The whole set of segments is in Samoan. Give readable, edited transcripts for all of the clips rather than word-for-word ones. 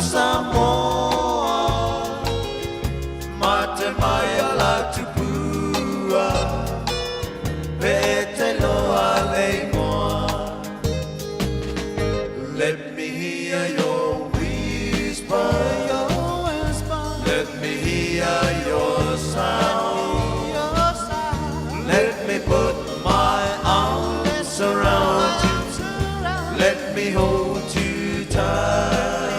Samoa Mate mai a la tupua Pe te loa le igoa Let me hear your whisper Let me hear your sound Let me put my arms around you Let me hold you tight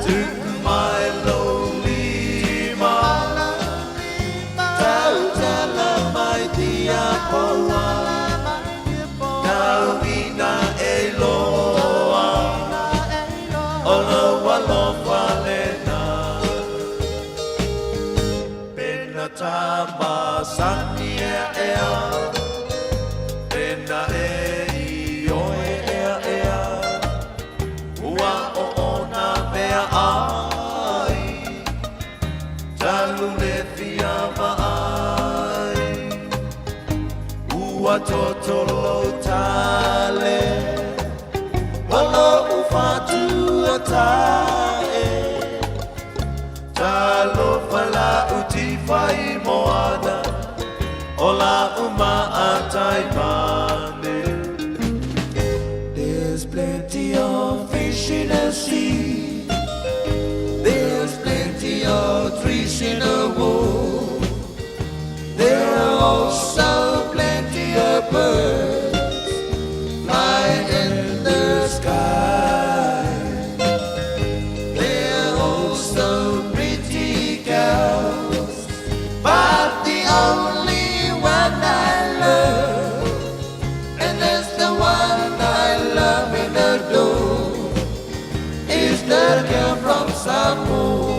Tuku mai lou lima Tautala mai tiapoa Tau ina e iloa O lou alofa lena Pena ta masani ea ea Pena e i oe ea ea Ua o ona mea ai Talu le fia vaai Ua totolo tale O lou fatuatae Talofa lau tifa i moana O lau maataimane There's plenty of fish in the sea There's plenty of trees in the wood There are also plenty of birds flying in the sky There are also pretty girls But the only one I love And that's the one I love and adore Is the girl from Samoa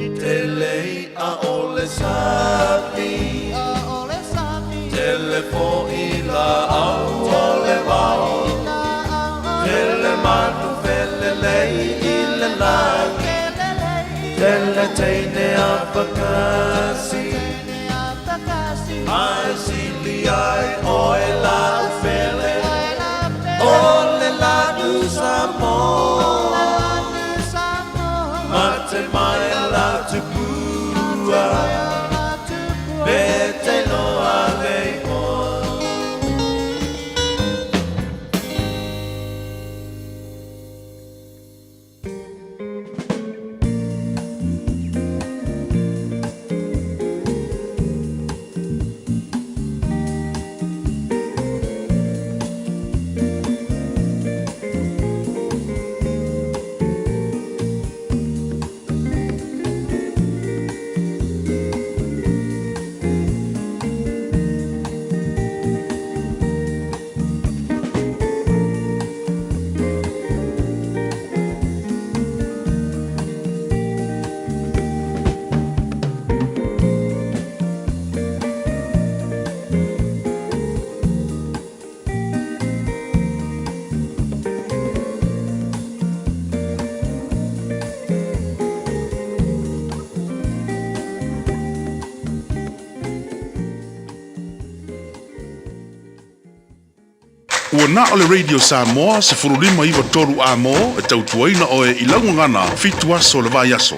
I tele i'a o le sami Tele fo'i la'au o le vao Tele manu felelei i le lagi Tele teine afakasi Ae sili ai oe la'u pele O le lanu Samoa Mate mai la tupua Pe te loa le igoa. Ua na o le Radio Samoa 15 9 3 Amo e tautuaina oe i lau gagana fitu aso o le vaiaso.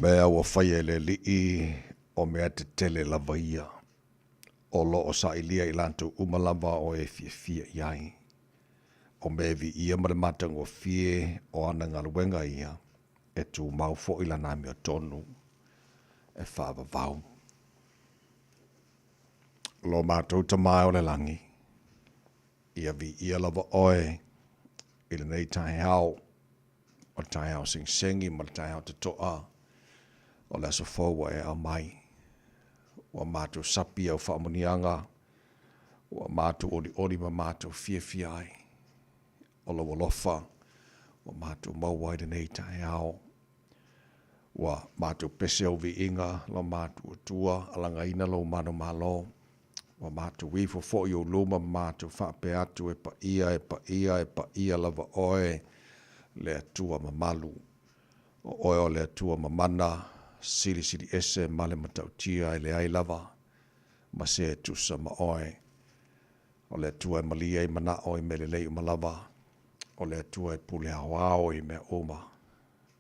mea ua faia e le Alii, o mea tetele lava ia, o lo o sailia i latou uma lava o e fiafia i ai. O mea e viia ma le matagofie o ana galuega ia, e tumau foi lana amiotonu e faavavau. Lo matou Tama e o le lagi, ia viia lava oe i lenei taeao, o le taeao segisegi ma le taeao totoa o le aso fou ua e aumai. Ua matou sapi i au faamanuiaga, ua matou olioli ma matou fiafia ai. O lou alofa ua matou maua ai lenei taeao. Ua matou pese au viiga, lo matou Atua, alagaina lou manumalo. Ua matou ifo foi i ou luma ma matou faapea atu, E paia, e paia, e paia lava oe, le Atua mamalu. O oe o le Atua mamana, silisili ese ma le matautia e leai lava ma se e tusa ma oe. O le Atua e malie ai manao i mea lelei uma lava. O le Atua e pule aoao i mea uma.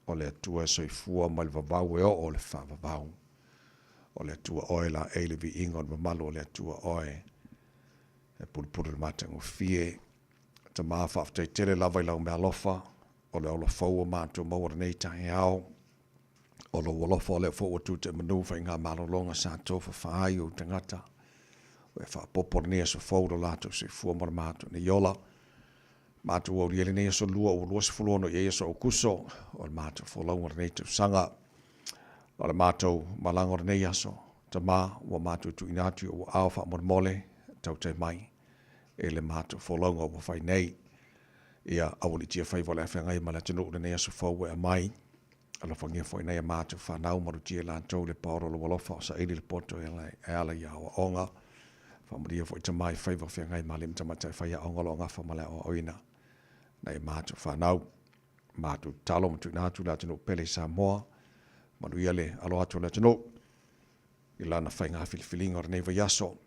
O le Atua e soifua mai le vavau e oo i le faavavau. O le Atua oe e laei le viiga o le mamalu o le Atua oe e pulupulu i le matagofie. Tama, faafetai tele lava i lau meaalofa, o le ola fou ua matou maua lenei taeao. O lou alofa o lea foi ua tu te'emanu faiga malologa sa tofafa ai ou tagata. Ua e faaopoopo lenei aso fou lo latou soifua ma lo matou nei ola. Matou aulia lenei aso lua ua 26 i ai aso Aokuso o le matou folauga o lenei tausaga. O le matou malaga o lenei aso, Tama, ua matou tuuina atu i ou aao faamolemole, tautai mai i le matou folauga ua fai nei. Ia aualiitia faiva o le a feagai ma le atunuu i lenei aso fou ua e aumai. Alofagia foi nai a matou fanau, malutia i latou i le paola o lou alofa o saili le poto e ala i aoaoga. Faamanuia foi Tama i faiva o feagai ma alii ma tamaitai faiaoga o lo o gafa ma le aoaoina nai a matou fanau. Matou tatalo ma tuuina atu le atunuu pele i Samoa. Manuia le alo atu o le atunuu i lana faiga filifiliga o lenei vaiaso.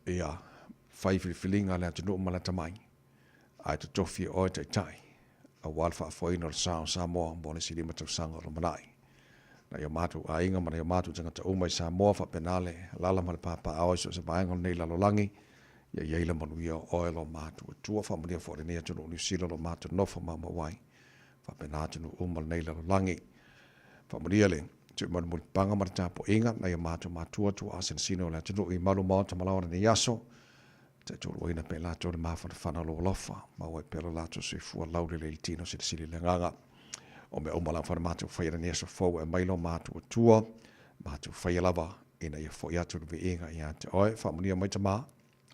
Ia fai filifiliga a le atunuu ma le atamai, ae totofi e oe taitai aua le faafoeina o le sa o Samoa mo le isi 5 tausaga o lumanai. Nai o matou aiga ma nai o matou tagata uma i Samoa faapena le alaala ma le papaaao i so o se vaega o lenei lalolagi, ia i ai le manuia o oe lo matou Atua. Faamanuia foi i lenei atunuu o Niu Sila lo matou nofo maumau ai, faapena atunuu uma o lenei lalolagi. Faamanuia le tuumalimuli paga ma le tapuaiga nai o matou matua tuaa sinasina o le atunuu i malu maota malaoa lenei aso, taitoluaina pea i latou le mafanafana o lou alofa, maua ai pea lo latou soifua laulelei i le tino silisili i le agaga. O mea uma lava na matou faia i lenei aso fou e aumai lo matou Atua, matou faia lava ina ia foi atu le viiga ia te oe. Faamanuia mai Tama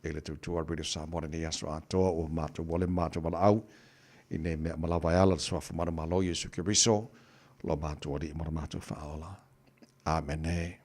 i le tautua a Radio Samoa lenei aso atoa, ua matou ole ma matou valaau i nei mea uma lava e ala i le Suafa manumalo Iesu Keriso, lo matou Alii ma lo matou Faaola. Amene.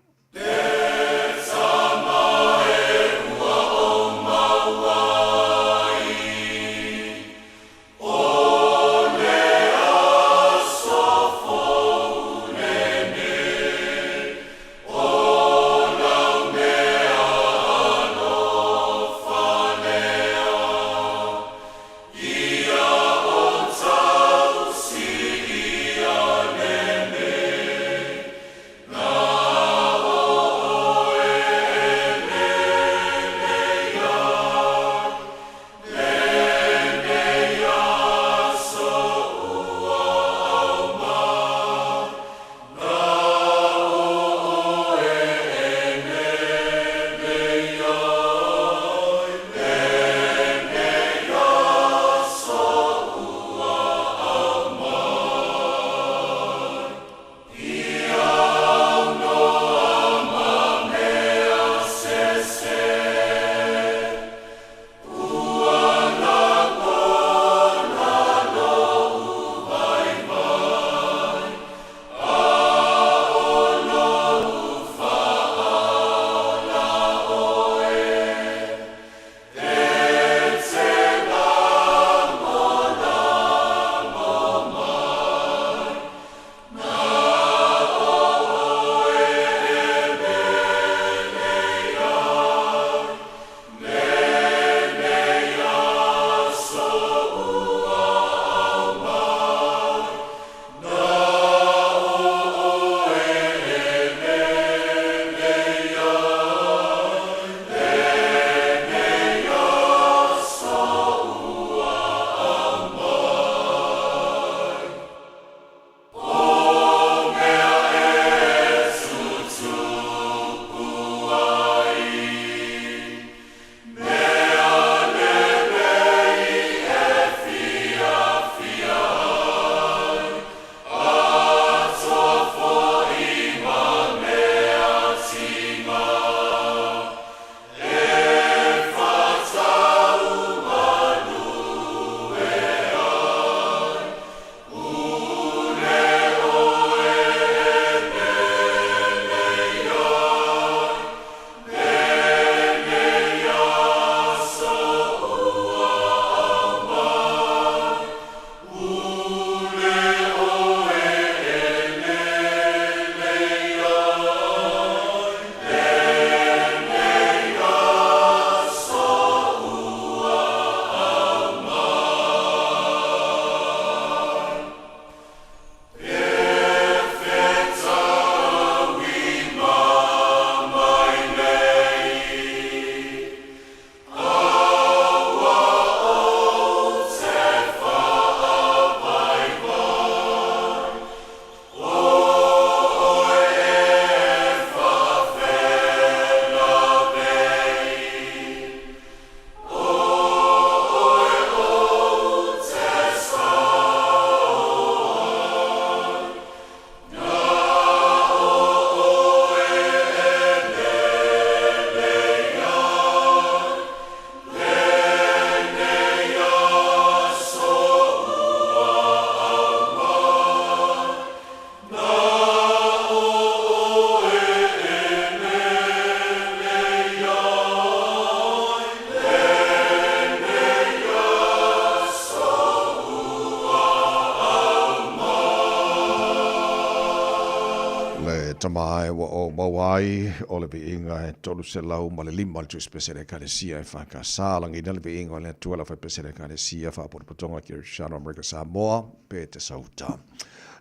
Le tama e ua ou maua ai o le viiga e 305 le Tusi Pese a le Ekalesia EFKS. Lagiina le viiga o le Atua le Aufaipeese a le Ekalesia Faapotopotoga Kerisiano Amerika Samoa pe te sauta.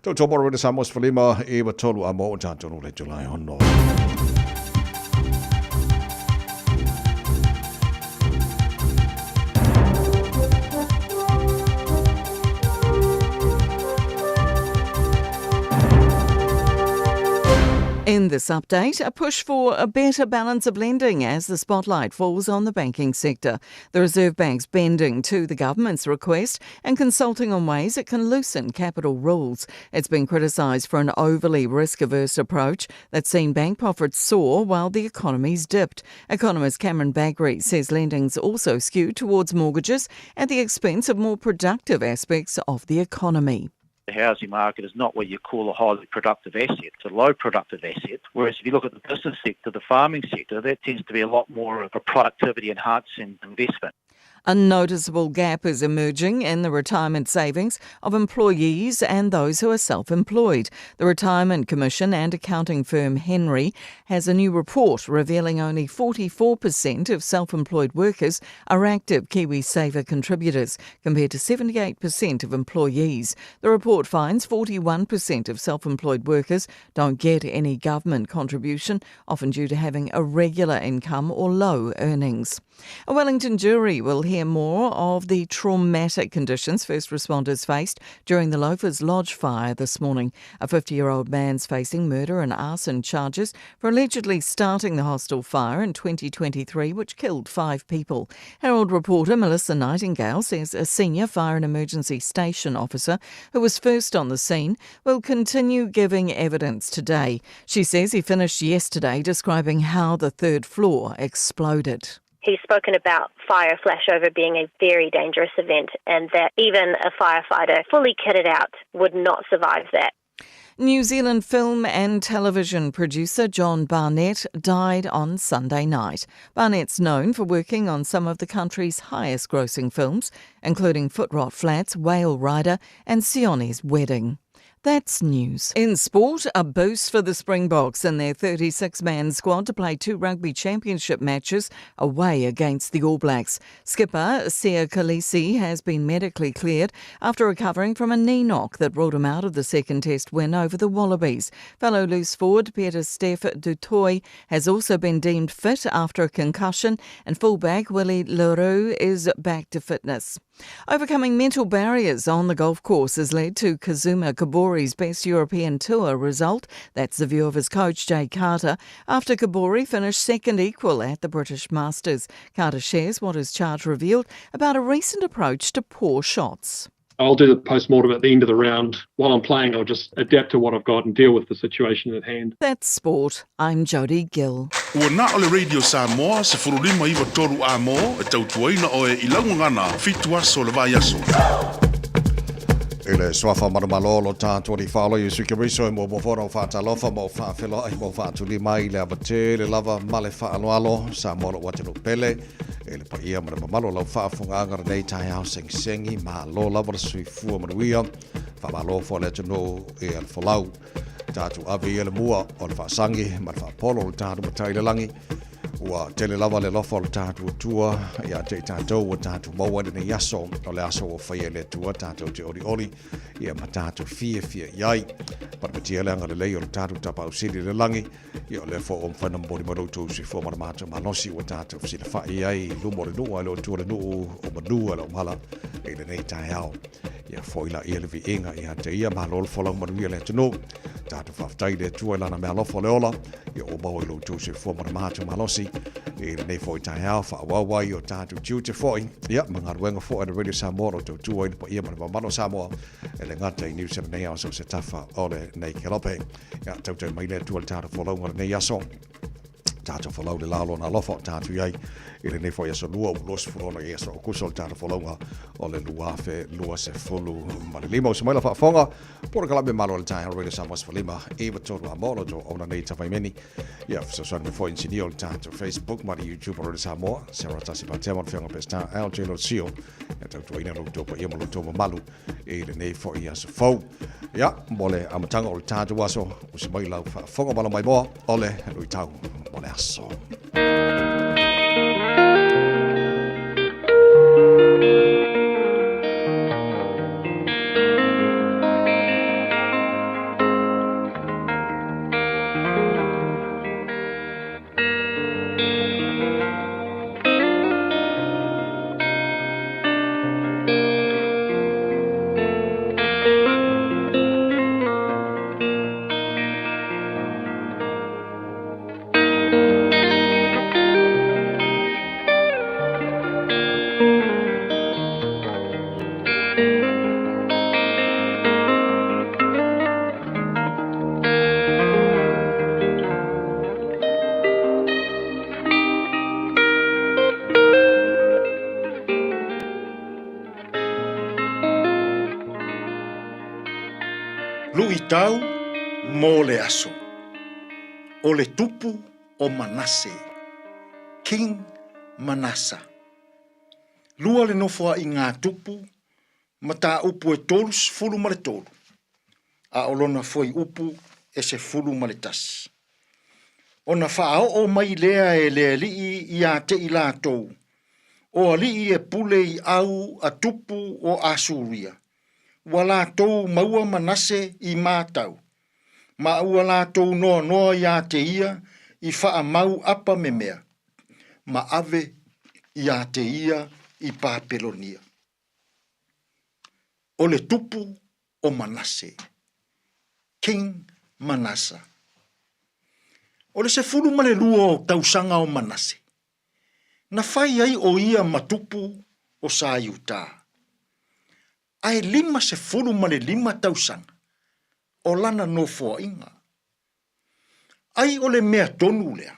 Tautua mo Rwena Samoa 15 9 3 a mo o tātou le July 6. In this update, a push for a better balance of lending as the spotlight falls on the banking sector. The Reserve Bank's bending to the government's request and consulting on ways it can loosen capital rules. It's been criticised for an overly risk averse approach that's seen bank profits soar while the economy's dipped. Economist Cameron Bagrie says lending's also skewed towards mortgages at the expense of more productive aspects of the economy. The housing market is not what you call a highly productive asset. It's a low productive asset. Whereas if you look at the business sector, the farming sector, that tends to be a lot more of a productivity enhancing investment. A noticeable gap is emerging in the retirement savings of employees and those who are self employed. The Retirement Commission and accounting firm Hnry has a new report revealing only 44% of self employed workers are active KiwiSaver contributors, compared to 78% of employees. The report finds 41% of self employed workers don't get any government contribution, often due to having a regular income or low earnings. A Wellington jury will hear more of the traumatic conditions first responders faced during the Loafers Lodge fire this morning. A 50 year old man's facing murder and arson charges for allegedly starting the hostel fire in 2023, which killed five people. Herald reporter Melissa Nightingale says a senior fire and emergency station officer who was first on the scene will continue giving evidence today. She says he finished yesterday describing how the third floor exploded. He's spoken about fire flashover being a very dangerous event and that even a firefighter fully kitted out would not survive that. New Zealand film and television producer John Barnett died on Sunday night. Barnett's known for working on some of the country's highest grossing films, including Footrot Flats, Whale Rider, and Sione's Wedding. That's news. In sport, a boost for the Springboks and their 36 man squad to play two rugby championship matches away against the All Blacks. Skipper Siya Kolisi has been medically cleared after recovering from a knee knock that ruled him out of the second test win over the Wallabies. Fellow loose forward Pieter-Steph du Toit has also been deemed fit after a concussion, and fullback Willie le Roux is back to fitness. Overcoming mental barriers on the golf course has led to Kazuma Kobori's best European Tour result. That's the view of his coach, Jay Carter, after Kobori finished second equal at the British Masters. Carter shares what his charge revealed about a recent approach to poor shots. I'll do the post-mortem at the end of the round. While I'm playing, I'll just adapt to what I've got and deal with the situation at hand. That's sport. I'm Jodie Gill. Ua na o le Radio Samoa 1593 A mo e tautuaina oe i lau gagana fitu aso o le vaiaso. I le suafa manumalo o lo tātou Alii Faaola Iesu Keriso e muamua foi ona ou faatalofa ma ou faafeloai ma ou faatuli mai i le ava tele lava ma le faaaloalo Samoa lou atunuu pele i le paia ma le mamalu o lau faafofogaaga lenei taeao segisegi malo lava le soifua manuia faamalo foi le atunuu i le folau tatou ave ia le mua o le faasagi ma le faapolo o le tatou matai i le lagi Ua tele lava le alofa o le tatou Atua ia te i tatou ua tatou maua i lenei aso, o le aso ua faia e le Atua tatou te olioli ia ma tatou fiafia i ai. Patipatia le agalelei o le tatou Tapaau Sili i le lagi, ia o lea foi ua mafai ona momoli mai lo outou soifua ma le matou malosi ua tatou fesilafai ai i luma o le nuu a e le o Atua le nuu o manu a le omala i lenei taeao. Ia foi laia le viiga ia te ia, malo le folau manuia le atunuu. Tatou faafetai i le Atua i lana meaalofa o le ola, ia ua maua i lo outou soifua ma le matou malosi i lenei foi taeao, faaauau ai o tatou tiute foi, ia ma galuega foi a le Radio Samoa o lo o tautua ai le paia ma le mamalu o Samoa e le gata i Niu Sila nei a o so o se tafa o lenei kelope. Ia tautai mai le Atua i le tatou folauga o lenei aso. Tatou folau le la o Lona alofa o tatou i ai i lenei foi aso lua ua 26 i aso Aokuso o le tatou folauga o le 2025. Uso mai la faafofoga, polokalame malo a le taeao Radio Samoa 15 9 3 a mo lo tou auauna nei Tafaimeni. Ia, fesoasoani mai foi inisinia o le tatou Facebook ma le YouTube o Radio Samoa, Sarah Tasi Patema, le Afioga Peseta LJ Losio, ia tautuaina lo outou paia ma lo outou mamalu i lenei foi aso fou. Ia, mo le amataga o le tatou aso, usi mai lau faafofoga ma lau maimoa o le luitau mo le aso. Luitau mo le aso. O le tupu o Manase. King Manasa. Lua le nofoaiga a Tupu mataupu e 33, a o lona fuaiupu e 11. Ona faaoo mai lea e le alii ia te i latou, o alii e pule i au a tupu o Asuria, ua latou maua Manase i matau, ma ua latou noanoa ia te ia i faamau apa memea, ma ave ia te ia i Papelonia. O le tupu o Manase. King Manasa. O le 12 o tausaga o Manase, na fai ai o ia ma tupu o sa Iuta. Ae 55 tausaga o lana nofoaiga. Ai o le mea tonu lea,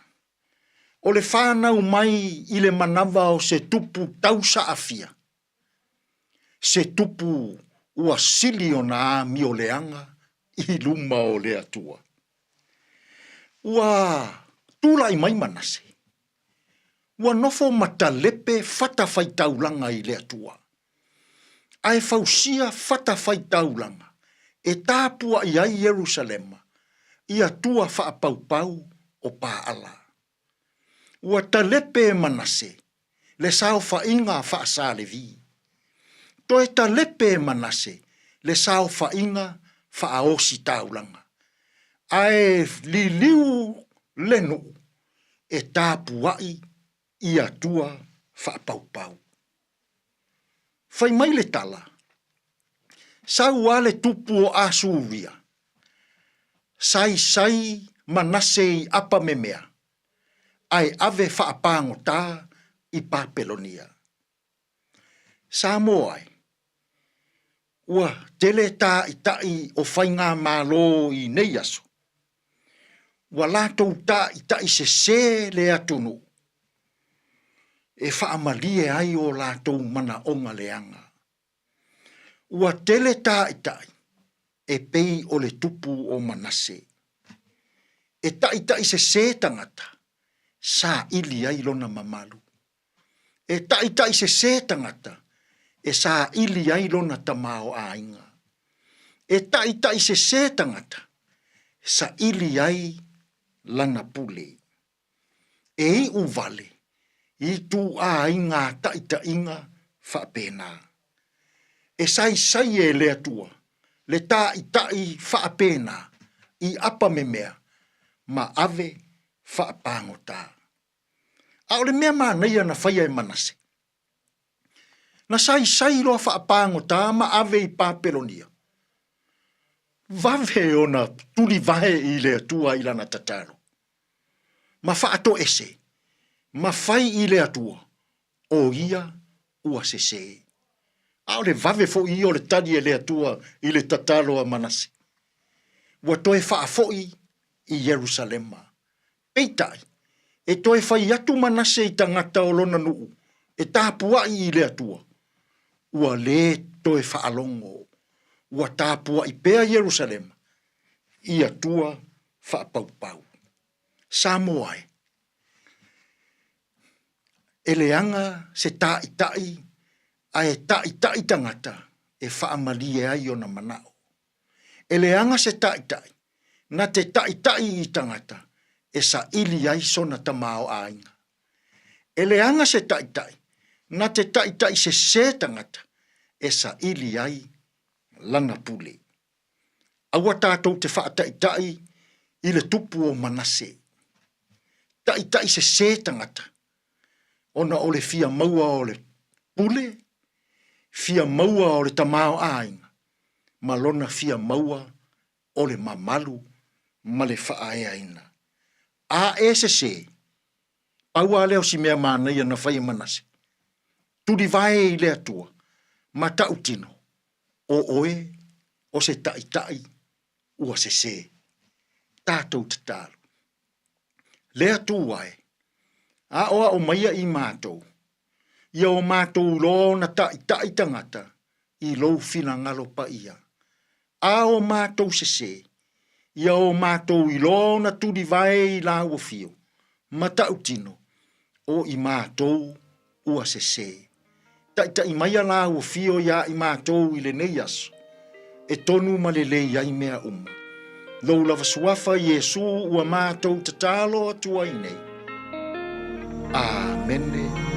o le fanau mai i le manava o se tupu tausaafia, se tupu ua sili ona amioleaga i luma o le Atua. Ua tulai mai Manase, ua nofo ma talepe fatafaitaulaga i le Atua, ae fausia fatafaitaulaga e tapuai ai Ierusalema i atua faapaupau o Paala. Ua talepe e Manase le saofaiga faa-Sa-Levi. Toe talepe e Manase le saofaiga faa-Ositaulaga, ae liliu le nuu e tapuai i atua faapaupau. Fai mai le tala, Sau a le tupu o Asuria, saisai Manase i Apamemea, ae ave faapagota i Papelonia. Samoa e, ua tele tāʻitaʻi o faigamalo i nei aso. Ua latou tāʻitaʻi sesē le atunuu e faamalie ai o latou manaoga leaga. Ua tele tāʻitaʻi e pei o le tupu o Manase. E taʻitaʻi sesē tagata, saili ai lona mamalu. E taʻitaʻi sesē tagata, e saili ai lona tamaoaiga. E taʻitaʻi sesē tagata, saili ai lana pule. E iʻu wale i tūʻā ai ngā taʻitaʻiga faapena. E saisai e le Atua le taʻitaʻi faapena i apa memea ma ave faapagota. A o le mea manaia na faia e Manase, na saisai loa faapagota ma ave i Papelonia. Vave ona tulivae i le Atua i lana tatalo, ma faatoese, ma fai i le Atua, o ia ua sesē. A o le vave foi ia o le tali e le Atua i le tatalo a Manase. Ua toe faafoi i Ierusalema. Peitai, E toe fai atu Manase i tagata o lona nuu e tapuaʻi i le Atua, ua lē toe faalogo, ua tapuaʻi pea Ierusalema i atua faapaupau. Samoa e! E leaga se taʻitaʻi ae taʻitaʻi tagata e faamalie ai ona manaʻo. E leaga se taʻitaʻi na te taʻitaʻi i tagata e saʻili ai sona tamaoʻaiga. E leaga se taʻitaʻi na te taʻitaʻi sesē tagata e saʻili ai lana pule. Aua tātou te faataʻitaʻi i le tupu o Manase. Taʻitaʻi sesē tagata ona o le fia maua o le pule, fia maua o le tamaoʻaiga, ma lona fia maua o le mamalu ma le faaeaina. A e sesē, pau a lea o si mea manaia na fai e Manase, tulivae i le Atua ma taʻutino, o oe o se taʻitaʻi ua sesē. Tātou tatalo. Le Atua e, aʻoaʻo maia i mātou, ia o mātou loa ona taʻitaʻi tagata i lou finagalo paia. A o mātou sesē, ia o mātou iloa ona tulivae i lāua fio, ma taʻutino, o i mātou ua sesē. Taʻitaʻi maia lāua fio iā i mātou i lenei aso, e tonu ma lelei ai mea uma. Lou lava suafa Iesū ua mātou tatalo atu ai nei. Āmene.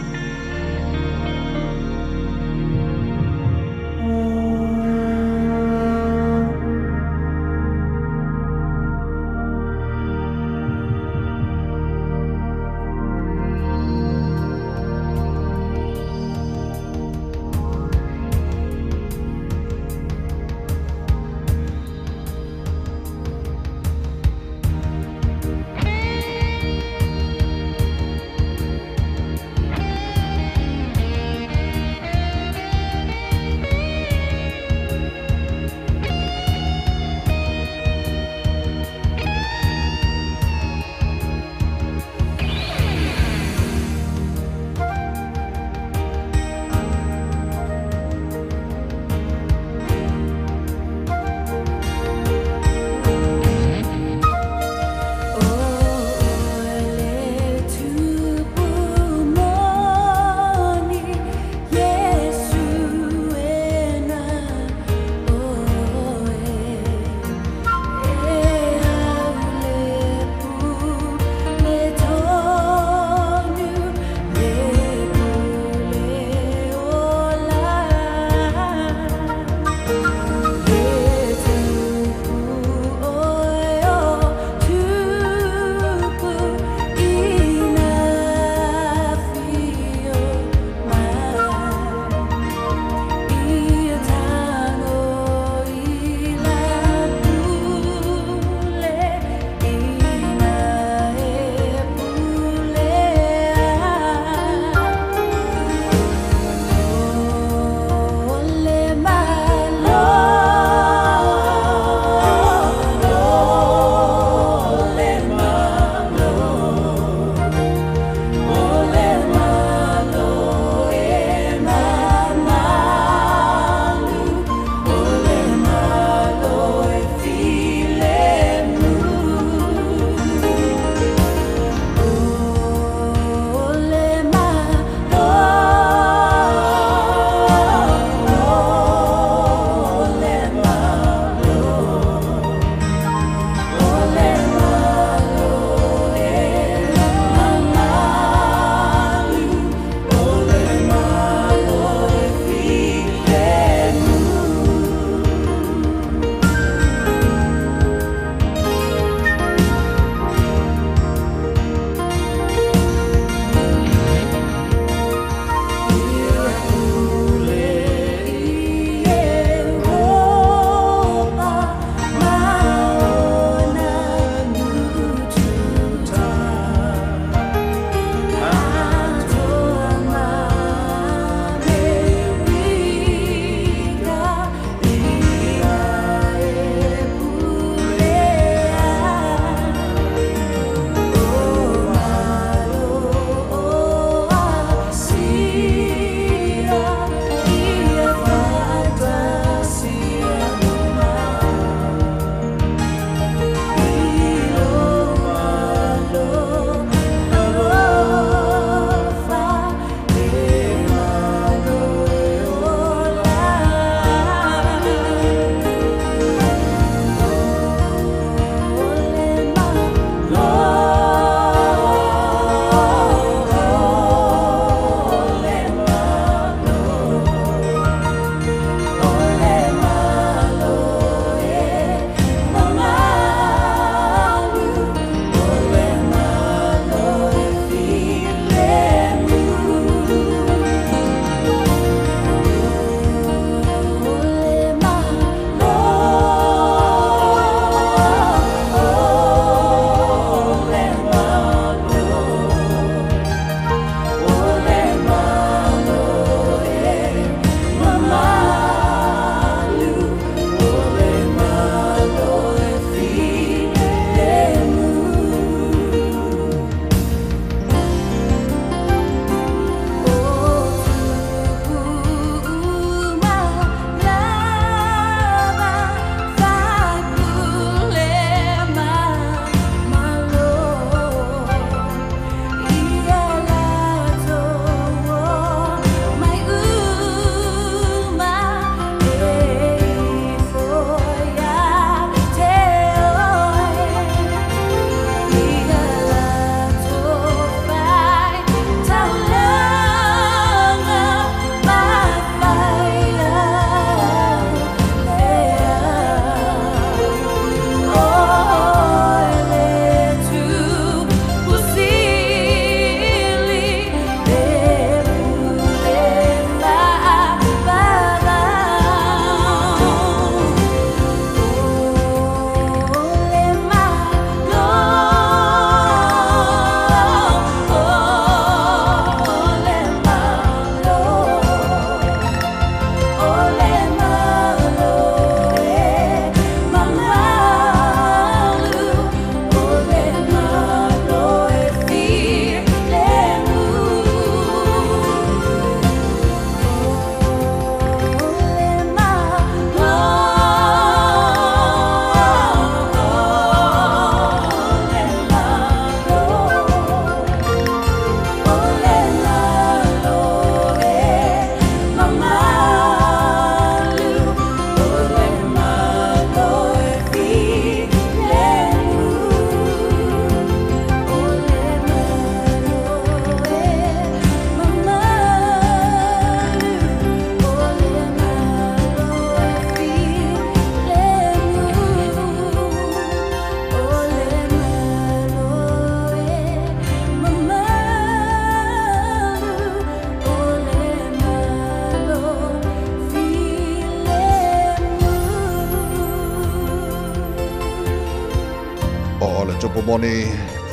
o le tupu moni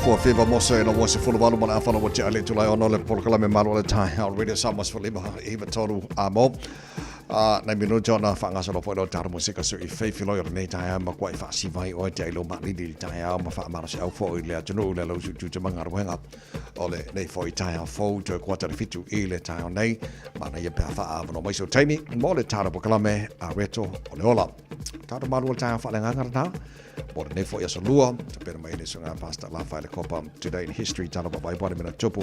fuafiva mose ina ua 18 ma le afa ua tea le itula e 6 le polokalame malu o le taeao Radio Samoa 15 93 a mo. A nai minute ona faagasolo foi lea o le tatou musika se i feifiloi o lenei taeao ma kuai faasiva ai oe te ai lou maalili i le taeao ma faamalosiau foi le atunuu le lau suitutu ma galuega o lenei foi taeao fou toe kuata le 7 i le taeao nei. Manaia pe a faaavanoa mai sou taimi mo le tatou polokalame a Reto o le Ola. Tatou malu o le taeao faaleagaga lena mo lenei foi aso lua. Tapena mai le susuga Pastor Lafa i le Kopa Today in History tala vavai po le mea na tupu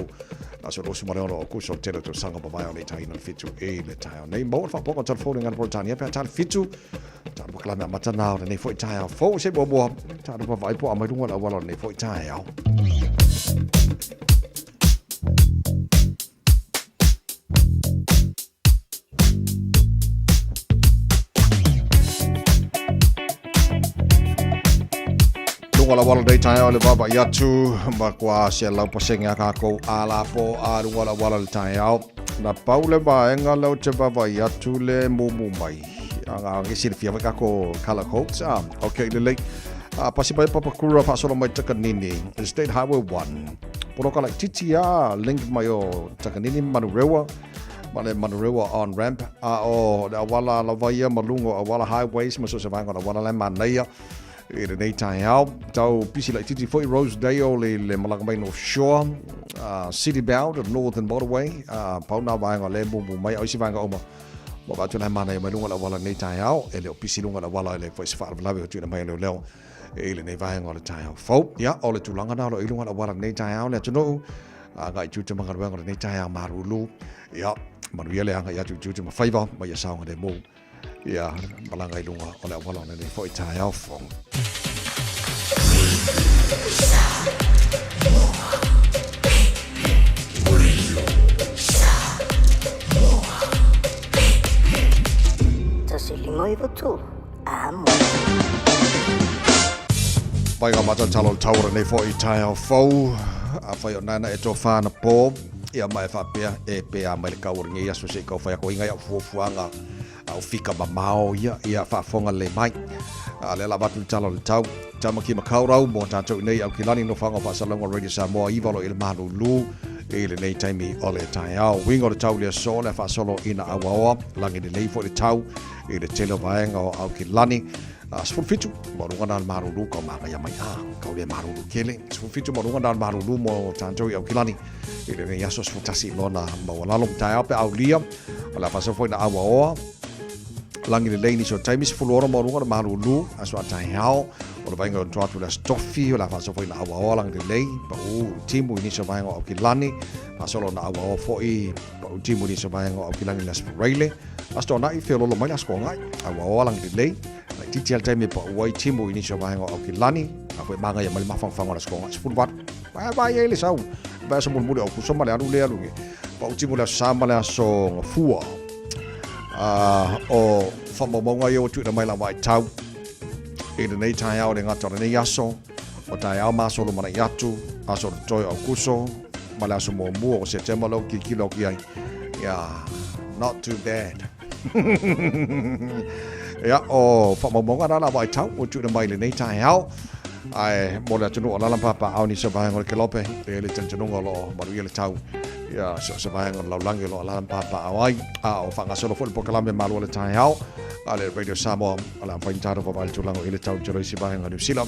aso 26 o Akuso o le tele o tausaga mavae o le itaina le 7 i le taeao nei. Maua le faapoga o telefoni ngana Peretania pe a tala 7 tatou polokalame amata na o lenei foi taeao fou se muamua tatou vavai po a mai luga o le auala o lenei foi taeao. Luga la wala nei taeao le vaavaai atu ma kua 100% a kākou a lapo a luga la wala le taeao. Na pau le vaega lea ou te vaavaai atu le mumu mai. Aga ke silafia foi kākou color codes. Ah, okay, lelei. Ah, pasi mai Papakura faasolo mai Takanini, State Highway 1. Poloka laitiiti a link mai o Takanini Manurewa ma le Manurewa on ramp a o le auala lava ia ma luga o auala highways ma so o se vaega o le auala la e manaia i lenei taeao. Tau pisi laitiiti foi Rosedale i le malaga mai North Shore, City Bound, Northern Motorway, pau nā vaega o lea e mumu mai, a o isi vaega uma ua vaai atu la e manaia mai luga o le auala i lenei taeao, e le o pisi luga o le auala e leai foi se faalavelave o tuuina mai e leoleo i lenei vaega o le taeao fou. Ia, o le tulaga na o lo o i luga o le auala i lenei taeao le atunuu, agai i tiute ma galuega o lenei taeao malulu. Ia, manuia le agai atu i tiute ma faiva ma ia saogalemu. Ia, malaga i luga o le auala o lenei foi taeao fou. 153, amo. Pai ngā mātou talo le tau o lenei foi taeao fou. Afai o nana e tō whāna pō, ia mai e whapea, e pē a mai le kau o lenei aso se i kau whai ako inga i au fuafuaga au fika mamao ia, ia faafofoga lelei mai. A lea la avatu le tala o le tau, Tamaki Makaurau mo tātou nei au ki lani nofoaga o faasalalauga o Radio Samoa iva o lo o i le malūlū i lenei taimi o le taeao. Uiga o le tau i le aso le faasolo ina auaoa, lagi lelei foi le tau i le tele o vaega o Aukilani. 17 maualuga na le malūlū kau magaia mai a, kau le malūlū tele. 17 maualuga na le malūlū mo tātou i Aukilani i lenei aso 11 lona maualalo. Taeao pe aulia, o le a faasolo foi na auaoa, lagi lelei nisi o taimi 16 maualuga le malūlū, aso a taeao, o le vaaiga o tua atu le aso tofi, o le a faasolo foi na auaoa lagi lelei, pau timu i nisi o vaega o Aukilani, faasolo na auaoa foi pau timu i nisi o vaega o Aukilani le aso Faraile, aso Toanai, feololo mai le aso Koagai, auaoa lagi lelei, laitiiti lava le taimi e pau ai timu i nisi o vaega o Aukilani, a foi magaia mai le mafanafana o le aso Koagai 18. Vai vai ai le sau, vai aso mulimuli o Aukuso ma le alu lea alu pau timu le aso Sa ma le aso Gafua. O faamaumauga ia ua tuuina mai la vaitau i lenei taeao le gata o lenei aso, o taeao ma aso o lumanai atu, aso o le totoe o Aukuso, ma le aso muamua o Setema lea ua tilotilo atu i ai. Yeah, not too bad. Ia, o faamaumauga na la vaitau ua tuuina mai i lenei taeao. Ae mo le atunuu o alaala ma papaaao nisi o vaega o le Kelope, e i ai le talitonuga o lo o manuia le tau ia so o se vaega o le lalolagi o lo o alaala ma papaaao ai. A o faagasolo foi le polokalame malu o le taeao a le Radio Samoa, o le a mafai ona tatou vaavaai i le tulaga o i ai le tau i tolo isi vaega o Niu Sila,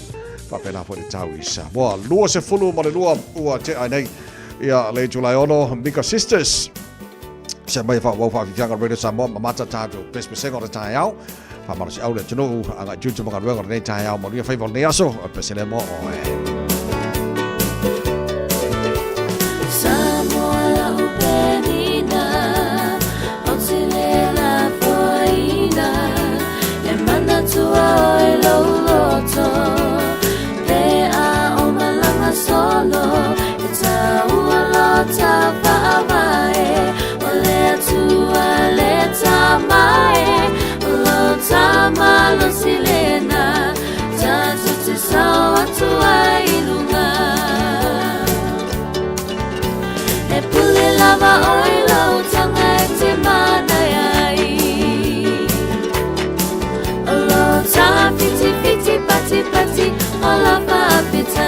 faapena foi le tau i Samoa. 22 ua tea ai nei ia le itula e 6, Mika Sisters. Se mai faaauau faafiafiaga Radio Samoa mamata tatou pesepesega o le taeao. Faamalosiau le atunuu agai tiute ma galuega o lenei taeao manuia faiva o lenei aso. O le pesele mo oe. Samoa lau penina, o te le lafoaina, e manatua oe lou loto, pe a o malaga solo, e taua lo ta faavae, o le Atua le Tama e, o lo Tama losi lena, tatou te sao atu ai i luga. E pule lava oe lou taga e te manaia ai. O lo ta whitiwhiti patipati o la faafetai.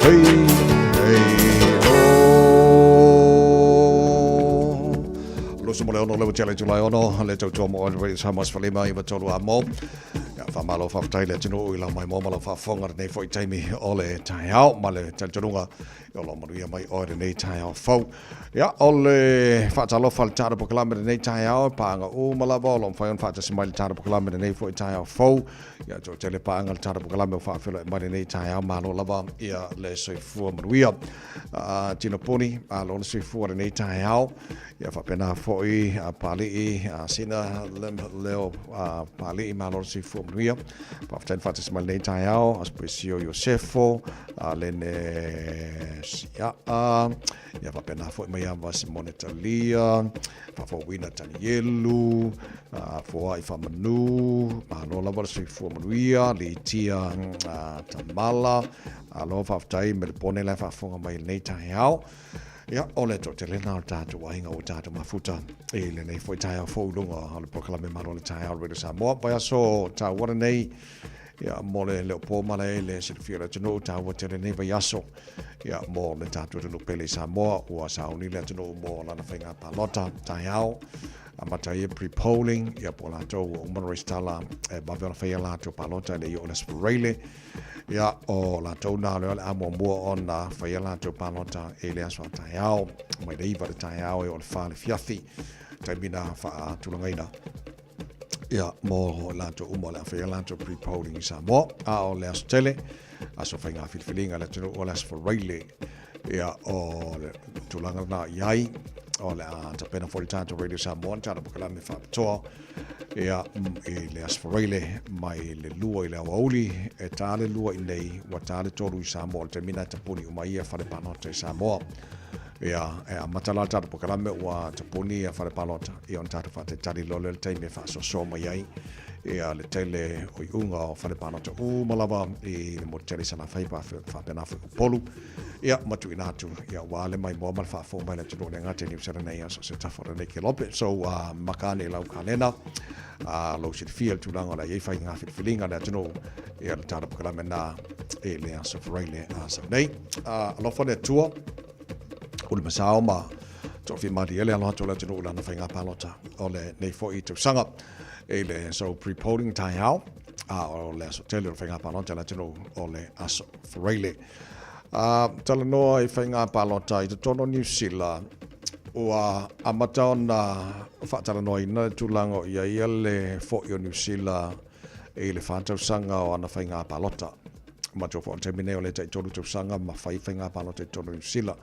Hei, hei, ho. 26 le tele Julai 6, le tautua mo oe Samoa 15 i tolu a mo. Ia, whamalo whawhatai le atunuu i lau mai mo ma lau whaafonga lenei foi taimi o le taeao ma le talitonuga o lo manuia mai oe lenei taeao fou. Ia, o le faatalofa le tatou polokalame lenei taeao, paaga uma lava o lo o mafai ona faatasi mai le tatou polokalame lenei foi taeao fou. Ia, toatele paaga le tatou polokalame o faafeiloai mai lenei taeao, malo lava ia le soifua manuia. Tino Puni, malo le soifua lenei taeao. Ia faapena foi a Pali'i, a Sina Lim Leo a Pali'i, malo le soifua manuia. Faafetai le faatasi mai lenei taeao, Aspoisio Iosefo, a Lene Sia'a, ia faapena foi mai ava Simone Talia, Faafouina Tanielu, a Foai Faamanu, malo lava le soifua manuia, Litia Tamala, alo faafetai Melepone la e faafofoga mai lenei taeao. Ia, o le toatelena o le tatou aiga ua tatou mafuta i lenei foi taeao fou i luga o le polokalame Malo le Taeao Radio Samoa. Vaiaso taua lenei, ia, mo le leopo ma le le silafia o le atunuu, taua tele lenei vaiaso, ia, mo le tatou atunuu pele i Samoa, ua sauni le atunuu mo lana faiga palota taeao. Amata ai pre-polling, ia, po o latou ua uma ona resitala e vave ona faia latou palota e le i oo i le Aso Faraile. Ia, o latou nā lea o le a muamua ona faia latou palota i le aso a taeao, mai le 9 le taeao e oo le 4 le fiafi, taimi na faatulagaina. Ia, mo latou uma o le a faia latou pre-polling i Samoa. A o le aso tele, aso faiga filifiliga le atunuu o le aso Faraile. Ia, o le tulaga lena i ai, o le a tapena foi le tatou Radio Samoa, le tatou polokalame faapitoa, ia, i le Aso Faraile mai le 2 i le aoauli, e tā le 2 i nei, ua tā le 3 i Samoa, o le taimi lena e tapuni uma ai ia fale palota i Samoa. Ia, e amata la le tatou polokalame ua tapuni ia fale palota, ia ona tatou faatalitali loa lea i le taimi e faasoasoa mai ai ia le tele o iuga o fale palota uma lava i le motu tele i Salafai faapena foi Upolu. Ia, ma tuuina atu, ia, aua le maimoa ma le faafofoga mai le atunuu le gata i Niu Sila nei, a so o se tafa o lenei kelope. So, maka ane i lau kalena, lou silafia le tulaga o le a i ai faiga filifiliga a le atunuu, ia, le tala polokalame na i le Aso Faraile a sau nei. Alofa le Atua, uli masao ma toafia malie le alo atu o le atunuu i lana faiga palota o lenei foi tausaga i le so pre-polling taeao, a o le aso tele o le faiga palota a le atunuu o le Aso Faraile. Talanoa i faiga palota i totonu o Niu Sila, ua amata ona faatalanoaina le tulaga o i ai le foi o Niu Sila i le 4 tausaga o ana faiga palota. Matua foi o le taimi nei o lea tai 3 tausaga ma fai faiga palota i totonu o Niu Sila.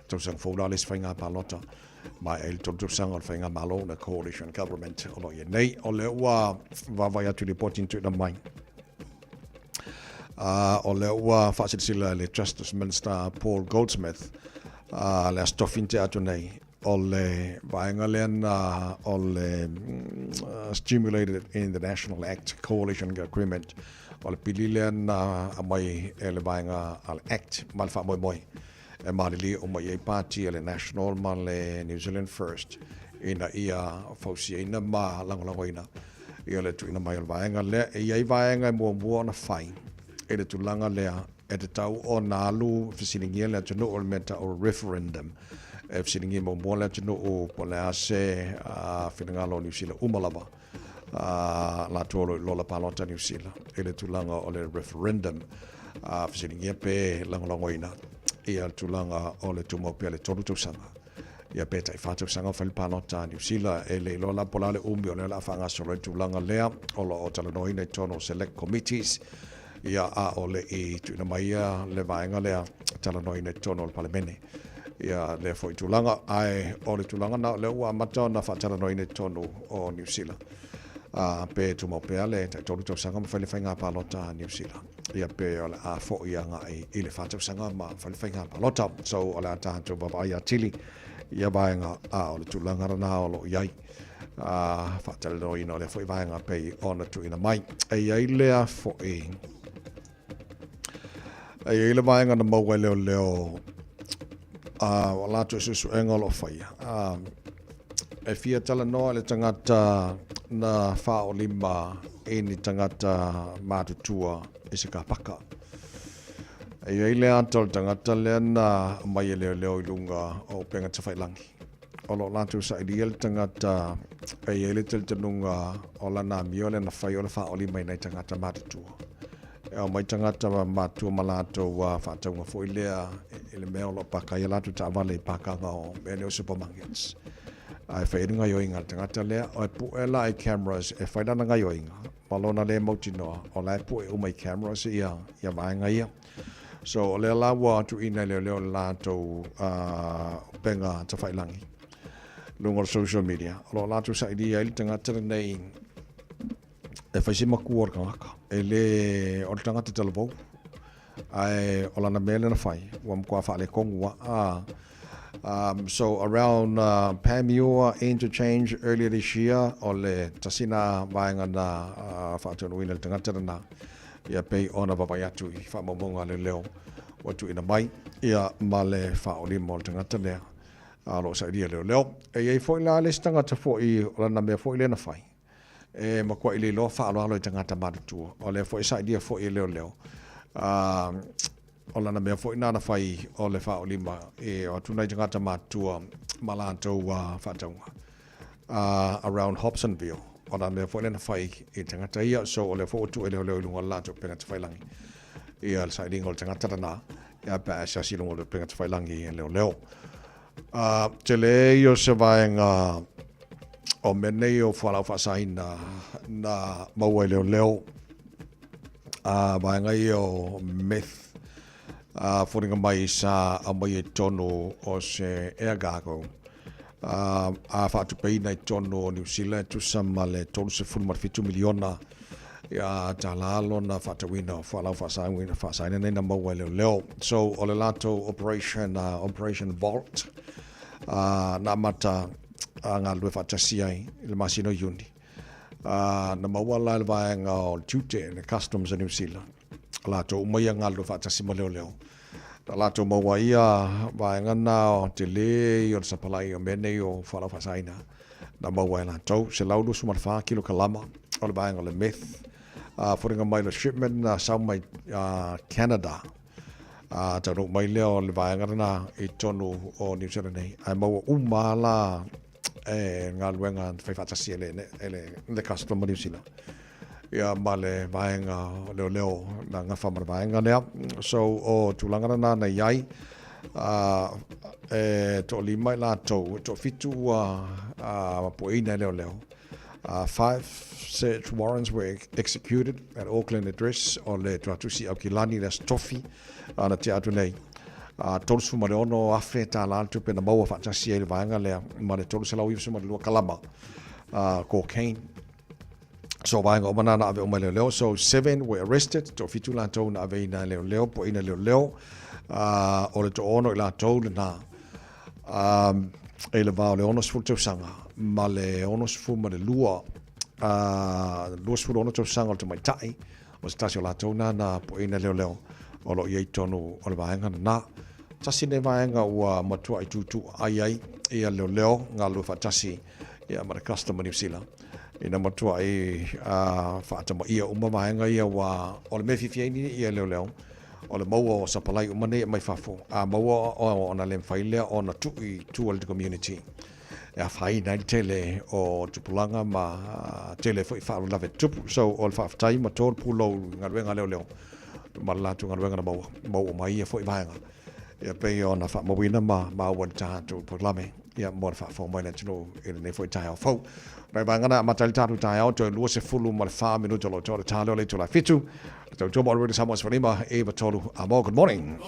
Tausaga fou la le isi faiga palota ma e le 3 tausaga o le faiga malo, le coalition government o lo o i ai nei. O lea ua vaavaai atu i lipoti na tuuina mai. O lea ua faasilasila e le Justice Minister Paul Goldsmith le Aso Tofi na tea atu nei, o le vaega lea na o le Stimulated in the National Act Coalition Agreement, o le pili lea na aumai e le vaega a le Act ma le faamoemoe e malilie uma i ai pati a le National ma le New Zealand First ina ia fausiaina ma lagolagoina ia le tuuina mai o le vaega lea. E i ai vaega e muamua ona fai i le tulaga lea e tatau ona alu fesiligia le atunuu o le mea tau o referendum. E fesiligia muamua le atunuu po o le a se finagalo o Niu Sila uma lava latou o lo o i lola palota Niu Sila i le tulaga o le referendum. Fesiligia pe lagolagoina ia le tulaga o le tumau pea le 3 tausaga. Ia pe tai 4 tausaga o fai le palota a Niu Sila. E le iloa la po o le a le umi o lea o le a faagasolo ai le tulaga lea o lo o talanoaina i totonu o select committees. Ia a o le i tuuina mai ia le vaega lea talanoaina i totonu o le Palemene. Ia lea foi tulaga. Ae o le tulaga na o lea ua amata ona faatalanoaina i totonu o Niu Sila. Pe tumau pea le tai 3 tausaga ma fai le faiga palota a Niu Sila. Ia pe o le a foi agai i le 4 tausaga ma fai le faiga palota. So o le a tatou vaavaai atili ia vaega a o le tulaga lena o lo o i ai. Faatalanoaina o lea foi vaega pei ona tuuina mai. E i ai lea foi, e i ai le vaega na maua e leoleo o latou suesuega o lo o faia. E fia talanoa le tagata na faaolima i ni tagata matutua i se kapaka. E i ai le ata o le tagata lea na aumai e leoleo i luga o upega tafailangi. O lo o latou sailia le tagata e i ai le talitonuga o lana amio lea na fai o le faaoli mai nai tagata matutua. E aumai tagata matutua ma latou faatauga foi lea i le mea o lo o paka ai a latou taavale i pakaga o mea nei o supermarkets. Ae fai ai le gaoioiga a le tagata lea, e pue la i cameras e fai lana gaoioiga ma lona le mautinoa o la e pue uma i cameras ia ia vaega ia. So o lea la ua tuuina e leoleo le latou upega tafailangi luga o le social media. O lo o latou sailia ai le tagata lenei e fai se makua o le tagata. E le o le tagata talavou. Ae o lana mea lea na fai, ua matua faaletonu lava. So around Panmure interchange earlier this year, o le tasi na vaega na faataunuuina e le tagata lena, ia pei ona vaavaai atu i faamaumauga a leoleo ua tuuina mai, ia ma le faaolima o le tagata lea o lo o sailia e leoleo. E i ai foi la le isi tagata foi o lana mea foi lea na fai, e matuai le iloa faaaloalo i tagata matutua. O lea foi e sailia foi e leoleo, o lana mea foi na na fai o le faaolima e o atu nai tagata matutua ma latou faatauga around Hobsonville. O lana mea foi lea na fai i tagata ia, so o lea foi ua tuu e leoleo i luga o le latou upega tafailangi ia le sailiga o le tagata lena, ia pe a asiasi i luga o le upega tafailangi e leoleo. Tele ia o se vaega o mea nei o fualaau faasaina na maua e leoleo, a vaega ia o meth, a foliga mai sa aumaia i totonu o se air cargo, a, a faatupeina i totonu o Niu Sila e tusa ma le $37 miliona ia tālā lona faatauina o fualaau faasaina, faasaina nei na maua e leoleo. So o le latou operation, Operation Vault, na amata galulue faatasi ai i le masina o Iuni. Na maua la e le vaega o le tiute, le Customs a Niu Sila, latou uma ia galulue faatasi ma leoleo. Na latou maua ai ia vaega na o tele ia o le sapalai o mea nei o fualaau faasaina. Na maua e latou 124 kilokalama o le vaega o le meth. Foliga mai le shipment na sau mai Canada. A taunuu mai lea o le vaega lena i totonu o Niu Sila nei. Ae maua uma lava la e galuega na fai faatasi e le, e le, le Custom o Niu Sila. Ia ma le vaega o leoleo na gafa ma le vaega lea. So o tulaga lena na i ai, e toalima i latou, e toafitu ua pueina e leoleo. Five search warrants were executed at Auckland address o le Tuatusi Aukilani le Aso Tofi na tea atu nei. $36,000 tālā le tupe na maua faatasi ai le vaega lea ma le 392 kalama cocaine. So vaega uma na na ave uma e leoleo. So 7 were arrested, toafitu latou na aveina e leoleo, pueina e leoleo. O le toono i latou lena i le va o le 60 tausaga ma le 62, 26 tausaga o le tamaitai o se tasi o latou na na pueina leoleo o lo o i ai tonu o le vaega lena. Tasi lenei vaega ua matuai tuutuuai ai ia leoleo galulue faatasi ia ma le Custom o Niu Sila ina matuai faatamaia uma vaega ia ua o le mea fiafia ai ia leoleo o le maua o sapalai uma nei e mai fafo, a maua ona le mafai lea ona tuu i tua i le community e afaina ai le tele o tupulaga ma tele foi faalavelave e tutupu. So o le faafetai ma to le pulou i galuega a leoleo ma le latou galuega na maua, maua mai ia foi vaega ia pei ona faamauina ma maua i le tatou polokalame ia mo le faafofoga mai le atunuu i lenei foi taeao fou. Nai vaega na amata ai le tatou taeao toe 24 minuta o lo o toa le ta lea o le itula e fitu. Le tautua mo Radio Samoa 15 93 Amo. Good morning.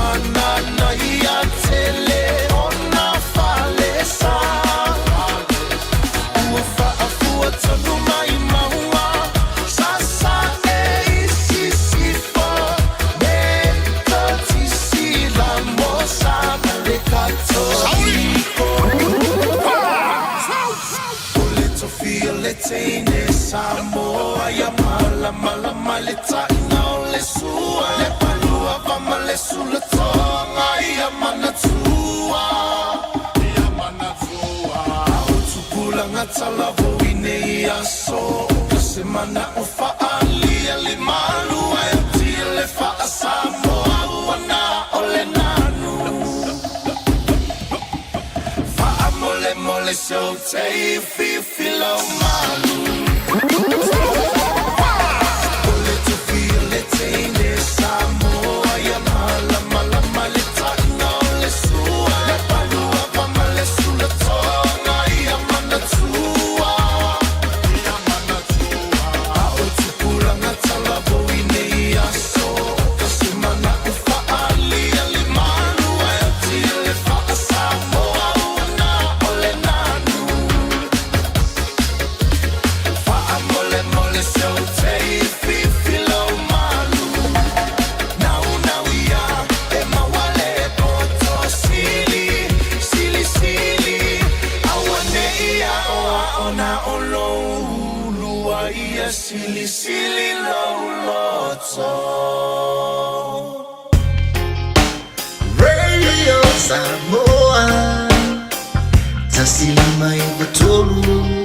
Mananaia tele ona falesa. Ua faafua tonu mai maua Sasae i sisifo Metotisi la mosa ma le Katoliko. O le tofi o le teine Samoa ia malamalama le taina o le sua Le palua va ma le sulatoga ia manatua Ia manatua A o tupulaga talavou i nei aso Ka se mana'o fa'aalia le malu ae oti le fa'asamoa ua na o le nanu Fa'amolemole se ou te fifi lau malu O le tofi o le teine Samoa ia malamalama le taina o le sua Le palua va ma le sulatoga ia manatua Ia manatua A o tupulaga talavou i nei aso Ka se mana'o fa'aalia le malu ae oti le fa'asamoa ua na o le nanu Fa'amolemole se ou te fifi lau malu Naunau ia e maua le poto sili Sili sili aua nei aoao na o lou ulua ia silisili lou loto. Radio Samoa 105 9 3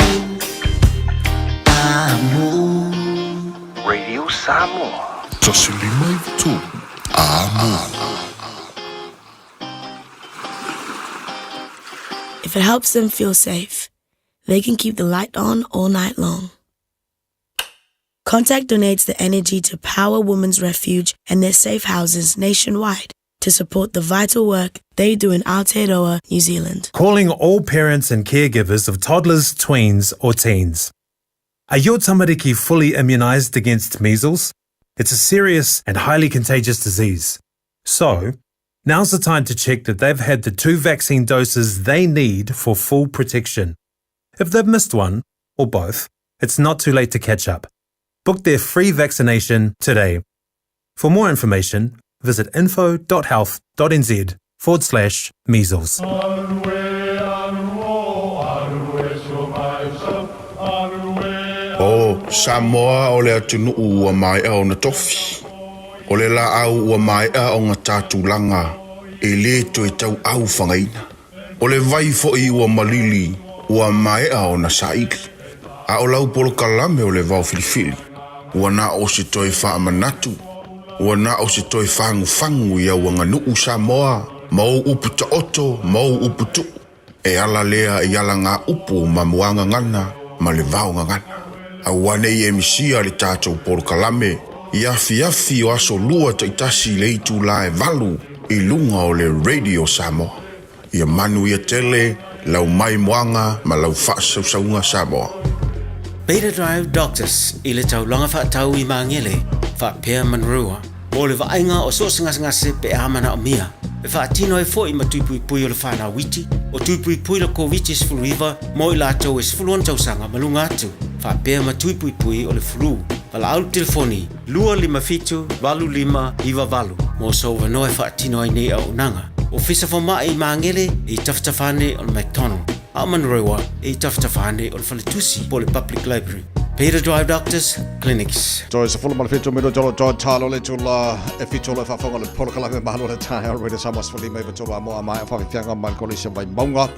Amo. Radio Samoa. 105 9 3 Amo. If it helps them feel safe, they can keep the light on all night long. Contact donates the energy to Power Women's Refuge and their safe houses nationwide to support the vital work they do in Aotearoa, New Zealand. Calling all parents and caregivers of toddlers, tweens, or teens. Are your tamariki fully immunised against measles? It's a serious and highly contagious disease. So, now's the time to check that they've had the two vaccine doses they need for full protection. If they've missed one, or both, it's not too late to catch up. Book their free vaccination today. For more information, visit info.health.nz forward slash measles. O Samoa o le atunuu ua maea ona tofi. O le laau ua maea ona ta tulaga e lē toe tauau fagaina. O le vai foi ua malili ua maea ona saili. A o lau polokalame o le vaofilifili. Ua na o se toe faamanatu. Ua na o se toe fagufagu i au aganuu Samoa ma ou upu taoto ma ou upu tuu. E ala lea i alagaupu ma muagagana ma le vaogagana. Aua nei e misia le tatou polokalame i afiafi o aso lua taitasi i le itulā e 8 i luga o le Radio Samoa. Ia manuia tele lau maimoaga ma lau faasausauga Samoa. Beta Drive Doctors i le taulaga faatau i Magele faapea Manurewa mo le vaaiga o so o se gasegase pe a manaomia. E faatino ai foi ma tui puipui o le fanau iti, o tui puipui le Koviti-19 mo i latou e 16 tausaga ma luga atu, faapea ma tui puipui o le flu. Valaau i le telefoni 257 8598 mo sou avanoa e faatino ai nei auaunaga. Ofisa Fomai i Magele e i tafatafa ane o le McDonald, a o Manurewa e i tafatafa ane o le Faletusi po o le Public Library. Beta Drive Doctors Clinics. Toe 17 minute o toe talo le tula e fito le faafofoga le polokalame Malu o le Taeao Radio Samoa 15 93 a moa mai faafiafiaga mai le kolisi o Vaimauga.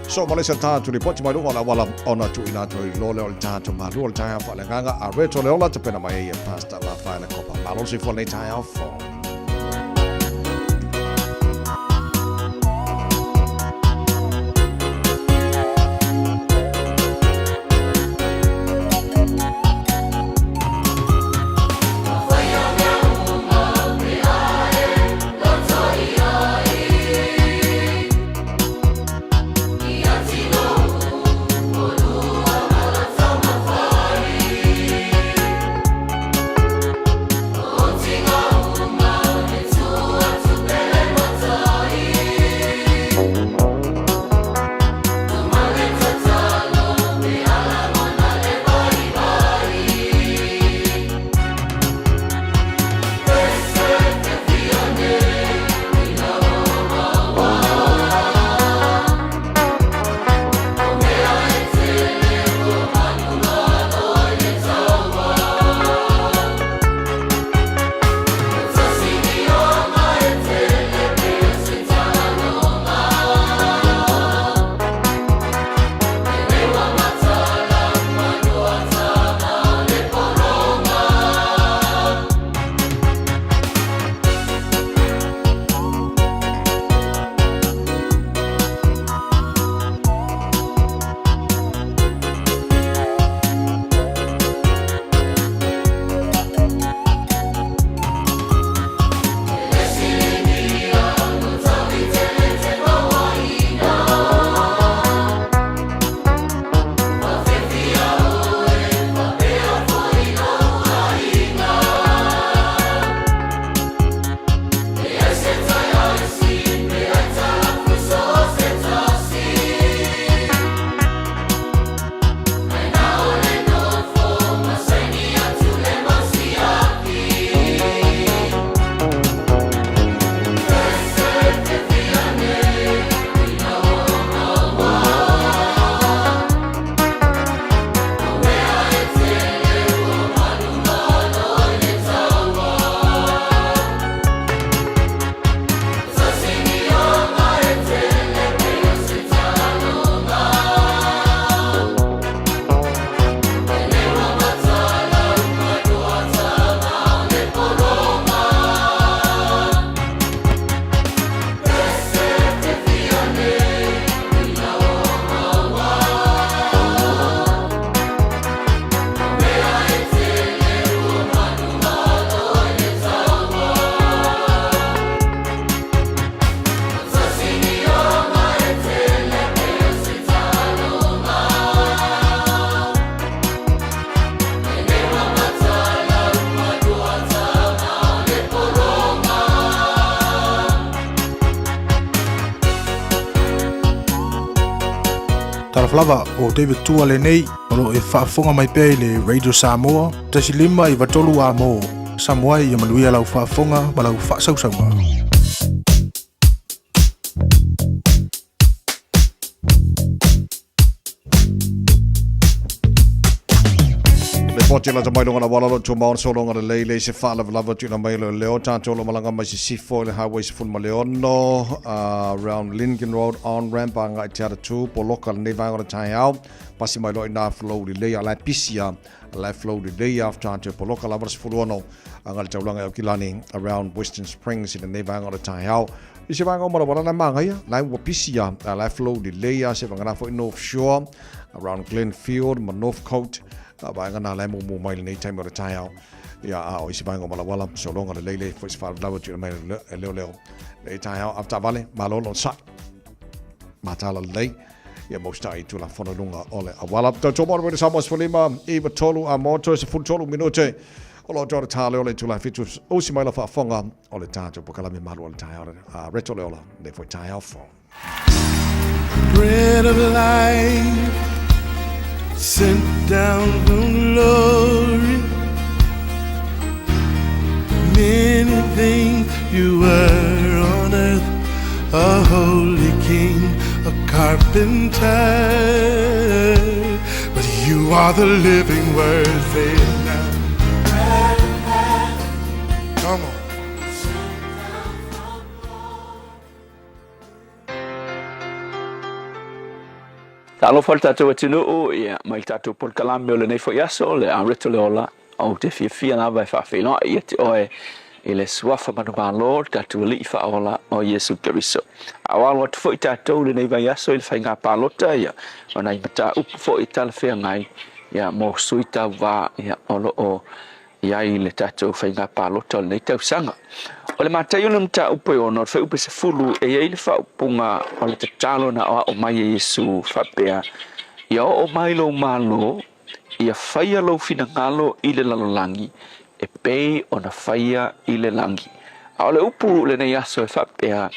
So ma le isi tatou lipoti mai luga o le auala ona tuuina atu ai loa lea o le tatou Malu o le Taeao faaleagaga a Reto Leola tapena mai ai e Pastor Rafaela Kopa. Malo le soifua lenei taeao fou. Talofa lava, o David Tua lenei, o lo o e faafofoga mai pea i le Radio Samoa, 1 5 93 A mo Samoa ia manuia lau faafofoga ma lau faasausauga. Lipoti lata mai luga na wala lo tumau na sologa lelei leai se faalavelave tuuina mai e leoleo tatou lo malaga mai sisifo i le highway 16 around Lincoln Road on ramp agai te Atatū poloka lenei vaega o le taeao pasi mai loa i nā flow lelei a la e pisi a la e flow lelei a tatou poloka lava le 16 agai le taulaga i Aukilani around Western Springs i lenei vaega o le taeao i se vaega o Malawala la e magaia la e ua pisi a la e flow lelei a se vagana foi North Shore around Glenfield ma Northcote a vaega na la e mumu mai lenei taimi o le taeao ia a o isi vaega o Malawala sologa lelei le foi se faalavelave tuuina mai e leoleo lenei taeao avetaavale malo le onosai matala lelei ia mositaʻi i Tulafono i luga o le auala. Tatou mo le Samoa 15 i 3 a moto 13 minute o lo o tā leo le itula e 7 usi mai la faafofoga o le tatou polokalame malu o le taeao a Reto Leola le foi taeao fou. Bread of life sent down from glory. Many things you were on earth, a holy king, a carpenter. But you are the living word, say it now. Come on. Talofa le tatou atunuu, ia, mai le tatou polokalame o lenei foi aso, le a Reto Leola, ou te fiafia lava e faafeiloai ia te oe i le Suafa manumalo, le tatou Alii Faaola o Iesu Keriso. A o alo atu foi tatou i lenei vaiaso i le faiga palota, ia, o nai mataupu foi e talafeagai, ia, mo sui tauva, ia, o lo o i ai le tatou faiga palota o lenei tausaga. O le Mataio le mataupu e 6, o le fuaiupu e 10, e i ai le faaupuga o le tatalo na aoao mai e Iesu faapea, Ia oo mai lou Malo, ia faia lou finagalo i le lalolagi, e pei ona faia i le lagi. A o le upu lenei aso e faapea,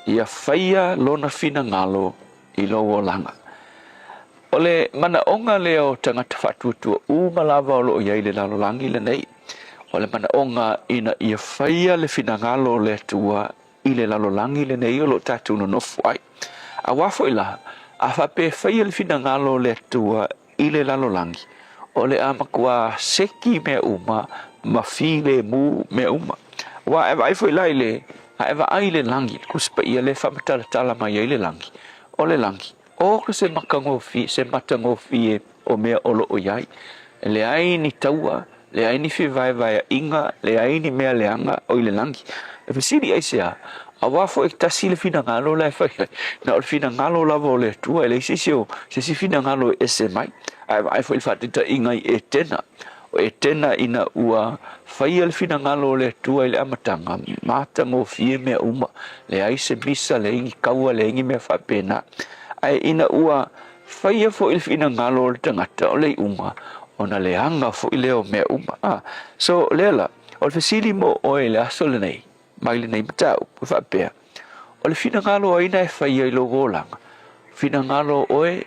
Ia faia lona finagalo i lou olaga. O le manaoga lea o tagata faatuatua uma lava o lo o i ai i le lalolagi lenei, o le manaoga ina ia faia le finagalo o le Atua i le lalolagi lenei o lo o tatou nonofo ai. Auā foi la, a faapea e faia le finagalo o le Atua i le lalolagi, o le a matua seki mea uma ma filemu mea uma. Aua a e vaai foi la i le, a e vaai i le lagi, le Tusi Paia lea e faamatalatala mai ai le lagi, o le lagi, o se matagofie, se matagofie o mea o lo o i ai. E leai ni taua, leai ni fevaevaeaiga, leai ni mea leaga o i le lagi. E fesili aisea, auā foi e tasi le finagalo la e fai ai, na o le finagalo lava o le Atua, e leai se isi o, se isi finagalo e ese mai. A e vaai foi i le faataitaiga i Etena, o Etena ina ua faia le finagalo o le Atua i le amataga, matagofie mea uma, leai se misa, leai ni kaua, leai ni mea faapena. Ae ina ua faia foi le finagalo o le tagata, o le iuga, ona leaga foi lea o mea uma. A, so, lea la, o le fesili mo oe i le aso lenei, mai lenei mataupu, e faapea, o le finagalo o ai na e faia i lou olaga? Finagalo o oe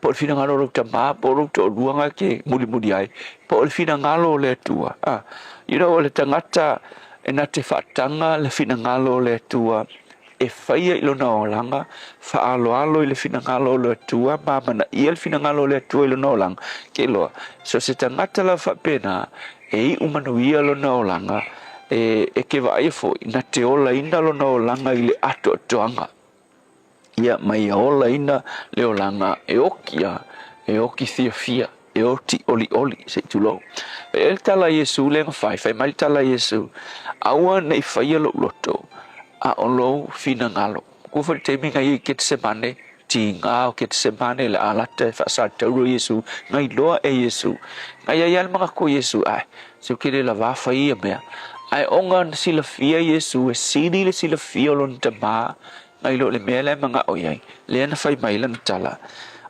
po o le finagalo o lou tama, po o lou toalua na e te mulimuli ai, po o le finagalo o le Atua. Ah, you know, o le tagata e na te faataga le finagalo o le Atua e faia i lona olaga, faaaloalo i le finagalo o le Atua, ma amanaia le finagalo o le Atua i lona olaga. Ke iloa, so se tagata lava faapena, e iu manuia lona olaga, e, e ke vaaia foi, na te olaina lona olaga i le atoatoaga. Ia, ma ia olaina le olaga e oki a, e oki fiafia, e oti olioli, se i tulou. E i ai le tala a Iesu lea na fai, fai mai le tala a Iesu, Aua ne i faia lou loto, a o lou finagalo. Kua foi le taimi na ia i Ketesemane, tiga o Ketesemane, le alata e faasatauro Iesu, na iloa e Iesu. Na i ai lava le manatu o Iesu, Ae, se ou te le lavā fai ia mea. Ae ona na silafia Iesu, e sili le silafia o lona Tama nai lo le mea la e manao i ai, lea na fai mai lana tala,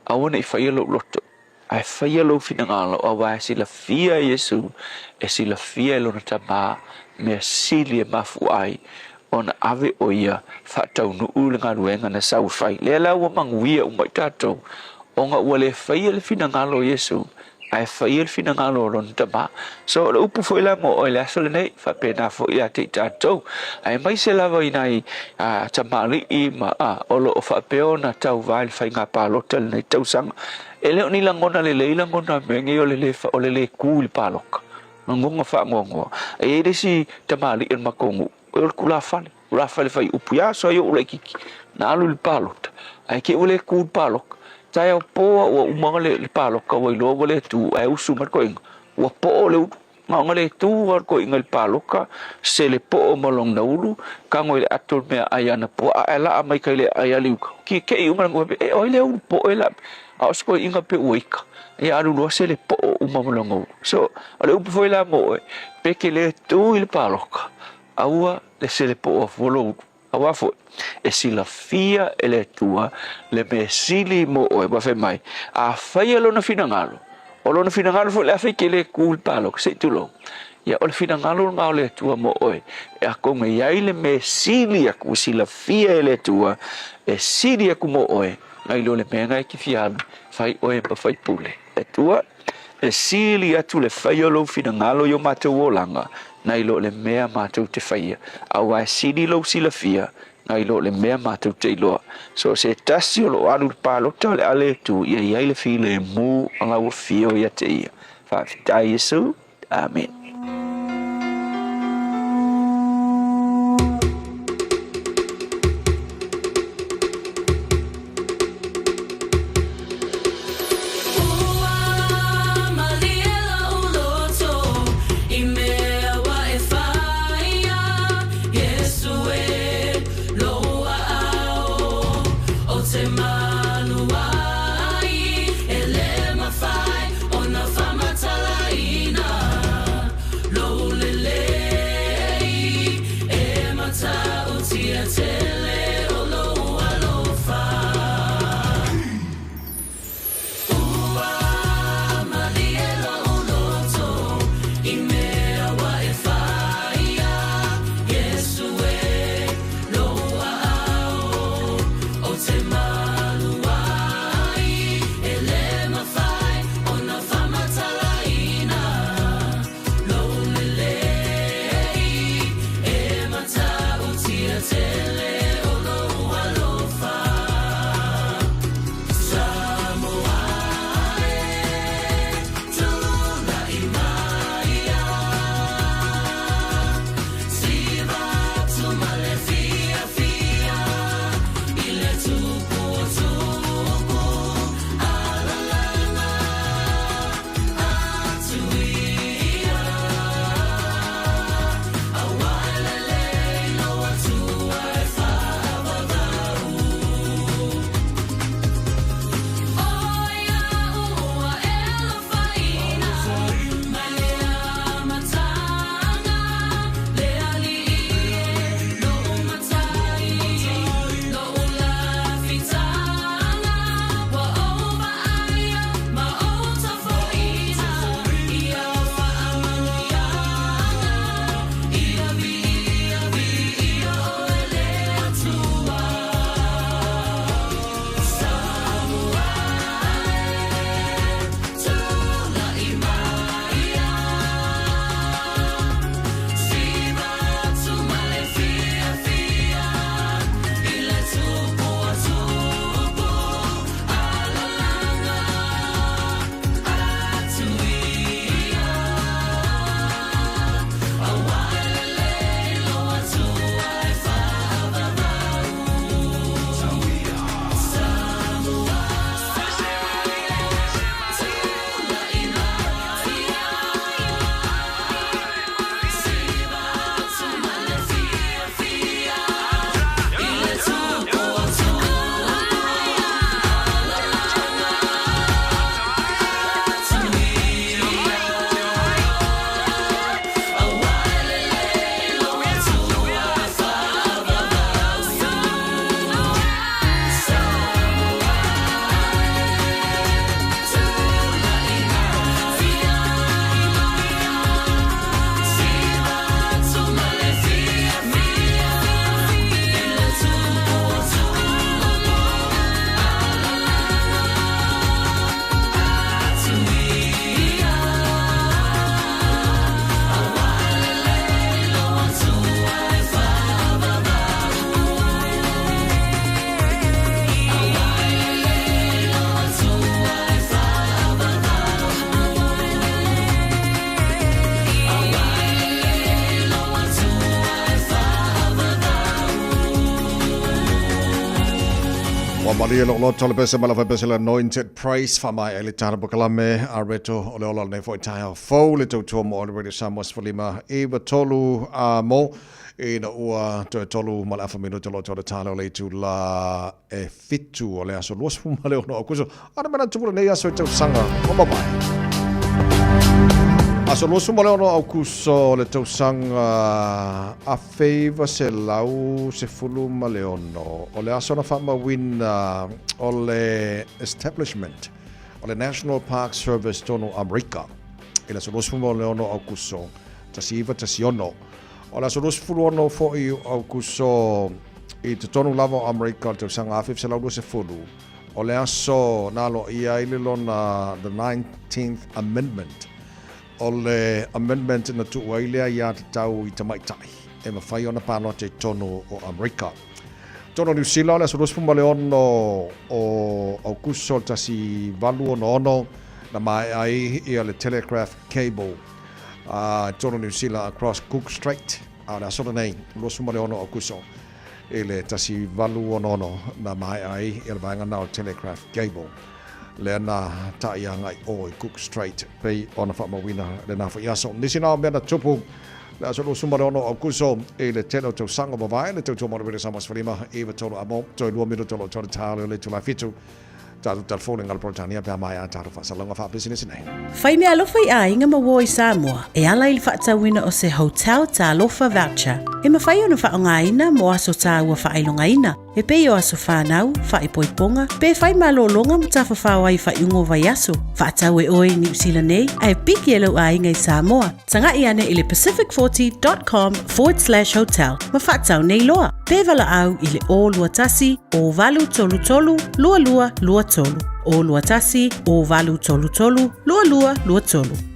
Aua ne i faia lou loto, ae faia lou finagalo, auā e silafia e Iesu, e silafia e lona Tama, mea sili e mafua ai ona ave ʻo ia faataunuu le galuega na sau e fai. Lea la ua manuia uma i tatou, Ona ua le faia le finagalo o Iesu, ae faia le finagalo o lona Tama. So o le upu foi la mo oe i le aso lenei, faapena foi ia te i tatou, aemaise lava i nai tamalii ma o lo o faapea ona tauva i le faiga palota i lenei tausaga. E le o ni lagona lelei lagona mea nei o le le, o le le ku i le paloka, lagona faanoanoa. E i ai le isi tamalii o le matou nuu, o le tulafale, tulafale fai upu ia aso ai ou laititi, na alu i le palota, ae te i ua le tu i le paloka. Taeao po a ua uma le paloka ua iloa ua le tu, ae usu mai le toeaina, ua poo le ulu. Na ona le tu lava o le toeaina i le paloka, sele poo ma lona ulu, tago i le ato le meaai a ana puaa ae laa mai tai le aai a liuga. Kikei uma le nuu, e o ai lea ulu poo e laa, a o se toeaina pe ua ita, ia alu loa sele poo uma ma lona ulu. So, o le upu foi la mo oe, pe te le tu i le paloka, Aua le selepoa fua lou ulu, aua foi e silafia e le Atua le mea sili mo oe. Ua fai mai, a faia lona finagalo, o lona finagalo foi le a fai ke le ku i le paloka, se i tulou. Ia, o le finagalo lena o le Atua mo oe, e atonu e i ai le mea sili aku ua silafia e le Atua, e sili aku mo oe, nai lo le mea lena e te fia alu, fai oe ma faipule. Atua, e sili atu le fai o lou finagalo i o matou olaga, nai lo le mea matou te faia, aua e sili lou silafia nai lo le mea matou te iloa. So o se tasi o lo o alu i le palota o le a le tu, ia i ai le filemu o lau afio ia te ia. Faafetai Iesu. Amene. Ua malie lou loto le pese ma le pese le Anointed Praise faamaea ai le tala polokalame a Reto o le ola o lenei foi taeao fou le tautua mo le Radio Samoa 15 93 a mo ina ua toe tolu ma le afa minuta loto le tala o le itula e fitu o le aso 26 Aukuso. A na manatu lenei aso i tausaga ua mavae. Aso 26 Aukuso le tausaga 1916, o le aso na faamauina o le establishment o le National Park Service tonu o Amerika i le aso 26 Aukuso 1916. O le aso 26 foi o Aukuso i totonu lava o Amerika o le tausaga 1920, o le aso na aloaia ai le lona The Nineteenth Amendment, o le amendment na tuu ai le aiatatau i tamaitai e mafai ona palota i totonu o Amerika. Totonu o Niu Sila, o le aso 26 o Aukuso 1866 na maea ai ia le telegraph cable i totonu o Niu Sila across Cook Strait, a o le aso lenei, 26 Aukuso i le 1866 na maea ai ia le vaega na o le telegraph cable lea na taʻi agai o i Cook Strait pei ona faamauina lena foi aso. Nisi na o mea na tupu le aso 26 Aukuso i le tele o tausaga ua mavae le tautua mo le Radio Samoa 15 93 a mo toe 2 minuta o lo o toe tale o le itula e fitu tatou telefoni ngā le Peretania pe a maea a tatou faasalalauga faapisinisi nei. Fai meaalofa i aiga ma uo i Samoa e ala i le faatauina o se Hotel Talofa Voucher e mafai ona faaaogaina mo aso tāua faailogaina e pei o aso whānau, whaipoiponga, pe whai malōlōga ma tafafao ai faaiuga o vaiaso. Faatau e oe i Niu Sila nei, ae piki e lou aiga i Samoa. Taga'i ane i le pacific40.com forward slash hotel ma faatau nei loa. Pe valaau i le 021 0833 2223. 021 0833 2223.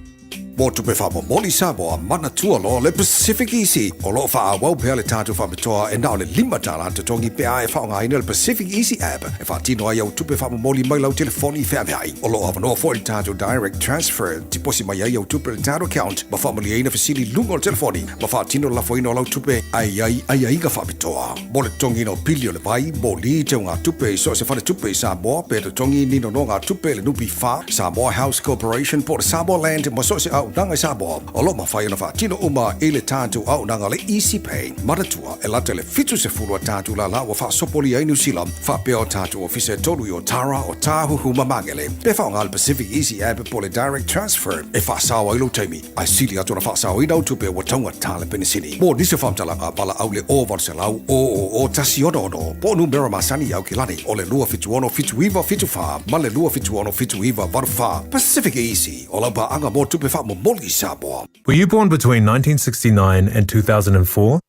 Mo tupe faamomoli Samoa, manatua loa le Pacific Easy. O lo o faaauau pea le tatou faapitoa e na o le $5 totogi pe a e faaaogaina le Pacific Easy app e faatino ai au tupe faamomoli mai lau telefoni feaveai. O lo o avanoa foi le tatou Direct Transfer, tiposi mai ai au tupe i le tatou account ma faamalieina fesili i luga o le telefoni ma faatino le lafoina o lau tupe ae i ai aiaiga faapitoa. Mo le totogiina o pili o le vai, moli, teugatupe i so o se faletupe i Samoa pe totogi ni nonogatupe i le NPF, Samoa House Corporation po o le Samoa Land ma so o se auaunaga i Samoa. O lo o mafai ona faatino uma i le tatou auaunaga le Easy Pay. Manatua, e lata i le 70 a tatou lala ua faasopolia ai Niu Sila, faapea o tatou ofisa e tolu i Otara, Otāhuhu ma Magele. Pe faaaoga le Pacific Easy App po o le Direct Transfer e faasao ai lou taimi, ae sili atu ona faasaoina au tupe ua taugata le penisini. Mo nisi o faamatalaga, valaau le 0800 000 166 po o numera masani i Aukilani o le 276 7974 ma le 276 7984. Pacific Easy, o lau paaga mo tupe faamomoli i Samoa. Were you born between 1969 and 2004?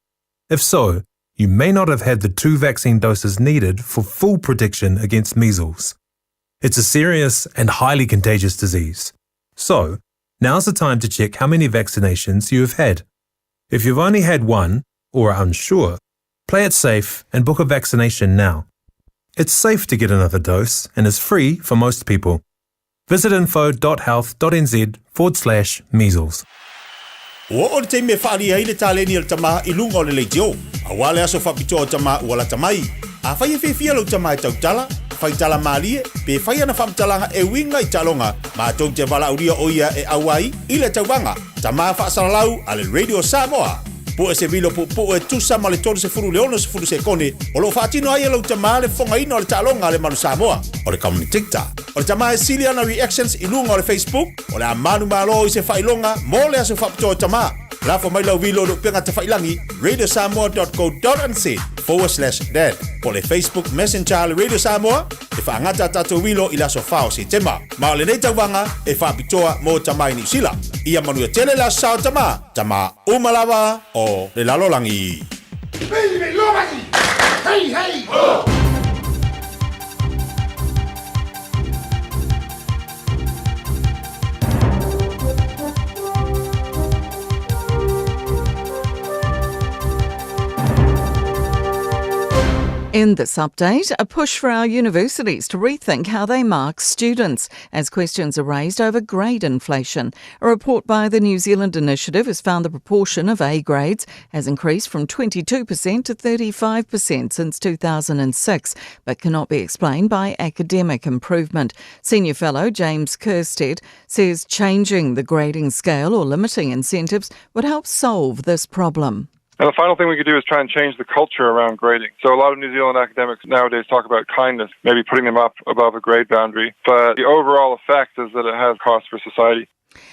If so, you may not have had the two vaccine doses needed for full protection against measles. It's a serious and highly contagious disease. So, now's the time to check how many vaccinations you have had. If you've only had one, or are unsure, play it safe and book a vaccination now. It's safe to get another dose and is free for most people. Visit info.health.nz forward slash measles. Ua oo le taimi e faaalia ai le taleni a le tama i luga o le leitio, aua le aso faapitoa o tama ua lata mai. Afai e fiafia lou tama e tautala, fai tala malie, pe fai ana faamatalaga e uiga i taaloga, matou te valaaulia o ia e auai i le tauvaga Tama Faasalalau a le Radio Samoa. Pue se vilo puupuu e tusa ma le 30 i le 60 sekone o lo o faatino ai e lou tama le fofogaina o le taaloga a le Manu Samoa, o le commentator. O le tama e sili ana reactions i luga o le Facebook, o le a manumalo i se faailoga mo le aso faapitoa o tama. Lafo mai lau vilo i le upega tafailagi radiosamoa.co.nz/dad po o le Facebook Messenger a le Radio Samoa e faagata a tatou vilo i le aso 4 o Setema. Ma o lenei tauvaga e faapitoa mo tama i Niu Sila. Ia manuia tele le aso sa o tama, tama uma lava o le lalolagi. Hey, hey, ho! In this update, a push for our universities to rethink how they mark students as questions are raised over grade inflation. A report by the New Zealand Initiative has found the proportion of A grades has increased from 22% to 35% since 2006, but cannot be explained by academic improvement. Senior Fellow James Kersted says changing the grading scale or limiting incentives would help solve this problem. And the final thing we could do is try and change the culture around grading. So a lot of New Zealand academics nowadays talk about kindness, maybe putting them up above a grade boundary. But the overall effect is that it has costs for society.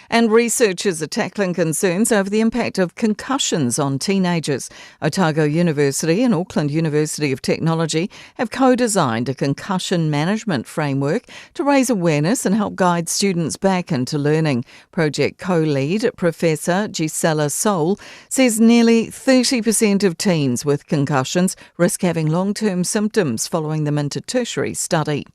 And researchers are tackling concerns over the impact of concussions on teenagers. Otago University and Auckland University of Technology have co designed a concussion management framework to raise awareness and help guide students back into learning. Project co lead Professor Gisela Soul says nearly 30% of teens with concussions risk having long term symptoms following them into tertiary study.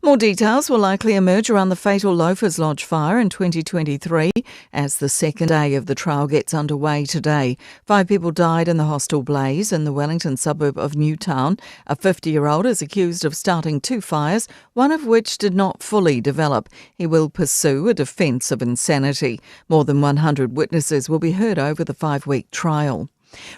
More details will likely emerge around the fatal Loafers Lodge fire in 2023 as the second day of the trial gets underway today. Five people died in the hostel blaze in the Wellington suburb of Newtown. A 50 year old is accused of starting two fires, one of which did not fully develop. He will pursue a defence of insanity. More than 100 witnesses will be heard over the five week trial.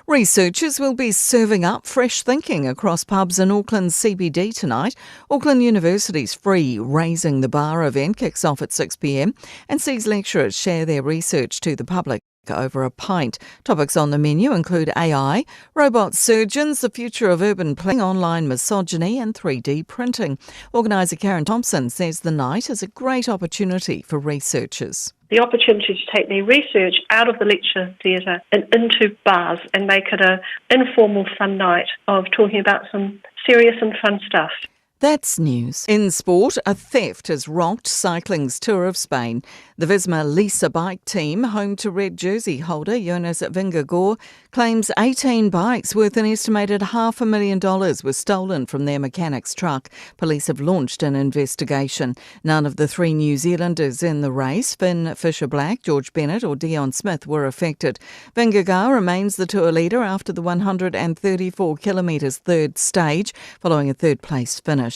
Researchers will be serving up fresh thinking across pubs in Auckland's CBD tonight. Auckland University's free Raising the Bar event kicks off at 6pm and sees lecturers share their research to the public over a pint. Topics on the menu include AI, robot surgeons, the future of urban planning, online misogyny, and 3D printing. Organiser Karen Thompson says the night is a great opportunity for researchers the opportunity to take their research out of the lecture theatre and into bars and make it an informal fun night of talking about some serious and fun stuff. That's news. In sport, a theft has rocked cycling's Tour of Spain. The Visma Lease a Bike team, home to red jersey holder Jonas Vingegaard, claims 18 bikes worth an estimated half a million dollars were stolen from their mechanic's truck. Police have launched an investigation. None of the three New Zealanders in the race, Finn Fisher Black, George Bennett or Dion Smith, were affected. Vingegaard remains the tour leader after the 134 kilometres third stage, following a third place finish.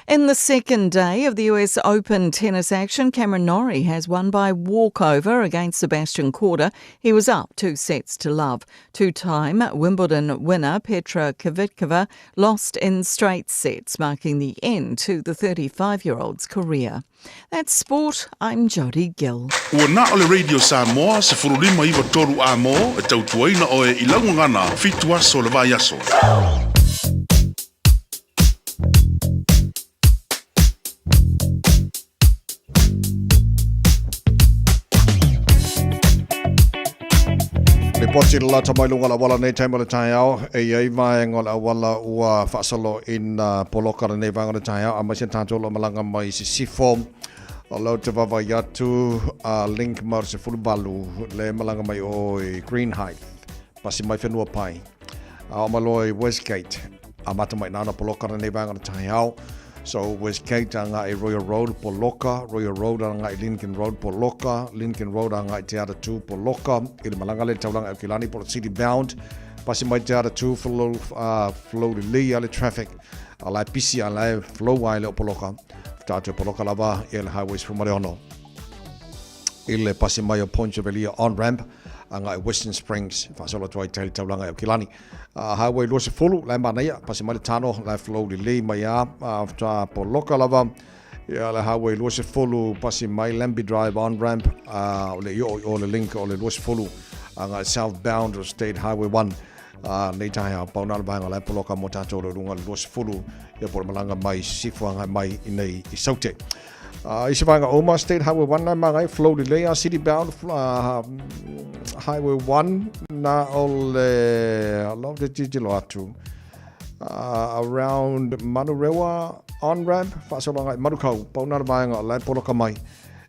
In the second day of the US Open tennis action, Cameron Norrie has won by walkover against Sebastian Korda. He was up two sets to love. Two-time Wimbledon winner Petra Kvitova lost in straight sets, marking the end to the 35-year-old's career. That's sport. I'm Jodie Gill. Ua na o le Radio Samoa, 1593 a mō, e tautuaina oe i lau gagana, fitu aso le vaiaso. Lipoti le lata mai luga o le auala nei taimi o le taeao, e i ai vaega o le auala ua faasolo ina poloka lenei vaega o le taeao, aemaise tatou o lo o malaga mai i Sisifo. O lea ou te vaavaai atu a link ma o le 18 le malaga mai o i Greenhithe, pasi mai Whenuapai, a oo mai loa i Westgate, amata mai i ina ona poloka lenei vaega o le taeao. So Westgate agai i Royal Road poloka, Royal Road agai i Lincoln Road poloka, Lincoln Road agai i Te Atatū poloka, i le malaga lea i le taulaga i Aukilani po o le City Bound, pasi mai Te Atatū flow, flow lelei lava le traffic, a la e pisi a la e flow lava e le o poloka, tatou poloka lava ia le Highway 16. I le pasi mai o Point Chevalier on ramp agai i Western Springs, faasolo atu ai i tai i le taulaga i Aukilani. Highway 20, la e manaia, pasi mai le tano, la e flow lelei mai lava, faatoa poloka lava ia le Highway 20, pasi mai Lambie Drive on ramp, o le i oo i o le link o le 20 agai southbound o State Highway 1. Nei taeao, pau na o le vaega o la e poloka mo tatou o le luga o le 20, ia po o le malaga mai i Sisifo agai mai i nei i Saute. I se vaega uma, State Highway 1 na e magai, flow lelei a City Bound Highway 1 na o le, lau te tilotilo atu, around Manurewa on ramp, faasolo agai i Manukau, pau na le vaega o la e poloka mai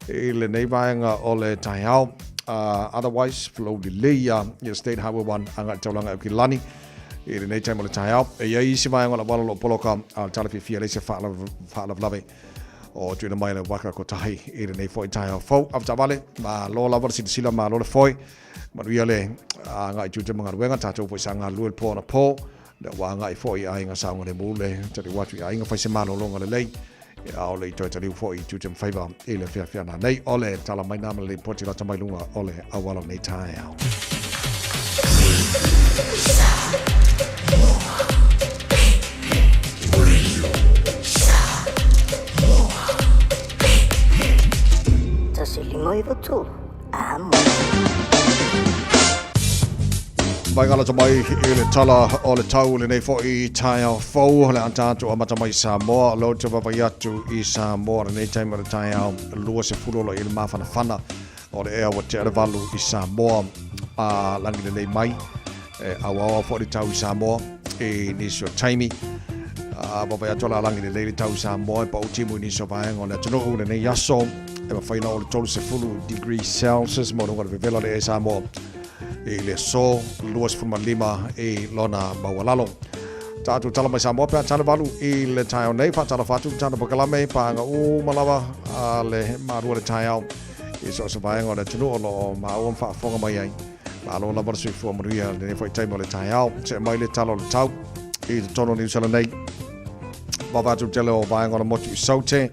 i lenei vaega o le taeao. Otherwise, flow lelei a ia State Highway 1 agai i le taulaga i Aukilani i lenei taimi o le taeao. E i ai isi vaega o le auala o lo o poloka, a o le tala fiafia e leai se faalavelave o tuuina mai le waka kotahi i lenei foi taeao fou. Avetaavale, malo lava le silasila, malo le foe. Manuia le agai i tiute ma galuega, tatou foi sa galulue i le po anapo. Lea ua agai foi i aiga saogalemu le taliu atu i aiga fai se malologa lelei e ʻaʻole i toe taliu foi i tiute ma faiva i le feafea nanei. O le tala mai nā ma le lipoti lata mai luga o le auala o lenei taeao. 153, amo. Mai galata mai i le tala o le tau lenei foi taeao fou le a tatou amata mai Samoa o lea ou te vaavaai atu i Samoa lenei taimi o le taeao 20 o lo o i ai le mafanafana o le ea ua tea le 8 i Samoa a lagi lelei mai e auaoa foi le tau i Samoa i nisi o taimi a vaavaai atu o le a lagi lelei le tau i Samoa e pau timu i nisi o vaega o le atunuu lenei aso e mafai ona oo i le 30 degree Celsius mo luga o le vevela o le ea i Samoa i le aso 25 i lona maualalo. Tatou tala mai Samoa pe a tala 8 i le taeao nei, faatalofa atu le polokalame paaga uma lava a le malua le taeao i so o se vaega o le atunuu o lo o maua ma faafofoga mai ai. Malo lava le soifua manuia lenei foi taimi o le taeao. See mai le tala o le tau i totonu o Niu Sila nei. Vaavaai atu tele o vaega o le motu i Saute.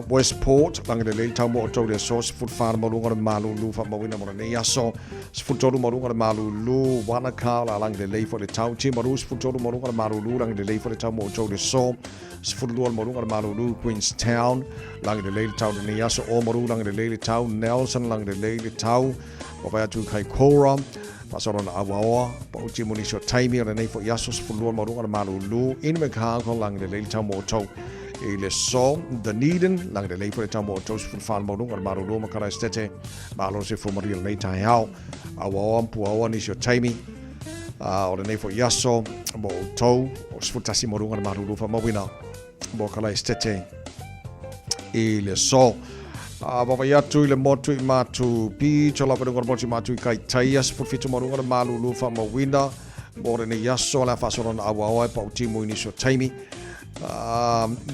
Westport, lagi lelei le tau mo outou i le aso, 14 le maualuga o le malulu faamauina mo lenei aso, 13 maualuga o le malulu, Wanaka, o le a lagi lelei foi le tau, Timaru, 13 maualuga o le malulu, lagi lelei foi le tau mo outou i le aso, 12 le maualuga o le malulu, Queenstown, lagi lelei le tau i lenei aso, Oamaru, lagi lelei le tau, Nelson, lagi lelei le tau, vaavaai atu i Kaikoura, Faasolona Auaoa, pau timu nisi o taimi o lenei foi aso 12 maualuga o le malulu, Invercargill, lagi lelei le tau mo outou i le aso, Dunedin, lagi lelei foi le tau mo outou 14 maualuga o le malulu ma Kalaestete, malo le soifua manuia i lenei taeao. Auaoa ma Puaoa nisi o taimi o lenei foi aso mo outou, o 11 maualuga o le malulu faamauina mo Kalaestete i le aso. A vaavaai atu i le motu i Matu Beach, o lava i luga o le motu i Matu i Kaitaia, 17 maualuga le malulu faamauina mo lenei aso, le a faasolona auaoa e pau timu i nisi o taimi.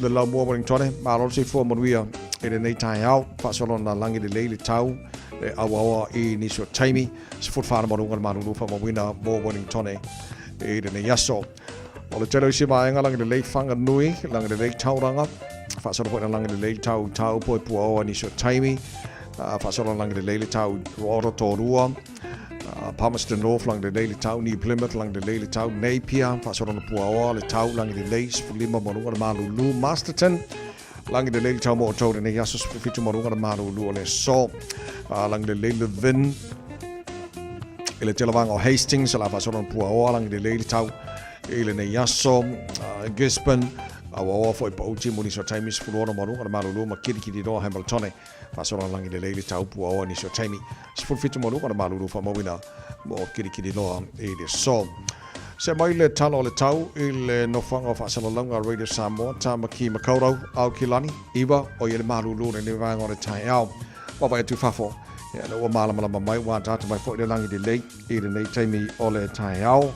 Le laumua Wellingtone, malo le soifua manuia i lenei taeao, faasolona lagi lelei le tau e auaoa i nisi o taimi, 14 maualuga le malulu faamauina mo Wellingtone i lenei aso. O le tele o isi vaega lagi lelei Whanganui, lagi lelei Tauranga, faasolo foi na lagi lelei tau Taupo e Puaoa nisi o taimi, faasolo na lagi lelei le tau Rotorua, Palmerston North lagi lelei le tau New Plymouth lagi lelei le tau Napier, faasolo na Puaoa le tau lagi lelei 15 maualuga le malulu Masterton, lagi lelei le tau mo outou lenei aso 17 maualuga le malulu o le aso, lagi lelei Levin, I le tele vaega o Hastings, o le a faasolo na Puaoa, lagi lelei le tau i lenei aso. Gisborne, auaoa foi pau timu nisi o taimi, 16 maualuga le malulu ma Kirikiriroa Hamiltone, faasolo na lagi lelei le tau Puaoa nisi o taimi, 17 maualuga le malulu faamauina mo Kirikiriroa i le aso. See mai le tala o le tau i le nofoaga o faasalalauga a Radio Samoa, Tāmaki Makaurau, Aokilani, 9, o ia le malulu o lenei vaega o le taeao. Vaavaai atu i fafo, ia lea ua malamalama mai, ua ataata mai foi le lagi lelei i lenei taimi o le taeao.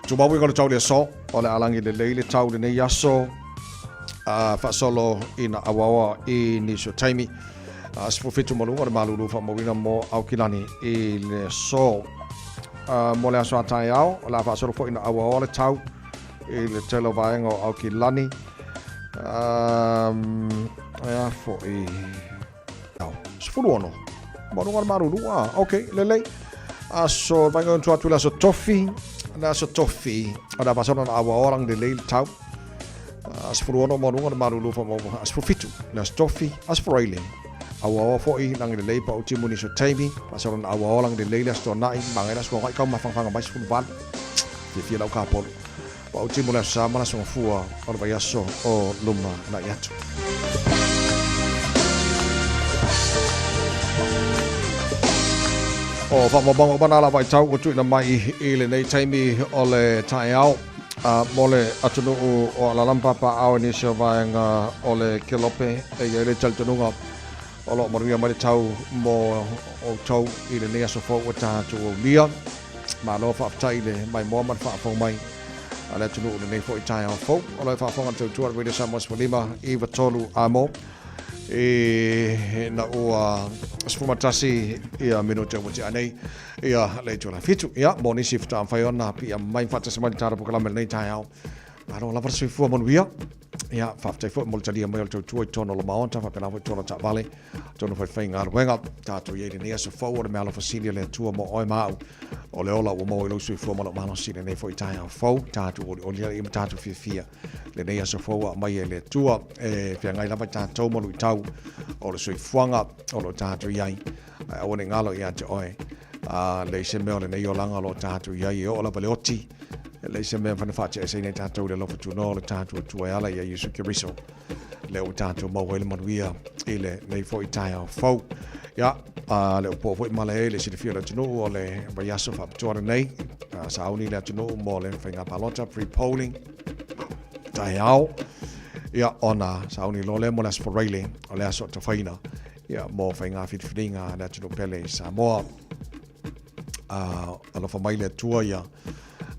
Tumau uiga o le tau i le aso, o le a lagi lelei le tau i lenei aso, a faasolo ina auaoa i nisi o taimi. A 17 ma luga o le malulu faamauina mo Aukilani i le aso. Mo le aso a taeao, o le a faasolo foi ina auaoa le tau i le tele o vaega o Aukilani. Ea foi. 16. Ma luga o le malulu. Ah, ok, lelei. Aso, vaega o atu le aso tofi. Le aso tofi. O le a faasolo na auaoa lagi lelei le tau. 16 ma luga o le malulu faamaua. 17. Le aso tofi. Aso Faraile. Auaoa foi lagi lelei pa o timu nisi o taimi. Faasolo na auaoa lagi lelei le aso tuanai. Magai le aso tuanai kau mafangafanga mai 18. Fiafia lau kapolu. Ua oti mo le Aso Sa ma le Aso Gafua o le vaiaso o luma na'i atu. O faamaumauga uma nā lava i tau ua tuuina mai i lenei taimi o le taeao mo le atunuu o Alaala ma Papaao i nisi o vaega o le Kelope e i ai le talitonuga o lo o manuia mai le tau mo outou i lenei aso fou ua tatou aulia. Malo faafetai i le maimoa ma le faafofoga mai a le atunuu i lenei foi taeao fou. O lo o faafofoga le tautua a le Radio Samoa 15 i 3 amo. Ina ua 11 ia minute ua tea nei ia le itula 7. Ia, mo nisi faatoa mafai ona piia mai ma faatasi mai le tala polokalame i lenei taeao. Malo lava le soifua manuia. Ia, faafetai foi mo le talia mai o le tautua i totonu o le Maota, faapena foi totonu o taavale, totonu o falefaigaluega. Tatou i ai i lenei aso fou o le meaalofa sili a le Atua mo oe ma au. O le ola ua maua i lou soifua ma lou malosi i lenei foi taeao fou. Tatou olioli ai ma tatou fiafia lenei aso fou ua aumai e le Atua. E feagai lava i tatou ma luitau o le soifuaga o lo o tatou i ai. Ae aua ne i galo ia te oe, a leai se mea o lenei olaga o lo o tatou i ai e oo lava i le oti. E leai se mea e mafai ona faateeseina i tatou i le alofa tunoa o le tatou Atua e ala ia Iesu Keriso. Lea ua tatou maua ai le manuia i lenei foi taeao fou. Ia, a le o po foi malae i le silafia o le atunuu o le vaiaso faapitoa lenei, sauni le atunuu mo le faiga palota pre-polling taeao. Ia, ona sauni loa lea mo le Aso Faraile, o le aso tafaina ia, mo faiga filifiliga a le atunuu pele i Samoa. Alofa mai le Atua ia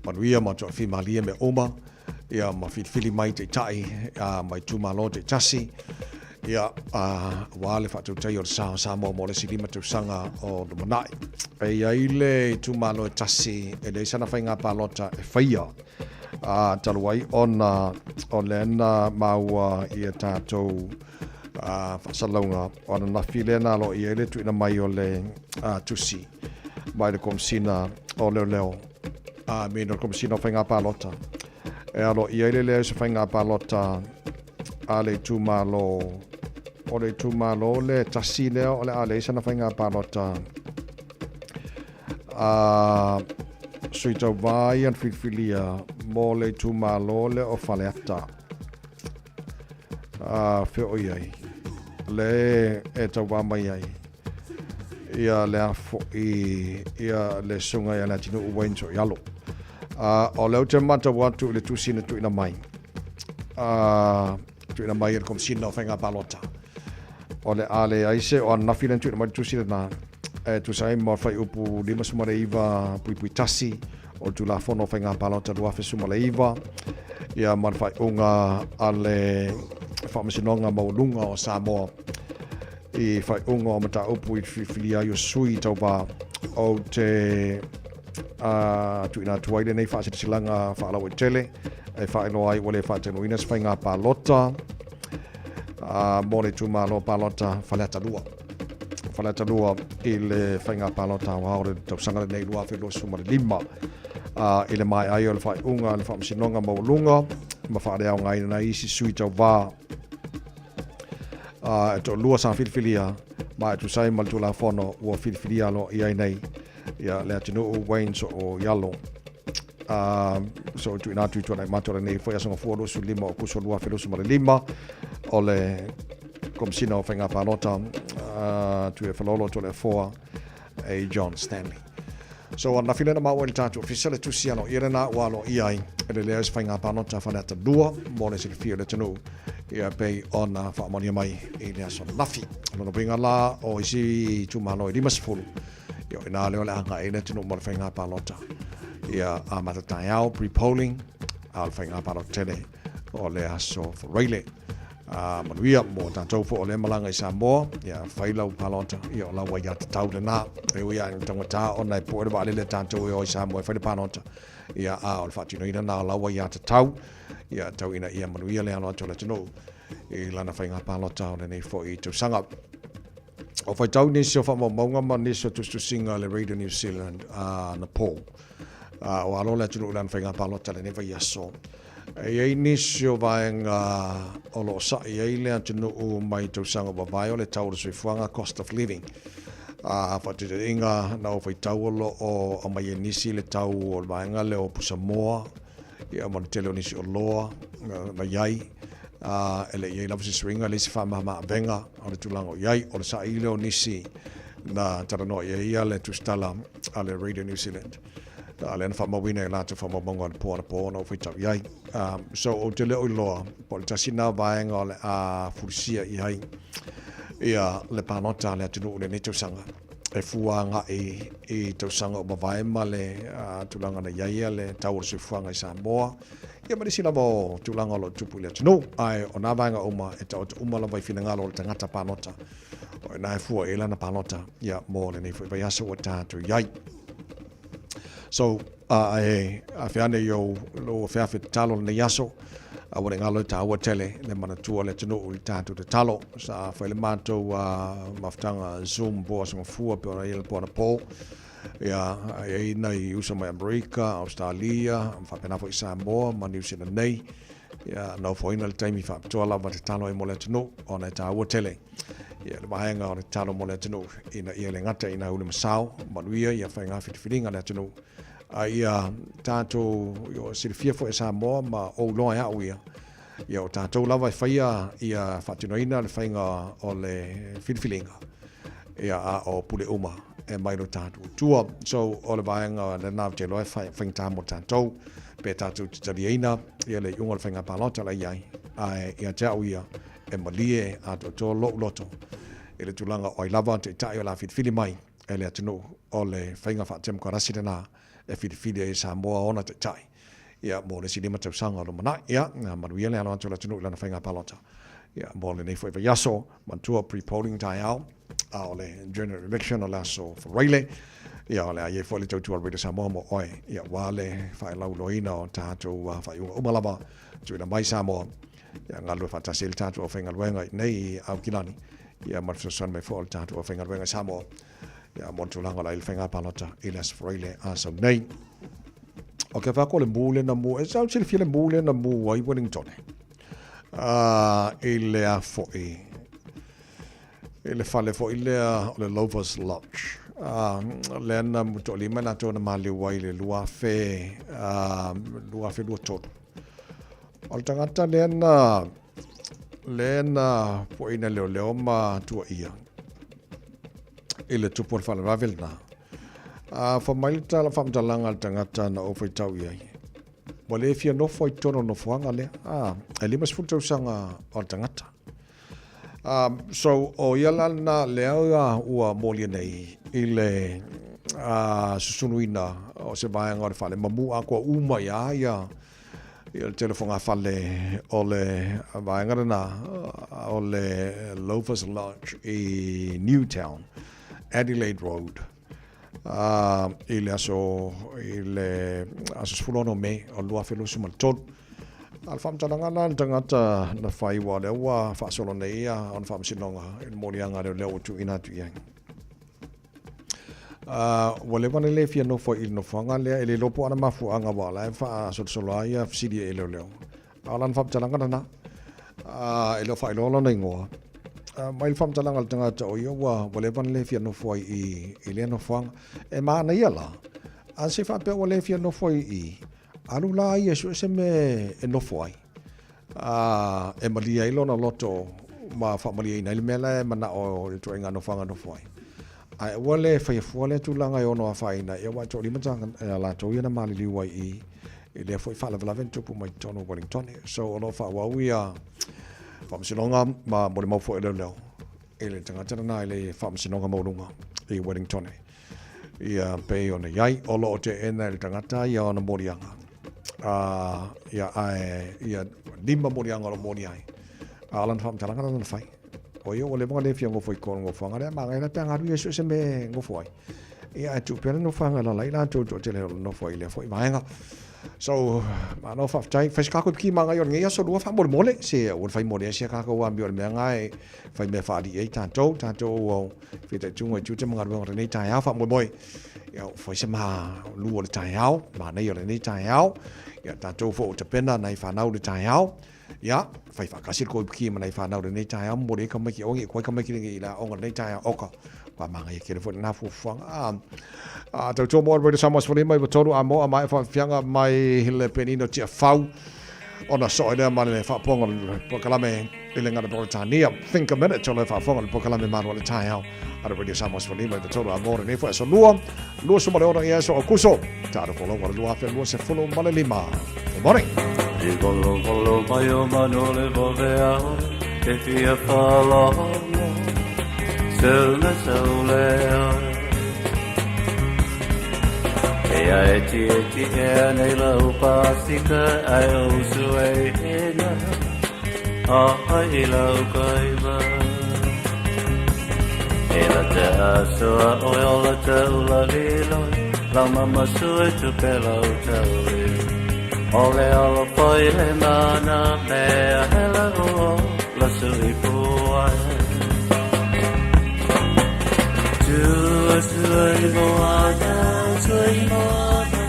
manuia ma toafimalie mea uma, ia ma filifili mai taitai ma itumalo taitasi, ia, aua le faatautaia o le sa o Samoa mo le isi 5 tausaga o lumanai. E i ai le itumalo e tasi e leai sana faiga palota e faia, talu ai ona o lea na maua ia tatou faasalalauga o ananafi lea na aloaia ai le tuuina mai o le tusi mai le Komesina o Leoleo, I mean o le Komesina o Faiga Palota, e aloaia ai le leai o se faiga palota a le itumalo, o le itumalo le tasi lea o le a leai sana faiga palota a sui tauva ia na filifilia mo le itumalo lea o Faleata. A fea o i ai le e tauva mai ai ia le a foi ia le susuga ia Leatinuu Wayne Soialo. O lea ou te matau atu i le tusi na tuuina mai, tuuina mai e le Komesina o Faiga Palota. O le a leai se o ananafi lea na tuuina mai le tusi lena e tusa ai ma le fuaiupu 59.1 o le Tulafono o Faiga Palota 2019, ia ma le faaiuga a le Faamasinoga Maualuga o Samoa i faaiuga o mataupu i filifilia ai o sui tauva. Ou te tuuina atu ai lenei faasilasilaga faalauaitele e faailoa ai ua le faatinoina se faiga palota mo le itumalo palota Faleata 2. Faleata 2 i le faiga palota aoao o le tausaga lenei 2025. I le maea ai o le faaiuga a le Faamasinoga Maualuga ma faaleaogaina ai isi sui tauva e toalua sa filifilia ma e tusa ai ma le Tulafono ua filifilia aloaia ai nei ia Leatinuu Wayne So'oialo. So tuuina atu i Tuanaimato lenei foi aso Gafua 25 o Akuso 2025 o le Komesina o Faiga Palota Tuiaifalolo Toleafoa a John Stanley. So ananafi lea na maua i le tatou ofisa le tusi aloaia lena ua aloaia ai e le leai o se faiga palota Faleata 2 mo le silafia o le atunuu ia pei ona faamaonia mai i le aso ananafi. O lona uiga la o isi itumalo e 50 ia o i ina lea o le a agai ai le atunuu mo le faiga palota ia amata taeao pre-polling a o le faiga palota tele o le aso Faraile. Manuia mo tatou foi o lea malaga i Samoa, ia fai lau palota, ia o lau aiatatau lena. E ui lava ina taugata ona e poe le vaalele a tatou e o i Samoa e fai le palota, ia a o le faatinoina lena o lau aiatatau, ia tau ina ia manuia le alo atu o le atunuu i lana faiga palota o lenei foi tausaga. O faitau nisi o faamaumauga ma nisi o tusitusiga a le Radio New Zealand anapo. O alo le atunuu i lana faiga palota lenei vaiaso. E i ai nisi o vaega o lo o sa'i ai le atunuu mai tausaga ua mavae o le tau o le soifuaga, cost of living. A faataitaiga, na ou faitau o lo o aumai e nisi le tau o le vaega lea o pusamoa, ia ma le tele o nisi oloa na i ai, e le i i ai lava se suiga, e leai se faamama-avega o le tulaga o i ai. O le sa'i lea o nisi na talanoa i ai ia le tusitala a le Radio New Zealand. A lea na faamauina i latou faamaumauga o le po anapo ona ou faitau i ai. So ou te le o iloa po o le tasi lena vaega o le a fulisia i ai ia le palota a le atunuu i lenei tausaga. e fua agai i tausaga ua mavae ma le tulaga na i ai le tau o le soifuaga i Samoa, ia ma nisi lava o tulaga o lo o tupu i le atunuu. Ae o nā vaega uma e taoto uma lava i finagalo o le tagata palota, o i ina e fua i ai lana palota ia mo lenei foi vaiaso ua tatou i ai. So, ae afe ane i ou lou afeafe tatalo lenei aso, aua ne i galo e taua tele le manatua o le atunuu i le tatou tatalo. Sa fai le matou mafutaga Zoom po Aso Gafua pe ona i ai le po anapo. Ia, e i ai nai uso mai Amerika, Australia, faapena foi Samoa ma Niu Sila nei. Ia, na ofoina le taimi faapitoa lava tatalo ai mo le atunuu ona e taua tele. Ia, le vaega o le tatalo mo le atunuu ina ia le gata ina uli masao, manuia ia faiga filifiliga a le atunuu. A ia tatou silafia foi e Samoa ma ou iloa e au ia, ia o tatou lava e faia ia faatinoina le faiga o le filifiliga, ia a o pule uma e mai lo tatou tua. So, o le vaega lena ou te iloa e faigata mo tatou, pe tatou te taliaina ia le iuga o le faiga palota la i ai, ae ia te au ia, e malie atoatoa lou loto i le tulaga o ai lava taitai o le a filifili mai e le atunuu o le faiga faatemokarasi lena e filifili ai e Samoa ona taitai ia mo le isi 5 tausaga o lumanai. Ia, manuia le alo atu o le atunuu i lana faiga palota ia mo lenei foi vaiaso. Manatua pre-polling taeao, a o le general election o le aso Faraile. Ia, o le a i ai foi le tautua a le Radio Samoa mo oe ia aua le faelauiloaina o tatou faaiuga uma lava tuuina mai Samoa. Ia galulue faatasi ai le tatou aufaigaluega i nei i Aukilani, ia ma le fesoasoani mai foi o le tatou aufaigaluega i Samoa, ia mo le tulaga o la i le faiga palota i le Aso Faraile a sau nei. O ke whako le mū le na mū, e sau silafia le mū le na mū ai Wellingtone. I le a foi, i le fale foi lea o le Lovers Lodge. Lea na mutoalima i latou na maliu ai le 2000, 2023. O le tagata lea na lea na poina leoleo ma tuaia i le tupu o le faalavelave lena. A fa mai le tala faamatalaga a le tagata na ou faitau i ai, ua le fia nofo i totonu o le nofoaga lea. A, e 50 tausaga o le tagata. So, o ia la lena lea ua molia nei i le susunuina o se vaega o le fale, mamu atoa uma i a ia ia le tele o fogafale o le vaega lena o le Loafers Lodge i Newtown, Adelaide Road. I le aso i le aso 16 Me o le 2023. A o le faamatalaga la a le tagata na fai ua lea ua faasolo nei ia ona faamasinoga i le moliaga a leoleo ua tuuina atu i ai. Ua leva ona le fia nofo i le nofoaga lea, e le iloa po o ana mafuaaga aua o la e faasolosolo lava ia fesili e leoleo. A o lana faamatalaga lena, e le o faailoa lona igoa. Mai le faamatalaga a le tagata o ia ua leva ona le fia nofo ai i lea nofoaga. E manaia la, a se faapea ua le fia nofo ai i, alu la ia e sue se mea e nofo ai, e malie ai lona loto ma faamalieina ai le mea la e manao i le ituaiga nofoaga e nofo ai. Ae aua le faia fua lea tulaga e ono afaina ai, aua e toalima tagata latou ia na maliliu ai i i lea foi faalavelave na tupu mai totonu o Wellington. So o lo o faaauau ia faamasinoga ma molimau foi a leoleo i le tagata lena i le faamasinoga maualuga i Wellington. Ia pei ona i ai, o lo o teena e le tagata ia ona moliaga. Ia ae ia lima moliaga o lo o moli ai. A o lana faamatalaga lana na fai. O ia ua leva ona le fia nofo i kona nofoaga lea, manaia la pe a galu ia e sue se mea e nofo ai. Ia ae tuu pea le nofoaga e lala ai latou toatele o lo o nofo ai i lea foi vaega. So, malo faafetai. Fai se kākou piki manaia o lenei aso lua faamolemole. Se aua le fai mo lea sia kākou amio i le mea na e fai mea faalii ai tatou, tatou o fitaituga i tiute ma galuega o lenei taeao faamoemoe. Ia, fai se malu o le taeao, manaia o lenei taeao. Ia, tatou foi ua tapena nai fanau i le taeao. Ia, fai faatasi le koipiki ma nai fanau i lenei taeao, momoli ai tamaiti aua ne i tuai tamaiti i le aoga i lenei taeao, oka, ua manaia tele foi lena fuafuaga. A, tautua mo Radio Samoa 15 93 a moa mae faafiafiaga mai le penina o Tiafau ona soo ai lea ma le faapoga o le polokalame i le gana Peretania. Think a minute o le faafofoga o le polokalame malu o le taeao a le Radio Samoa 15 93 a moa lenei foi aso lua, 26 ia aso Aukuso, talo folau o le 2025. Good morning. I volovolo mai o manu le vove ao Te fia whalolo Seu le seu le ao. Ia e tietie nei lau pasika ai o sue ena a ai lau kaiva. E la te asoa o ola te ula lilo, lau mama sue tu pe lau tauli. O le alo foi le mana mea hela o la sui puai. Tua sui moana, sui moana,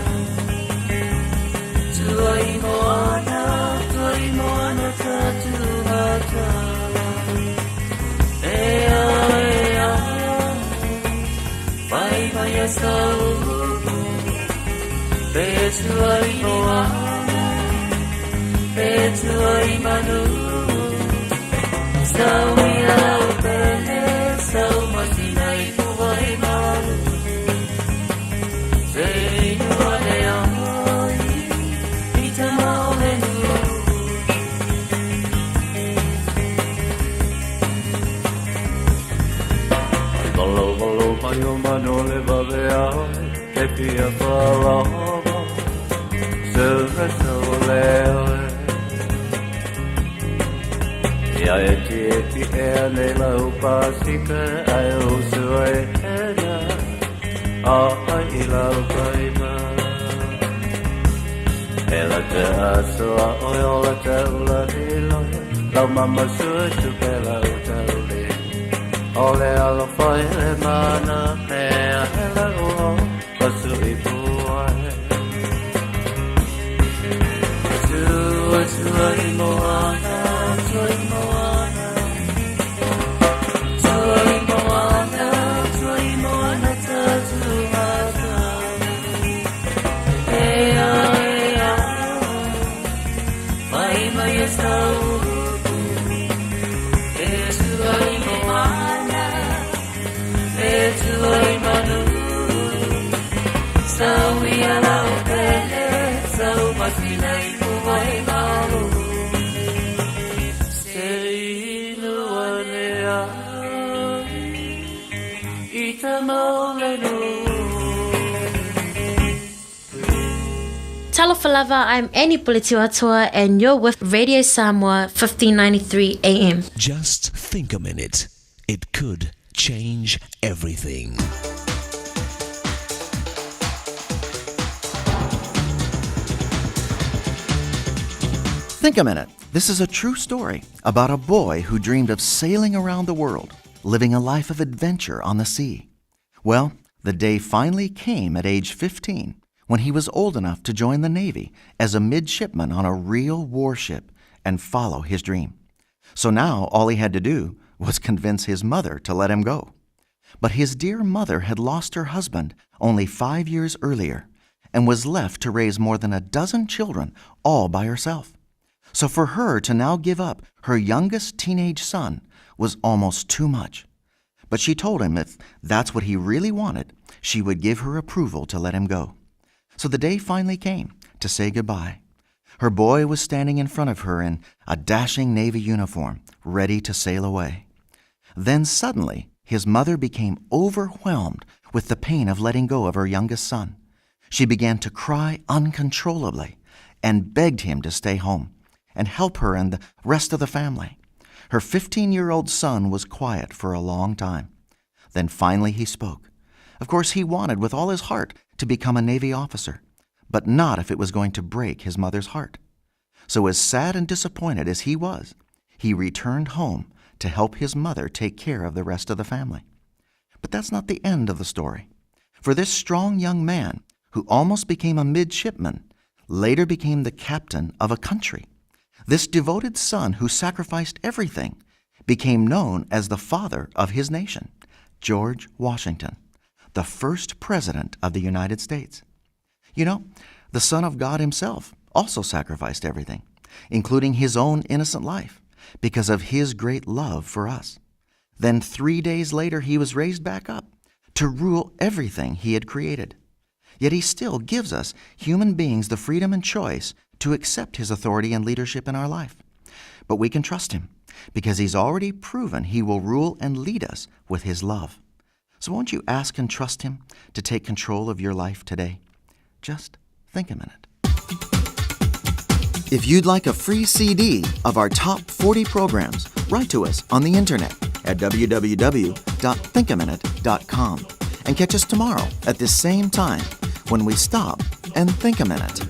sui moana, sui moana ta tua tala. Ea, ea, vai vai a sau, pe sui moana, pe sui manu, sau ia lau pele, sau masina i puai malu. Se inua le ai, i te maole nu. Valo valo mai o mano le vave ai, ke pia whalava, se so le oe. Ia e ti ea nei lau pasika ai o sue ena, a ai i lau kaiva. E la te asoa o ola te ula lilo, lau mama sue tu pe lau tauli. O le alo whai le mana mea hela o pasu i puai. Tua tua i moana, tua i moana, tua i moana, tua i moana ta tua tala. Ea, ea, mai mai e sau, e tua i moana, e tua i manu. Sau ia lau pele, sau masina i puai malu. Se inua le ai, i te maole nu. Talofa lava, I'm Annie Puletiuatoa and you're with Radio Samoa 1593 AM. Just think a minute. It could change everything. Think a minute. This is a true story about a boy who dreamed of sailing around the world, living a life of adventure on the sea. Well, the day finally came at age 15 when he was old enough to join the Navy as a midshipman on a real warship and follow his dream. So now all he had to do was convince his mother to let him go. But his dear mother had lost her husband only 5 years earlier and was left to raise more than a dozen children all by herself. So for her to now give up her youngest teenage son was almost too much. But she told him if that's what he really wanted, she would give her approval to let him go. So the day finally came to say goodbye. Her boy was standing in front of her in a dashing Navy uniform, ready to sail away. Then suddenly, his mother became overwhelmed with the pain of letting go of her youngest son. She began to cry uncontrollably and begged him to stay home and help her and the rest of the family. Her 15-year-old son was quiet for a long time. Then finally he spoke. Of course, he wanted with all his heart to become a Navy officer, but not if it was going to break his mother's heart. So as sad and disappointed as he was, he returned home to help his mother take care of the rest of the family. But that's not the end of the story. For this strong young man, who almost became a midshipman, later became the captain of a country. This devoted son who sacrificed everything became known as the father of his nation, George Washington, the first president of the United States. You know, the Son of God himself also sacrificed everything, including his own innocent life, because of his great love for us. Then 3 days later, he was raised back up to rule everything he had created. Yet he still gives us, human beings, the freedom and choice to accept his authority and leadership in our life. But we can trust him because he's already proven he will rule and lead us with his love. So won't you ask and trust him to take control of your life today? Just think a minute. If you'd like a free CD of our top 40 programs, write to us on the internet at www.thinkaminute.com and catch us tomorrow at this same time when we stop and think a minute.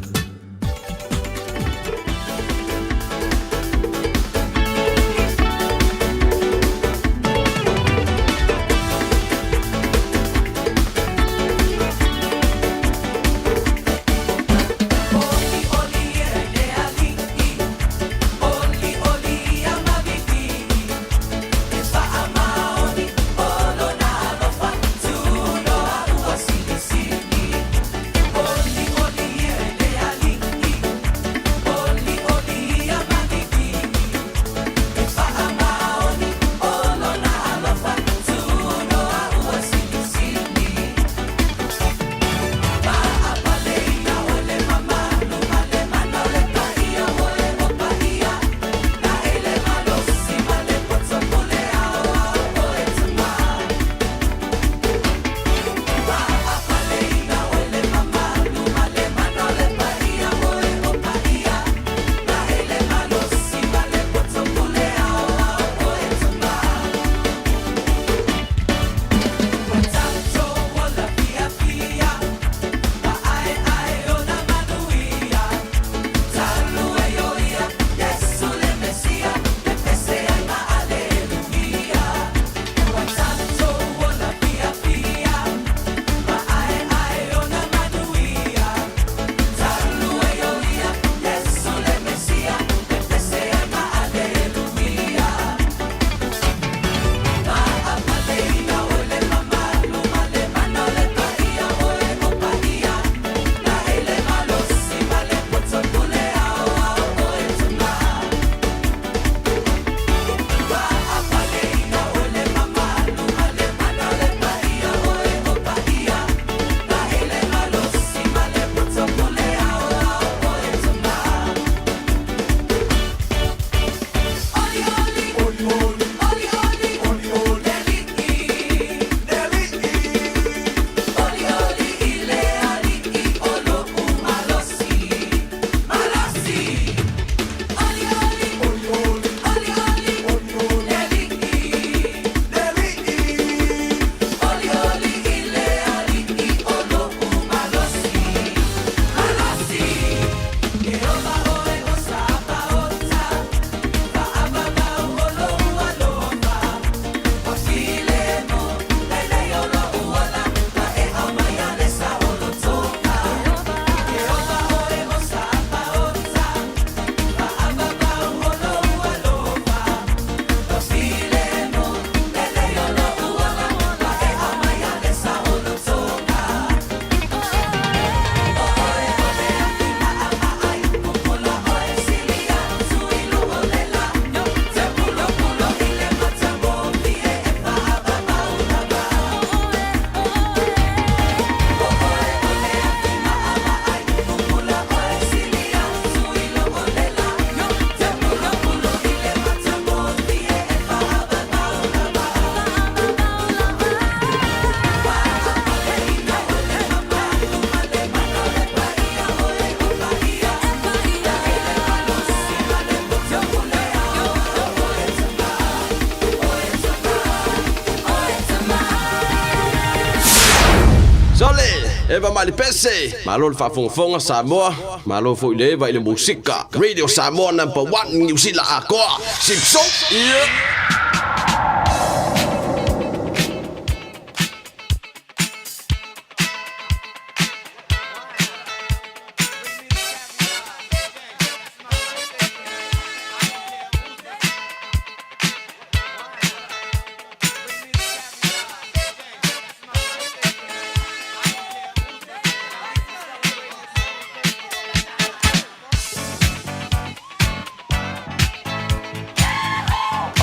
Sole, Eva Malipese, malo le faafogafoga Samoa, malo foi le Eva i le musika. Radio Samoa number 1 New Zealand akoa. Sipso, yeah.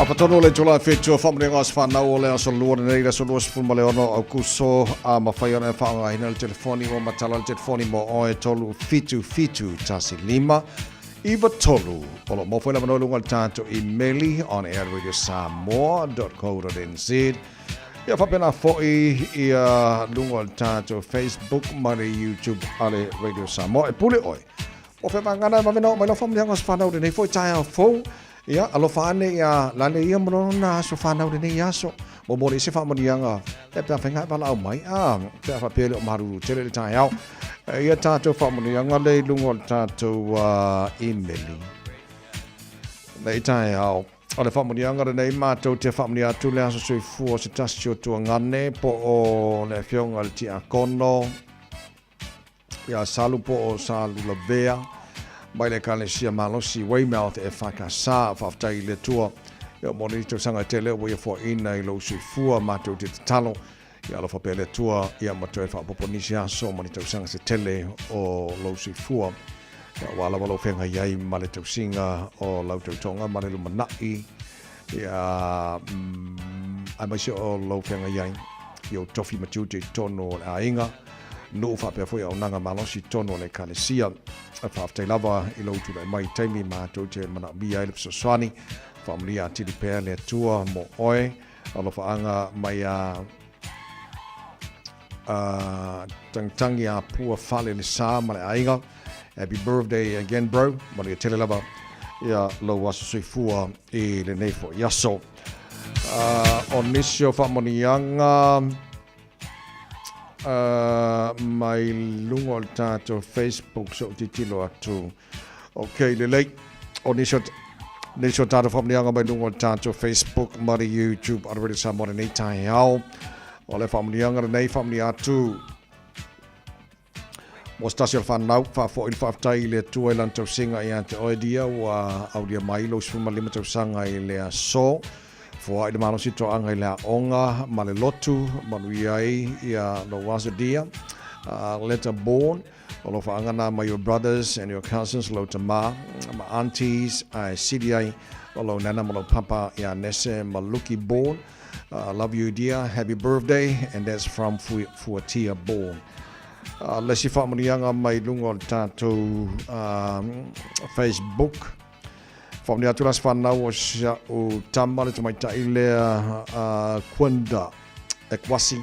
Apatonu le tula whitua whamanenga o se whanau o le aso lua nei le aso 26 Aukuso a mawhai ona e whaangahina le telefoni o matala le telefoni mo oe tolu fitu fitu tasi lima iwa tolu. O lo mofo i la manoa lunga le tātou imeli on air radio samoa.co.nz. Ia faapena foi ia luga o le tatou Facebook ma le YouTube a le Radio Samoa. E pule oe. O fea vagana e vave na oo mai lau faamanuiaga o aso fanau lenei foi taeao fou. Ia, alofa ane ia lale ia ma lona aso fanau lenei aso. Mo mo le isi faamanuiaga e pe a faiga e valaau mai. A, pe a faapea le o maharuru tele le taeao. Ia tatou faamanuiaga le i luga o le tatou imeli. Nei taeao. O le faamanuiaga lenei matou te faamanuia atu le aso soifua o se tasi o tuagane po o le afioga i le tiakono ia Salu po o Salu Lavea mai le Ekalesia Malosi Weymouth e whakasa. Faafetai i le Atua ia mo lenei tausaga e tele ua ia foaina i lou soifua matou te tatalo ia alofa pea le Atua ia ma toe faaopoopo nisi aso ma ni tausaga se tele o lou soifua ia aua lava lou feagai ai ma le tausiga o lau tautoga ma le lumanai ia aemaise o lou feagai ai i ou tofi ma tiute i totonu o le aiga, nuu faapea foi auaunaga malosi i totonu o le Ekalesia. Faafetai lava i lou tulai mai i taimi matou te manaomia ai le fesoasoani. Faamanuia atili pea le Atua mo oe. Alofaaga mai a Tangitangi a Pua Fale le Sa ma le aiga. Happy birthday again bro. Manuia tele lava ia lou aso soifua i lenei foi aso. O nisi o faamanuiaga mai luga o le tatou Facebook so titilo atu. Ok, lelei. O nisi o nisi o tatou faamanuiaga mai luga o le tatou Facebook ma le YouTube a le Radio Samoa lenei taeao. O le faamanuiaga lenei faamanuia atu mo se tasi o le whanau, whaafoi le whaaftai i le Atua i lana tausiga ia te oe dia ua aulia mai lou 15 tausaga i le aso. Foai le malosi toaga i le aoga ma le lotu, manuia ai ia lou aso dia. Letter born. O lo whaangana mai your brothers and your cousins, lou tama, ma aunties, ae sili ai o lou nana ma lou papa ia Nese ma Luki Bourne. Love you dear, happy birthday, and that's from Fuatia Bourne. Le isi faamanuiaga mai luga o le tatou Facebook. Faamanuia atu la se whanau o sia'u tama le tamaitai lea Quinda Ekwasi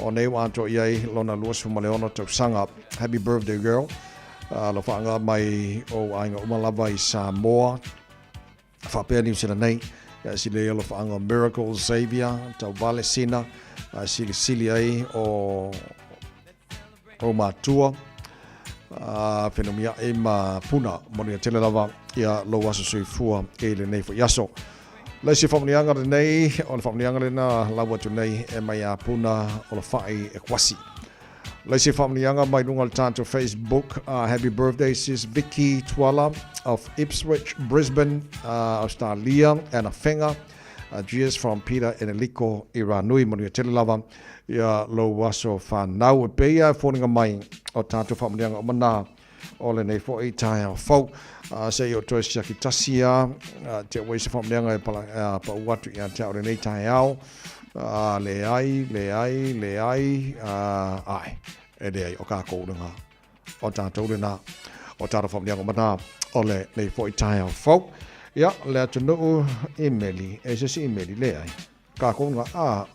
o nei ua atoa i ai lona 26 tausaga. Happy birthday girl. Lo whaanga mai o aiga uma lava i Samoa. Whaapea New Zealand nei. Ia sili ai o lo whaanga Miracle Xavier, tau vale sina, sili sili ai o o matua whenumia e ma puna manuia tele lava ia lou aso soifua e lenei foi aso. Le isi faamanuiaga lenei, o le faamanuiaga lena lau atu nei e mai a puna o le whai e kwasi. Le isi faamanuiaga mai luga o le tatou Facebook, happy birthday sis Vicky Tuala of Ipswich, Brisbane, Australia, and a whenga. Cheers from Peter and Eliko i Ranui, manuia tele lava ia lou aso whanau. E peia e fōninga mai o tātou faamanuiaga o mana o lenei foi taeao fou. Se i o toe siaki tasi a te ua i se faamanuiaga e pala, pau atu ia te au lenei taeao. Le ai, le ai, le ai, ai, e le ai o kākou lena, o tātou lena, o tātou faamanuiaga o mana o lenei foi taeao fou. Ia, le atunuu imeli, e se si imeli, le ai. Kākou ngā,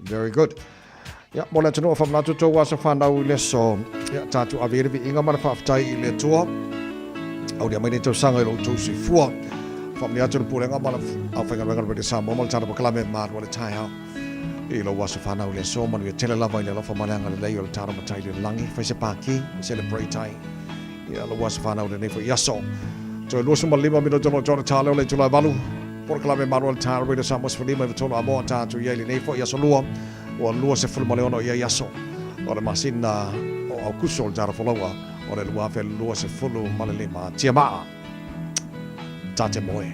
very good. Ia, mo le atunuu whamanatu tō aso whanau i le aso. Ia, tātou ave i le viiga ma le whaafetai i le Atua. Aulia mai nei tausaga i lou tou soifua. Whaamanuia atu le pulega ma le aufaigaluega le Radio Samoa ma le tātou polokalame Malu o le Taeao. I lou aso whanau i le aso, manuia tele lava i le alofa ma le agalelei o le tātou matai i le langi. Whai se pāki, celebrate ai. Ia, lou aso whanau lenei foi aso. Toe 25 minute no tōna tāleo le itula e valu. Polokalame Malu o le Taeao Radio Samoa 15 93 a moa tātou i ai lenei foi aso lua. Ua 26 i ai aso o le masina o Aukuso o le tara folaua o le 2025. Tia maa, tā te moe.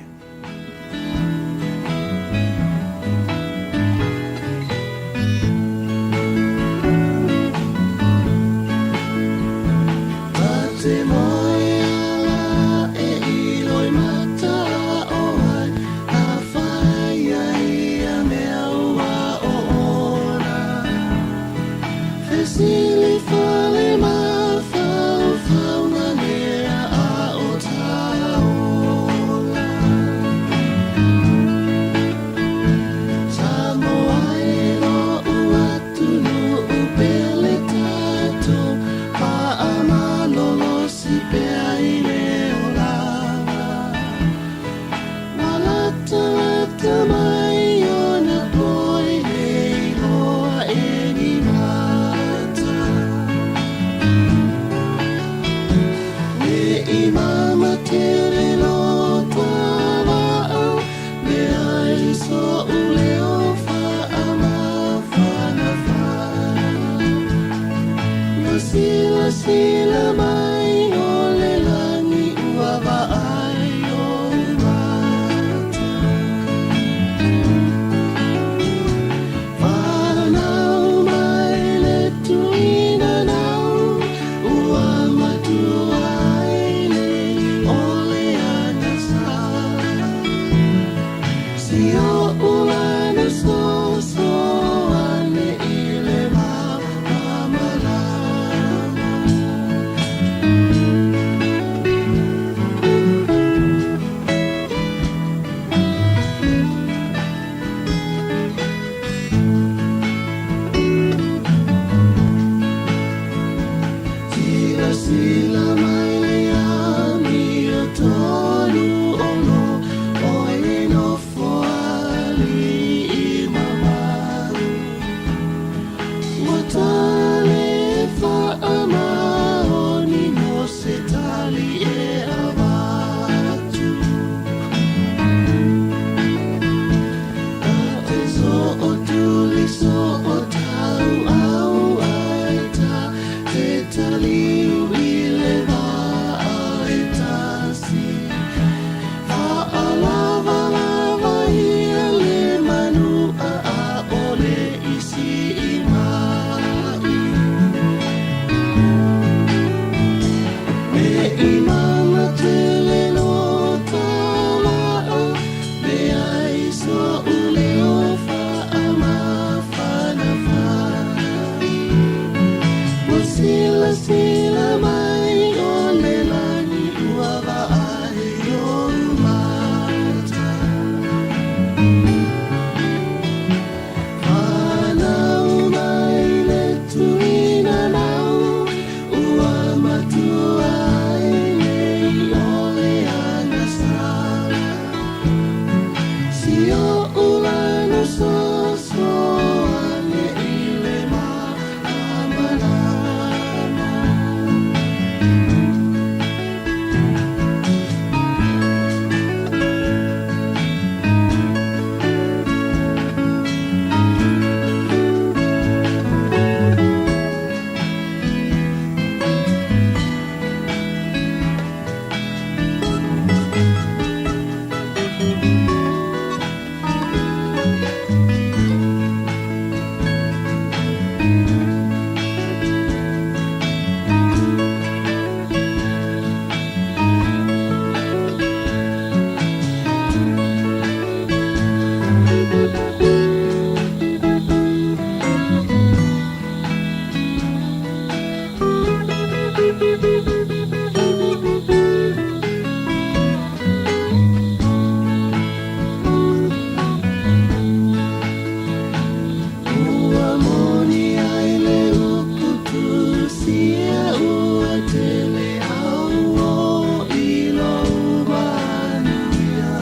Ua moni ai le upu tusia ua tele au o i lou manuia.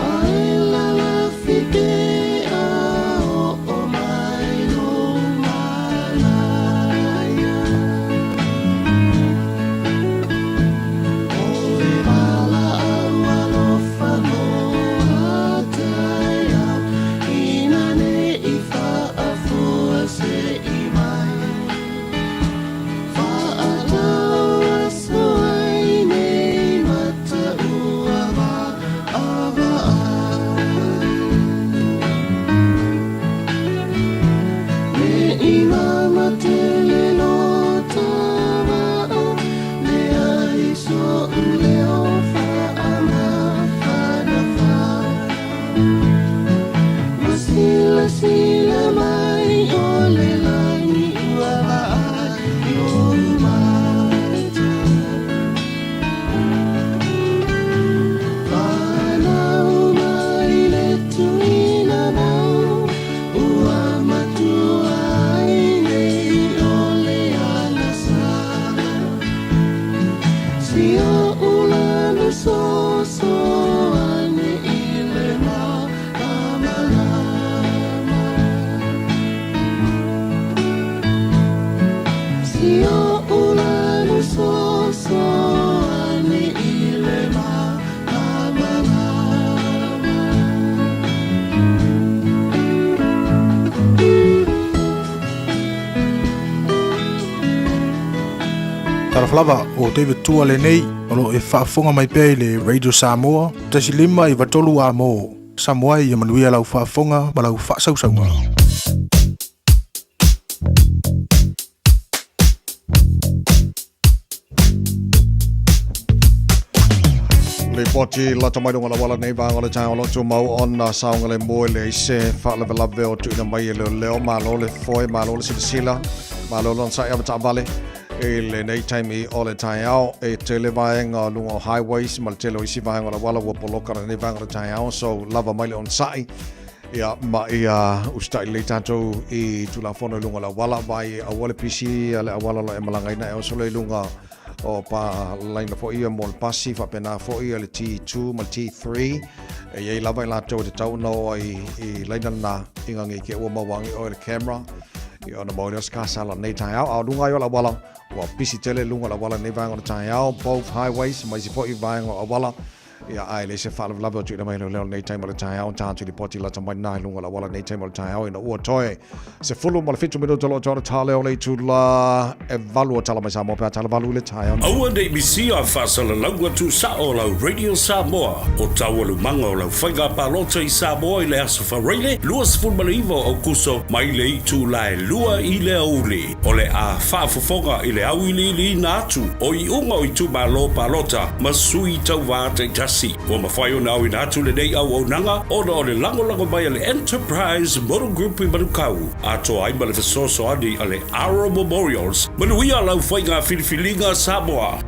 Ae lalafi ke a oo mai lou manaia. O le valaau alofa mo a taeao, ina ne i faafua se i mai. Faatau aso ai nei mata ua vaavaai. Ne i mama tele lo ta vaa, leai so'u leo faamafanafana. Masilasila mai o le lani ua vaai i ou mata. Fanau mai le tuina mau, ua matua ai nei o le agasala. Si o ulana soso ane i le malamalama. Si o ulana soso ane i le malamalama. Talofa lava, o David Tua lenei, o lo o e faafofoga mai pea i le Radio Samoa, 1.5 93 amo. Samoa ia manuia lau faafofoga ma lau faasausauga. Lipoti lata mai luga o le auala nei vaega o le taeao o lo o tumau ona saogalemu e leai se faalavelave o tuuina mai e leoleo. Malo le foe, malo le silasila, malo le onosai avetaavale i lenei taimi o le taeao. E tele vaega o luga o highways ma le tele o isi vaega o le auala ua poloka lenei vaega o le taeao, so lava mai le onosai. Ia, ma ia usitai lelei tatou i Tulafono i luga o le auala, vaai aua le pisi le auala o lo o e malagaina e oso loa i luga o pa laina foi ia mo le pasi, faapena foi le T2 ma le T3. E i ai lava i latou e tatau ona oo ai i laina lena ina nei te i ua maua ane oe e le camera, ia ona maua lea o se kasala i lenei taeao. A o luga ai o le auala, ua pisi tele luga o le auala i lenei vaega o le taeao, both highways ma isi foi vaega o auala. Ia, a e leai se faalavelave o tuuina mai e leoleo i lenei taimi o le taeao, tatou lipoti lata mai lena i luga o le auala i lenei taimi o le taeao ina ua toe 17 minuta o lo o toe ona taleo le itula e valu o Tala Mai Samoa pe a tala valu i le taeao nei. Aua ne i misia faasalalauga tuusao o lau Radio Samoa o taualumaga o lau faiga palota i Samoa i le Aso Faraile 29 o Aokuso mai le itula e 2 i le aoauli. O le a faafofoga i le auiliiliina atu o iuga o itumalo palota ma sui tauva taitasi. Ua mafai ona aoina atu lenei auaunaga ona o le lagolago mai a le Enterprise Motor Group i Manukau, atoa ai ma le fesoasoani a le Aro Memorials. Manuia lau faiga filifiliga Samoa!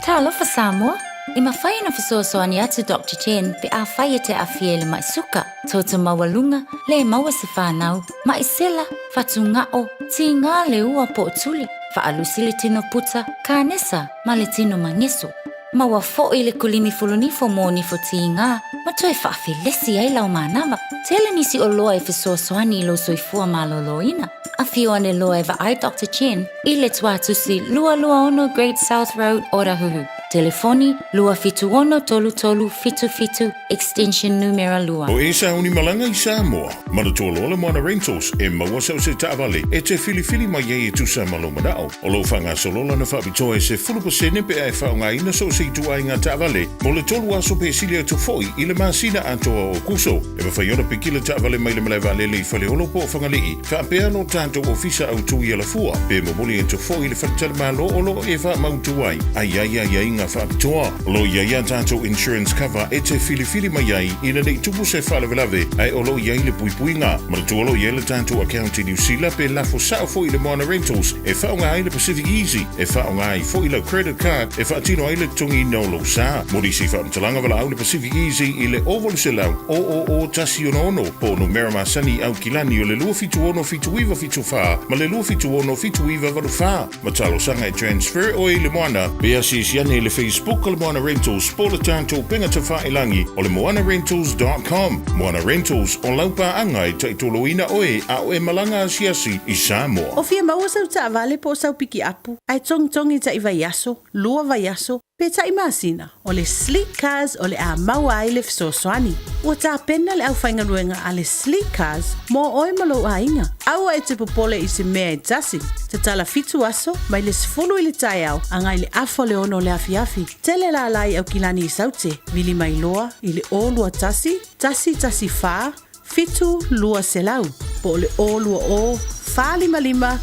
Talofa Samoa! E mafai ona fesoasoani atu Doctor Chen pe afai e te aafia i le mai suka, toto maualuga, le maua se fanau, mai sela, fatugao, tiga le ua po o tuli, faalusi le tino puta, kanesa ma le tino mageso. Maua foi le kulimi fulunifo mo nifo tiga ma toe faafelesi ai lau manava. Tele nisi oloa e fesoasoani i lou soifua malōlōina. Afio ane loa e vaai Doctor Chen i le Tuatusi 226 Great South Road, Otahuhu. Telefoni, 276 33 77, extension numera 2. O e sauni malaga i Samoa, manatua loa le Moana Rentals e maua sau se taavale e te filifili mai ai e tusa ma lou manao. O lo o faagasolo lana faapitoa e 10% pe a e faaaogaina so o se ituaiga taavale mo le tolu aso pe sili atu foi i le masina atoa o Aokuso. E mafai ona piki le taavale mai le malae vaalele i Faleolo po o Fagalii, faapea lo tatou ofisa autu i Alafua, pe momoli atu foi i le faletalimalo o lo o e faamautu ai, a i ai aiaiga faapitoa. O lo o i ai a tatou insurance cover e te filifili mai ai ina ne i tupu se faalavelave, ae o lo o i ai le puipuiga. Manatua o lo o i ai le tatou account i Niu Sila pe lafo sao foi i le Moana Rentals e faaaoga ai le Pacific Easy, e faaaoga ai foi lau credit card e faatino ai le totogiina o lou sa. Mo nisi faamatalaga valaau le Pacific Easy i le 0800 000 166 po o numera masani i Aukilani o le 276 7974 ma le 276 7984. Ma talosaga e transfer oe i le Moana pe asiasi ane i le Facebook o le Moana Rentals po o le tatou upega tafailagi o le moanarentals.com. Moana Rentals, o lau paaga e taitoloina oe a o e malaga asiasi i Samoa. O fia maua sau taavale po o sau pikiapu, ae togitogi taʻi vaiaso, lua vaiaso, pe taʻi masina, o le Sleek Cars o le a maua ai le fesoasoani. Ua tapena le aufaigaluega a le Sleek Cars mo oe ma lou aiga. Aua e te popole i se mea e tasi. Tatala fitu aso, mai le 10 i le taeao agai le afa o le 6 o le afiafi. Tele lala i Aukilani i Saute, vili mai loa i le 0 21 114 7 200 po o le 020 455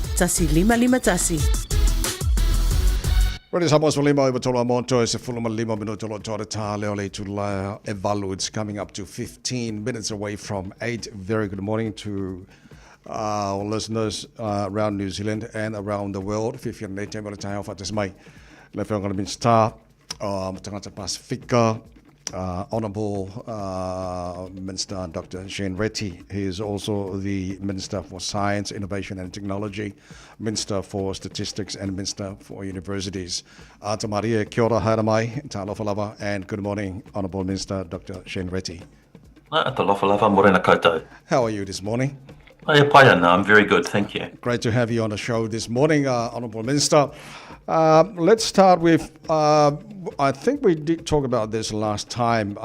1551. Radio Samoa Solima i tolu amoto e 15 minuto lo tore tale o le itula e valu. It's coming up to 15 minutes away from 8. Very good morning to our listeners around New Zealand and around the world. Fiafia nei taimi o le taeao faatasi mai le afioga le Minisita Tagata Pasifika, Honourable Minister Dr. Shane Reti. He is also the Minister for Science, Innovation and Technology, Minister for Statistics and Minister for Universities. Ata marie, kia ora, haere mai, talofa lava, and good morning, Honourable Minister Dr. Shane Reti. Talofa lava, morena koutou. How are you this morning? E pai ana, I'm very good, thank you. Great to have you on the show this morning, Honourable Minister. Let's start with, I think we did talk about this last time,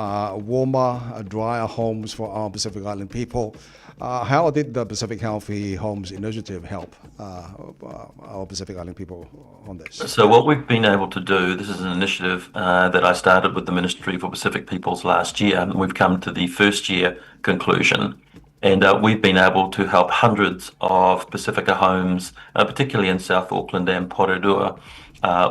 warmer, drier homes for our Pacific Island people. How did the Pacific Healthy Homes Initiative help our Pacific Island people on this? So what we've been able to do, this is an initiative that I started with the Ministry for Pacific Peoples last year, and we've come to the first year conclusion. And we've been able to help hundreds of Pacifica homes, particularly in South Auckland and Porirua,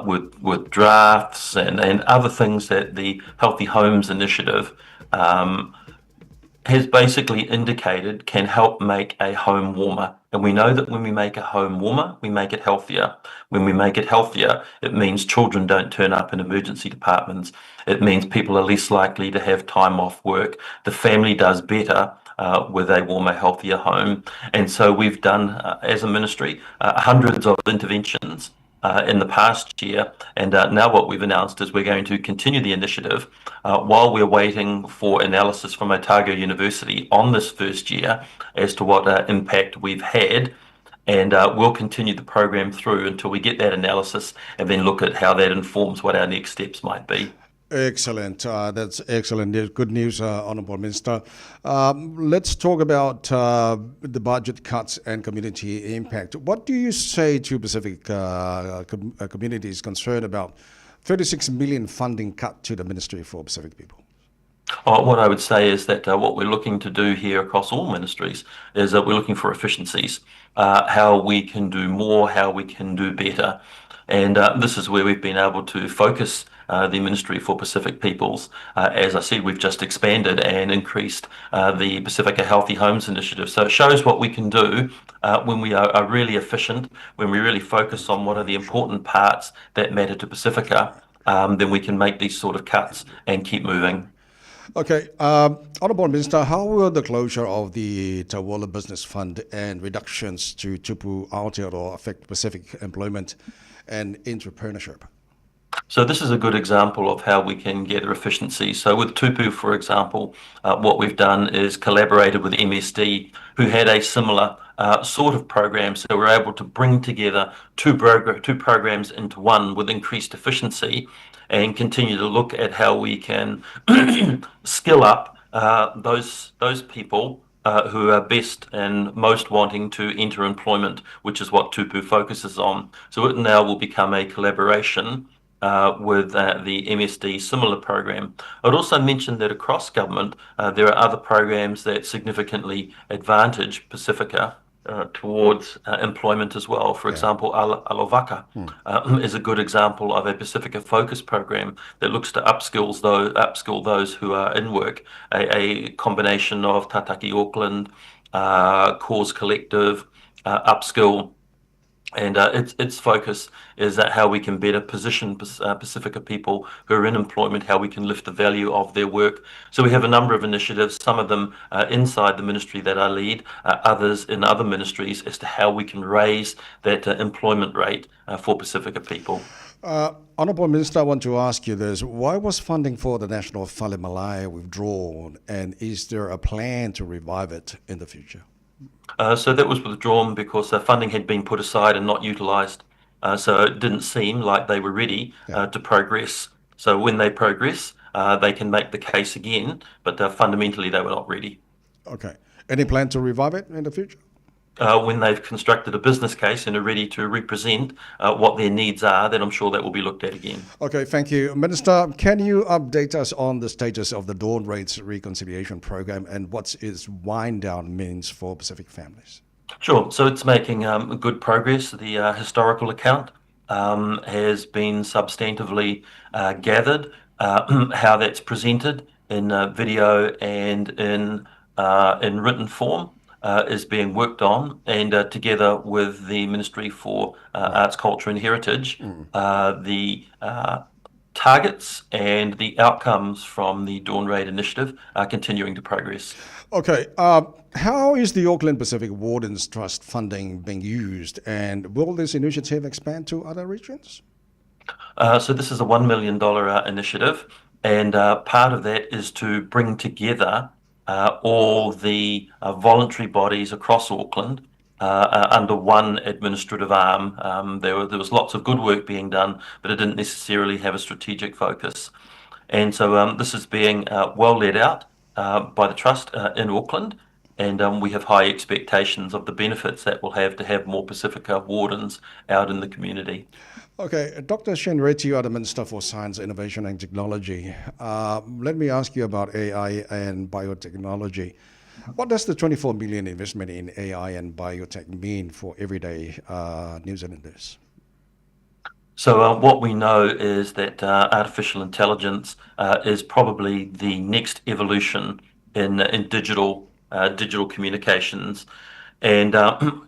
with drafts and other things that the Healthy Homes Initiative has basically indicated can help make a home warmer. And we know that when we make a home warmer, we make it healthier. When we make it healthier, it means children don't turn up in emergency departments. It means people are less likely to have time off work. The family does better with a warmer, healthier home. And so we've done, as a ministry, hundreds of interventions in the past year. And now what we've announced is we're going to continue the initiative while we're waiting for analysis from Otago University on this first year as to what impact we've had. And we'll continue the program through until we get that analysis and then look at how that informs what our next steps might be. Excellent. That's excellent news. Good news, Honourable Minister. Let's talk about the budget cuts and community impact. What do you say to Pacific communities concerned about 36 million funding cut to the Ministry for Pacific People? What I would say is that what we're looking to do here across all ministries is that we're looking for efficiencies, how we can do more, how we can do better. And this is where we've been able to focus the Ministry for Pacific Peoples. As I said, we've just expanded and increased the Pacifica Healthy Homes Initiative. So it shows what we can do when we are really efficient, when we really focus on what are the important parts that matter to Pacifica, then we can make these sort of cuts and keep moving. Okay, Honourable Minister, how will the closure of the Tauola Business Fund and reductions to Tupu Aotearoa affect Pacific employment and entrepreneurship? So this is a good example of how we can get efficiency. So with Tupu, for example, what we've done is collaborated with MSD, who had a similar sort of program. So we're able to bring together two, progr two programs into one with increased efficiency and continue to look at how we can skill up those, those people who are best and most wanting to enter employment, which is what Tupu focuses on. So it now will become a collaboration with the MSD similar program. I'd also mention that across government, there are other programs that significantly advantage Pacifica towards employment as well. For example, Alovaka is a good example of a Pacifica focus program that looks to upskills those, upskill those who are in work, a, a combination of Tātaki Auckland, Cause Collective, Upskill, and its its focus is that how we can better position Pacifica people who are in employment, how we can lift the value of their work. So we have a number of initiatives, some of them inside the ministry that I lead, others in other ministries, as to how we can raise that employment rate for Pacifica people. Honourable Minister, I want to ask you this. Why was funding for the National Fale Malae withdrawn, and is there a plan to revive it in the future? So that was withdrawn because the funding had been put aside and not utilised. So it didn't seem like they were ready to progress. So when they progress, they can make the case again, but fundamentally they were not ready. Okay. Any plan to revive it in the future? When they've constructed a business case and are ready to represent what their needs are, then I'm sure that will be looked at again. Okay, thank you. Minister, can you update us on the status of the Dawn Raids Reconciliation Program and what its wind down means for Pacific families? Sure. So it's making good progress. The historical account has been substantively gathered. How that's presented in video and in in written form is being worked on, and together with the Ministry for Arts, Culture and Heritage, the targets and the outcomes from the Dawn Raid initiative are continuing to progress. Okay, how is the Auckland Pacific Wardens Trust funding being used, and will this initiative expand to other regions? So this is a $1 million initiative, and part of that is to bring together all the voluntary bodies across Auckland under one administrative arm. There, were, there was lots of good work being done, but it didn't necessarily have a strategic focus. And so this is being well led out by the trust in Auckland, and we have high expectations of the benefits that we'll have to have more Pacifica wardens out in the community. Okay, Dr. Shane Reti, you are the Minister for Science, Innovation and Technology. Let me ask you about AI and biotechnology. What does the 24 million investment in AI and biotech mean for everyday New Zealanders? So what we know is that artificial intelligence is probably the next evolution in, in digital digital communications. And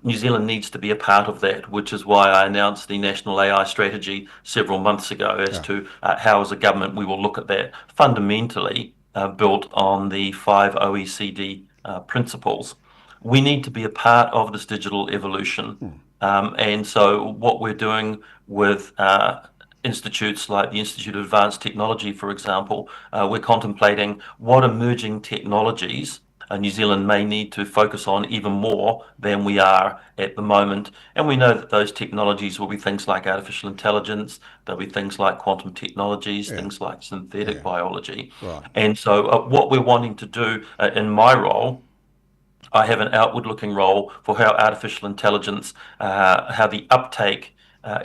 New Zealand needs to be a part of that, which is why I announced the National AI Strategy several months ago as yeah. to how, as a government, we will look at that fundamentally built on the five OECD principles. We need to be a part of this digital evolution. And so, what we're doing with institutes like the Institute of Advanced Technology, for example, we're contemplating what emerging technologies New Zealand may need to focus on even more than we are at the moment. And we know that those technologies will be things like artificial intelligence, there'll be things like quantum technologies, yeah. things like synthetic yeah. biology. Right. And so, what we're wanting to do in my role I have an outward looking role for how artificial intelligence, how the uptake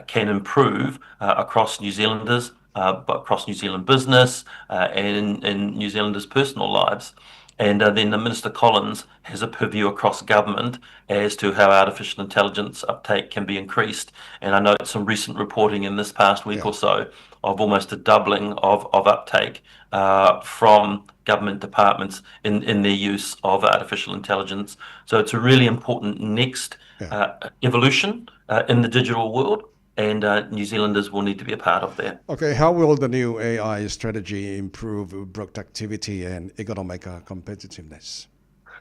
can improve across New Zealanders, but across New Zealand business and in New Zealanders' personal lives. And then the Minister Collins has a purview across government as to how artificial intelligence uptake can be increased. And I note some recent reporting in this past week yeah. or so of almost a doubling of, of uptake from government departments in, in their use of artificial intelligence. So it's a really important next yeah. evolution in the digital world and New Zealanders will need to be a part of that. Okay, how will the new AI strategy improve productivity and economic competitiveness?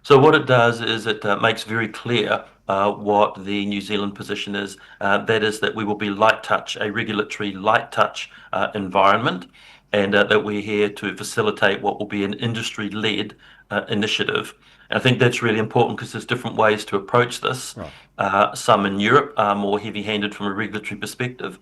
So what it does is it makes very clear what the New Zealand position is. That is that we will be light touch, a regulatory light touch environment. and uh, that we're here to facilitate what will be an industry-led uh, initiative. And I think that's really important because there's different ways to approach this. Right. Uh, some in Europe are more heavy-handed from a regulatory perspective.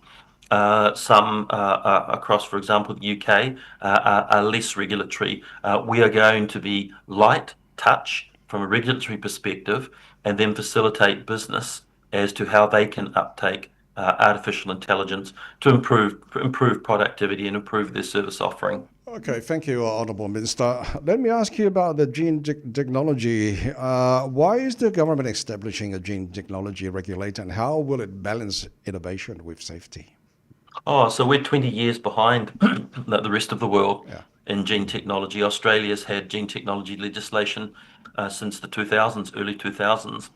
Uh, some uh, uh, across, for example, the UK, are, are less regulatory. we are going to be light touch from a regulatory perspective and then facilitate business as to how they can uptake artificial intelligence to improve improve productivity and improve their service offering. Okay, thank you, Honourable Minister. Let me ask you about the gene technology. Uh, why is the government establishing a gene technology regulator and how will it balance innovation with safety? Oh, so we're 20 years behind the rest of the world yeah. in gene technology. Australia's had gene technology legislation uh, since the 2000s, early 2000s.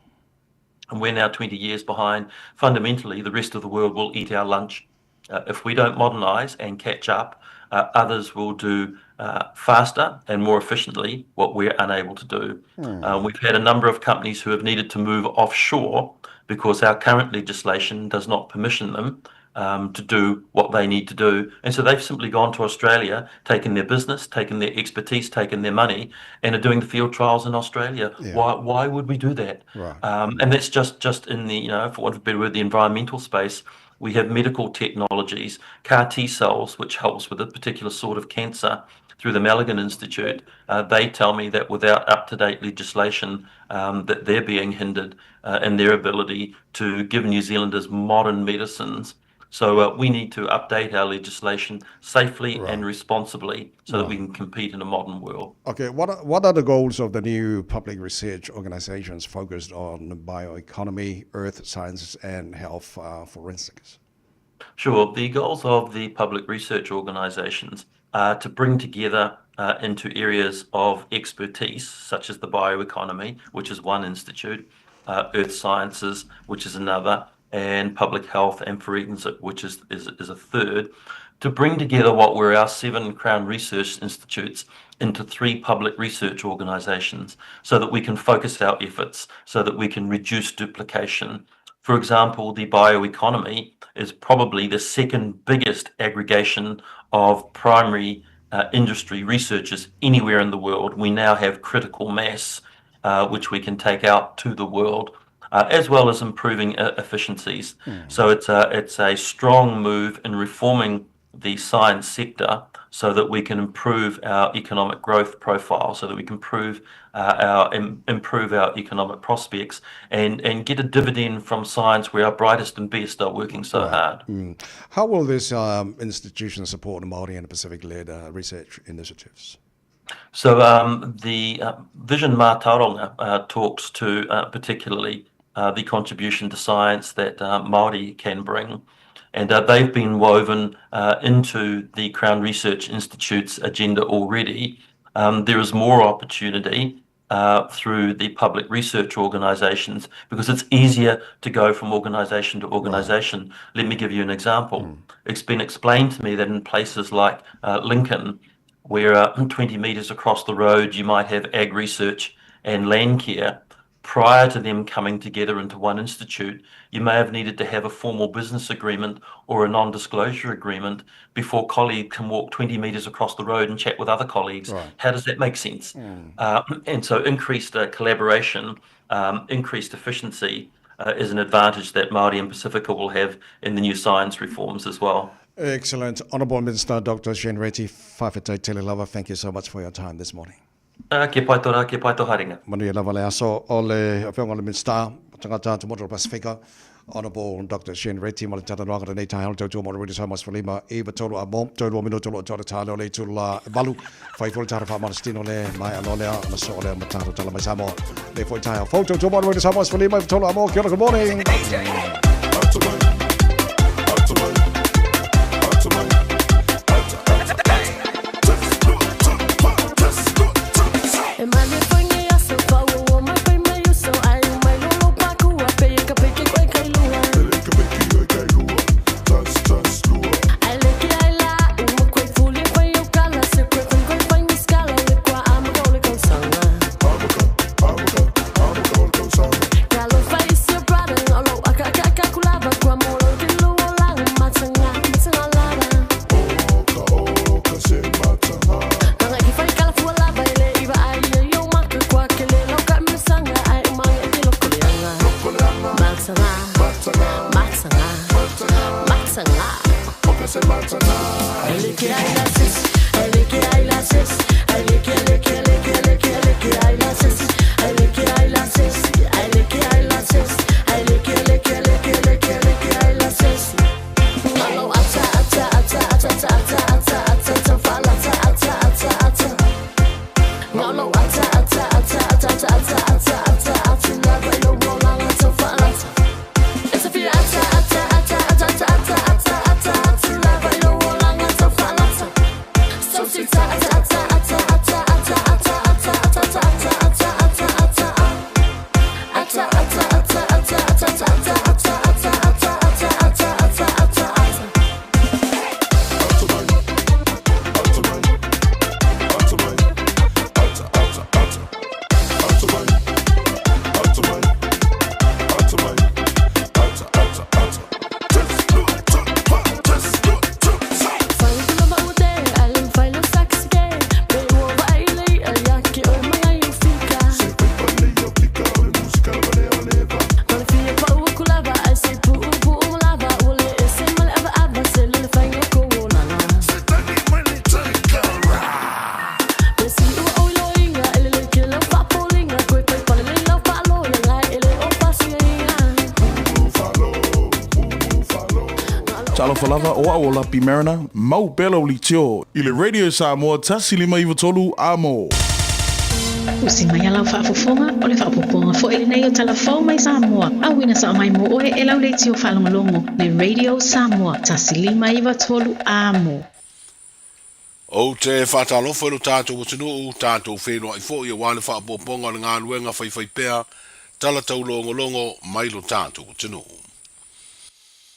And we're now 20 years behind. Fundamentally, the rest of the world will eat our lunch. Uh, if we don't modernize and catch up, uh, others will do uh, faster and more efficiently what we're unable to do. Mm. Uh, we've had a number of companies who have needed to move offshore because our current legislation does not permission them um, to do what they need to do. And so they've simply gone to Australia, taken their business, taken their expertise, taken their money, and are doing the field trials in Australia. Yeah. Why, why would we do that? Right. Um, and that's just, just in the, you know, for want of a better word, the environmental space. We have medical technologies, CAR T cells, which helps with a particular sort of cancer through the Malaghan Institute. Uh, they tell me that without up-to-date legislation, um, that they're being hindered uh, in their ability to give New Zealanders modern medicines. So uh, we need to update our legislation safely right. and responsibly so right. that we can compete in a modern world. Okay, what are, what are the goals of the new public research organizations focused on bioeconomy, earth sciences, and health uh, forensics? Sure. The goals of the public research organizations are to bring together uh, into areas of expertise, such as the bioeconomy, which is one institute, uh, earth sciences, which is another, and public health and forensic, which is, is, is a third, to bring together what were our seven Crown Research Institutes into three public research organisations so that we can focus our efforts, so that we can reduce duplication. For example, the bioeconomy is probably the second biggest aggregation of primary uh, industry researchers anywhere in the world. We now have critical mass, uh, which we can take out to the world uh, as well as improving uh, efficiencies. Mm. So it's a, it's a strong move in reforming the science sector so that we can improve our economic growth profile, so that we can improve, uh, our, im improve our economic prospects and, and get a dividend from science where our brightest and best are working so right. hard. Mm. How will this um, institution support Māori and Pacific-led uh, research initiatives? So um, the uh, Vision Mātauranga uh, talks to uh, particularly uh, the contribution to science that uh, Māori can bring. And uh, they've been woven uh, into the Crown Research Institute's agenda already. Um, there is more opportunity uh, through the public research organisations because it's easier to go from organisation to organisation. Right. Let me give you an example. Mm. It's been explained to me that in places like uh, Lincoln, where uh, 20 metres across the road you might have ag research and land care, prior to them coming together into one institute, you may have needed to have a formal business agreement or a non-disclosure agreement before colleagues can walk 20 metres across the road and chat with other colleagues. Right. How does that make sense? Mm. Uh, and so increased uh, collaboration, um, increased efficiency uh, is an advantage that Māori and Pacifica will have in the new science reforms as well. Excellent. Honourable Minister Dr. Shane Reti, Fafetai Telelava, thank you so much for your time this morning. Uh, ke pai tō rā, ke pai tō haringa. Manuia lava le aso o le awhionga le Minista, tangata te motu Pasifika, Honourable Dr. Shane Reti, ma le tata noanga nei tai hau tautua mo rewini saumas falima, i tolu a mo, tolu mino tolu tolu talo le tulu la valu, whai fo le tara wha marastino le, mai ano lea, ana so lea mataro tala mai Samoa, le foi tai hau fo tautua mo rewini saumas falima, i tolu a mo, kia ora, good morning. Talofa lava o au o Lapi Mariner, mau pea lau leitio i le Radio Samoa 153 Amo. Usi mai a lau faafofoga, o le faaopoopoga foi lenei o tala fou mai Samoa, auina sao mai mo oe e lau leitio faalogologo le Radio Samoa 153 Amo. Ou te faatalofa i lo tatou atunuu, tatou feiloai foi aua le faaopoopoga o le galuega faifaipea tala taulogologo mai lo tatou atunuu.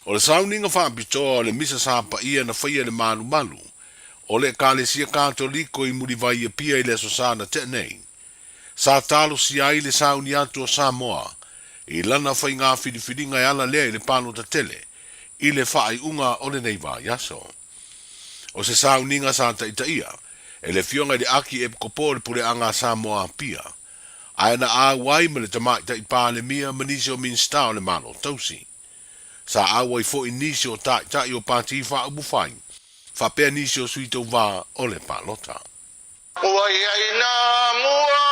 O le sauniga faapitoa o le Misa sa paia na faia i le malumalu o le Ekalesia Katoliko i Mulivai i Apia i le Aso Sa na tea nei, sa talosia ai le sauni atu o Samoa i lana faiga filifiliga e ala lea i le palota tele i le faaiuga o lenei vaiaso. O se sauniga sa taitaia e le Afioga i le Aki Epikopo o le Puleaga a Samoa Apia, ae na auai ma le Tamaitai Palemia ma nisi o Minisita o le Malo Tausi. Sa auai foi nisi o Taitai o Pati Faaupufai faapea nisi o sui tauva o le palota. Ua i ai nā mua.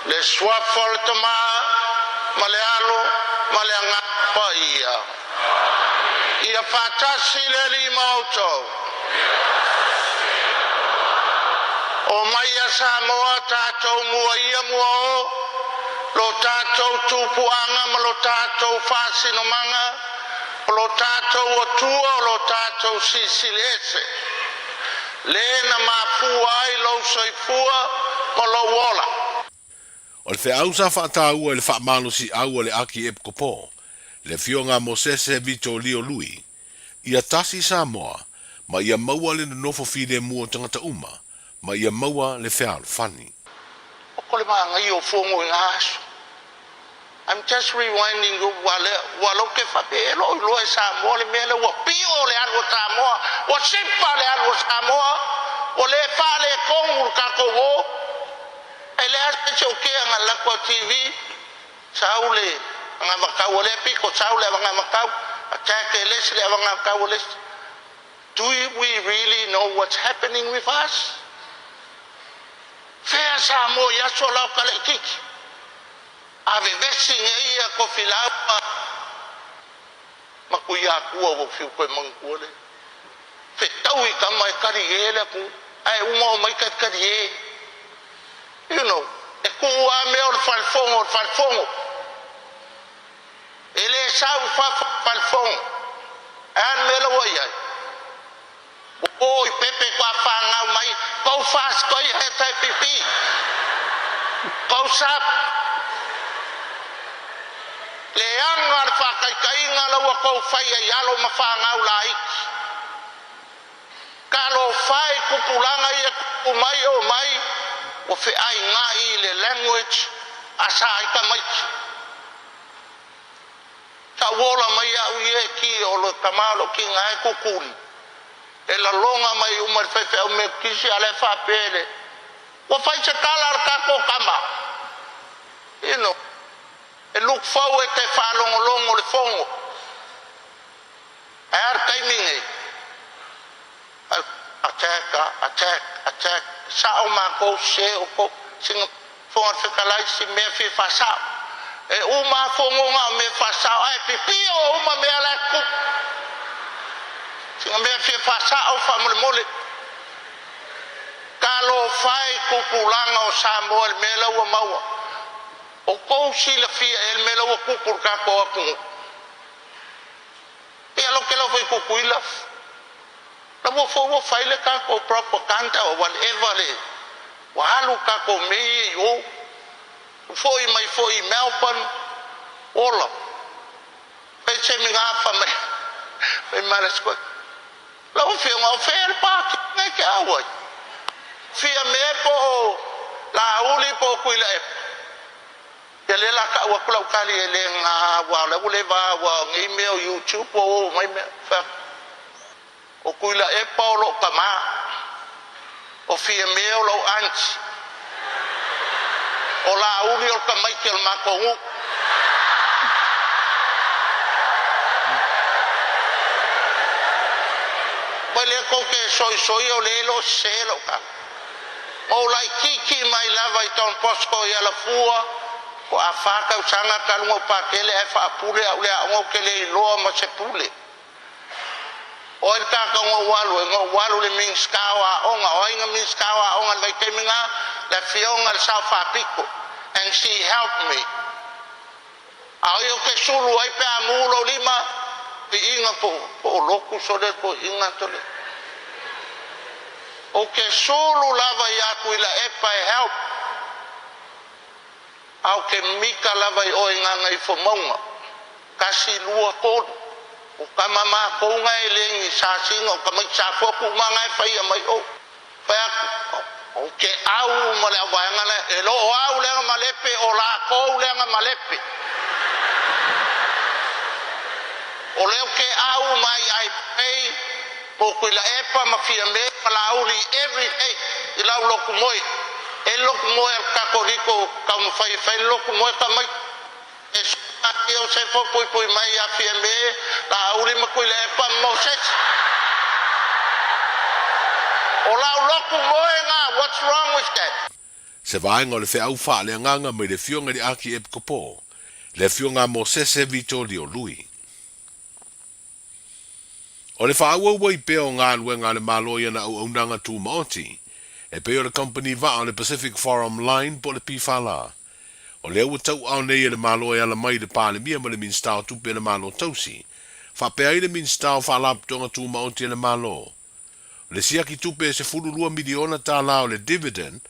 Le suafa o le Tama ma le Alo ma le Agaga Paia. Ia faatasi le Alii ma outou. O mai ia Samoa tatou mua ia mua o lo tatou tupuaga ma lo tatou faasinomaga, o lo tatou Atua o lo tatou Silisili Ese, le na mafua ai lou soifua ma lou ola. O le feau sa faataua i le faamalosiau a le Akiepikopo, le Afioga a Mosese Vitolio Lui, ia tasi Samoa, ma ia maua le nonofo filemu o tagata uma, ma ia maua le fealofani. O ko le magaia o fogo i nga aso. I'm just rewinding you ua le ua loke fape e loo iloa e Samoa le mea lea ua pio le alu o Samoa ua sipa le alu o Samoa ua le faaletonu le tatou o e leai se isi o kea nga lako a TV sau le anavatau a lea pito sau le anavatau attack e le isi le anavatau a le isi Do we really know what's happening with us? Fea Samoa i aso la o Kaleʻikiki? A vevesi nei ia Tofilau ma ma Tuiatua ua fiu toe manatua le fetau i tama e kali e le atunuu ae uma omai kalikali e. You know, e tuu a mea o le falefono o le falefono. E le sau i fafo o le falefono. Ae a le mea la ua i ai? Ua o i pepe kua whanau mai, go fast koi he tai pipi. Go sap. Leaga le whakaitaiga la ua kou whai ai alo ma whanau laiti. Talofa e tupulaga ia tupu mai o mai ua feaigaʻi i le language a sa ai tamaiti. Sa ou ola mai au ia e ki o le tama o lou kiga e kukuli. E laloga mai uma i le faifeau Metotisi a o la e faapea le ua fai se tala a le tatou tama. You know, e look forward e faalogologo le fono. Ae a le taimi nei? Attack, attack, attack, sao matou se o kou sina Fofoga Fetalai si mea fia faasao. E uma a fonoga o mea faasao ae pipio uma mea la e tutupu. Sina mea fia faasao faamolemole. Talofa e i tupulaga o Samoa i le mea la ua maua. O tou silafia ea le mea la ua tupu i le tatou atunuu? Ia loke lava i Tutuila, la ua foi ua fai le tatou propaganda or whatever le ua alu tatou mea ia i o, foi mai foi i Melbourne, ola, fai se migafa mai, fai mai le square. Lau Afioga, o fea le pākiga e te au ai? Fia mea po o Laauli po o Tuilaepa? Ia lea la tau atu lau tali e le ga aua o la ua leva aua o nei mea o YouTube ua oo mai mea fai atu o Tuilaepa o lou tama o Fiame o lou aunty o Laauli o le tamaiti o le matou nuu. foi lea tou te soisoia o lea e le o sese lau tala. Na ou laitiiti mai lava i Don Bosco i Alafua, toa fa tausaga talu ona ou patele ae faapule au i le aoga ou te le iloa ma se pule. O ai le tagata na ou alu ai? Na ou alu i le Minisita o Aoga. O ai na Minisita o Aoga i le vaitaimi na? Le Afioga i le Sao Faapito. And she helped me. A o ai ou te sulu ai pe a mu lou lima? Viiga po o lotu sole toeaiina tole. Ou te sulu lava ia Tuilaepa e help. A ou te mita lava i o i Gagaifomauga. Tasi, lua, tolu. O tama matou na e le ni sasina o tamaiti Safotu uma na e faia mai o. Fai atu, ou te au ma le auvaega lea, e lo o au lea na malepe, o latou lea na malepe. O lea ou te au mai I pray mo Tuilaepa ma Fiame ma Laauli every day i lau lotu moe. E lotu moe a le Katoliko taumafai e fai le lotu moe tamaiti. E suka ai Iosefa puipui mai ia Fiame, Laauli ma Tuilaepa ma Mosese. O lau lotu moe nga, what's wrong with that? Se vaega o le feau faaleagaga mai le Afioga i le Akiepikopo, le Afioga a Mosese Vitolio Lui. O le faaauau ai pea o galuega a le Malo i ana auaunaga tumaoti, e pei o le kamupani vaa o le Pacific Forum Line po o le PFL. O lea ua tauaao nei e le Malo e ala mai i le Palemia ma le Minisita o Tupe a le Malo Tausi, faapea ai le Minisita o Faalapotopotoga Tumaoti a le Malo. O le siaki tupe e $12 miliona o le dividend,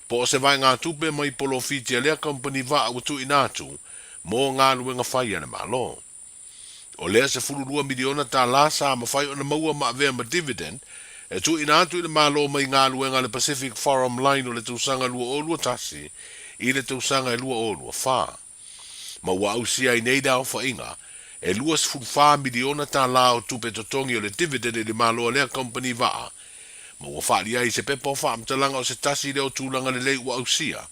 po o se vaegatupe mai polofiti a lea kamupani vaa ua tuuina atu mo galuega fai a le Malo. O lea $12 miliona sa mafai ona maua ma avea ma dividend e tuuina atu i le Malo mai galuega a le Pacific Forum Line o le tausaga 2021 i le tausaga e 2024. Ma ua ausia ai nei le aofaiga e $24 miliona o tupe totogi o le dividend i le Malo a lea kamupani vaa, ma ua faaalia ai se pepa o faamatalaga o se tasi lea o tulaga lelei ua ausia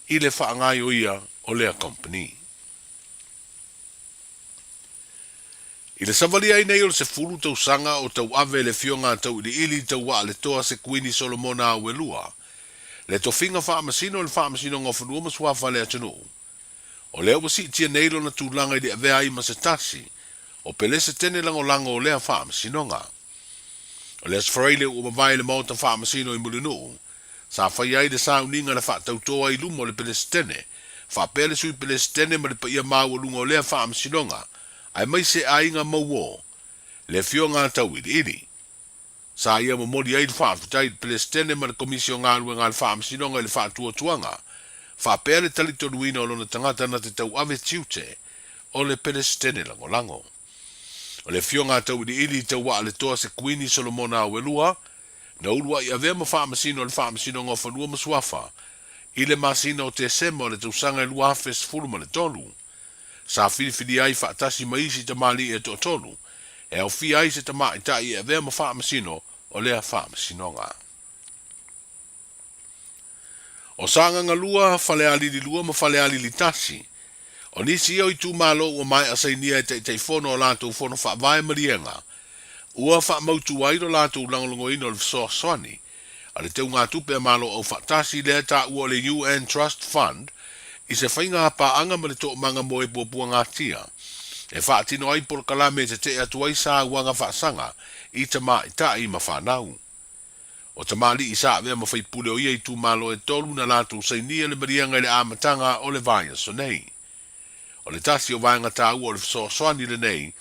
i le faagaoioia o lea kamupani. I le savalia ai nei o le 10 tausaga o tauave e le Afioga a Tauiliili Tauaaletoa Sekuini Solomona Auelua le tofiga faamasino i le Faamasinoga o Fanua ma Suafa a le atunuu. O lea ua siitia nei lona tulaga i le avea ai ma se tasi o Pelesetene lagolago o lea Faamasinoga. O le Aso Faraile ua mavae le Maota Faamasino i Mulinuu, sa faia ai le sauniga na faatauto ai i luma o le Pelesitene, faapea le Sui Pelesitene ma le paia maualuga o lea Faamasinoga, aemaise aiga mauō, le Afioga a Tauiliili. Sa ia momoli ai le faafetai i le Pelesitene ma le Komisi o Galuega a le Faamasinoga i le faatuatuaga, faapea le talitonuina o lona tagata na te tauave tiute o le Pelesitene lagolago. O le Afioga a Tauiliili Tauaaletoa Sekuini Solomona Auelua, na uluai avea ma faamasino o le Faamasinoga o Fanua ma Suafa i le masina o Tesema o le tausaga e 2013. Sa filifilia ai faatasi ma isi tamalii e toatolu, e aofia ai se tamaitai e avea ma faamasino o lea faamasinoga. O Sagaga 2, Falealili 2 ma Falealili 1. O nisi ia o itumalo ua maea sainia e Taitaifono o latou fono faavae maliega, ua faamautu ai lo latou lagolagoina o le fesoasoani a le teugatupe a Malo Aufaatasi lea e taua o le UN Trust Fund i se faiga paaga ma le toomaga mo e puapuagatia e faatino ai polokalame e tetee atu ai sauaga faasaga i tamaitai ma fanau. O tamalii sa avea ma faipule o ia itumalo e tolu na latou sainia le maliega i le amataga o le vaiaso nei. O le tasi o vaega taua o le fesoasoani lenei,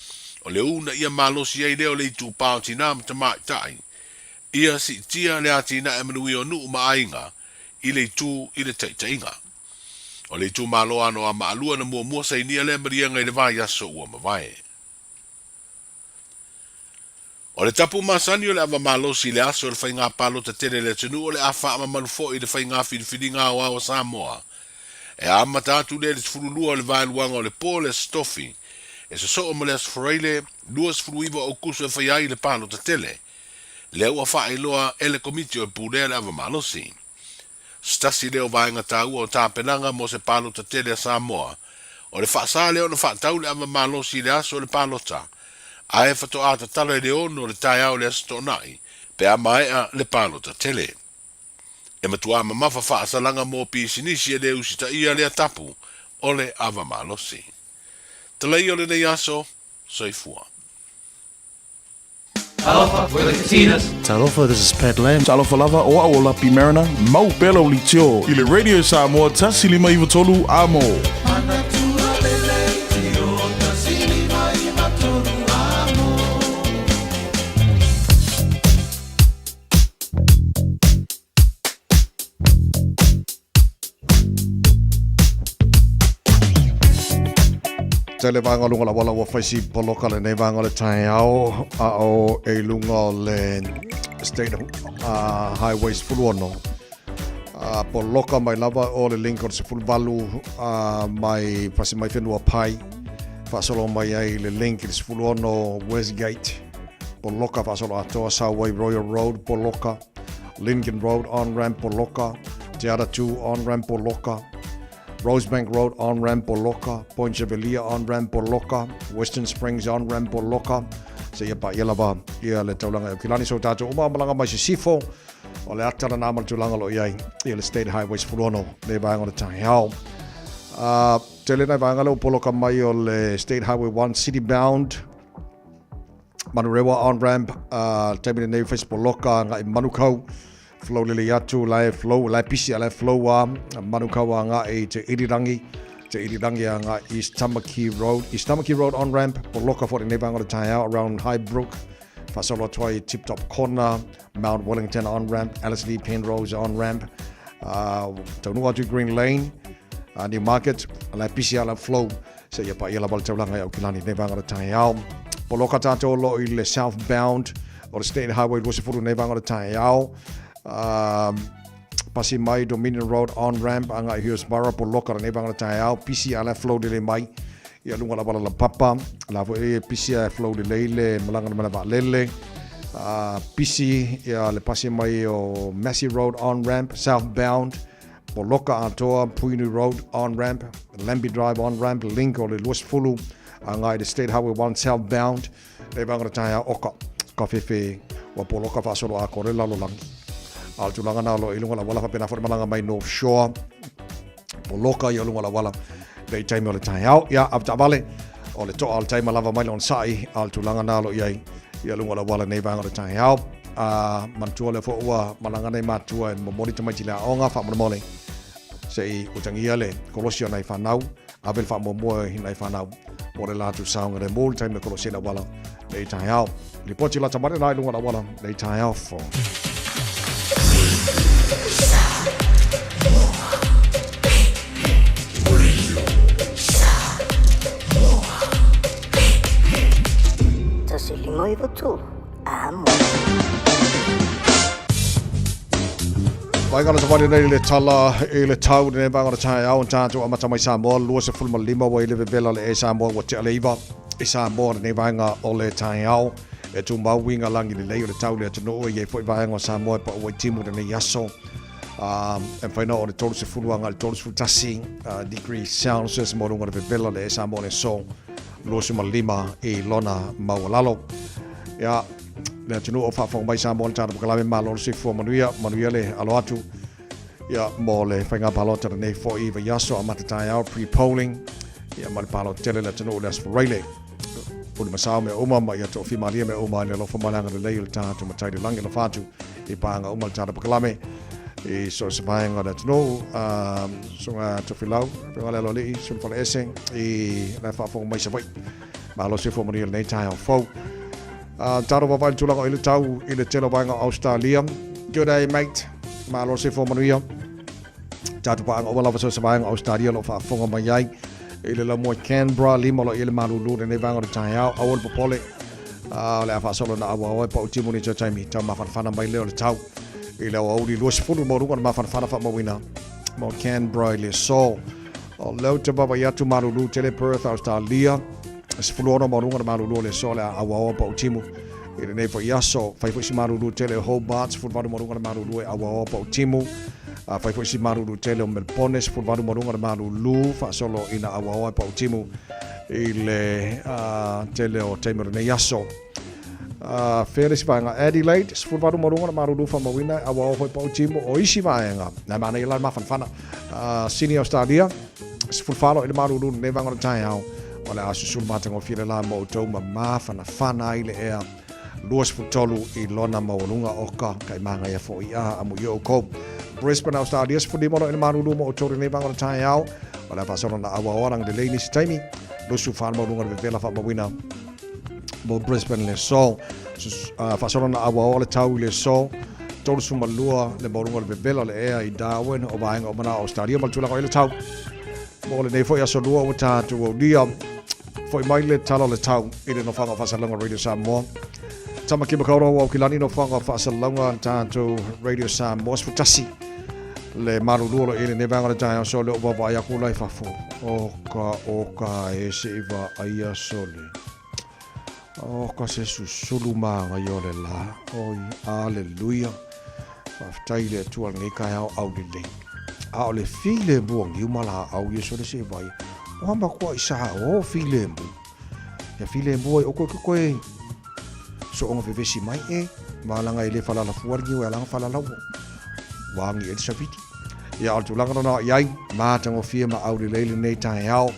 o le uunaia malosi ai lea o le itupa o tinā ma tamaitai, ia siitia le atinae manuia o nuu ma aiga i le itu i le taitaiga. O le itumalo Anoamaa 2 na muamua sainia lea maliega i le vaiaso ua mavae. O le tapu masani o le ava malosi i le aso o le faiga palota tele a le atunuu o le a faamamalu foi i le faiga filifiliga aoao a Samoa. E amata atu lea i le 12 o le vaeluaga o le po o le Aso Tofi, e sosoo ma le Aso Faraile 29 o Aokuso e fai ai le palota tele. Lea ua faailoa e le Komiti o e Pulea le Ava Malosi. Se tasi lea o vaega taua o tapenaga mo se palota tele a Samoa, o le faasa lea ona faatau le ava malosi i le aso o le palota. Ae faatoa tatala i le 6 o le taeao o le Aso Toonai pe a maea le palota tele. E matuā mamafa faasalaga mo pisinisi e le usitaia lea tapu o le ava malosi. Talaia o lenei aso, soifua. Talofa, we're the Katinas. Talofa, this is Pat Lam. Talofa lava, o au o Lapi Mariner, mau pea lau leitio i le Radio Samoa 153 Amo. Tele vaega o luga o le auala ua fai si poloka lenei vaega o le taeao a o e i luga o le State Highway 16. Poloka mai lava o le Lincoln 18 mai pasi mai Whenuapai faasolo mai ai le link i le 16 Westgate poloka faasolo atoa Southway Royal Road poloka Lincoln Road on-ramp poloka, Te Aratū on-ramp poloka, Rosebank Road on-ramp poloka, Point Chevalier on-ramp poloka, Western Springs on-ramp poloka, seia paia lava ia le taulaga e Aukilani. So tātou uma malaga mai sisifo, o le ata lena ma le tulaga o lo o i ai ia le State Highway 16 le vaega o le taeao. Tele nai vaega lea ua poloka mai o le State Highway 1 City Bound, Manurewa on ramp, taimi lenei fai se poloka agai Manukau, flow lelei atu, la e flow, la e pisi a la e flow a, Manukau agai Te Irirangi, Te Irirangi agai East Tamaki Road, East Tamaki Road on ramp, poloka for lenei vaega o le taeao around Highbrook, faasolo atu ai Tip Top Corner, Mount Wellington on ramp, Ellerslie Penrose on ramp, taunuu atu i Green Lane, Newmarket, la e pisi a la e flow. Seia paia lava le taulaga i Aukilani nei vaega o le taeao. Poloka tātou o lo i le southbound o le State Highway 20 nei vaega o le taeao. Pasi mai Dominion Road on ramp anga i Hillsborough poloka lenei vaega o le taeao. Pisi a la flow lelei mai ia lunga lava la papa. La foi e pisi a flow lelei le malaga na malaga vaalele. Pisi ia le pasi mai o Massey Road on ramp southbound. Poloka atoa, Puinu Road on-ramp, Lambie Drive on-ramp, link o le 20 agai le State Highway 1 southbound, le vaega o le taeao oka, ka fefe ua poloka faasolo atoa le lalolagi. A o le tulaga na o lo o i luga o le auala faapena foi le malaga mai North Shore, poloka ia o luga o le auala le taimi o le taeao. Ia, avetaavale, o le toa o le taima lava mai le onosai, a o le tulaga na o lo o i ai ia luga o le auala nei vaega o le taeao. A manatua lea foi ua malaga nei matua e momoli tamaiti i le aoga faamolemole se i utagia le kolosi o nai fanau, ave le faamuamua i nai fanau mo le latou saogalemu i le taimi e kolosi ai le auala nei taeao. Lipoti lata mai lena i luga o le auala nei taeao fou. 153. Vaega o le savali nei le tala i le tau lenei vaega o le taeao na tatou amata mai Samoa 25 ua i le vevela le e Samoa ua tea le iva i Samoa lenei vaega o le taeao e tumau uiga lagi lelei o le tau le atunuu e i ai foi vaega o Samoa e pau ai timu lenei aso e mafai na o le 30 agai le 31 degree Celsius mo luga o le vevela le e Samoa le aso 25 i lona maualalo. Ia, le atunuu o faafofoga mai Samoa le tatou polokalame malo le soifua manuia, manuia le alo atu. Ia, mo le faiga palota lenei foi vaiaso amata taeao pre-polling. Ia, ma le palota tele le atunuu le Aso Faraile. Pule masao mea uma ma ia toafimalie mea uma i le alofa ma le agalelei o le tatou Matai i le lagi alofa atu i paaga uma le tatou polokalame i so o se vaega o le atunuu. Susuga Tofilau, Afioga i le Aloalii, Sulu Faleese i la e faafofoga mai Savaii. Malo soifua manuia i lenei taeao fou. Talo vaavaai le tulaga o i le tau i le tele o vaega o Australia. Good day mate. Malo soifua manuia. Tatou paaga uma lava so o se vaega o Australia o lo o faafofoga mai ai i le laumua i Canberra, lima o lo o i ai le malulu lenei vaega o le taeao. Aua le popole, o le a faasolo na auao e pau timu ni tau taimi tau mafanafana mai lea o le tau i le aoauli 20 maualuga o le mafanafana faamauina mo Canberra i le aso. O lea ou te vaavaai atu malulu tele Perth, Australia, 16 maualuga o le malulu o le aso o le a auao pau timu. I lenei foi aso, fai foi si malulu tele o Hobart, 18 ma luga le malulu e auaoa pa utimu. Fai foi si malulu tele o Melbourne, 18 ma luga le malulu, faasolo ina auaoa e pa utimu i le tele o taimi o lenei aso. Fea le isi vaega? Adelaide, 18 ma luga le malulu faamauina e auaoa foi pa utimu. O isi vaega, na manaia la le mafanafana. Sydney, Australia, 14 i le malulu lenei vaega o le taeao. O le a susulu matagofie le la mo outou ma mafanafana ai le ea 23 i lona maualuga oka kai māngaia foi a amu i oukou. Brisbane, Australia, 15 i le malulu mo outou lenei vaega o le taeao. O le a faasolo na auaoa lagi lelei nisi taimi. 24 le maualuga le vevela faamauina mo Brisbane le aso. Faasolo na auaoa le tau i le aso. 32 le maualuga le vevela le ea i Darwin o vaega o mana o Australia ma le tulaga o le tau. Mo lenei foi aso lua ua tatou aulia foi mai le tala o le tau i le nofoaga o Faasalauga Radio Samoa. Tamaki Makaurau o Aukilani nofoaga o Faasalauga tatou Radio Samoa 11 le malulu o lo i lenei vaega o le taeao so le o vaavaai aku la i fafo. O ka o ka e se i vaaia sole. O ka se susulu māngai o le la. Oi, aleluia. Faafetai i le Atua lenei taeao aulelei. A o le filemu o niu ma laau ia sole se vai. O matua i sa o filemu. Ia filemu ai o koe koe soonga vevesi mai e. Malanga e le falala fua le niu e alanga falala ua. Wangi e le saviti. Ia o le tulaga lona i ai, matagofie ma aulelei lenei taeao.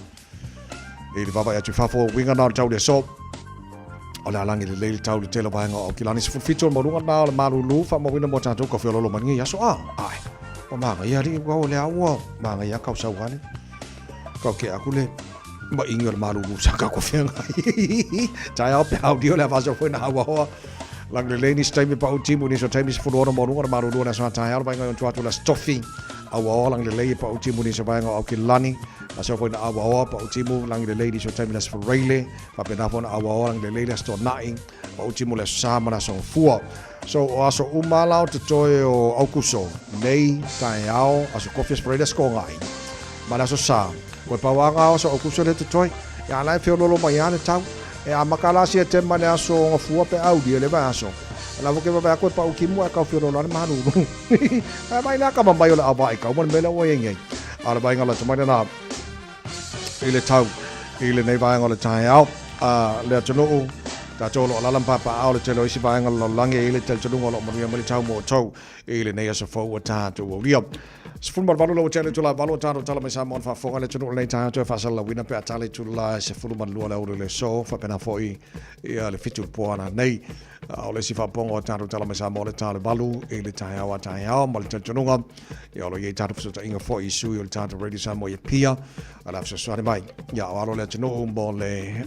I le vaavaai atu i fafo, uiga na o le tau le aso. O le alagi lelei le tau le tele vaega o Aukilani 17 o le maualuga na o le malulu faamauina mo tatou ka feololo mai lenei aso. A, ai, ua magaia alii ua o le au ua magaia kau sau ale. Kau ke aku le maingi o le malulu sa ka ko whengai. Taeao pe hau dio le awaso foi na haua hoa. Lagi lelei nisi taimi pa u timu nisi o taimi 16 maualuga le malulu o le aso a taeao le vaega i ontu atu le aso tofi. Aua hoa lagi lelei e pa u timu nisi o vaega o Aukilani. Aso foi na auaoa pa utimu lagi lelei nisi o taimi le aso Faraile. Faapena foi na auaoa lagi lelei le aso Toana'i pa utimu le aso Sa ma le aso Gafua. So o aso uma la o totoe o Aukuso nei taeao aso Kofi aso Faraile aso Kogai ma le aso Sa. Koe pau a nga aso Aukuso le totoe. Ia la e feololo mai a le tau. E amaka la Siatema le aso Gafua pe aulia le vaiaso. La voke vavae aku e pau ki mua e kau feololo a le malulu. Ae mai le akama mai o le awa i kau ma le mea lea ua iai nei. A o le vaaiga lata mai lena i le tau i lenei vaega o le taeao. A le atunuu, tatou o lo o alaala ma papaaao le tele o isi vaega o le lalolagi e i ai le talitonuga o lo o manuia mai le tau mo outou i lenei aso fou ua tatou aulia. 18 lau tele itula e 8 o tatou tala mai Samoa na faafofoga le atunuu lenei taeao toe faasalalauina pe a tala itula e 12 le aoauli o le aso faapena foi ia le 7 le po ana nei. O le isi faapopoga o tatou tala mai Samoa le ta o le 8 i le taeao a taeao ma le talitonuga ia o lo o i ai tatou fesootaiga foi i sui o le tatou Radio Samoa i Apia a le a fesoasoani mai ia o alo le atunuu mo le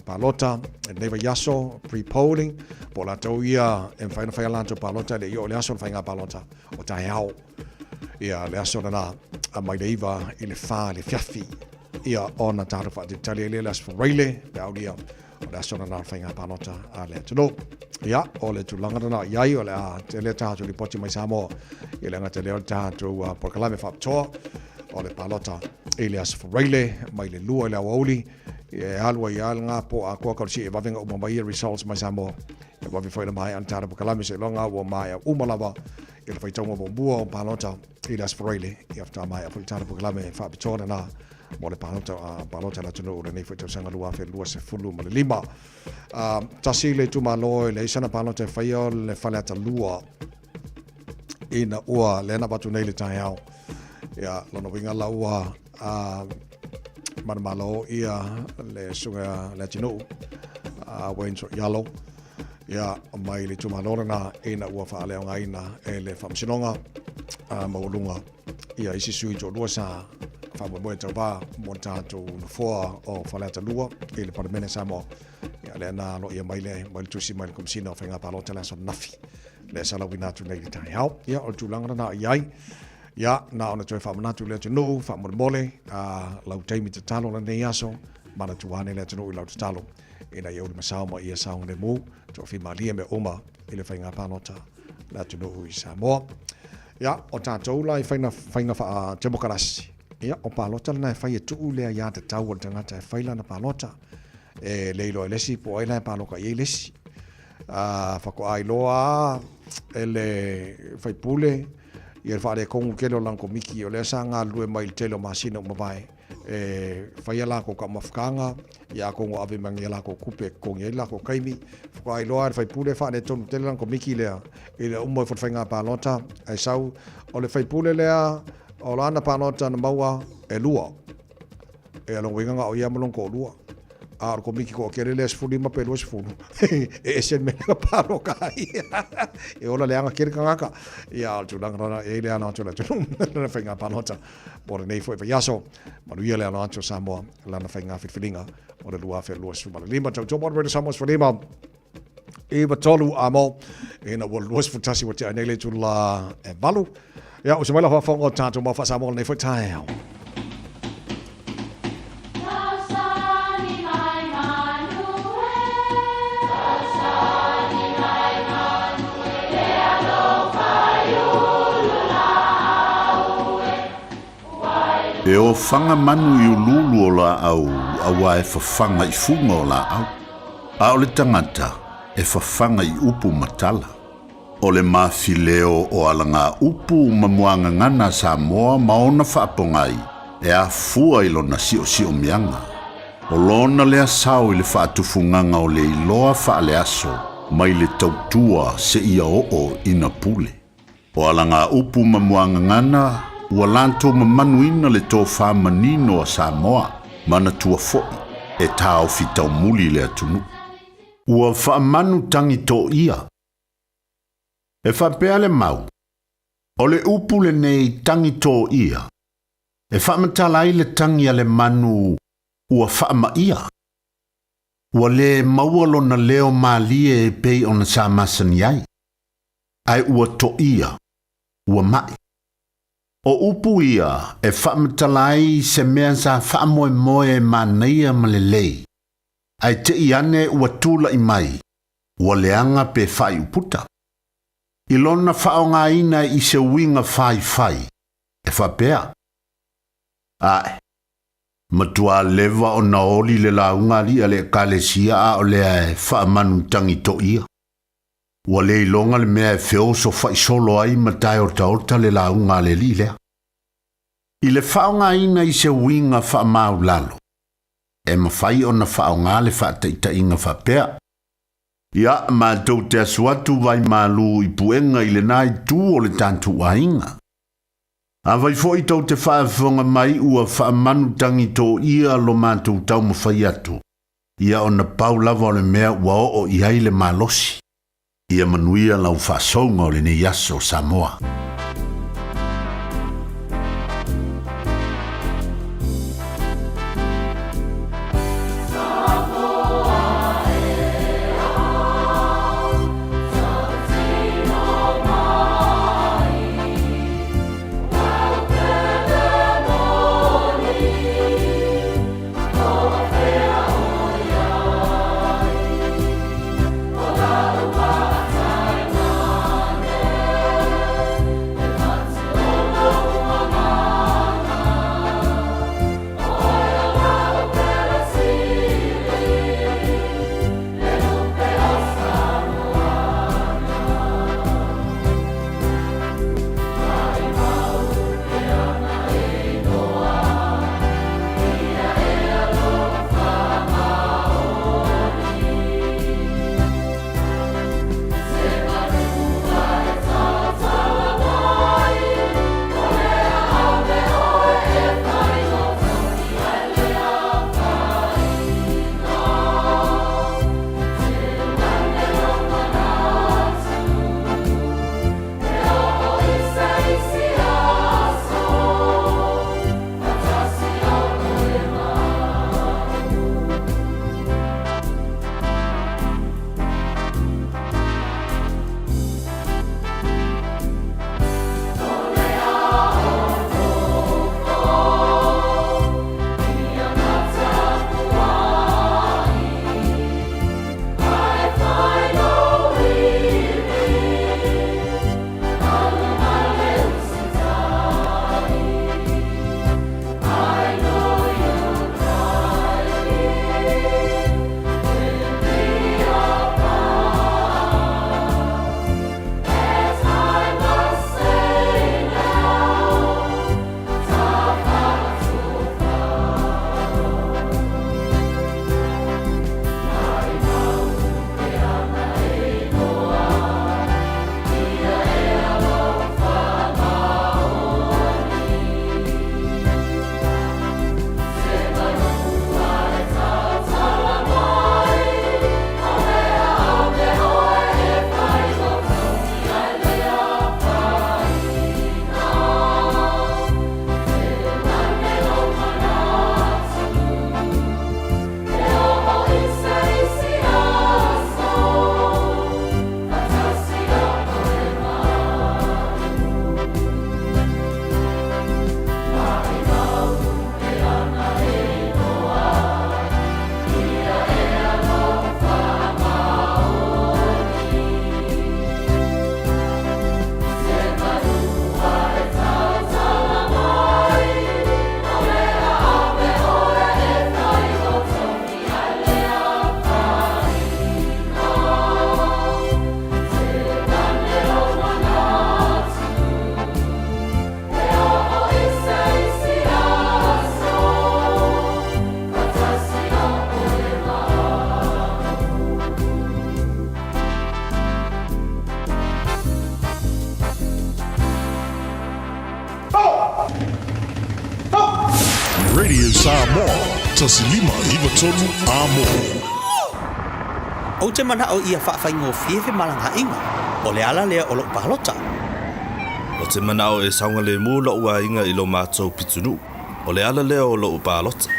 palota i lenei vaiaso pre-polling po o latou ia e mafai ona fai a latou palota e le i oo i le aso o le faiga palota o taeao ia le aso lena a mai le 9 i le 4 i le afiafi ia ona tatou faatalitali ai lea le aso Faraile pe aulia O le aso lena o le faiga palota a le atunuu. Ia, o le tulaga lena i ai, o le a tele tatou lipoti mai Samoa i le gata lea o le tatou polokalame faapitoa o le palota i le aso Faraile mai le 2 i le aoauli e alu ai lava lena po atoa kau si e vave na uma mai ia results mai Samoa. E vave foi na maea le tatou polokalame seiloga ua maea uma lava i le faitauga muamua o palota i le aso Faraile. Ia faatoa maea foi le tatou polokalame faapitoa lena mo le palota, palota a le atunuu lenei foi tausaga 2025. Tasi le itumalo e leai sana palota e faia o le Faleata 2 ina ua lea na avatu nei le taeao. Ia, lona uiga la ua manumalo ia le susuga le atunuu Wayne So'oialo ia mai le itumalo lena ina ua faaleaogaina e le Faamasinoga Maualuga ia isi sui toalua sa faamoemoe tauva mo le tatou nofoa o Faleata 2 i le Palemene Samoa. Ia lea na aloaia mai le mai le tusi mai le Komesina o Faiga Palota le aso ananafi lea sa lauina atu nei i le taeao. Ia o le tulaga lena i ai. Ia na ona toe faamanatu i le atunuu faamolemole a lau taimi tatalo lenei aso manatua ane le atunuu i lau tatalo ina ia ulumasao ma ia saogalemu toafimalie mea uma i le faiga palota le atunuu i Samoa. Ia, o tatou la i faiga, faiga faa-temokarasi, ia, o palota lena e fai e tuu le aiatatau a le tagata e fai lana palota. E le iloa e le isi po o ai la e paloka i ai le isi. Faatoa iloa lava e le faipule ia le faaletonu tele o lana komiti o lea sa galulue mai i le tele o masina ua mavae e faia latou taumafataga, ia atonu ua ave mai ni a latou tupe e totogi ai le latou taimi. Faatoa iloa lava e le faipule e faaletonu tele lana komiti lea i le uma ifo o le faiga palota ae sau o le faipule lea o lana palota na maua e lua. Ia lona uiga na o ia ma lona toalua. A o le komiti toatele lea 15 pe 20, e ese le mea lea na palota ai. E ola leaga tele tagata. Ia a o le tulaga lona e i ai le alo atu o le atunuu lana faiga palota mo lenei foi vaiaso. Manuia le alo atu o Samoa lana faiga filifiliga o le 2025. Tautua mo le Radio Samoa 15 i 3 a mo ina ua 21 ua tea nei le itula e 8. Ia, usu mai la faafofoga o tatou mau faa-Samoa lenei foi taeao. E ofaga manu i uluulu o laau auā e fafaga i fuga o laau, a o le tagata e fafaga i upu ma tala. O le mafileo o alagaupu ma muagagana a Samoa ma ona faapogai e afua i lona siosiomiaga. O lona lea sao i le faatufugaga o le iloa faaleaso mai le tautua seia oo ina pule. O alagaupu ma muagagana ua latou mamanuina le tofa manino a Samoa, manatua foi e taofi taumuli le atunuu. Ua faamanu tagi toia. E faapea le mau, o le upu lenei tagi toia, e faamatala ai le tagi a le manu ua faamaia. Ua le maua lona leo malie e pei ona sa masani ai, ae ua toia, ua mai. O upu ia e faamatala ai se mea sa faamoemoe e manaia ma lelei, ae te i ane ua tulai mai, ua leaga pe faaiuputa. I lona faaaogaina i se uiga faifai, e faapea, Ae, matuā leva ona oli le lauga alii a le Ekalesia a o lea e faamanu tagi toia. Ua le iloga le mea e feoso faisolo ai ma taeotaota le lauga a le alii lea. I le faaaogaina i se uiga faamaulalo, e mafai ona faaaoga le faataitaiga faapea, Ia, matou te asu atu vai malu i puega i lena itu o le tatou aiga. Afai foi tou te faafofoga mai ua faamanu tagi toia lo matou taumafai atu, ia ona pau lava o le mea ua oo i ai le malosi. Ia manuia lau faasouga o lenei aso, Samoa. Radio Samoa, 1593 Amo. Ou te mana'o ia fa'afaigofie femalaga'iga, o le ala lea o lo'u palota. Ou te mana'o e saogalemu lo'u aiga i lo matou pitonuu, o le ala lea o lo'u palota.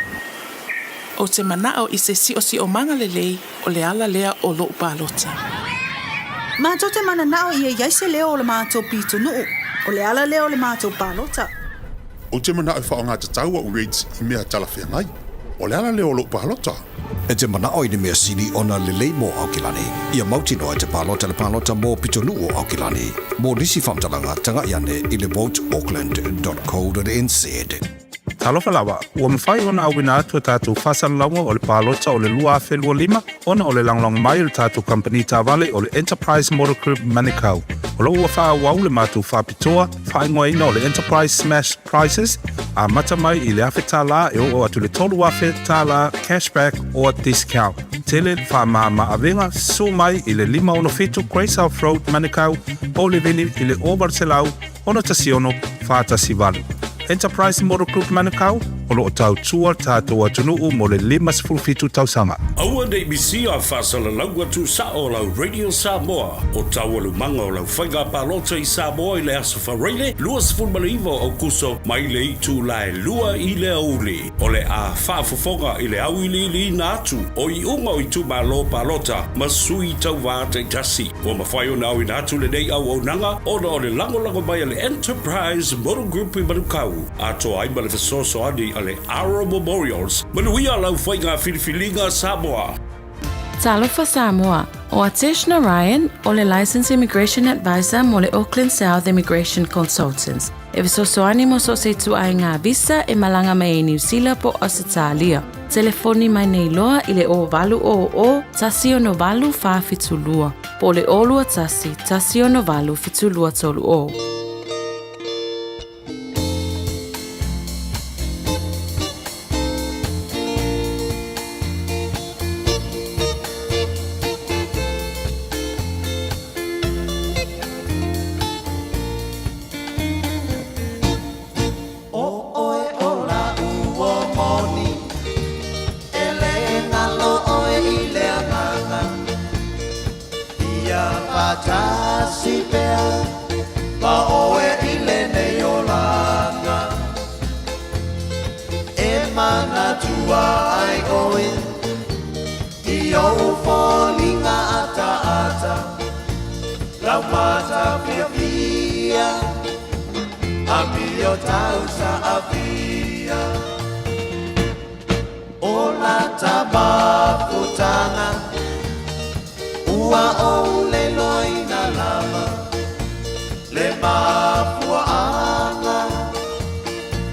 Ou te mana'o i se si'osi'omaga lelei, o le ala lea o lo'u palota. Matou te manana'o ia i ai se leo o le matou pitonu'u, o le ala lea o le matou palota. Ou te mana'o e fa'aoga tatau a'u rates i mea talafeagai. O le ala lea o lo'u palota. E te mana'o i ni mea sili ona lelei mo Aukilani. Ia mautinoa e te palota i le palota mo pitonuu o Aukilani. Mo nisi faamatalaga, taga'i ane i le voteauckland.co.nz. Talofa lava, ua mafai ona auina atu a tatou faasalalauga o le palota o le 2025 ona o le lagolago mai o le tatou kamupani taavale o le Enterprise Motor Group Manukau. O lo o ua faaauau le matou faapitoa faaigoaina o le Enterprise Smash Prices, amata mai i le $1,000 e oo atu i le $3,000 cashback or discount. Tele faamama-avega susu mai i le 567 Great South Road, Manukau, po o le vili i le 0800 616 418. Enterprise Motor Group Manukau, o lo o tautua le tatou atunuu mo le 57 tausaga. Aua ne i misia faasalalauga tuusao o lau Radio Samoa o taualumaga o lau faiga palota i Samoa i le Aso Faraile 29 o Aokuso mai le itula e 2 i le aoauli. O le a faafofoga i le auiliiliina atu o iuga o itumalo palota ma sui tauva taitasi. Ua mafai ona auina atu lenei auaunaga ona o le lagolago mai a le Enterprise Motor Group i Manukau, atoa ai ma le fesoasoani a le Aro Memorials. Manuia lau faiga filifiliga Samoa! Talofa Samoa, o Atesh Narayan, o le Licensed Immigration Advisor mo le Auckland South Immigration Consultants. E fesoasoani mo so o se ituaiga visa e malaga mai ai Niu Sila po o Ausetalia. Telefoni mai nei loa i le 0800 168 472 po o le 021 168 7230. ʻO ʻoe ʻo laʻu moni, e lē galo ʻoe i le agaga. Ia faatasi pea ma ʻoe i lenei olaga. E manatua ai ʻoe i ou foliga ataata, lau mata fiafia, amio tausaafia. O lata mafutaga ua ou leloina lava le mafuaaga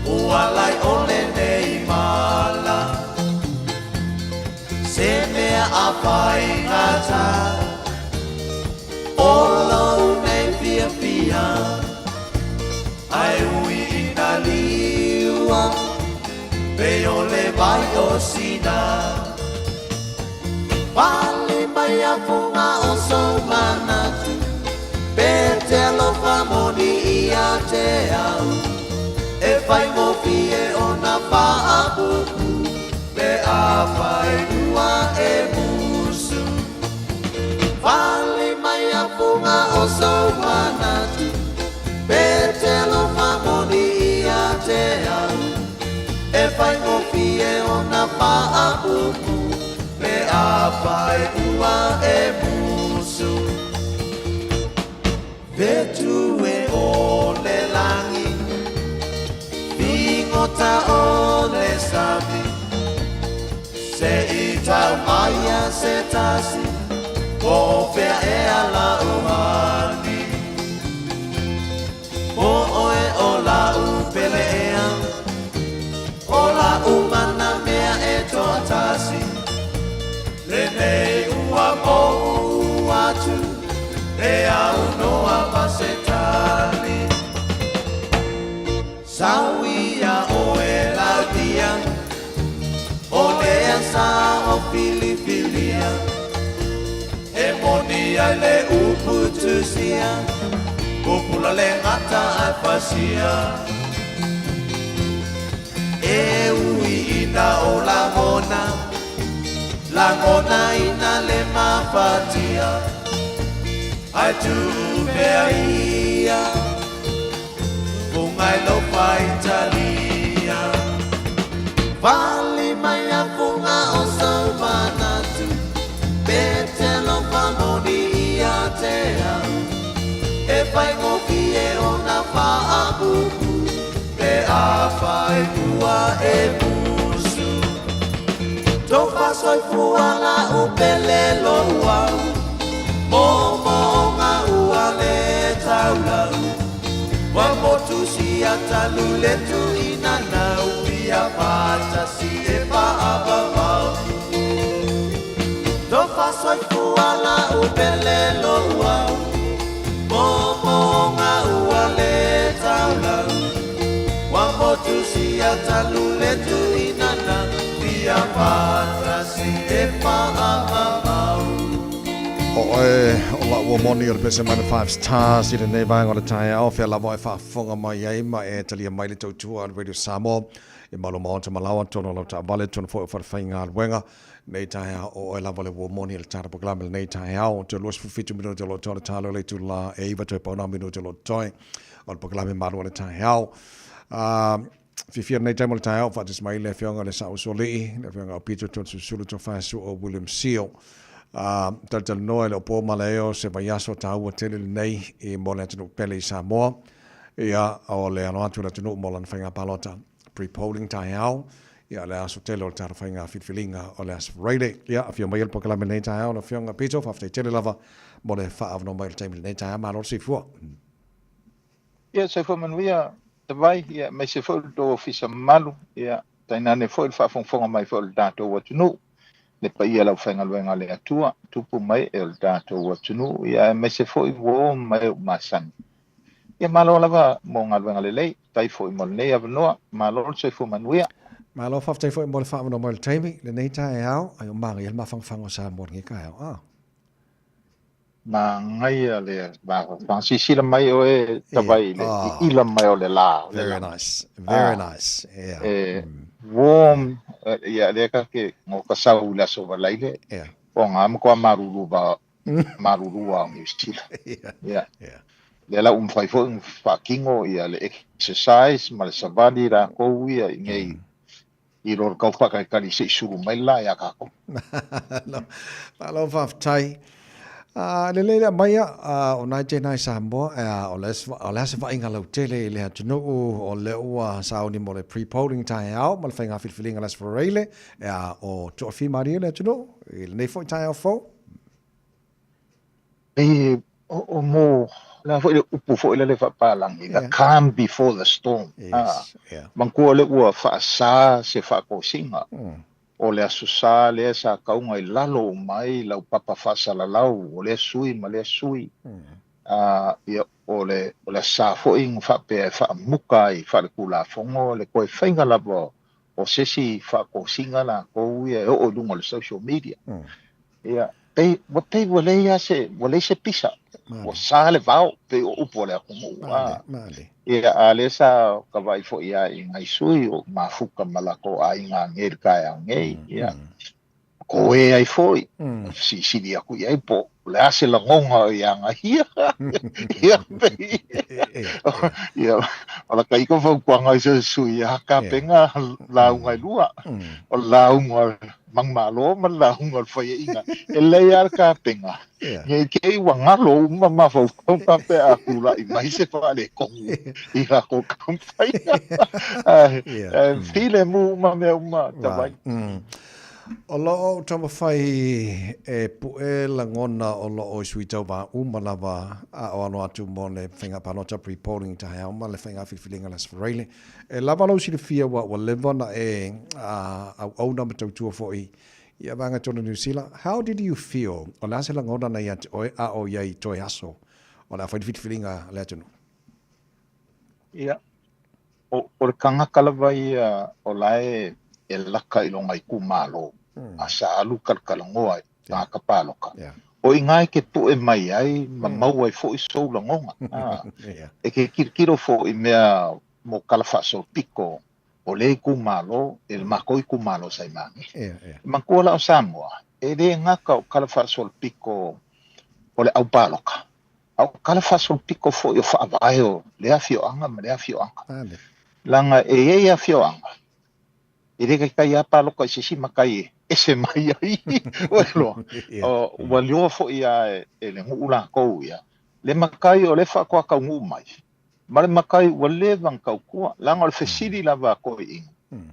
ua lae ʻole nei mala se mea a faigata o lou nei fiafia ae ui ina liua pei o le vai o Sina. Pale mai afuga o sou manatu pe te alofa moni ia te au e faigofie ona faapupu pe afai ua e musu. Pale mai afuga o sou manatu pe te alofa moni ia te au e faigofie ona faapupu pe afai ua e musu. Fetu e o le lagi, figota o le sami, se i tau mai se tasi, po o fea ea la'u hani. O ʻoe o la'u pele ea, o la'u mana mea e toatasi, lenei ua mou atu, e aunoa ma se tali. Sauia ʻoe Laudia, o lea sa o filifilia, e moni ai le upu tusia, pupula le gata ae fasia. E ui Ina o lagona, lagona ina le mafatia, Ae tuu pea ia, Fuga e lofa Italia. Vali mai a fuga o sou manatu, Pe te alofa moni ia te au, E faigofie ona faapupu, Pe afai ua e musu. Tofa soifua la'u pele lou au, Moomooga ua le taulau, Ua motu siata lu le tuuina nau, Ia faatasi e faavavau. Tofa soifua la'u pele lou au, Moomooga ua le taulau, Ua motu siata lu le tuuina nau, Ia faatasi e faavavau. O oe o la'u ua moni o le pese mai le Five Stars i lenei vaega o le taeao, fea lava e faafofoga mai ai ma e talia mai le tautua a le Radio Samoa i malu maota ma laoa tonu o lau taavale, tonu foi o falefaigaluega. Nei taeao o oe lava le ua moni i le tatou polokalame i lenei taeao. Toe 27 minute o lo o toa le talo i le itula e 9 toe pau na minute o lo o totoe o le polokalame malu o le taeao. Fiafia lenei taimi o le taeao, faatasi mai le afioga i le Saʻausoalii, le afioga o Peter Toeolesulusulu Tofaesu'o William Seal. Talatalanoa e le o po malaeo se vaiaso taua tele lenei i mo le atunuu pele i Samoa. Ia, o le alo atu o le atunuu mo lana faiga palota pre-polling taeao. Ia, le aso tele o le tatou faiga filifiliga o le aso Friday. Ia, afio mai e le polokalame lenei taeao le afioga Peter, faafetai tele lava mo le faaavanoa mai o le taimi lenei taeao. Malo le soifua. Ia, soifua manuia Tavai, ia, aemaise foi o le tou ofisa mamalu, ia, tainane foi le faafogafoga mai foi o le tatou atunuu, le paia o le aufaigaluega a le Atua, tupu ma ee o le tatou atunuu, ia, aemaise foi uo ma e ua masani. Ia, malo lava mo galuega lelei, faafetai foi mo lenei avanoa, malo le soifua manuia. Malo, faafetai foi mo le faaavanoa mai o le taimi, lenei taeao, ai o manaia le mafanafana o Samoa i lenei taeao. Ah. Manaia le mafanafana. Silasila mai oe Tavai i le ila mai o le la. Very nice. Very nice. Yeah. E warm, ia lea ka ke ngo ka sau i le aso valaile. Yeah. O ngā makoa maruru va maruru o New Zealand. Yeah. Yeah. Yeah. Lea la ua mafai foi ona faatino ia le exercise ma le savali lakou ia i nei i lo le kau faatalitali se i sulu mai le la ia tatou. Malo faafetai. Lelei le aumaia o nai tena i Samoa, o le a se vaaiga lautele i le atunuu o lea ua sauni mo le pre-polling taeao ma le faiga filifiliga le Aso Faraile, o toafimalie le atunuu i lenei foi taeao fou? E, o, o mo, la foi le upu foi lele faapalagi, the calm before the storm. Yes, ah, yeah. Manatua le ua faasā se faatosina. O le aso sa lea sa kauga i lalo uma ai lau papa faasalalau o lea sui ma lea sui. Ah, ia, o le, o le asa foi na faapea e faamuka ai faaletulafono le toe faiga lava o se isi faatosina latou ia e oo i luga o le social media. Ia, pei, ua pei ua leai lava se, ua leai se pisa. Ua sa le vao, pei o upu a le atunuu. Male, male. Ia, a lea sa ka vaai foi lava i nai sui o mafuta ma latou aiga nei i le taeao nei. Ia, ko e ai foi, fesilisili atu i ai po o le a se lagona ia aga ia. Ia, pei, ia, o la ka ika fautuaga i se sui, a kapenga lauga e lua. O le lauga manumalo ma le lauga o le faiaina. E lelei lava le kapenga. Nei te i ua galo uma mafaufauga pe a tulai mai se faaletonu i latou taumafaiga. Ae filemu uma mea uma tavai. O lo o taumafai e puʻe lagona o lo o i sui tauva uma lava a o alo atu mo le faiga palota pre-polling taeao ma le faiga filifiliga le Aso Faraile. E lava lou silafia ua ua leva ona e auauna ma tautua foi ia vaega tonu Niu Sila. How did you feel? O le a se lagona na ia te oe a o i ai toe aso o le a fai le filifiliga a le atunuu? Ia, o, o le tagata lava ia o la e, e laka i lona itumalo, a sa alu talatalanoa i tagata paloka. O i ina e te puʻe mai ai ma maua ai foi sou lagona. E te tilotilo foi i mea mo tala faasolopito o le itumalo i le matou itumalo sa i Magele. Manatua la o Samoa, e le gata o tala faasolopito o le aupaloka, a o tala faasolopito foi o faavae o lea afioaga ma lea afioaga. Leaga e i ai afioaga e le taitai lava paloka i se isi matai e ese mai ai, ua iloa. Ua iloa foi lava e le nuu latou ia, le matai o lea faatoa taunuu mai, ma le matai ua leva ona tautua, leaga o le fesili lava a toeaiina,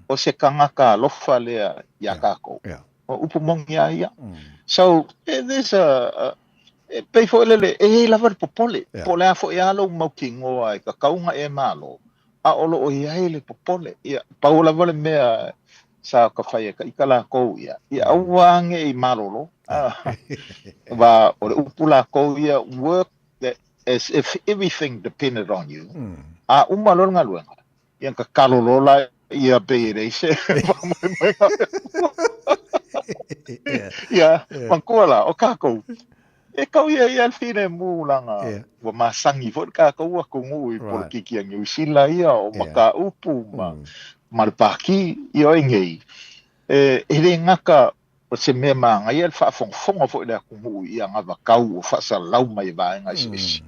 o se tagata alofa lea iā tatou. O upu moni lava ia. So, there's a, e pei foi lele, e i ai lava le popole, po o le a foi lava lou mautinoa e tatau ona e malo, a o lo o i ai le popole. Ia, pau lava le mea sa ta fai e ta ita lakou ia, ia aua ne i malolo, aua o le upu lakou ia, work that as if everything depended on you, a uma loa le galuega, ia ona tatalo loa laia pei e leai se faamoemoega. Ia, manatua la, o takou, E kau ia ia le filemu leaga ua masani foi le tatou atunuu i polokiki a Niu Sila ia o mataupu ma ma le Pākī ia o inei e e le gata o se mea manaia le faafogafoga foi le atunuu i anavatau ua faasalalau mai e vaega eseese.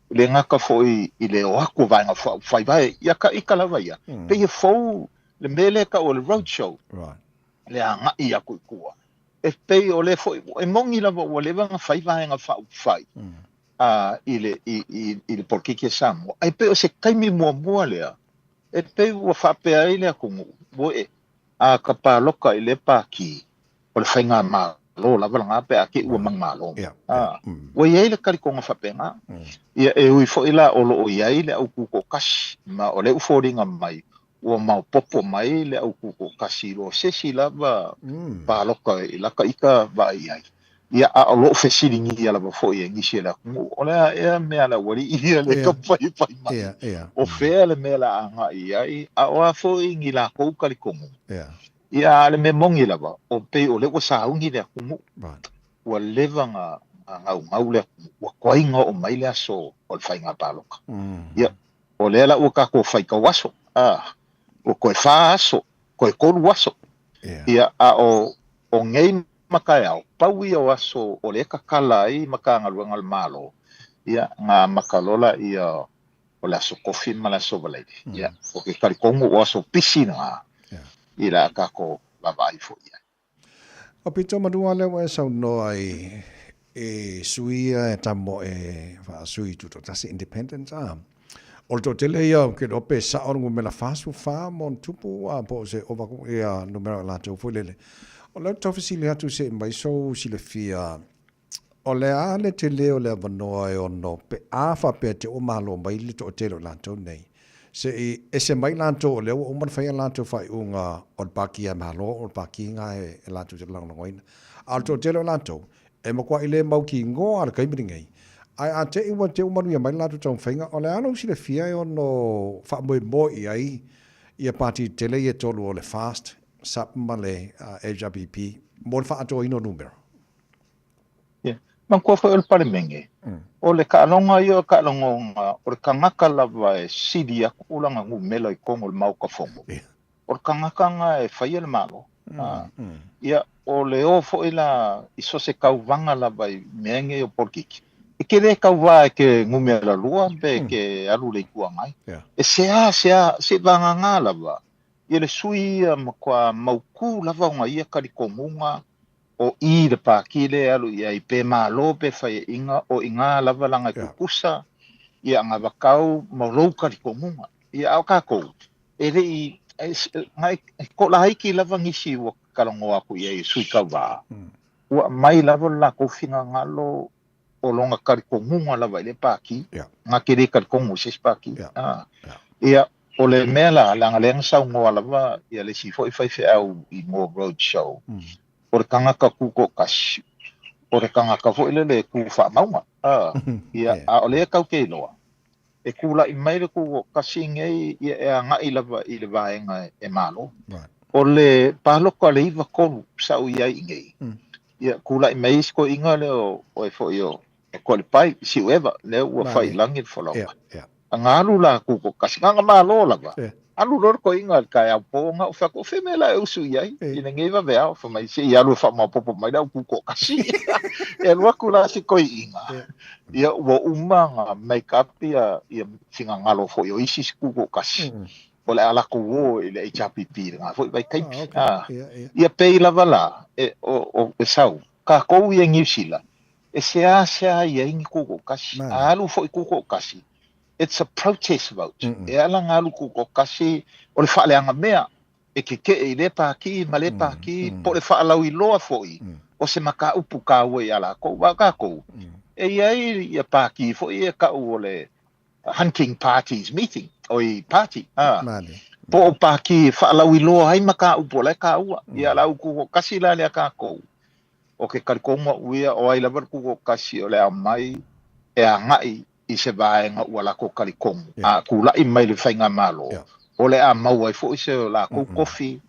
E le gata foi i le o atu o vaega faaupufai vae ia ka ika lava ia pei e fou le mea lea e tau o le road show le agai atu i tua. E pei o lea foi, e moni lava ua leva ona fai Vaega Faaupufai i le, i, i, i le polokiki a Samoa, ae pei o se taimi muamua lea e pei ua faapea ai le atunuu, ua e, a ka paloka i lea pāti, o le faigamalo lava lena pe a te i ua manumalo mai. Ua i ai le talitonuga faapena. Ia, e ui foi la o lo o i ai le au tutoatasi, ma o lea ua foliga mai ua maopopo mai le au tutoatasi i lo se isi lava palota i laka ita vaai i ai. Ia, a o loo fesiligia lava foi e nisi o le atunuu, o le a ea mea a le aualii ia le taumafai e fai mai? O fea le mea o le a agai i ai? A o a foi ni lakou talitonuga? Ia, a o le mea moni lava, o pei o lea ua sauni le atunuu. Ua leva na gaugau le atunuu, ua tuai ona oo mai le aso o le faiga palota. Ia, o lea la ua tatou faitau aso, a, ua toe fa aso, toe tolu aso. Ia, a o, o nei ma taeao, pau ia o aso o lea e tatala ai Matagaluega a le Malo, ia, na amata loa laia o le aso Tofi ma le aso Valeile. Ia, ou te talitonu o aso pisi na i le a tatou vaavaai foi i ai. O pito manua lea ua e saunoa ai i sui ia e tamo e faasui tutoatasi, independent, a. O le toatele ia ou te iloa pe sao le numera 44 ma ona tupu a po o se ova aku ia numera o latou foi lele. O lea ou te tau fesili atu se i mai sou silafia o le a le tele o le avanoa e ono pe a faapea te ua malo mai le toatele o latou nei se i ese mai latou o lea ua uma ona fai a latou faaiuga o le Pāti a Malo o le Pāti na e latou te lagolagoina. A o le toatele o latou, e matuai le mautinoa le taimi lenei. Ae a te i ua te manuia mai le latou taumafaiga, o le a lou silafia e ono faamoemoe i ai ia pāti tetele ia e tolu o le FAST, SUP ma le HRPP mo le faaatoaina o numera? Ia. Manatua foi o le Palemene, o le taaloga ia o le taaloga o le tagata lava e sili atu lana numera i totonu o le Maota Fono, o le tagata lena e faia le Malo. Ia, o le o foi la i so o se tauvaga lava i mea nei o polokiki, e te le tauva e te numera lua pe e te alu i le Itu Agai. E seasea, seiavagana lava ia le sui ia matua mautu lava ona ia talitonuga o i le pāti lea e alu i ai, pe malo pe faiaʻiga, o i ina lava lana e tutusa, ia anavatau ma lou talitonuga. Ia, a o tatou, e le i, e toalaiti lava nisi ua talanoa atu i ai e sui tauva, ua aumai lava lo latou finagalo o lona talitonuga lava i lea pāti, na te le talitonu i se isi pāti. Ia, o le mea la, leaga lea na saunoa lava ia le isi foi faifeau i mo road show, o le tagata tutoatasi, o le tagata foi lele e tu faamauga. Ia, a o lea tatou te iloa, e tulai mai le tutoatasi nei, ia e agai lava i le vaega e malo. O le palota le 93 sa ou i ai i inei, ia tulai mai isi toeaiina lea o oe foi o Toalepai, Siueva, lea ua fai i lagi le folauga. Na alu la tutoatasi, na ona malo lava. Alu loa le toeaina i le taeao po na ou fai atu, o fea mea la e usu i ai i lenei vaveao? Fai mai, se i alu e faamaopoopo mai le au tutoatasi. E alu atu la si toeaina, ia ua uma ona make up ia finagalo foi o isi tutoatasi, o le a latou o i le HRPP i lena foi vaitaimi. Ia pei lava la, e sau, tatou ia i Niu Sila, e seasea i ai ni tutoatasi. A alu foi tutoatasi, it's a protest vote. E ala ona alu tutoatasi, o le faaleaga mea, e kekeʻe i lea pākī ma lea pākī, po o le faalauiloa foi o se mataupu taua iā lākou. Aua o tatou, e i ai ia pākī foi ia e tau o le hunting parties meeting, oi party, a, po o pākī e faalauiloa ai mataupu o la e taua. Ia o le au tutoatasi la lea a tatou, o ke talitonu au ia, o ai lava le tutoatasi o le a omai e agai i se vaega ua latou talitonu, a tula'i mai le faigamalo, o le a maua ai foi se o latou tofi,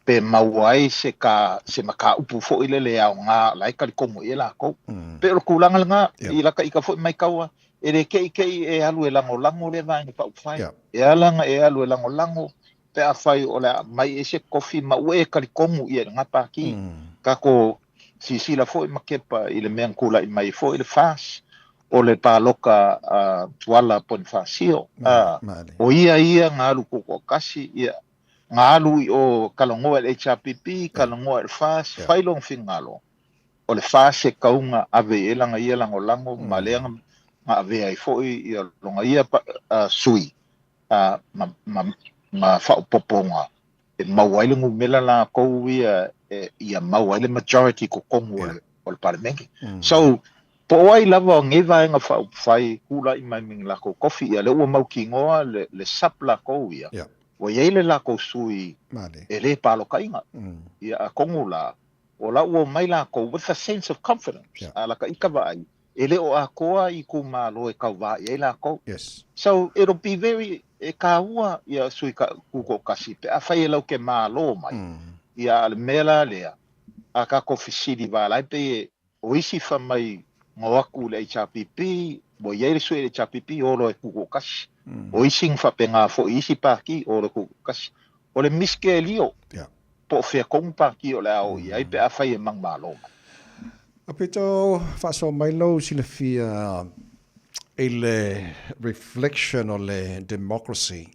pe maua ai se ka, se mataupu foi lele e aoga o la e talitonu i ai latou. Pei o le tulaga lena, i lata ita foi maitaua, e le keʻikeʻi e alu e lagolago lea vaega faaupufai. E ala ona e alu e lagolago pe afai o le a aumai ai se tofi ma ua e talitonu ia i lena pāti. Tatou silasila foi ma kepa i le mea na tula'i mai ai foi le FAS, o le pāloka a Tuala Ponifasio, a, o ia ia na alu tutoatasi, ia, na alu i o talanoa i le HRPP, talanoa i le FAS, fai lona finagalo, o le FAS e tatau ona ave i ai lana ia lagolago ma lea na avea ai foi ia lona ia sui ma, ma, ma faaopoopoga e maua ai le numera latou ia ia maua ai le majority i totonu o le, o le Palemene. So, po o ai lava o nei vaega faaupufai tula'i mai ma ni latou tofi, ia lea ua mautinoa le, le sub latou ia, ua i ai le latou sui e le palotaina. Ia atonu la, o la ua omai latou with a sense of confidence, a lata ita vaai, e le o atoa i itumalo e tauva i ai lakou. Yes. So it'll be very, e kāua ia sui tutoatasi pe afai e lau ke malo mai, ia a le mea la lea, a tatou fesili valai pei e, o isi fai mai na o atu i le HRPP, ua i ai le sui i le HRPP, o loa e tutoatasi. O isi na faapena foi i isi pati, o loa e tutoatasi. O le miskelio, po o fea tonu pati o le a o i ai pe afai e manumalo mai. A pito faasoa mai lou silafia i le reflection o le democracy,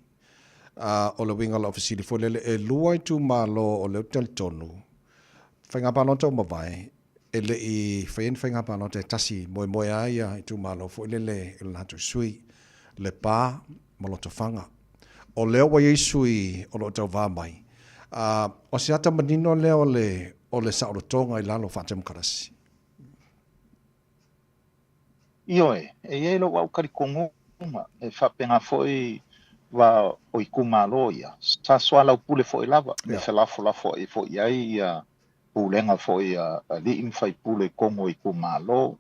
o le uiga o lau fesili foi lele, e lua itumalo o lea ou te talitonu, faiga palota ua mavae, e le i faia ni faiga palota e tasi moemoe lava ia itumalo foi lele i le latou sui, Lepa ma Lotofaga. O lea ua i ai sui o lo o tauva mai, a o se ata manino lea o le o le saolotoga i lalo o faatemokarasi. Ioe, e i ai lou au talitonuga e faapena foi va o itumalo ia, sa soalaupule foi lava, me felafolafoai foi i ai ia pulega foi a alii ma faipule i totonu o itumalo,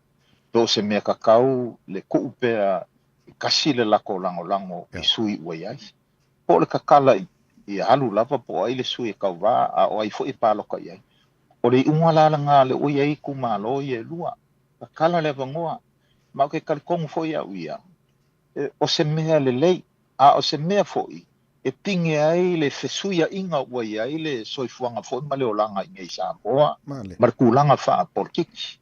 pe o se mea tatau le tuu pea e tasi le latou lagolago i sui ua i ai. Po o le tatala ia alu lava po o ai le sui e tauva a o ai foi e palota i ai. O le iuga la lena lea ua i ai itumalo ia e lua, tatala le avanoa. Ma ou te talitonu foi au ia, o se mea lelei, a o se mea foi e pine ai le fesuiaiga ua i ai le soifuaga foi ma le olaga i nei i Samoa ma le tulaga faapolokiki.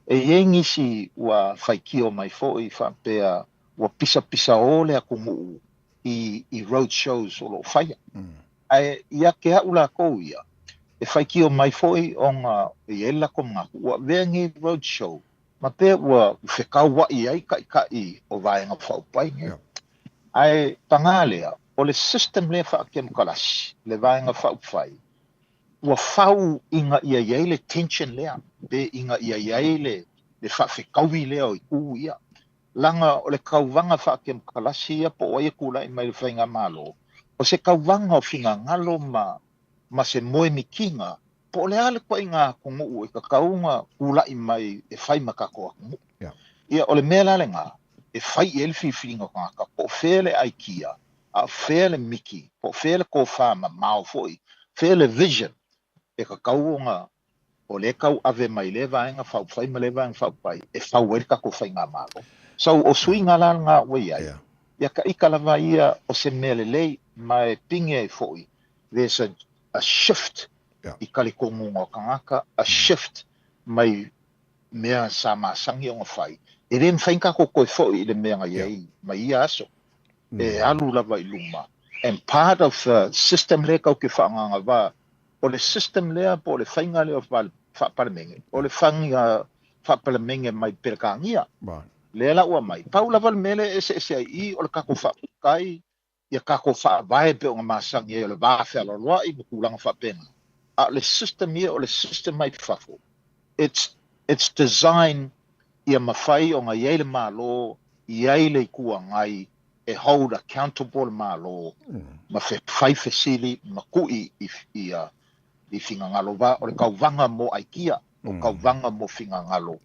E i ai nisi ua faitio mai foi faapea ua pisapisao le atunuu i i road shows o lo o faia. Ae ia te au lakou ia, e faitio mai foi ona e i ai le latou manatu ua avea nei road show ma pea ua fekauaʻi ai taitai o Vaega Faaupufai nei. Ae pagā lea, o le system lea faakemokalasi, le Vaega Faaupufai, ua fau ina ia i ai le tension lea, pe ina ia i ai le faafetaui lea o itu ia. Leaga o le tauvaga faakemokalasi ia po o ai e tulai mai i le faigamalo, o se tauvaga o finagalo ma se moemitiga Po o le a le ituaiga atunuu e tatau ona tulai mai e fai ma tatou atunuu. Ia, o le mea la lena, e fai i ai le filifiliga o tagata, po o fea le aikia, a o fea le miki, po o fea le tofa mamao foi, fea le vision e tatau ona, o lea e tau ave mai lea vaega faaupufai ma lea vaega faaupufai e fau ai le tatou faigamalo. So, o suiga la lena ua i ai. Ia ka ika lava ia o se mea lelei ma e pigi ai foʻi, there's a, a shift i kalikoguga o tagata, a shift mai mea sa masani ona fai. E le mafai ona tatou toe foʻi i le mea na i ai mai ia aso. E alu lava i luma. And part of the system lea tatou te faagagavā, o le system lea po o le faiga lea o faa-Palemene, o le faiga faa-Palemene mai Peretania. Lea la ua aumai. Pau lava le mea lea e eseese ai i i, o le tatou faamulitai, ia tatou faavae pei ona masani ai o le va fealoaloai ma tulaga faapena. A o le system ia o le system mai fafo. It's, it's designed ia mafai ona i ai le Malo, i ai le Itu Agai e hold accountable le Malo ma fai fesili ma tui i, i, i finagalo. Va, o le tauvaga mo aikia, o tauvaga mo finagalo.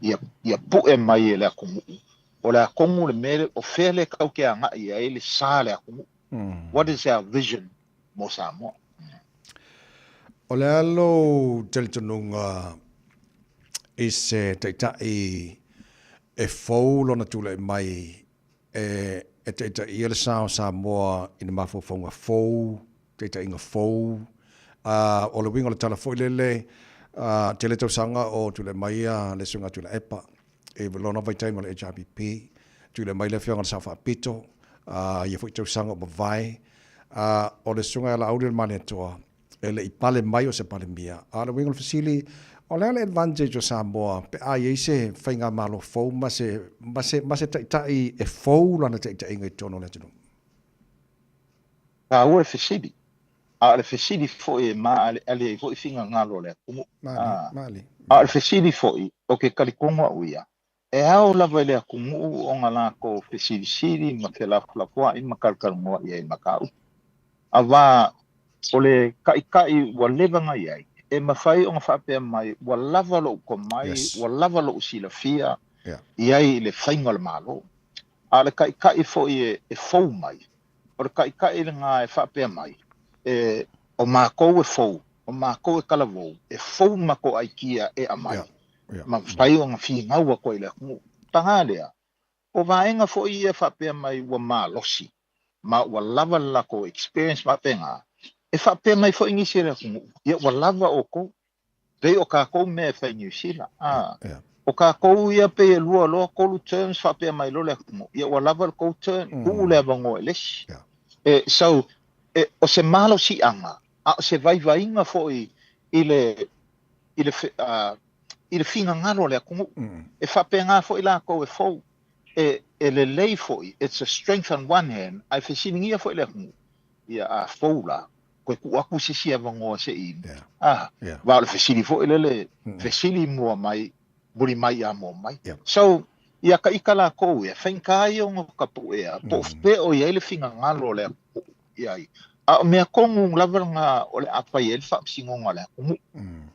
Ia, ia puʻe mai e le atunuu. O le atonu le mea, o fea lea tatou te agai i ai le sa le atunuu. What is our vision mo Samoa? O le a lou talitonuga i se taitai e fou lona tulai mai e taitaia le sa o Samoa i ni mafaufauga fou, taitaiga fou. O le uiga o le tala foi lele, tele tausaga o tulai mai le Susuga Tuilaepa i lona vaitaimi o le HRPP, tulai mai le Afioga i le Sao Faapito i ia foi tausaga ua mavae. O le Susuga ia Laauli o le Malietoa, e le i pale mai o se Palemia. A o le uiga o le fesili, o le a le advantage o Samoa pe a i ai se faigamalo fou ma se, ma se, ma se taitai e fou lana taitaiga i totonu o le atunuu? Taua le fesili. A o le fesili foi e maaleale ai foi finagalo o le atunuu. Malie, malie. A o le fesili foi, o ke talitonu au ia, e ao lava i le atunuu ona lakou fesilisili ma felafolafoaʻi ma talatalanoa i ai mataupu. Auā o le taʻitaʻi ua leva ona i ai, e mafai ona faapea mai ua lava loʻu tomai, ua lava loʻu silafia i ai i le faiga o le Malo. A o le taʻitaʻi foi e fou mai, o le taʻitaʻi lenā e faapea mai, e, o makou e fou, o makou e talavou, e fou makou aikia e aumai, ma mafai ona finau atu ai i le atunuu. Paga lea, o vaega foi ia faapea mai ua malosi, ma ua lava le latou experience ma faapena, e faapea mai foi nisi o le atunuu, ia ua lava outou, pei o tatou mea e fai i Niu Sila. A, o tatou ia pei e lua loa tolu terms faapea mai loa le atunuu, ia ua lava le tou term, tuu le avanoa i le isi. E, so, e, o se malosiaga, a o se vaivaiga foi i le, i le, i le finagalo o le atunuu. E faapena foi latou e fou. E, e lelei foi, it's a strength on one hand, ae fesiligia foi le atunuu, ia a fou la, toe tuu atu se isi avanoa se i, a, va o le fesili foi lele, fesili mua mai, muli mai ia mua mai. So, ia ka ika lakou ia, faigata ia ona tapuʻea, po o fea o i ai le finagalo o le atunuu i ai. A o mea tonu lava lena o le a fai ai le faamasinoga a le atunuu.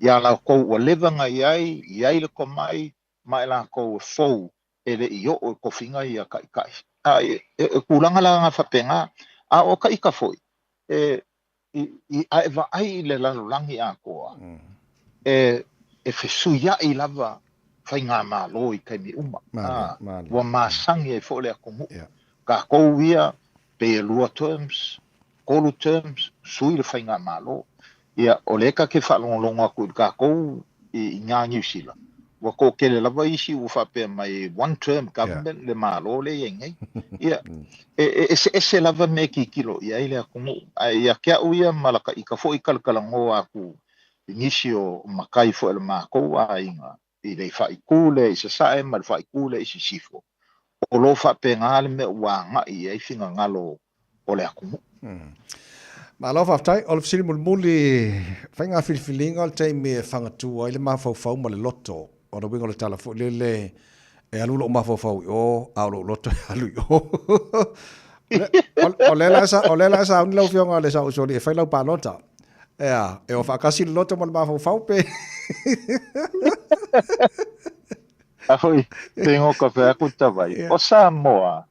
Iā latou ua leva ona i ai, i ai le tomai, ma i latou e fou e le i oo i tofiga ia taʻitaʻi. A e, e, e tulaga la na faapena. A o ka ika foi, e, i, i, a e vaai i le lalolagi atoa, e, e fesuiaʻi lava faigamalo i taimi uma. Malie, malie. Ua masani ai foi le atunuu. Takou ia, pei e lua terms, tolu terms, sui le faigamalo. Ia, o lea ta te faalogologo atu i takou i ngā Niu Sila, ua toatele lava isi ua faapea mai one term government le Malo lea e i ai nei. Ia, e, e eseese lava mea e tilotilo i ai le atunuu. Ae ia te au ia ma laka ika foi talatalanoa atu i nisi o matai foi o le matou aiga i le faaitu lea i Sasae ma le faaitu lea i Sisifo, o lo o faapena le mea ua agai i ai finagalo o le atunuu. Malo faafetai. O le fesili mulimuli, faiga filifiliga o le taimi e fagatū ai le mafaufau ma le loto. O le uiga o le tala foi lele, e alu lou mafaufau i o, a o lou loto e alu i o. O lea la e sauni lau Afioga i le Saousuli e fai lau palota. Ea, e o faatasi le loto ma le mafaufau pe? A hoi, te ngoka pe aku tawai. O Samoa,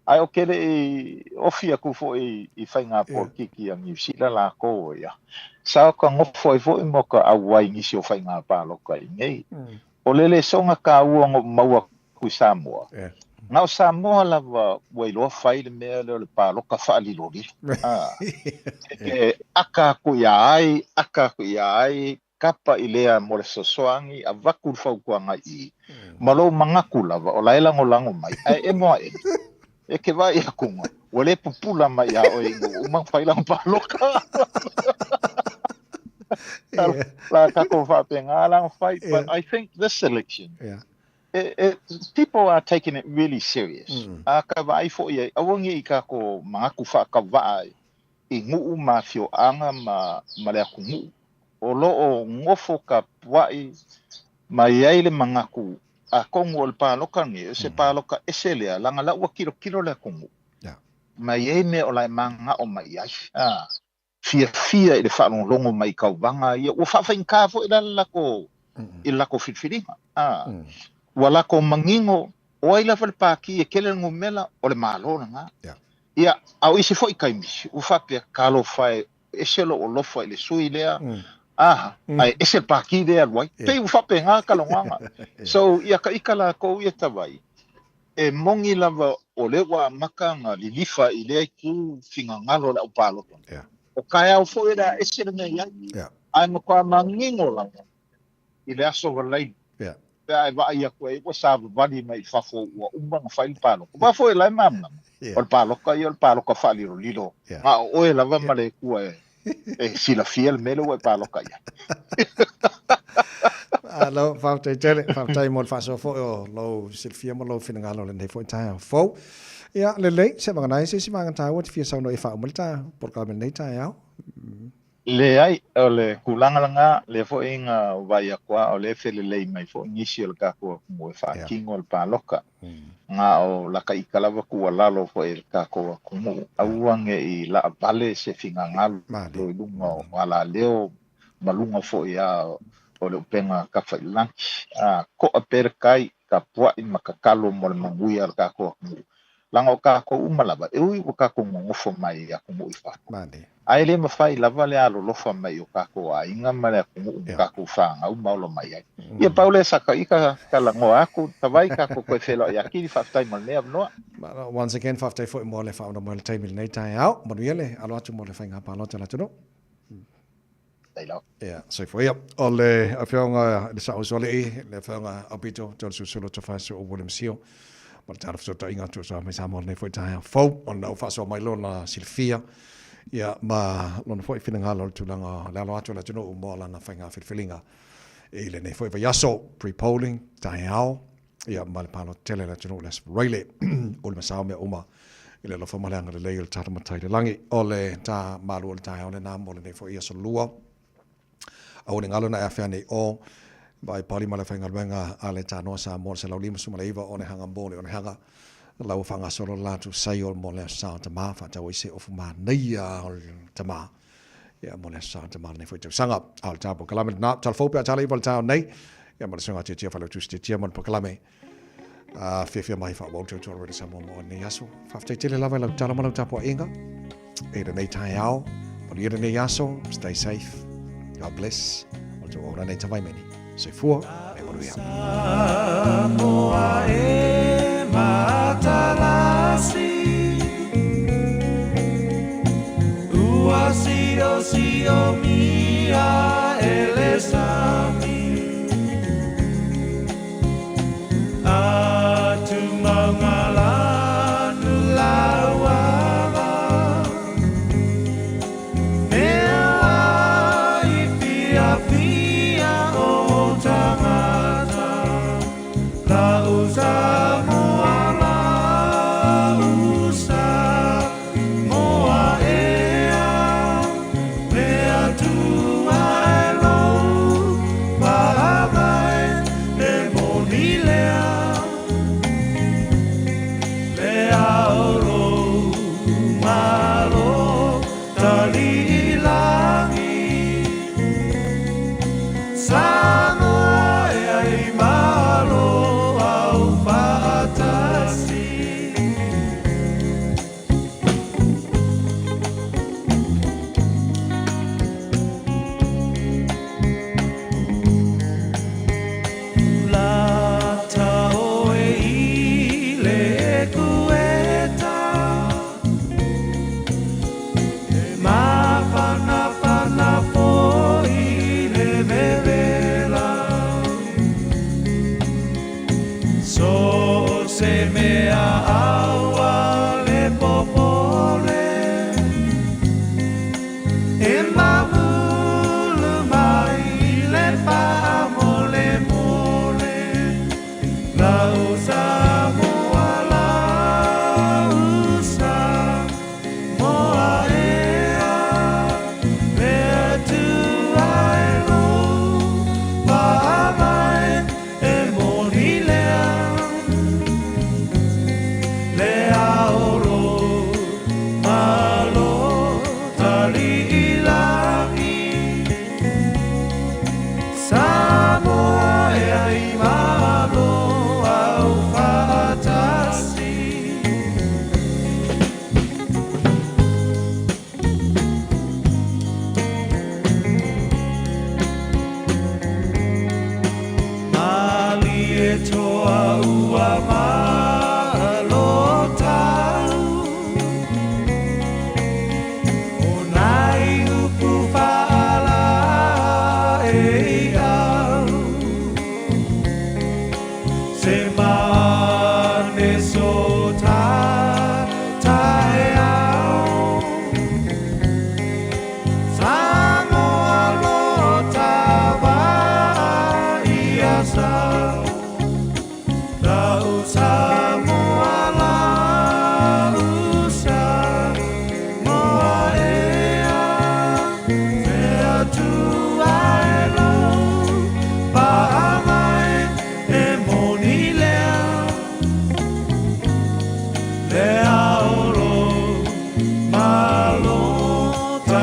ai o kele i ofi aku foi i whainga polokiki a Niu Sila lākou ia. Sa o ka ngofo ai foi mo ka auai nisi o whainga pāloka i nei. O lele songa ka ua ngo maua ku Samoa. Na o Samoa lava ua iloa fai le mea lea o le paloka faalilolilo. A, e te aka aku iā ai, aka aku iā ai, kapa i lea mo le fesoasoani, avatu le fautuaga i i, ma lou manatu lava o la e lagolago mai, ae emo aʻe, e te vaai atu ua le pupula mai iā oe ina ua uma ona fai lana paloka. La tatou faapena la ona fai, but I think this election, it, it, people are taking it really serious. A ka vaai foi i ai, aua ne i tatou manatu faatauva'a i nuu ma afioaga ma, ma le atunuu. O lo o nofo tapua'i ma i ai le manatu, atonu o le paloka lenei, o se paloka ese lea, leaga la ua tilotilo le atunuu, ma i ai mea o la e mananao mai i ai. A fiafia i le faalogologo mai i tauvaga ia, ua faafaigata foi la le latou, i le latou filifiliga. A ua latou manino, o ai lava le pāti e tele le numera, o le Malo lena. Ia, a o isi foi taimi, ua faapea, talofa e, ese lou alofa i le sui lea, a, ae ese le pāti lea e alu ai. Pei ua faapena ka logoga. So, ia ka ika lakou ia tawai, e moni lava o lea ua amata ona lilifa i lea itu finagalo o le aupalota. O taeao foi o le a ese le mea i ai, ae matua manino lava i le aso valaini, pe a e vaai atu ai ua savavali mai i fafo ua uma ona fai le palota. Aua foi o la e malamalama, o le palota ia o le palota faalilolilo, na o oe lava ma le Atua e silafia le mea lea ua e palota i ai. Malo, faafetai tele, faafetai mo le faasoa foi o lou silafia ma lou finagalo i lenei foi taeao fou. Ia, lelei, se vagana ai se isi vaega taua e te fia saunoa i ai e faauma le ta polokalame i lenei taeao. Leai, o le tulaga lena, lea foi na vaai atu lava o lea e felelei mai foi nisi o le tatou atunuu e faatino le paloka. Na o lata ita lava tuualalo foi i le tatou atunuu, aua ne i laavale se finagalo i luga o alaleo ma luga foi lava o le upega tafailagi. A toa pea le tai, tapuai ma tatalo mo le manuia o le tatou atunuu. Leaga o tatou uma lava, e ui ua tatou nonofo mai i atunuu i fafo, ae le mafai lava le alolofa mai i o tatou aiga ma le atunuu na tatou fanau ma ola mai ai. Ia pau lea sa ita talanoa atu, tavai tatou toe feiloai atili, faafetai mo lenei avanoa. Once again, faafetai foi mo le faaono mai o le taimi i lenei taeao. Manuia le alo atu mo le faiga palota a le atunuu. Ia, soifua ia. O le Afioga i le Sao Usoalii, le Afioga Aupito Tolesulusulu Tofaesu o William Sio, ma le tala fesootaiga atu o sa mai Samoa lenei foi taeao fou, ona ua faasoa mai lona silafia, ia, ma lona foi finagalo i le tulaga o le alo atu o le atunuu mo lana faiga filifiliga i lenei foi vaiaso, pre-polling, taeao, ia, ma le palota tele a le atunuu i le Aso Faraile. O le masao mea uma i le alofa ma le agalelei o le tatou Matai i le lagi. O le ta malu o le taeao lena mo lenei foi aso lua. Aua ne i galo na e afea nei o Vaai Pali ma le aufaigaluega a le Tanoa Samoa le 159 o Onehanga mo le Onehanga. La ua faagasolo le latou saio mo le Aso Sa o Tama, faatau ai se ofu manaia o le tama. Ia, mo le Aso Sa o Tama lenei foi tausaga. A o le ta polokalame lena, tala fou pe a tala iwa le taeao nei. Ia, ma le susuga Tiatia Failautusi Tiatia mo le polokalame. A fiafia mai faaauau tautua le Radio Samoa mo lenei aso. Faafetai tele lava i lau tala ma lau tapuaiga i lenei taeao. Manuia lenei aso. Stay safe. God bless. O le tou nei Tavaimeni. Soifua me manuia. Samoa e matalasi Ua sio sio mia e le sami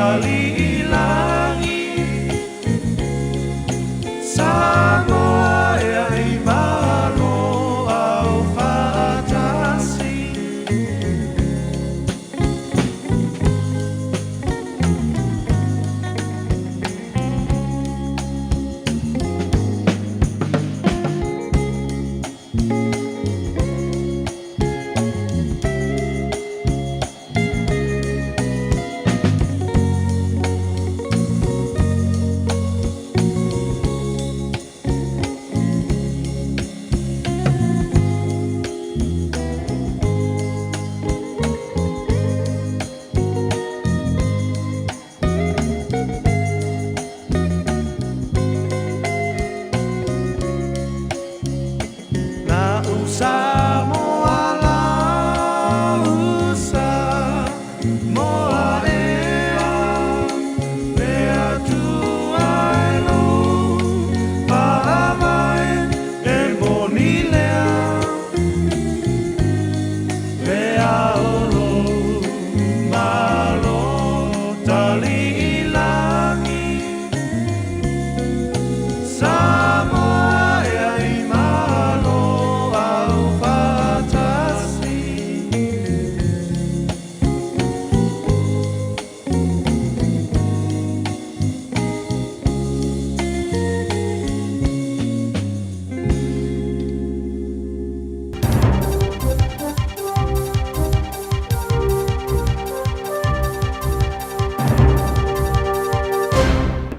Taliilagi Samoa e ai malo au faatasi. La usa moa la usa moa ea le Atua e lo faavae e moni lea le aolo malo taliilagi Samoa e ai malo au faatasi.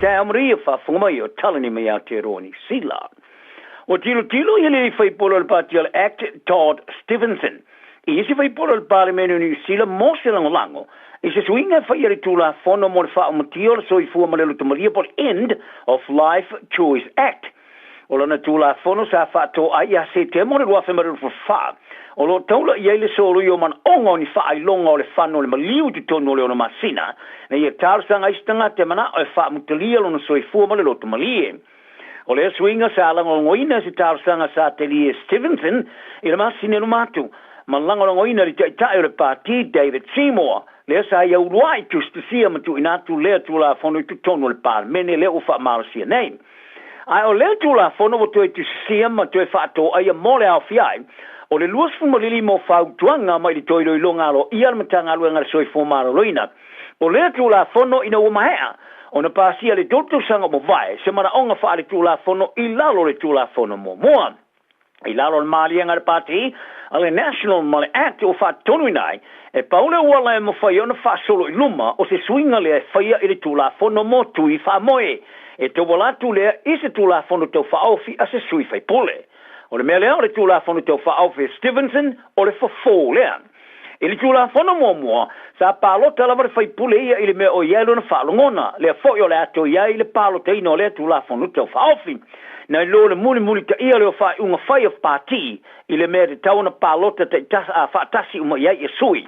Taeao maria faafofoga mai o talani mai Aotearoa Niu Sila. Ua tilotilo ia le faipule o le Pati o le Act Todd Stephenson i isi faipule o le Palemene o Niu Sila mo se lagolago i se suiga e faia i le Tulafono mo le Faaumatia o le Soifua ma le Loto Malie po o le End of Life Choice Act. O lana Tulafono sa faatoai ia Setema o le 2024, o lo o taula i ai le solui o manaoga o ni faailoga o le fano o le maliu i totonu o le ono masina, ina ia talosaga ai se tagata e manao e faamutalia lona soifua ma le loto malie. O lea suiga sa lagolagoina e se talosaga sa talia e Stephenson i le masina e luma atu, ma lagolagoina e le Taitai o le Pati David Seymour, lea sa ia uluai tusitusia ma tuuina atu lea Tulafono i totonu o le Palemene lea ua faamalosia nei. Ae o lea Tulafono ua toe tusisia ma toe faatooaia mo le aofia ai o le 25 o fautuaga mai le toe iloiloga aloaia a le Matagaluega a le Soifua Maloloina. O lea Tulafono ina ua maea ona pasia i le tolu tausaga ua mavae se manaoga faaletulafono i lalo o le Tulafono muamua. I lalo o le maliega a le Pati a le National ma le Act ua faatonuina ai, e pau le auala e mafai ona faasolo i luma o se suiga lea e faia i le Tulafono mo Tui Faamoe, e tauala atu lea i se Tulafono Tau Faaofi a se sui faipule. O le mea lea o le Tulafono Tau Faaofi a Stevenson o le fofo lea. I le Tulafono muamua, sa palota lava le faipule ia i le mea o i ai lona faalogona, lea foi o le a toe i ai le palotaina o lea Tulafono Tau Faaofi. Nai lo le mulimulitaia lea o faaiuga fai a Pati i le mea e tatau ona palota faatasi uma i ai ia sui.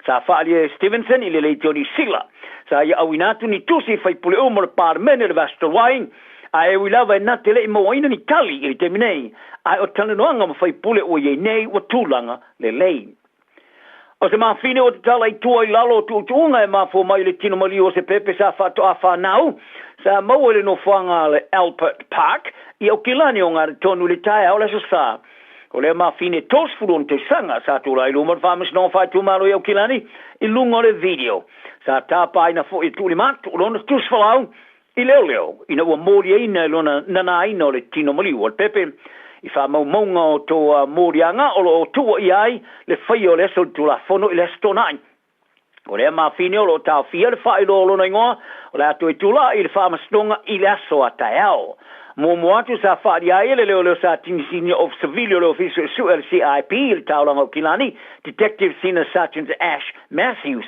Sa faaalia e Stevenson i le Leitio Sila, sa ia auina atu ni tusi i faipule uma o le Palemene i le vaiaso talu ai, ae ui lava e na te le i mauaina ni tali i le taimi nei, ae o talanoaga ma faipule ua i ai nei ua tulaga lelei. O se mafine ua tatala i tua i lalo o tuutuuga e mafua mai i le tino maliu o se pepe sa faatoa fanau, sa maua i le nofoaga a le Albert Park i Aukilani o Garetonu i le taeao o le Aso Sa. O lea mafine 36 tausaga sa tulai i luma o le Faamasinoga Faaitumalo i Aukilani i luga o le video. Sa tapaina foi e Tuulima atu lona tusifalau i leoleo ina ua moliaina e lona nanaina o le tino maliu o le pepe i faamaumauga o toa moliaga o lo o tuuaia ai le faia o le aso o le Tulafono i le Aso Toonai. O lea mafine o lo o taofia le faailoa o lona igoa o le a toe tulai i le Faamasinoga i le aso a taeao. Muamua atu sa faaalia ai e le leoleo sa Senior Officer Vili o le Ofisa Suesue a le CIP i le taulaga o Kilani, Detective Senior Sergeant Ash Matthews.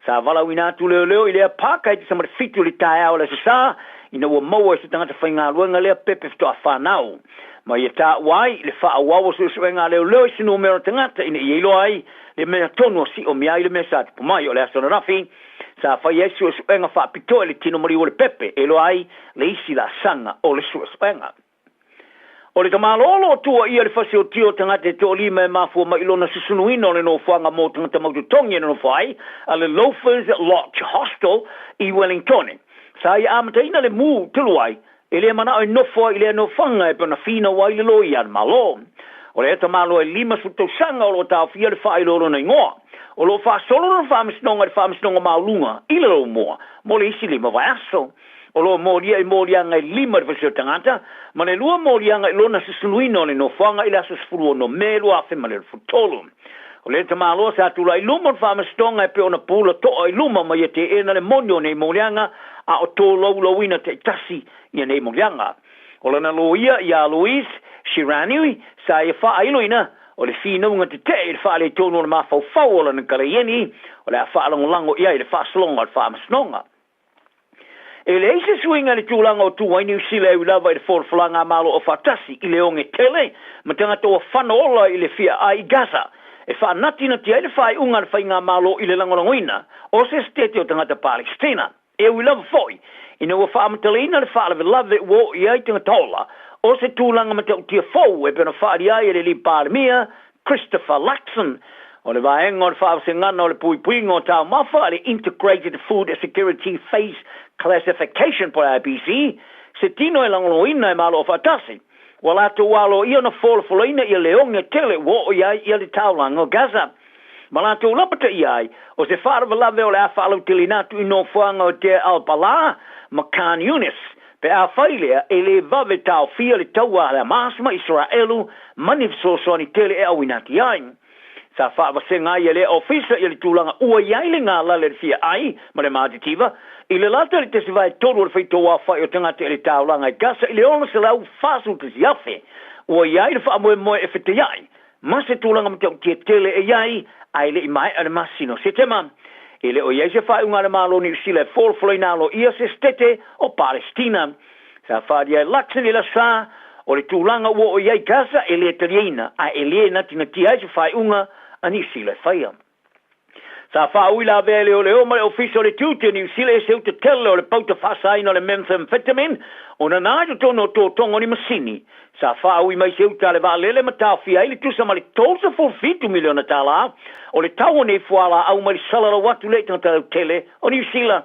Sa valaauina atu leoleo i lea pāka i te sama le fitu i le taeao o le Aso Sa, ina ua maua e se tagata faigaluega lea pepe faatoa fanau. Ma ia taua ai le faaauau o suesuega a leoleo i se numera tagata ina ia iloa ai le mea tonu o siomia ai le mea sa tupu mai. O le aso ananafi, sa fai ai suesuega faapitoa i le tino maliu o le pepe e iloa ai le isi laasaga o le suesuega. O le tamaloa o lo o tuuaia le fasiotia o tagata e toalima e mafua mai i lona susunuina o le nofoaga mo tagata mautotogi e nonofo ai a le Loafers Lodge Hostel i Wellingtone. Sa ia amataina le mu talu ai, e le manao e nofo ai i lea nofoaga e pei ona finau ai le loia a le Malo. O lea tamaloa e 50 tausaga o lo o taofia le faailoa o lona igoa. O lo o faasolo lona faamasinoga i le Faamasinoga Maualuga i le Lomua mo le isi lima vaiaso. O lo o molia i moliaga e lima i le falesia o tagata, ma le lua moliaga i lona susunuina o le nofoaga i le aso 16 Me 2023. O lea tamaloa sa tulai i luma o le faamasinoga e pei ona pula toa i luma ma ia teena le moni o nei moliaga a o tolaulauina taitasi ia nei moliaga. O lana loia ia Louise Shiraniui sa ia faailoina o le finauga tetee i le faaletonu o le mafaufau o lana kaleieni o le a faalagolago i ai le faasologa o le faamasinoga. E leai se suiga i le tulaga o tu ai Niu Sila e ui lava i le folafolaga a Malo Aufaatasi i le oge tele ma tagata ua fano ola i le fia-ai i Gaza e faanatinati ai le faaiuga a le faigamalo i le lagolagoina o se setete o tagata Palestina. E ui lava foi ina ua faamatalaina le faalavelave ua oo i ai tagata ola o se tulaga matautia fou e pei ona faaali ai e le Alii Palemia Christopher Luxon, o le vaega o le faavasegana o le puipuiga o taumafa, le Integrated Food Security Phase Classification po o le IPC, se tino e lagolagoina e Malo Aufaatasi. Ua latou aloaia ona folafolaina ia le oge tele ua oo i ai ia le taulaga o Gaza. Ma latou lapataia ai, o se faalavelave o le a faalauteleina atu i nofoaga o Deir al-Balah ma Khan Younis, Pe afai lea, e le vave taofia le taua a le Hamas ma Isaraelu ma ni fesoasoani tele e auina atu i ai. Sa faavasega ai e lea ofisa ia le tulaga ua i ai le galale le fia ai ma le matitiva i le lata i le tesivae tolu o le faitauaofai o tagata i le taulaga i Gasa i le 641,000 ua i ai le faamoemoe e fetaiai ma se tulaga matautia tele e i ai ae le i maea le masina o Setema. E le o i ai se faaiuga a le Malo o Niu Sila e folafolaina aloaia se setete o Palesitina. Sa faaalia e Luxon i le Aso Sa, o le tulaga ua oo i ai Gaza e le taliaina ae e le natinatia ai se faaiuga a Niu Sila e faia. Sa faaui lavea e leoleo ma le Ofisa o le Tiute o Niu Sila i se uta tele o le pauta faasaina o le methamphetamine o nana i totonu o totoga o ni masini. Sa faaui mai se uta a le vaalele ma taofia ai le tusa ma le $37 miliona tala o le tau o nei fualaau mai le salalau atu lea i tagata lautele o Niu Sila.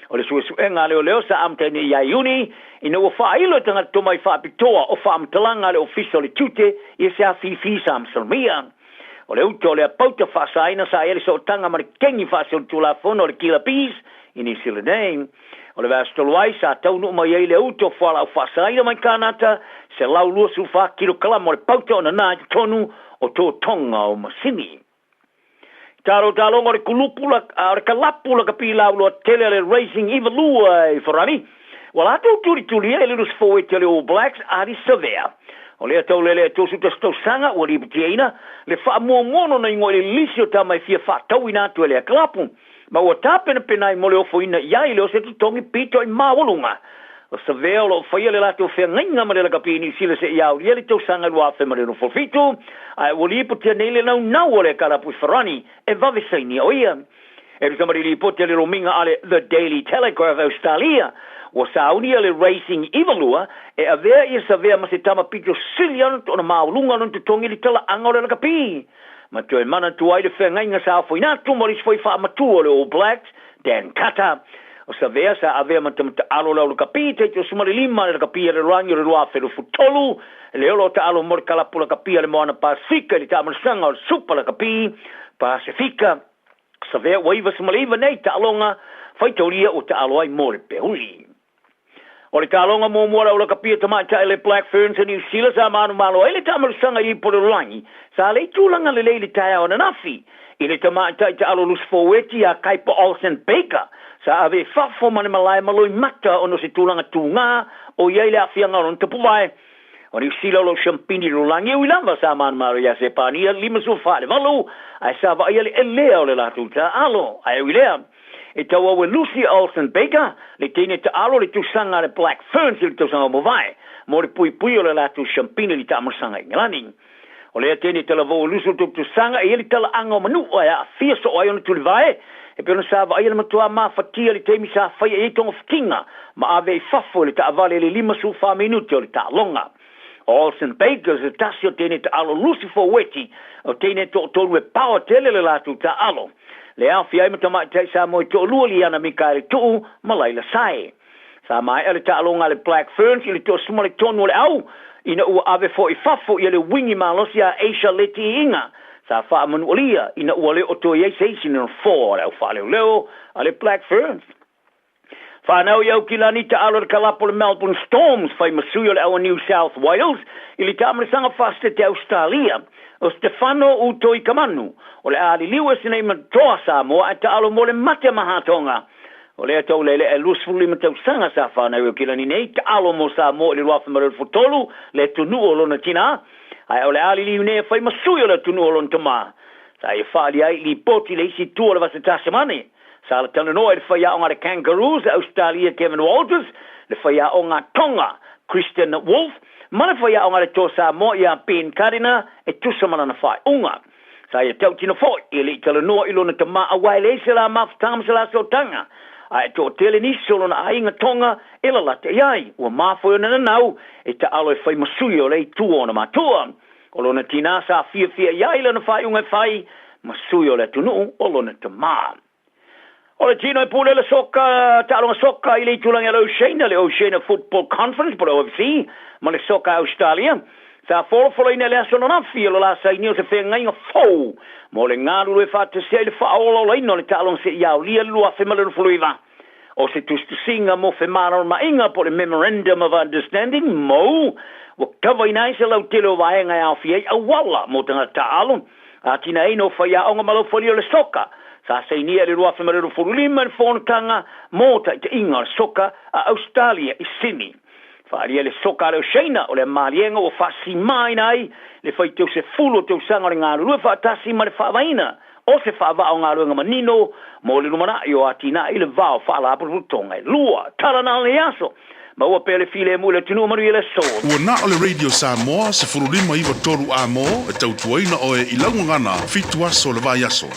O le suesuega a leoleo sa amataina ia Iuni ina ua faailo e tagata tomai faapitoa o faamatalaga a le Ofisa o le Tiute ia se afifi sa masalomia. O le uta o lea pauta faasaina sa i ai le sootaga ma le kengi faasolitulafono o le Killer Bees i Niu Sila nei. O le vaiaso talu ai, sa taunuu mai ai le uta o fualaau faasaina mai Kanata, 124 kilokalama o le pauta o nana i totonu o totoga o masini. Talotaloga o le kulupu la, o le kalapu lakapi lauloa tele a le Racing 92 i Farani, ua latou tulitulia i le lusi forward a le All Blacks Ardie Savea. O lea taulele e 31 tausaga ua lipotiaina le faamuamua o lona igoa i le lisi o tama e fia faatauina atu e lea kalapu, ma ua tapenapena ai mo le ofoina i ai le o se totogi pito i maualuga. O Savea o lo o faia le latou feagaiga ma le lakapi i Niu Sila seia aulia le tausaga 2067, ae ua lipotia nei le naunau o le kalapu i Farani e vave sainia o ia. E tusa ma le lipoti a le lomiga a le The Daily Telegraph Australia, ua sauni le Racing 92 e avea ia Savea ma se tama pito sili ana ona maualuga lona totogi i le talaaga o le lakapi. Ma toe manatua ai le feagaiga sa afoina atu ma le isi foi faamatua o le All Blacks, Dan Carter. O Savea sa avea ma tamata'alo o le aulakapi taitosuma le 5 le lakapi a le lalolagi o le 2023, le olo o ta'alo mo le kalapu lakapi a le Moana Pasefika i le ta'amalasaga o le Supa Lakapi Pasefika. Savea ua 99 nei ta'aloga faitaulia ua ta'alo ai mo le peuli. O le taaloga muamua a le aulakapia tamaitai le Black Ferns a Niu Sila sa manumalo ai le taamalosaga i Ipolelolagi sa le i tulaga lelei i le taeao ananafi i le tamaitai taalo lusi forweti ia Kaipa Olsen Baker sa ave i fafo ma le malae ma loimata ona o se tulaga tugā o i ai le aafiaga o lona tapuvae. O Niu Sila o lo o siampini i le lalolagi e ui lava sa manumalo ia Sepania 54-8 ae sa vaaia le elea o le latou taaalo ae ui lea E tauau e Lucy Olsen Baker le teine taalo le tusaga a le Black Ferns i le tausaga ua mavae mo le puipui o le latou siampini i le taamalasaga i Ingelani. O lea teine talavou e Lucy o le tou tusaga e i ai le talaaga o Manua e aafia soo ai ona tulivae e pei ona sa vaaia le matua mafatia i le taimi sa faia i ai togafitiga ma ave i fafo i le taavale i le 54 minute o le taaloga. O Olsen Baker o se tasi o teine taʻalo lusi foueti, o teine toʻatolu e paoa tele le latou taʻalo. Le aofia ai ma tamaitai Samoa e toʻalua Liana Mikaele Tuʻu ma Laila Sae. Sa maea le taʻaloga a le Black Ferns i le toasuma le tonu o le au ina ua ave foi i fafo ia le wingi malosi a Asia Letiiiga sa faamanualia ina ua le o toe i ai se isi nofoa o le au faaleoleo a le Black Ferns. Fanau i Aukilani taʻalo le kalapo o le Melbourne Storms fai ma sui o le au a New South Wales i le taamilisaga faasitete Ausetalia o Stefano Utoikamanu o le a liliu ese nei ma toa Samoa ae taʻalo mo le mate mahatoga. O lea taulele e 25 tausaga sa fanau i Aukilani nei taʻalo mo Samoa i le 2023 le atunuu o lona tinā ae o le a liliu nei e fai ma sui o le atunuu o lona tamā. Sa ia faaalia ai i lipoti le isi itu o le Vasa Tasemane. Sa talanoa i le faiaoga a le Kangaroos a Ausetalia Kevin Walters, le faiaoga a Tonga Kristian Woolf, ma le faiaoga a le Toa Samoa ia Ben Cardiner e tusa ma lana faaiuga. Sa ia tautino foi e le i talanoa i lona tama aua e leai se la mafutaga ma se la sootaga, a e toatele nisi o lona aiga Tonga e lalata i ai. Ua mafoe ona nanau e taalo e fai ma sui o le itu o ona matua. O lona tinā sa fiafia i ai lana faaiuga e fai ma sui o le atunuu o lona tamā. O le tino e pule le soka, taaloga soka i le itulagi a le Oceania, le Oceania Football Conference po o le OFC, ma le soka a Ausetalia, sa folafolaina i le aso ananafi o le la sainia o se feagaiga fou mo le galulue faatasi ai le faaolaolaina o le taaloga seia aolia le 2029. O se tusitusiga mo femalamalamaaiga po o le Memorandum of Understanding, mou, ua kavaina ai se lautele o vaega e aofia ai auala mo tagata taaalo, atinaeina o faiaoga ma laufalia o le soka. Sa sainia i le 2025 le fonotaga mo taitaiga o le soka a Ausetalia i Sydney. Faaalia le soka a le Oceania o le maliega ua faasimaina ai le faitau sefulu o tausaga o le galulue faatasi ma le faavaina o se faavaa o galuega manino mo le lumanai o atinae i le va o faalapotopotoga e lua. Tala na o lenei aso, maua pea le filemu i le atunuu manuia le aso. Ua na o le Radio Samoa 15 93 A mo e tautuaina oe i lau gagana fitu aso o le vaiaso.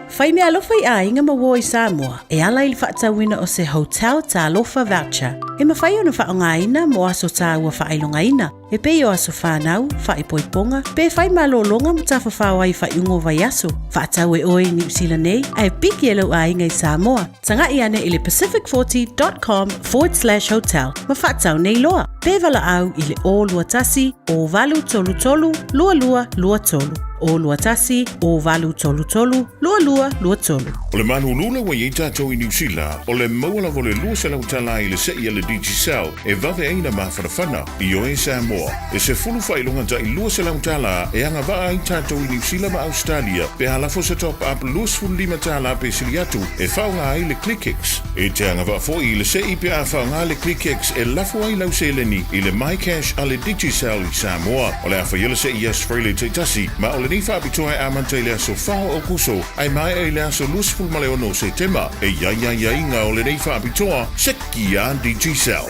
Fai meaalofa i aiga ma uo i Samoa e ala i le faatauina o se Hotel Talofa Voucher e mafai ona faaaogaina mo aso tāua faailogaina e pei o aso whānau, whaipoiponga, pe whai malōlōga ma tafafao ai faaiuga o vaiaso. Faatau e oe i Niu Sila nei, ae piki e lou aiga i Samoa. Taga'i ane i le pacific40.com forward slash hotel ma faatau nei loa. Pe valaau i le 021 0833 2223. 021 0833 2223. O le malulu ua i ai tatou i Niu Sila, o le maua lava o le $200 i le se'i a le Digicel e vave ai na mafanafana. Ioe Samoa, e sefulu faailoga taʻi $200 e agavaa ai tatou i Niu Sila ma Ausetalia pe a lafo se top up $25 pe sili atu e faaaoga ai le ClickX. E te agavaa foi i le seʻi pe a faaaoga le ClickX e lafo ai lau seleni i le MyCash a le Digicel i Samoa. O le a faia le seʻi i aso Faraile taitasi, ma o lenei faapitoa e amata i le aso 4 o Aokuso ae maea i le aso 26 o Setema. E i ai aiaiga o lenei faapitoa, seki a Digicel.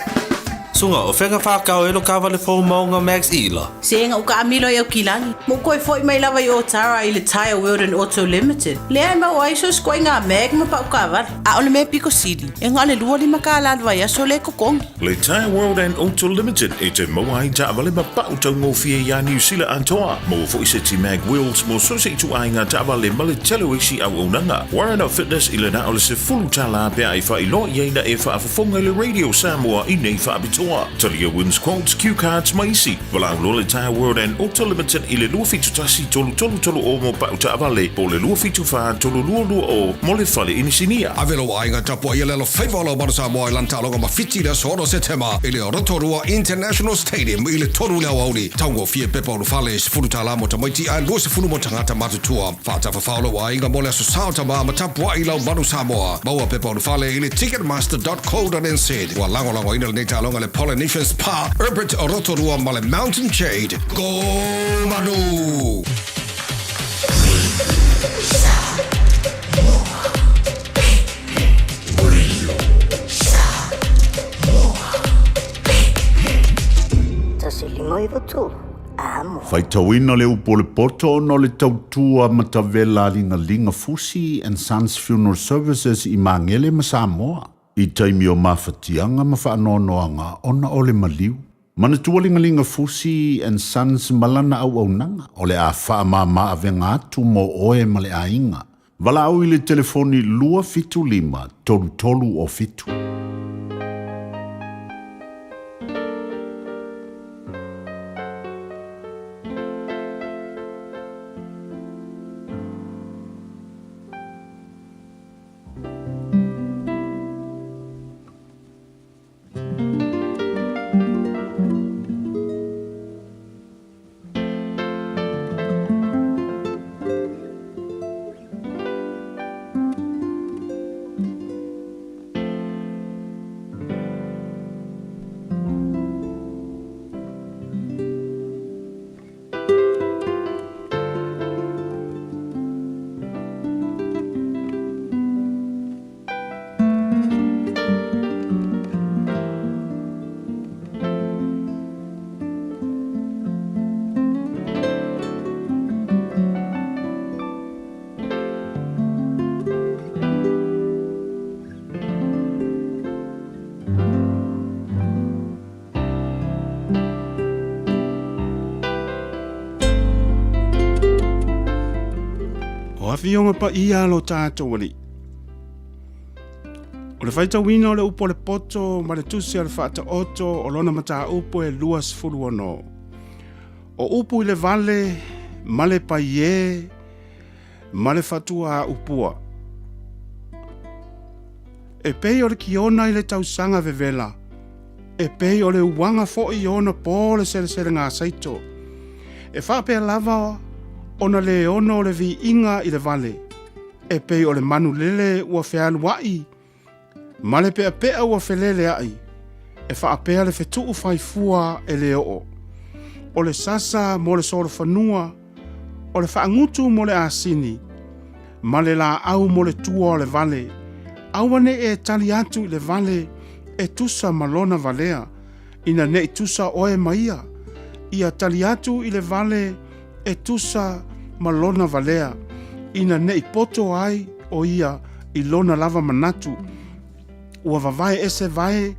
Suga, o fea ka whākau e lo kāwale fou maunga Max Ila? Se nga uka amilo i Aukilani. Mo koe foi mai lava i Otara i le Tyre World and Auto Limited. Lea e mau ai so skoe ngā mag ma pau kāwale. A o le mea piko sili, e ngā le 25 kālā le vaiaso le kokongi. Le Tyre World and Auto Limited e te maua ai taavale ma pau taugofie iā Niu Sila atoa. Maua foi se ti mag wheels mo so se ituaiga taavale ma le tele o isi auaunaga. Warren of Fitness i le na o le $10 pe a e faailoa i ai na e faafofoga i le Radio Samoa i nei faapitoa. Talia wins quotes, cue cards ma isi. Valaau loa le Tyre World and Auto Limited i le 271 3330 mo pau taavale po o le 274 3220 mo le fale inisinia. Ave lou aiga tapuai ia le alofaiva o lau Manu Samoa i lana taaloga ma Fiti i le aso 6 Setema i le Rotorua International Stadium i le 3 i le aoauli. Taugofie pepa ulufale e $10 mo tamaiti ae 20 mo tagata matutua. Faatafafao lou aiga mo le aso sa o tama ma tapuai lau Manu Samoa. Maua pepa ulufale i le ticketmaster.co.nz. Ua lagolagoina lenei taaloga e le Polynesian Spa, Herbert Rotorua ma le Mountain Jade. Go Manu! Faitauina le upu o le poto ona o le tautua matavela a Ligaliga Fusi and Sons Funeral Services i Magele ma Samoa i taimi o mafatiaga ma faanoanoaga ona o le maliu. Manatua Ligalinga Fusi and Sons ma lana auaunaga, o le a faamama avega atu mo oe ma le aiga. Valaau i le telefoni 275 33 o 7. O Afioga Paia a lo tatou Alii. O le faitauina o le upu a le poto ma le tusi a le Faataoto o lona mataupu e 26. O upu i le vale ma le paiē ma le fatuaupua. E pei o le kiona i le tausaga vevela, e pei o le uaga foi i ona po le seleselegasaito. E faapea lava ona le ono o le viiga i le vale, e pei o le manu lele ua fealuai ma le peapea ua feleleai, e faapea le fetuu faifua e le oo. O le sasa mo le solofanua, o le faagutu mo le asini, ma le laau mo le tua o le vale, aua ne i e tali atu i le vale e tusa ma lona valea, ina ne i tusa oe ma ia. Ia tali atu i le vale e tusa ma lona valea, ina ne i poto ai o ia i lona lava manatu. Ua vavae ese vae,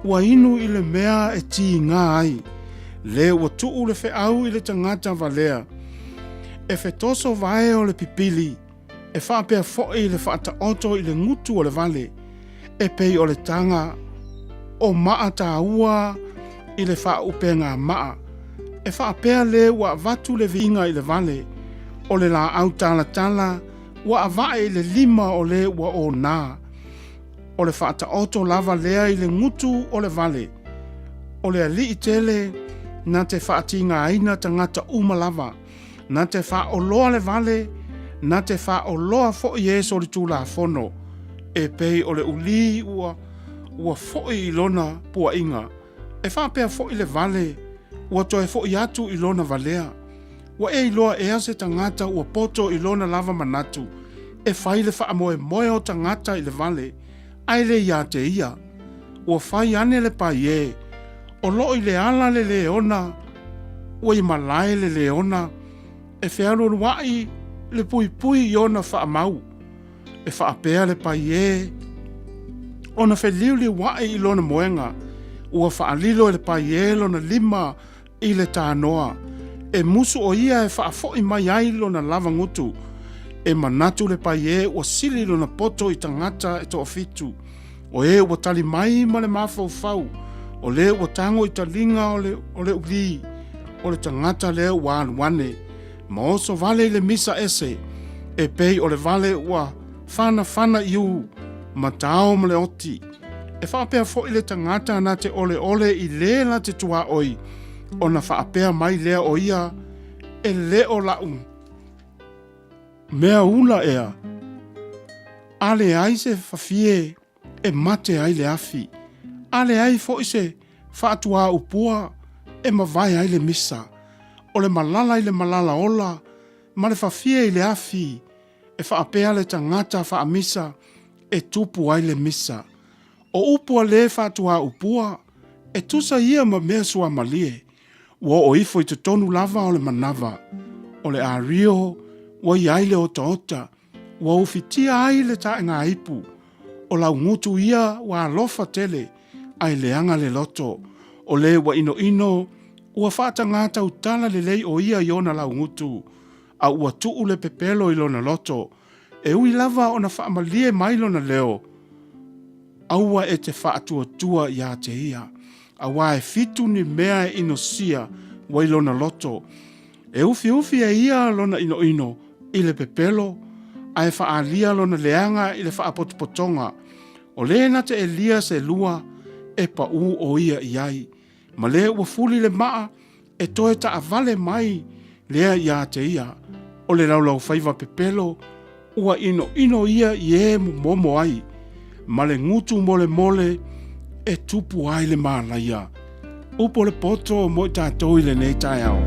ua inu i le mea e tiga ai, le ua tuu le feau i le tagata valea. E fetoso vae o le pipili, e faapea foi le faataoto i le gutu o le vale, e pei o le taga o maa taua i le faaupegamaa, e faapea le ua avatu le viiga i le vale, o le laau talatala ua avae i le lima o le ua ona. O le faataoto lava lea i le gutu o le vale, o le alii tele na te faatigaina tagata uma lava, na te faaoloa le vale, na te faaoloa foi e solitulafono, e pei o le ulī ua ua foi i lona puaʻiga, e faapea foi le vale ua toe foi atu i lona valea. Ua e iloa ea se tagata ua poto i lona lava manatu e fai le faamoemoe o tagata i le vale, ae le iā te ia? Ua fai ane le paiē, o loo i le ala le leona, ua i malae le leona, e fealualuaʻi le puipui i ona faamau. E faapea le paiē, ona feliuliuaʻi i lona moega, ua faalilo e le paiē lona lima i le tanoa, e musu o ia e faafoʻi mai ai lona lava gutu. E manatu le paiē ua sili lona poto i tagata e toafitu. O e ua tali mai ma le mafaufau, o le ua tago i taliga o le, o le ulī, o le tagata lea ua alu ane, ma oso vale i le misa ese, e pei o le vale ua fanafana i u, ma tao ma le oti. E faapea foi le tagata na te oleole i lē la te tuaoi, ona faapea mai lea o ia, E le o laʻu mea ula ea, a leai se fafie e mate ai le afi, a leai foi se faatuaupua e mavae ai le misa, o le malala i le malala ola ma le fafie i le afi, E faapea le tagata faamisa e tupu ai le misa. O upu a le faatuaupua, e tusa ia ma mea suamalie, ua oo ifo i totonu lava o le manava. O le ario ua i ai le otaota, ua ufitia ai le taegaipu. O lau gutu ia ua alofa tele, ae leaga le loto. O le ua inoino, ua faatagā tautala lelei o ia i ona laugutu, a ua tuu le pepelo i lona loto, e ui lava ona faamalie mai lona leo, aua e te faatuatua iā te ia, auā e fitu ni mea e inosia ua i lona loto, e ufiufi e ia lona inoino i le pepelo, a e faaalia lona leaga i le faapotopotoga, o lē na te elia se lua e paʻū o ia i ai, ma lē ua fuli le maa e toe taavale mai lea iā te ia, o le laulaufaiva pepelo ua inoino ia i e momomo ai, ma le gutu molemole e tupu ai le mālaia. Upu o le poto mo i tātou i lenei taeao.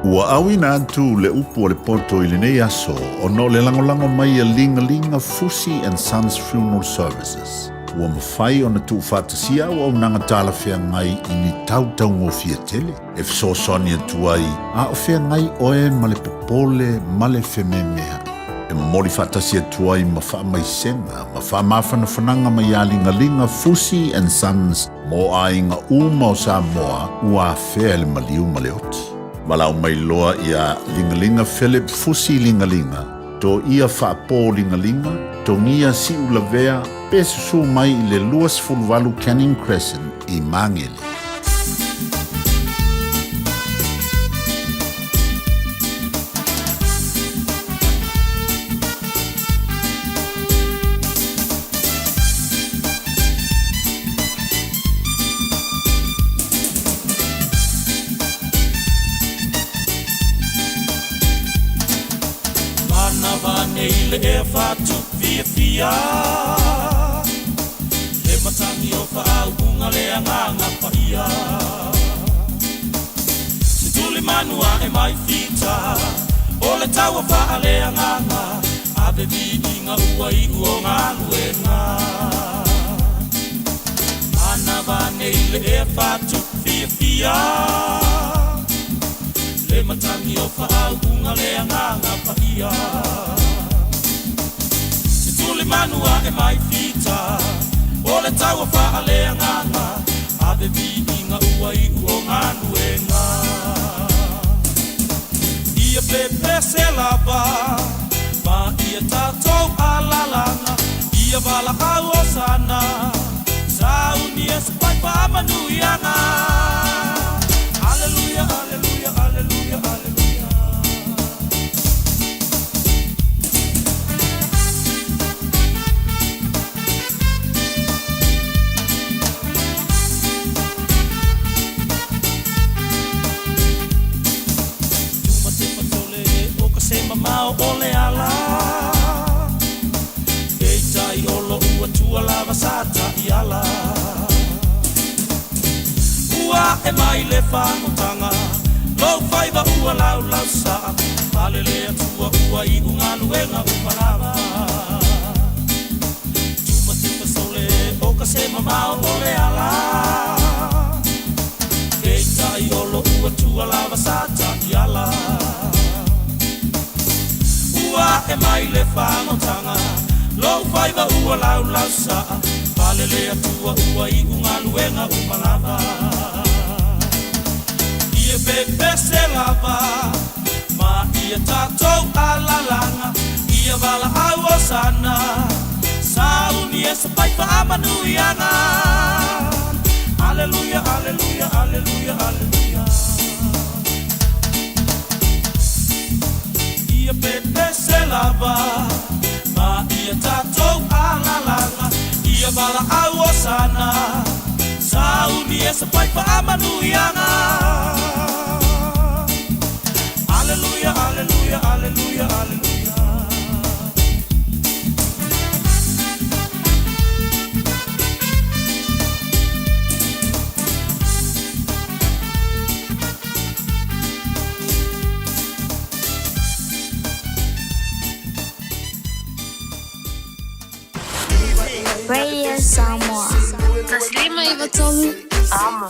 Ua auina atu le upu o le poto i lenei aso ona o le lagolago mai a Ligalinga Fusi and Sons Funeral Services. Ua mafai ona tuufaatasia auaunaga talafeagai i ni tau taugofie tele e fesoasoani atu ai a o feagai oe ma le popole ma le fememeaʻi. E momoli faatasi atu ai ma faamaisega ma faamafanafanaga mai iā Ligaliga Fusi and Sons mo aiga uma o Samoa ua afea e le maliu ma le oti. Valaau mai loa iā Ligaliga Philip Fusi Ligaliga, Toia Faapō Ligaliga, Togia Siulavea pe susū mai i le 28 Canning Crescent i Māngere. Manava nei le ea whātufiafia Le matangi o whaauunga le anganga paia Se tuli manua e mai fita O le taua whaa le anganga Ave viiga ua iu o galuega Manava nei le ea whātufiafia Le matangi o whaauunga le anganga paia Se tuli manua e mai fita O le taua whaa le anganga Ave viiga ua iu o galuega Ia pepese lava Ma ia tātou alalanga Ia valaau o sana Saunia se paipa manuiaga Aleluia, aleluia, aleluia, aleluia. Tuma te patole o ka se mamao o le ala Peitai o loʻu Atua lava sa taiala Ua ae mai le fagotanga Lou faiva ua laulausaa Pale le Atua ua iu galuega uma lava Tuma te fasole o ka se mamao o le ala Peitai o loʻu Atua lava sa taiala Ua ae mai le fagotanga Lou faiva ua laulausaa Pale le Atua ua iu galuega uma lava Ia pepese lava Ma ia tātou alalanga Ia valaau o sana Saunia se paipa amanuiaga Aleluia, aleluia, aleluia, aleluia Ia pepese lava Ma ia tātou alalanga Ia valaau o sana Saunia se paipa amanuiaga Aleluia, aleluia, aleluia, aleluia. Radio Samoa. 153 Amo.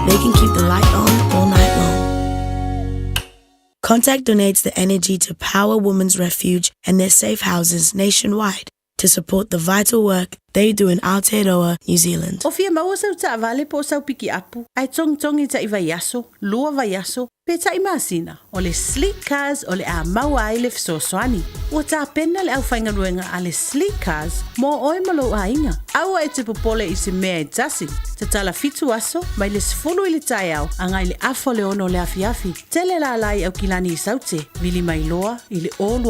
they can keep the light on all night long. Contact donates the energy to Power Women's Refuge and their safe houses nationwide to support the vital work they do in Aotearoa, New Zealand. O fia maua sau taavale po o sau pikiapu, ae togitogi ta'i vaiaso, lua vaiaso, pe ta'i masina, o le Sleek Cars o le a maua ai le fesoasoani. Ua tapena le aufaigaluega a le Sleek Cars mo oe ma lou aiga. Aua e te popole i se mea e tasi. Tatala fitu aso, mai le 10 i le taeao agai le afa o le 6 o le afiafi. Tele lala i Aukilani i Saute, vili mai loa i le 021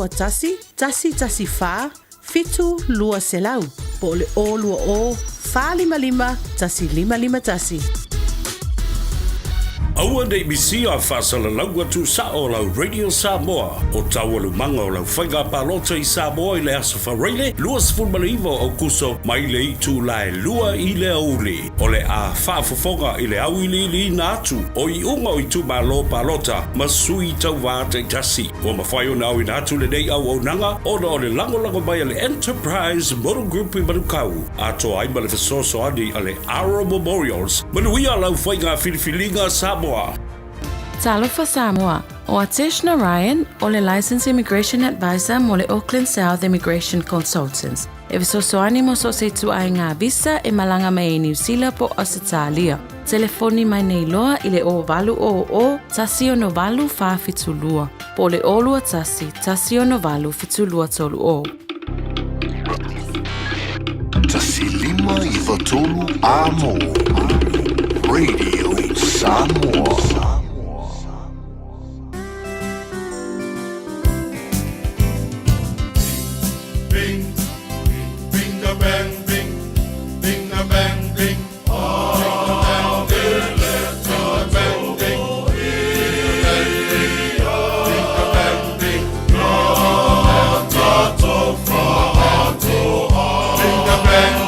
114 7200 po o le 020 455 1551. Aua ne i misia faasalalauga tuusao o lau Radio Samoa o taualumaga o lau faiga palota i Samoa i le Aso Faraile 29 o Aokuso mai le itula e 2 i le aoauli. O le a faafofoga i le auiliiliina atu o iuga o itumalo palota ma sui tauva taitasi. Ua mafai ona aoina atu lenei auaunaga ona o le lagolago mai a le Enterprise Motor Group i Manukau, atoa ai ma le fesoasoani a le Aro Memorials. Manuia lau faiga filifiliga Samoa! Talofa Samoa, o Atesh Narayan o le Licensed Immigration Advisor mo le Auckland South Immigration Consultants. E fesoasoani mo so o se ituaiga visa e malaga mai ai Niu Sila po o Ausetalia. Telefoni mai nei loa i le 0800 168 472 po o le 021 168 7230. 1593 Amo Radio Samoa.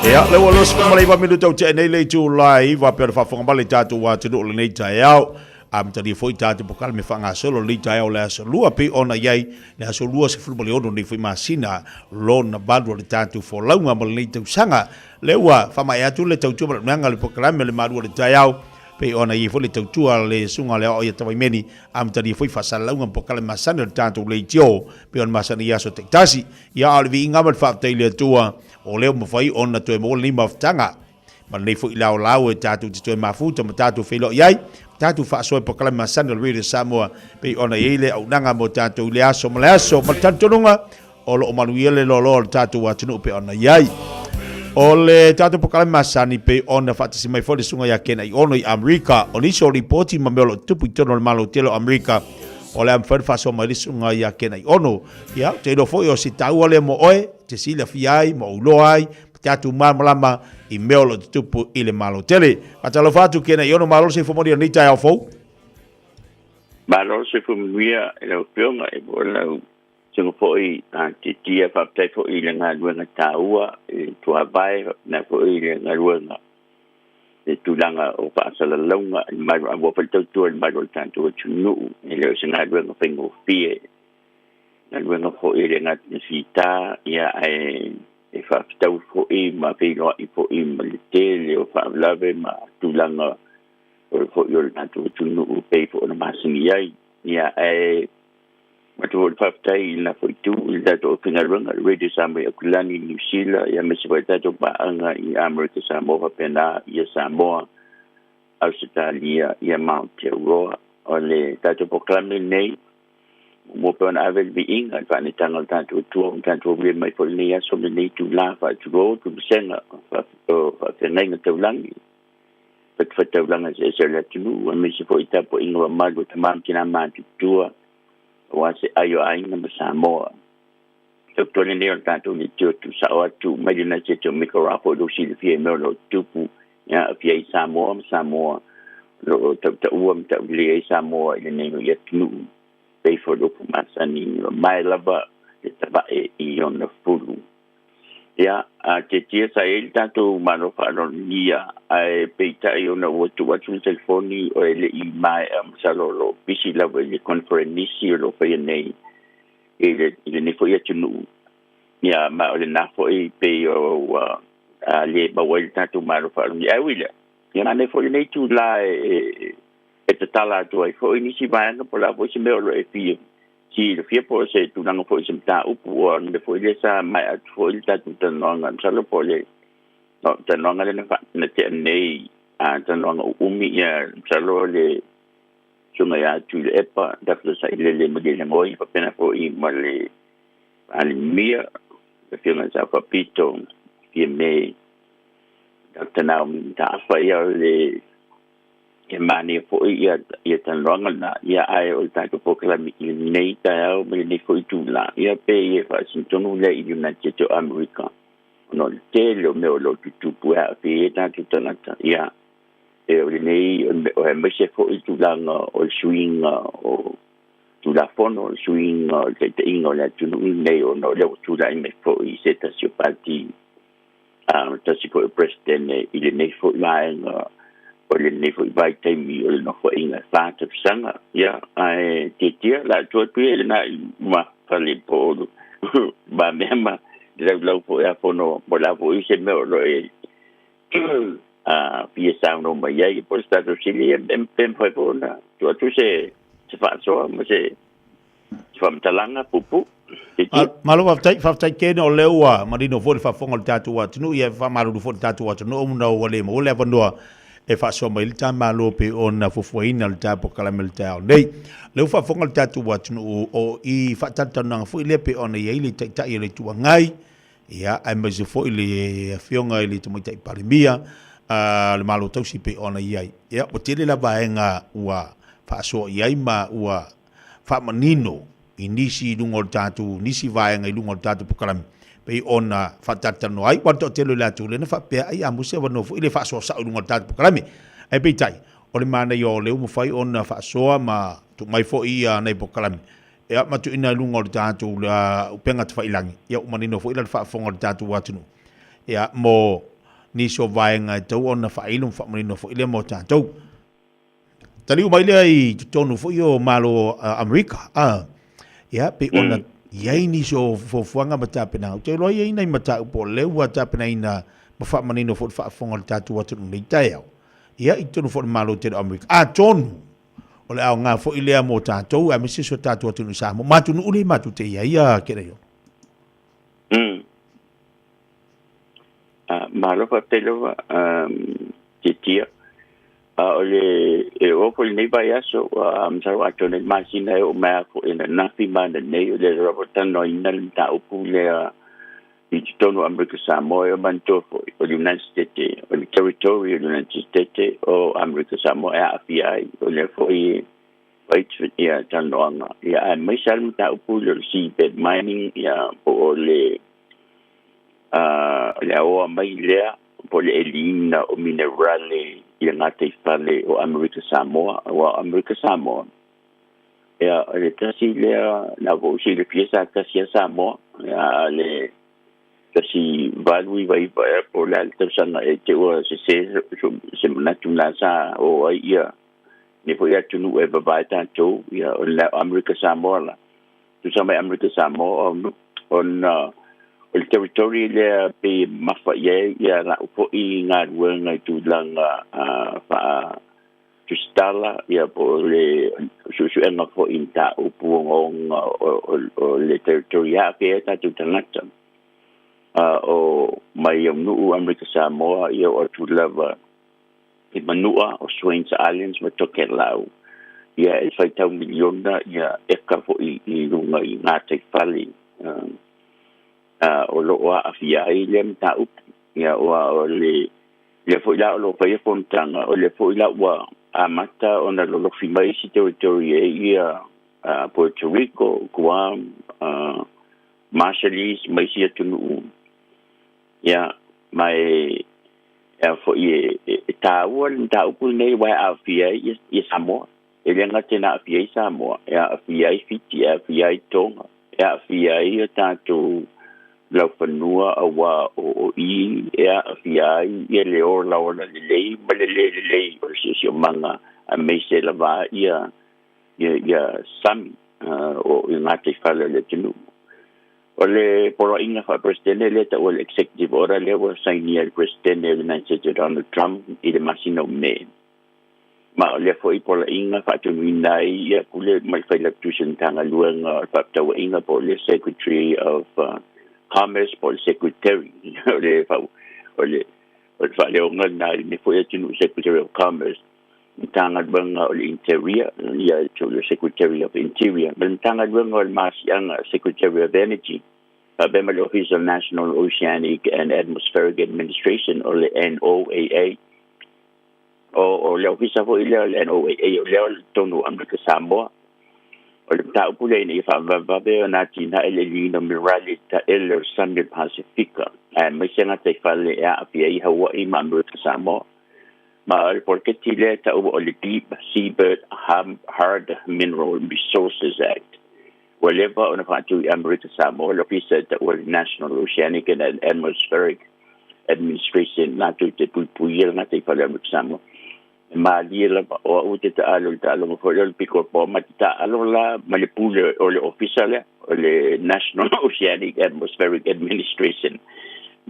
Ia, le ua 29 minuta o tea nei le itula e 9 pea o le faafofoga mai le tatou atunuu o lenei taeao. Amatalia foi tatou pokale me faagasolo lenei taeao o le aso lua pei ona i ai le aso 26 nei foi masina lona valu o le tatou folauga mo lenei tausaga. Lea ua faamaea atu le tautua ma le auaunaga o le polokalame o le malu o le taeao pei ona i ai foi le tautua a le susuga o le aoao ia Tawaimeni, amatalia foi faasalalauga ma polokalame masani o le tatou leitio pei ona masani i aso taitasi. Ia, a o le viiga ma le faafetai i le Atua o lea ua mafai ona toe maua lenei mafutaga ma lenei foi laolao e tatou te toe mafuta ma tatou feiloai ai, ma tatou faasoa i polokalame masani o le Radio Samoa pei ona i ai le auaunaga mo tatou i le aso ma le aso ma le talitonuga o lo o manuia le loaloa o le tatou atunuu pei ona i ai. O le tatou polokalame masani pei ona faatasi mai foi le susuga ia Ken Aiono i Amerika. O nisi o lipoti ma mea o lo o tutupu i totonu o le Malo tele o Amerika, o le a mafai ona faasoa mai le susuga ia Ken Aiono. Ia, ou te iloa foi o se taua lea mo oe, te silafia ai ma ou iloa ai, ma tatou malamalama i mea o lo o tutupu i le Malo tele. Faatalofa atu Ken Aiono, malo le soifua manuia i lenei taeao fou. Malo le soifua manuia i lau Afioga e po o lau Susuga foi a Titia, faafetai foi i le galuega taua i le tuavae, faapena foi i le galuega i le tulaga o faasalalauga i le malu, a ua foi le tautua i le malu o le tatou atunuu. E le o se galuega faigofie, galuega foi e le gata i le fita, ia ae e faafetaui foi ma feiloai foi ma le tele o faalavelave ma tulaga o le foi o le tatou atunuu pei foi ona masani ai. Ia ae Matou foi le faafetai i lena foi itu i le tatou aufaigaluega i le Radio Samoa i Aukilani, Niu Sila, ia aemaise foi tatou paaga i Amerika Samoa faapena ia Samoa, Ausetalia, ia ma Aotearoa. O le tatou polokalame lenei, muamua pea ona ave le viiga i le faaneetaga o le tatou Atua ua tatou aulia mai foi i lenei aso ma lenei itula, faatulou atu vasega o faafeagaiga taulagi, fatafaitaulaga eseese o le atunuu, aemaise foi tapuaiga mamalu a tama ma tina matutua, aua se ai o aiga ma Samoa. Tautua lenei o le tatou leitio tuusao atu mai le United States o Amerika aua foi lou silafia i mea o lo o tutupu ia aafia ai Samoa ma Samoa o lo o tautaua ma taulelei ai Samoa i lenei foi atunuu pei foi le upu masani mamae lava le tavae i ona fulu. Ia, a tietie sa i ai le tatou Malo Faaaloalogia, ae peitai ona ua tuu atu le telefoni e le i maea masalo o lo o pisi lava i le koneferenisi o lo o faia nei i le i lenei foi atunuu. Ia, ma o lena foi pei o ua le maua ai le tatou Malo Faaaloalogia. Ae ui i lea, Ia manaia foi lenei itulā e e tatala atu ai foi nisi vaega po o le a foi se mea o lo o e fia silafia po o se tulaga foi i se mataupu ua le mea foi lea sa maea atu foi le tatou talanoaga. Masalo po o le talanoaga lea na tea nei, a talanoaga uumi, ia masalo o le susuga ia Tuilaepa Dr. Sailele Malielegaoi faapena foi ma le Palemia, le Afioga ia Sao Faapito Fiame Dr. Naomi Mataafa. Ia o le e manaia foi ia ia talanoaga lena, ia ae o le tatou polokalame i lenei taeao ma lenei foi itulā, ia pe ia faasino lea i United States o Amerika, ona o le tele o mea o lo o tutupu e aafia ai tatou tagata. Ia e o lenei o aemaise foi tulaga o le suiga o Tulafono, o le suiga o le taitaiga o le atunuu lenei, ona o lea ua tulai mai foi i se tasi o pati, a tasi foi o Peresetene i lenei foi vaega o lenei foi vaitaimi o le nofoaiga e 4 tausaga. Ia ae tietia la atu atu ia i lena i mafale po o ma mea ma laulau foi a fono po la foi se mea o lo e a fia saunoa mai ai po o se tatou sili e pe mafai foi ona tuu atu se faasoa ma se faamatalaga puupuu. Malo faafetai, faafetai Ken, o lea ua manino foi le faafofoga o le tatou atunuu, ia e faamalulu foi le tatou atunuu ona ua le maua le avanoa e faasoa mai ai le ta Malo pei ona fuafuaina le ta polokalame i le taeao nei. O lea ua faafofoga le tatou atunuu o i faatalatalanoaga foi lea pei ona i ai le Taitai o le Itu Agai, ia, aemaise foi le Afioga i le Tamaitai Palemia a le Malo Tausi pei ona i ai. Ia, ua tele la vaega ua faasoa i ai ma ua faamanino i nisi i luga o le tatou, nisi vaega i luga o le tatou polokalame pei ona faatalatalanoa ai. Ua toatele o i latou lea na faapea ai a mo se avanoa foi le faasoa sao i luga o le tatou polokalame. Ae peitai, o le manaia o lea ua mafai ona faasoa ma tuu mai foi ia nai polokalame ia ma tuuina i luga o le tatou upega tafailagi, ia ua manino foi la le faafofoga o le tatou atunuu ia mo nisi o vaega e tatau ona faailo ma faamanino foi lea mo tatou. Taliu mai lea i totonu foi o Malo Amerika, a, ia, pei ona i ai nisi o fuafuaga ma tapenaga. Ou te iloa e i ai nai mataupu o lea ua tapenaina ma faamanino foi le faafofoga o le tatou atunuu nei taeao, ia, i totonu foi o le Malo tele o Amerika. Atonu o le aoga foi lea mo tatou aemaise si o tatou atunuu i Samoa ma atunuu lea matou te i ai a Kereio. Malo faafetai lava Tiatia. A o le e oo foi lenei vaiaso, masalo atonu i le masina e oo mai lava foi ananafi ma ananei, o lea lava ua talanoaina le mataupu lea i totonu o Amerika Samoa. E manatua foi o le United States, o le territory o le United States o Amerika Samoa e aafia ai, o lea foi e fai ia talanoaga, ia aemaise lava le mataupu lea o le seabed mining, ia po o le le aoa mai lea po o le eliina o minerale i le gataifale o Amerika Samoa. Aua o Amerika Samoa, ia o le tasi lea na foi silafia sa tasi a Samoa, ia le 1899 ea po o le a le tausaga e te ua sese se manatu na sa o ai ia nei foi atunuu e vavae tatou, ia o le Amerika Samoa la tusa mai Amerika Samoa ona o le territory lea pe mafa i ai ia lau foi galuega i tulaga faa tusitala, ia po o le suesuega foi i mataupu ogaoga o le territory aafia ai tatou tagata o mai aunuu Amerika Samoa, ia oo atu lava i Manua o Swains Islands ma Tokelau, ia e faitau miliona ia eka foi i luga i gataifale o lo o aafia ai lea mataupu. Ia ua o le lea foi la o lo o faia fonotaga, o lea foi la ua amata ona lolofi mai isi territory e ia Puerto Rico, Guam, Marshallese ma isi atunuu. Ia ma e a foi e tāua le mataupu lenei aua e aafia ai ia Samoa. E le gata ina aafia ai Samoa, e aafia ai Fiti, e aafia ai Tonga, e aafia ai o tatou laufanua, aua o i e aafia ai ia le olaola lelei ma le lē lelei o le siosiomaga, aemaise lava ia sami o i gataifale o le atunuu. O le poloaiga faaperesetene lea taua le executive order lea ua sainia e le Peresetene o le United States Donald Trump i le masina o Me. Ma o lea foi poloaiga faatonuina ai ia pule ma le failautusi o le Matagaluega o le Faafetauaiga po o le Secretary of Commerce po o le Secretary o le o le o le faaleoga lena i lenei foi atunuu Secretary of Commerce, Matagaluega o le Interior, ia le Secretary of Interior, ma le Matagaluega o le Masiaga, Secretary of Energy, faapea ma le Ofisa o le National Oceanic and Atmospheric Administration, o le NOAA. O le ofisa foi lea o le NOAA, o lea o le tonu o Amerika Samoa. O le mataupu lea ina ia faavavevave ona atinae le iliina o minerale i taele o le sami o le Pasefika, aemaise gataifale e aafia ai Hawaii ma Amerika Samoa. Ma o le poloketi lea e taua o le Deep Seabed Hard Mineral Resources Act. Ua leva ona faatu i Amerika Samoa le ofisa e taua le National Oceanic and Atmospheric Administration latou te puipuia le gataifale o Amerika Samoa. E malie lava o au te taalo i le taaloga foi lea o le pickleball ma te taalo la ma le pule o le ofisa lea o le National Oceanic Atmospheric Administration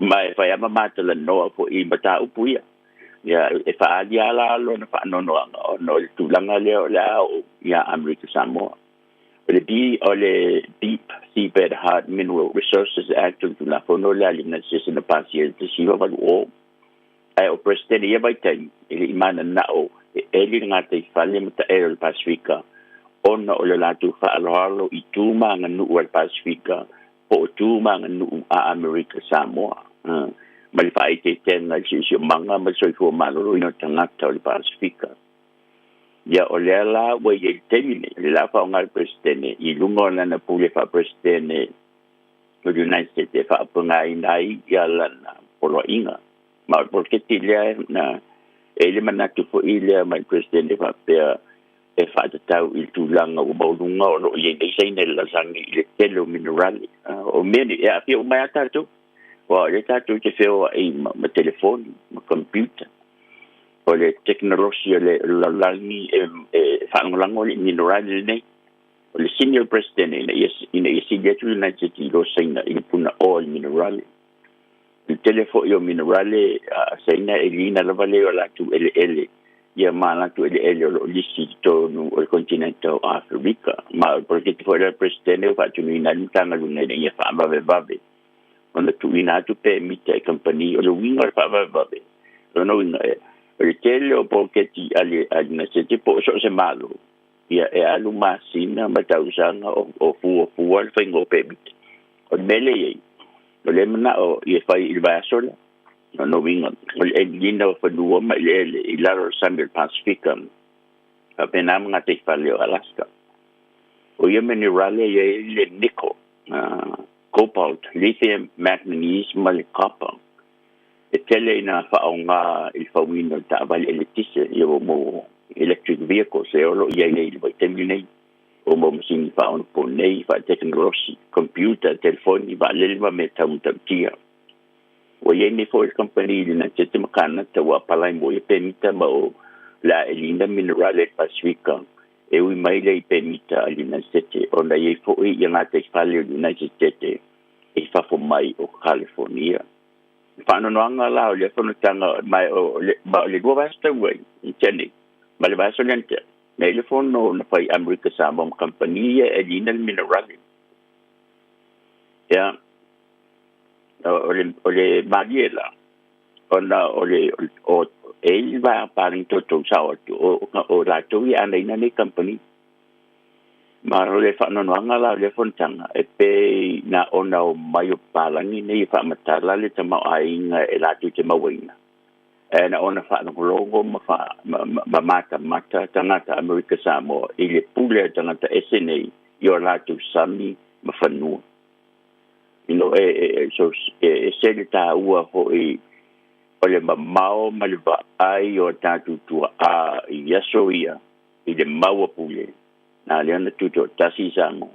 ma e fai lava ma matalanoa foi i mataupu ia. Ia, e faaali lava la lona faanoanoaga ona o le tulaga lea o le a oo ia Amerika Samoa. O le B, o le Deep Seabed Hard Mineral Resources Act o le Tulafono lea a le United States na pasia i le 1980, ae o Peresetene i ia vaitaimi e le i mananao e eli le gataifale ma taele o le Pasefika ona o le latou faaaloalo i tu ma aganuu a le Pasefika po o tu ma aganuu a Amerika Samoa, ma le faaeteetega i le siosiomaga ma le soifua maloloina o tagata o le Pasefika. Ia, o lea la ua i ai i le taimi nei, le la faaaoga a le Peresetene i luga o lana pule faa-Peresetene o le United States e faapunaina ai ia lana poloaiga. Ma o le poloketi lea na e i le manatu foi lea mai le Peresetene faapea e faatatau i le tulaga ua maualuga o lo o i ai nei Saina i le lalolagi i le tele o minerale. O mea nei e aafia uma ai lava tatou, aua o lea tatou te feoai ma telefoni, ma computer. O le tekonolosi o le lalolagi e faalagolago i le minerale lenei. O le sini o le Peresetene ina ia ina ia sili atu le United States i lo Saina i le punaoa o le minerale. O le tele foi o minerale a Saina e liina lava lea i o latou eleele ia ma latou eleele o lo o lisi i totonu o le konetineta o Aferika. Ma o le poloketi foi lea a le Peresetene ua faatunuina ai le Matagaluega ina ia faavavevave ona tuuina atu pemita i kamupani. O le uiga o le faavavevave, o lona uiga o le tele o poloketi a le United States po o so o se Malo, ia e alu masina ma tausaga o fuafua le faiga o pemita. O le mea lea e i ai, o lea e manao ia fai i le vaiaso lea. O lona uiga, o le eliina o fanua ma eleele i lalo o le sami o le Pasefika, faapena ma gataifale o Alaska. O ia minerale e i ai le nickel, cobalt, lithium, manganese ma le copper. E tele ina faaaoga i le fauina o le taavale eletise, ia mo electric vehicles e o lo o i ai nei i le vaitaimi lenei, o mo masini faaonaponei, faatekonolosi, computer, telefoni, vaalele ma mea tau matautia. Ua i ai nei foi le kamupani i le United States ma Kanata ua apalai mo ia pemita ma o le a eliina minerale i le Pasefika e ui mai lea i pemita a le United States ona i ai foi ia gataifale o le United States i fafo mai o California. Le faanoanoaga la o lea fonotaga ma o le ma o le lua vaiaso talu ai i tea nei ma le vaiaso lea na tea nei le fono na fai Amerika Samoa ma kamupani ia e eliina le minerale. Ia o le o le malie la ona o le o e i le vaega palagi toutou sao atu o o latou ia anaina nei kamupani. Ma o le faanoanoaga la o lea fonotaga e pei na ona omai o papalagi nei e faamatala le tamaoaiga e latou te mauaina, ae na ona faalogologo ma fa ma ma matamata tagata Amerika Samoa i le pule a tagata ese nei i o latou sami ma fanua. You know, e, e, so, e ese le taua foi o le mamao ma le vaai o tatou tuaa i aso ia i le maua pule na lea na tutoatasi i Samoa.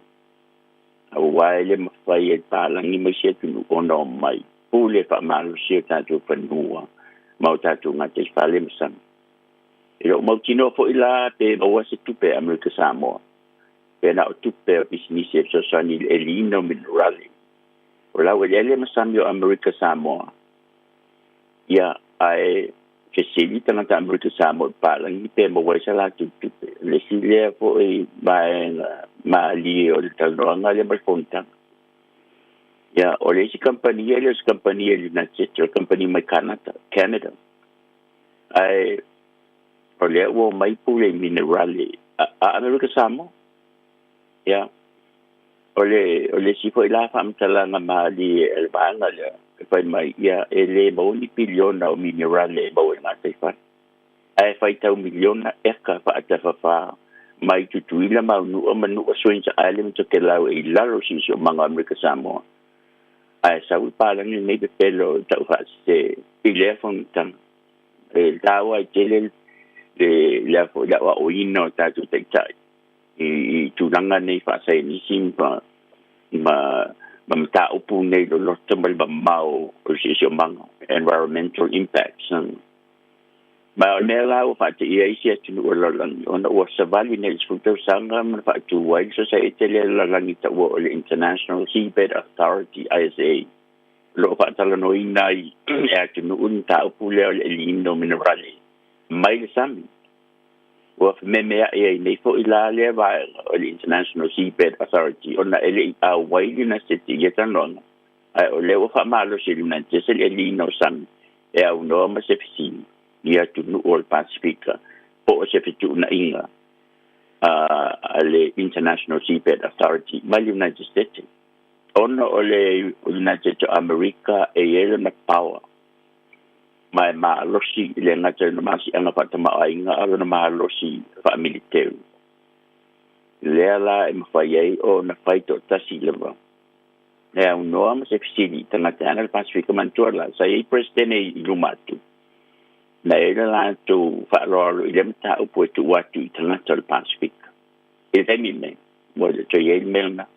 Aua e le mafai e le palagi mai se atunuu ona omai pule faamalosi o tatou fanua ma o tatou gataifale ma sami. E le o mautinoa foi la pe maua se tupe a Amerika Samoa pe na o tupe o pisinisi e fesoasoani i le eliina o minerale. O laueleele ma sami o Amerika Samoa. Ia, ae fesili tagata Amerika Samoa i papalagi pe maua ai sa latou tupe. O le isi lea foʻi vaega malie o le talanoaga lea ma le fonotaga. Ia, o le isi kamupani e le o se kamupani a le United States, o le kamupani mai Kanata, Canada. Ae o lea ua omai pule i minerale a Amerika Samoa. Ia, o le o le isi foi la faamatalaga malie a le vaega lea e fai mai, ia, e lē maua ni piliona o minerale e maua i le gataifale, ae faitau miliona eka faatafafā mai Tutuila ma Aunu'a ma Nu'a Swains Island ma Tokelau e i lalo o siosiomaga o Amerika Samoa. Ae sau i palagi lenei pepelo e tau faasese i lea fonotaga. E taua ai tele le le le aoaoina o tatou taitai i tulaga nei faasaienisi ma ma ma mataupu nei loloto ma le mamao o le siosiomaga, environmental impacts. Ma o le mea la ua faateia isi atunuu o le lalolagi ona ua savali nei i le 10 tausaga ma na faatu ai le Sosaiete lea a le lalolagi taua o le International Seabed Authority, ISA, o lo o faatalanoaina ai e atunuu le mataupu lea o le eliina o minerale mai le sami. Ua fememea'i ai nei fo'i la lea vaega o le International Seabed Authority ona e le i auai le United States i ia talanoaga, ae o lea ua faamalosi e le United States le eliina o sami e aunoa ma se fesili i atunuu o le Pasefika po o se fetuunaiga a le International Seabed Authority ma le United States. Ona o le United States o Amerika e i ai lona power ma e malosi i le gata i lona masiaga faatamaoaiga a o lona malosi faamiliteu. Lea la e mafai ai ona fai toatasi lava e aunoa ma se fesili i tagata e ana le Pasefika. Manatua la, sa i ai Peresetene i luma atu, na i ai le latou faaaloalo i lea mataupu e tuu atu i tagata o le Pasefika. I le taimi lenei, ua le toe i ai le mea lena.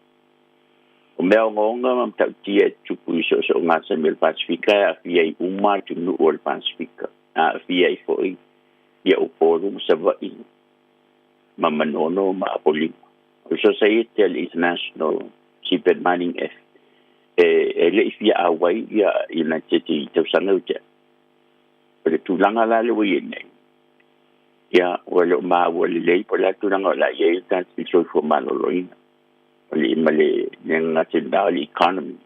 O mea ogaoga ma matautia e tutupu i soosoogasami o le Pasefika e aafia ai uma atunuu o le Pasefika, aafia ai foi ia Upolu ma Savaii ma Manono ma Apolima. O le Sosaiete a le International Seabed Mining F e le i fia auai ia United States i tausaga ua tea. O le tulaga la lea ua i ai nei, ia, ua le o maua lelei po o le a le tulaga o le a i ai le tatou soifua maloloina o le ma le le gata i lena o le economy.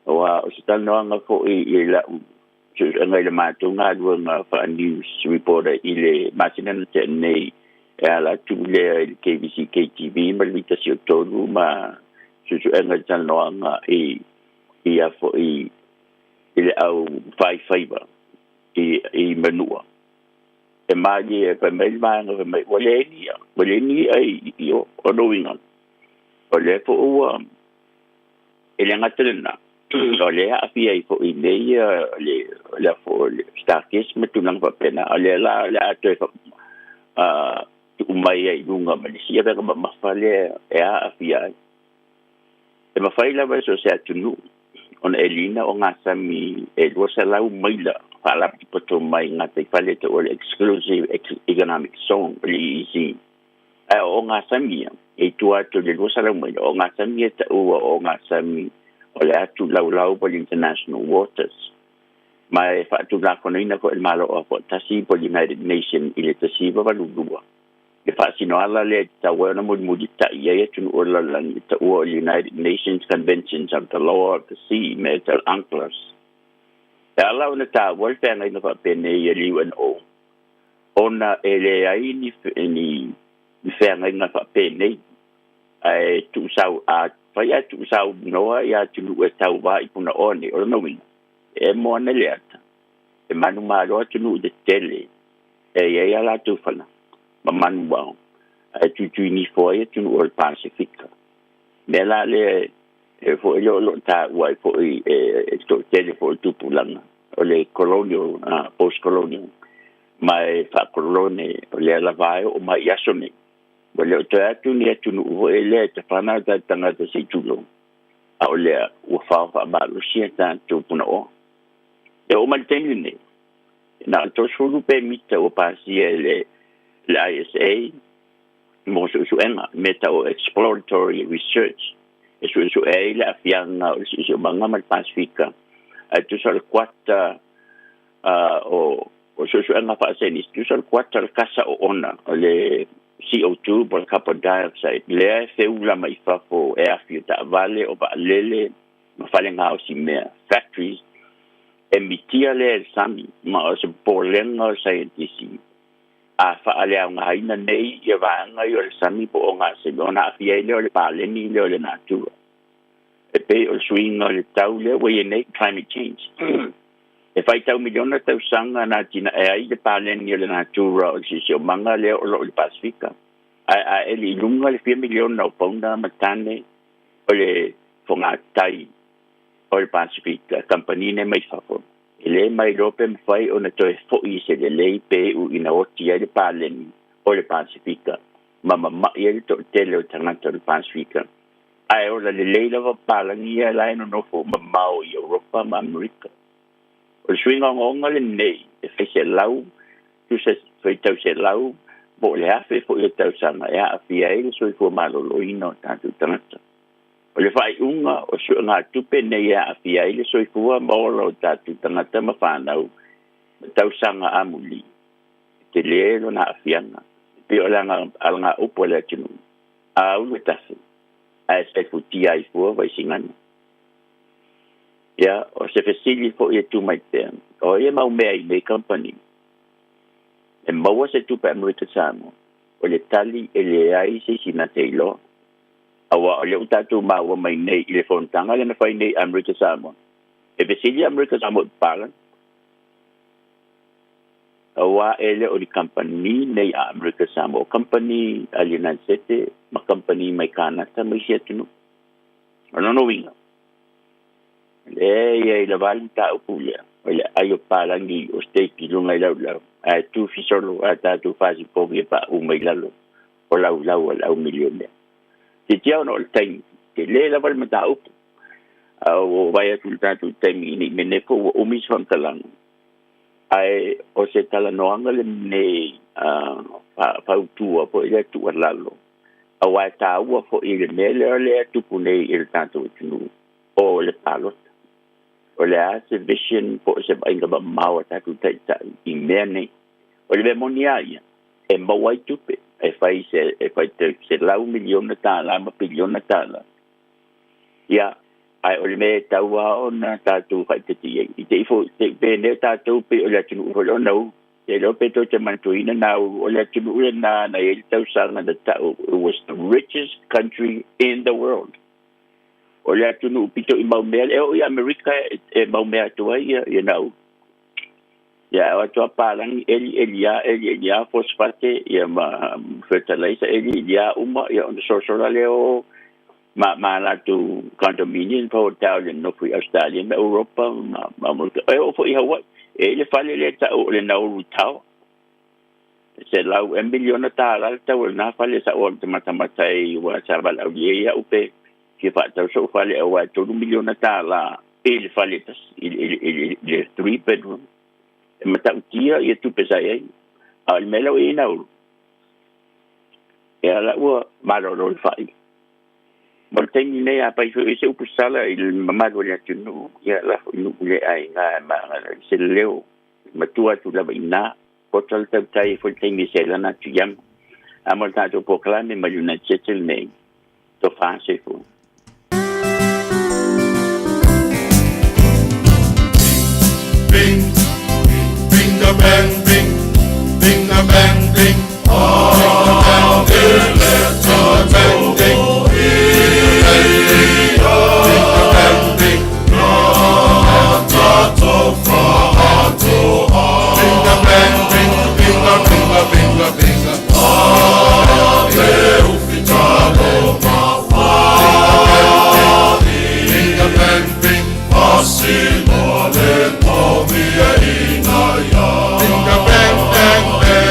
Aua o se talanoaga foi i lau suesuega i le matou galuega faa-news reporter i le masina na tea nei e ala atu lea i le KBC KTV ma le 103 ma suesuega i le talanoaga i ia foi i le au faifaiva i Manua. E malie fai mai le vaega fai mai ua leai ni i'a, ua leai ni i'a i o. O lona uiga, o lea foi ua e le gata i lena, o lea e aafia ai foi nei le le foi le Starkist ma tulaga faapena. O lea la o le a toe tuu mai ai i luga ma le isi avega mamafa lea e aafia ai. E mafai lava e so o se atunuu ona eliina ogasami e 200 maila faalapotopoto mai gataifale e taua o le Exclusive Economic Zone, o le EEZ. Ae o ogasami ia, e i tua atu i le 200 maila, o ogasami ia e taua o ogasami o le atu laulau po o le International Waters. Ma e faatulafonoina foi e le Malo Aufaatasi po o le United Nations i le 1982. Le faasino ala lea e tatau ai ona mulimulitai i ai atunuu o le lalolagi e taua o le United Nations Conventions on the Law of the Sea, mea e tau UNCLOS. E ala ona taua le feagaiga faapenei a le UNO ona e leai ni ni feagaiga faapenei ae tuusau a fai ae tuusaunoa i atunuu e tauva i punaoa nei. O lona uiga, e emo ana le ata, e manumalo atunuu tetele e i ai a latou fana ma manuvao, ae tuituinifo ai atunuu o le Pasefika. Mea la lea e foi lea o lo o taua ai foi e le toatele foi o le tupulaga o le colonial, post colonial, ma e faakolone o lea lava e oo mai i aso nei. Ua le o toe atu ni atunuu foi lea e tafana o tatou tagata se i tulou, a o lea ua fao faamalosi a tatou punaoa. E oo mai le taimi lenei, na o le 30 pe mita ua pasia e le le ISA mo suesuega, mea tau o exploratory research. e suesu'e ai le a'afiaga o le si'osi'omaga ma le Pasifika, ae tusa o le kuata o o su'esu'ega fa'asaienisi, tusa o le kuata o le kasa oona o le CO2 po o le carbon dioxide lea e feula mai fafo e afi o ta'avale o va'alele ma falegaosimea, factories, e mitia lea e le sami. Ma o se popolega o le saienitisi, a fa'aleaogāina nei ia vaega ia o le sami po o gasemi, ona a'afia ai lea o le paleni lea o le natura, e pei o le suiga o le tau lea ua iai nei, climate change. E faitau miliona tausaga na atina'e ai le paleni o le natura o le si'osi'omaga lea o lo'o i le Pasifika, ae a'eli i luga le fia miliona o pauna ma tane o le fogatai o le Pasifika, kamupani nei mai fafo e lē mailoa pe mafai ona toe fo'i i se lelei pe i'u ina oti ai le paleni o le Pasifika ma mama'i ai le to'atele o tagata o le Pasifika, ae ola lelei lava papalagi ia la e nonofo mamao i Europa ma Amerika. O le suiga ogaoga lenei e fai selau tusa faitau selau po o le afe fo'i o tausaga e a'afia ai le soifua malōlōina o tatou tagata. O le faaiuga o suegatupe nei e aafia ai le soifua ma ola o tatou tagata ma fanau ma tausaga amuli, e telē lona aafiaga, e pei o le alagaupu a le atunuu, a ulu e tafe, ae saifutia ai fua vaisigano. Ia, o se fesili fo'i e tu mai pea, o ai e mau mea i nei kamupani? E maua se tupe a Amerika Samoa? O le tali, e leai se isi na te iloa. Auā o lea ua tatou maua mai nei i le fonotaga lea na fai nei i Amerika Samoa, e fesili Amerika Samoa i papalagi, auā e le o ni kamupani nei a Amerika Samoa, o kamupani a le United Sete ma kamupani mai Kanata ma isi atunuu. O lona uiga, o lea e i ai lava le mataupu lea, o le ai o papalagi o steak i luga i laulau, ae tu fisolo a tatou fasipovi e pa'u mai lalo o laulau a le au milionea. Titia ona o le taimi, tele lava le mataupu, a ua vaai atu i le tatou taimi ina i mea nei foi ua umi se faamatalaga, ae o se talanoaga lenei fautua foi lea tuualalo, aua e taua foi i le mea lea o lea e tupu nei i le tatou atunuu o le palota. O le a se vision po o se vaaiga mamao a tatou taitai i mea nei? O le mea moni lava ia, e maua ai tupe, e fai se e fai $100 miliona ma piliona tālā. Ia, ae o le mea e tatau lava ona tatou faaeteete i ai, i te i foi, te i pēnea tatou pei o le atunuu foi lea o Nauru. Te iloa pe tou te manatuaina Nauru, o le atunuu lenā na i ai le tausaga na ta'u it was the richest country in the world. O le atunuu pito i mau mea, e oo i Amerika e mau mea atu ai ia Nauru. Ia e o atu a palagi eli eli a eli eli a fosefate ia ma fertilizer eli eli a uma ia ona sosola lea o ma ma latou condominium pa hotel le nofo i Australia ma Europa ma ma Amerika e oo foi i Hawaii e i le fale lea ta'u o le Nauru Tower $100 miliona le tau o lenā fale sa ou alu tamatamata ai ua sa valaaulia ai a'u pe fia fa'atau so'u fale auā e $3 miliona i le fale e tasi i le i le i le three bedroom. E mata'utia ia tupe sa i ai, a o le mea lea ua i ai Nauru, ia la ua malolo le fa'i. Mo le taimi nei a pai foi se upu sala i le mamalu o le atunuu, ia lafo i nuu le aiga e magala i se leo matua atu lava i ina. Poto le tautai e foi le taimi e sealana atu iama. A mo le tatou polokalame mai United States lenei, tofa soifua. Bing, bing a bang bing, bing a bang bing, bing a bang bing, bing a bang bing, bing a bang bing, bing a bing a bing a bing a bing a bang bing, bing a bang bang bang.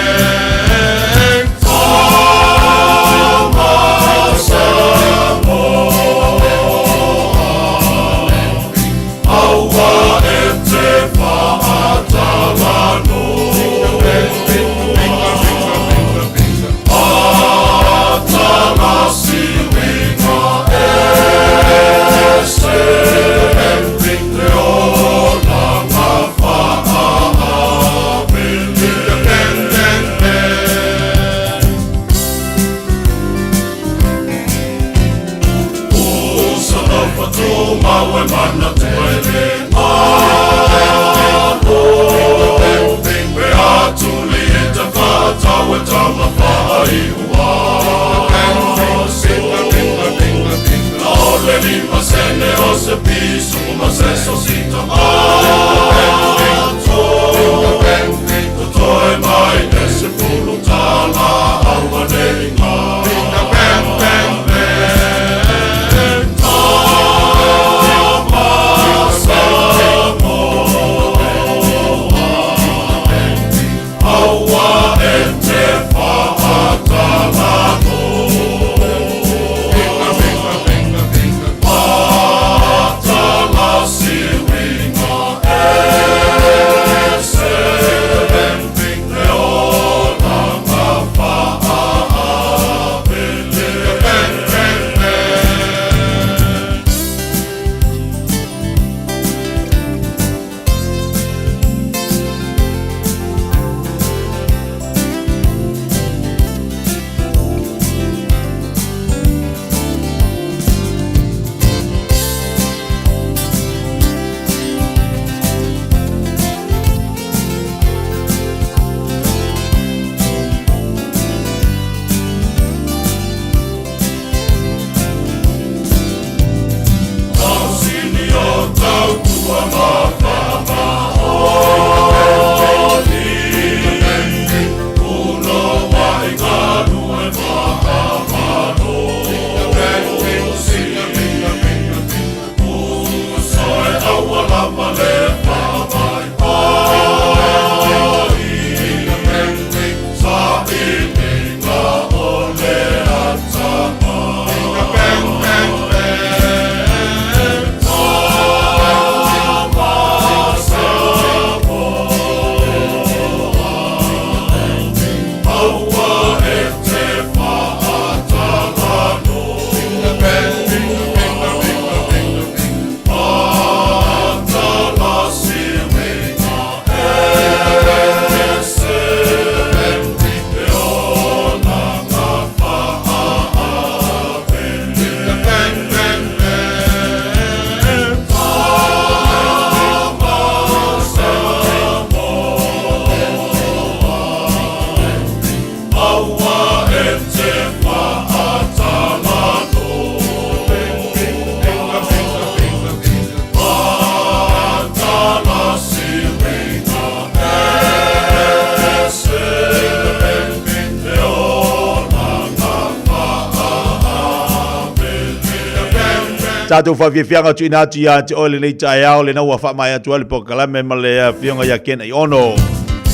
Tatou faafiafiaga tuuina atu ia te oe lenei taeao lena ua faamaea atu ai le polokalame ma le afioga ia Ken Aiono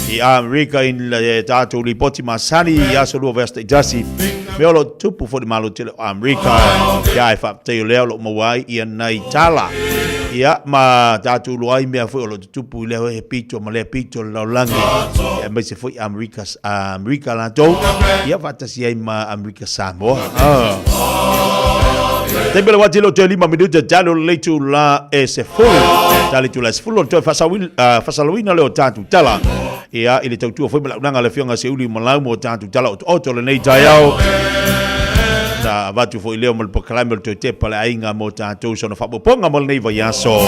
i Amerika i le tatou lipoti masani i aso lua vaiaso taitasi mea o lo o tupu foi i le Malo tele o Amerika. Ia e faafetai o lea o lo o maua ai ia nai tala ia ma tatou iloa ai mea foi o lo o tutupu i lea pito ma lea pito o le lalolagi, aemaise foi Amerika, Amerika latou ia faatasi ai ma Amerika Samoa. Ah. Taimi le wati lo toe 5 minute talo le itula e 10. Tali itula e 10 o le toe faasalaluina lea o tatou tala. Ia, i le tautua foi ma le auaunaga a le Afioga Seiuli Malau mo tatou tala otooto lenei taeao. Na avatu foi leo ma le polokalame o le toe tepa le aiga mo tatou sona faaopoopoga mo lenei vaiaso.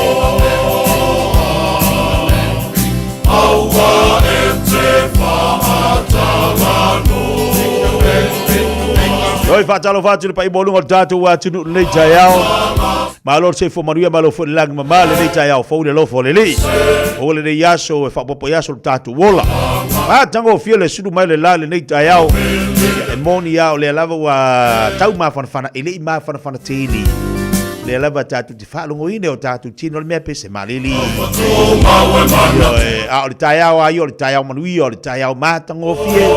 Toi faatalofa atu le paia maualuga o le tatou atunuu lenei taeao. Malo le soifua manuia, malo foi le lagi mama lenei taeao fou le alofa o le Alii. O lenei aso e faaopoopo i aso le tatou ola. Matagofie le sulu mai o le la lenei taeao. E moni lava o lea lava ua tau mafanafana, e le i mafanafana tele. O lea lava tatou te faalogoina e o tatou tino le mea pe se malili. Ioe, a o le taeao lava ia o le taeao manuia, o le taeao matagofie,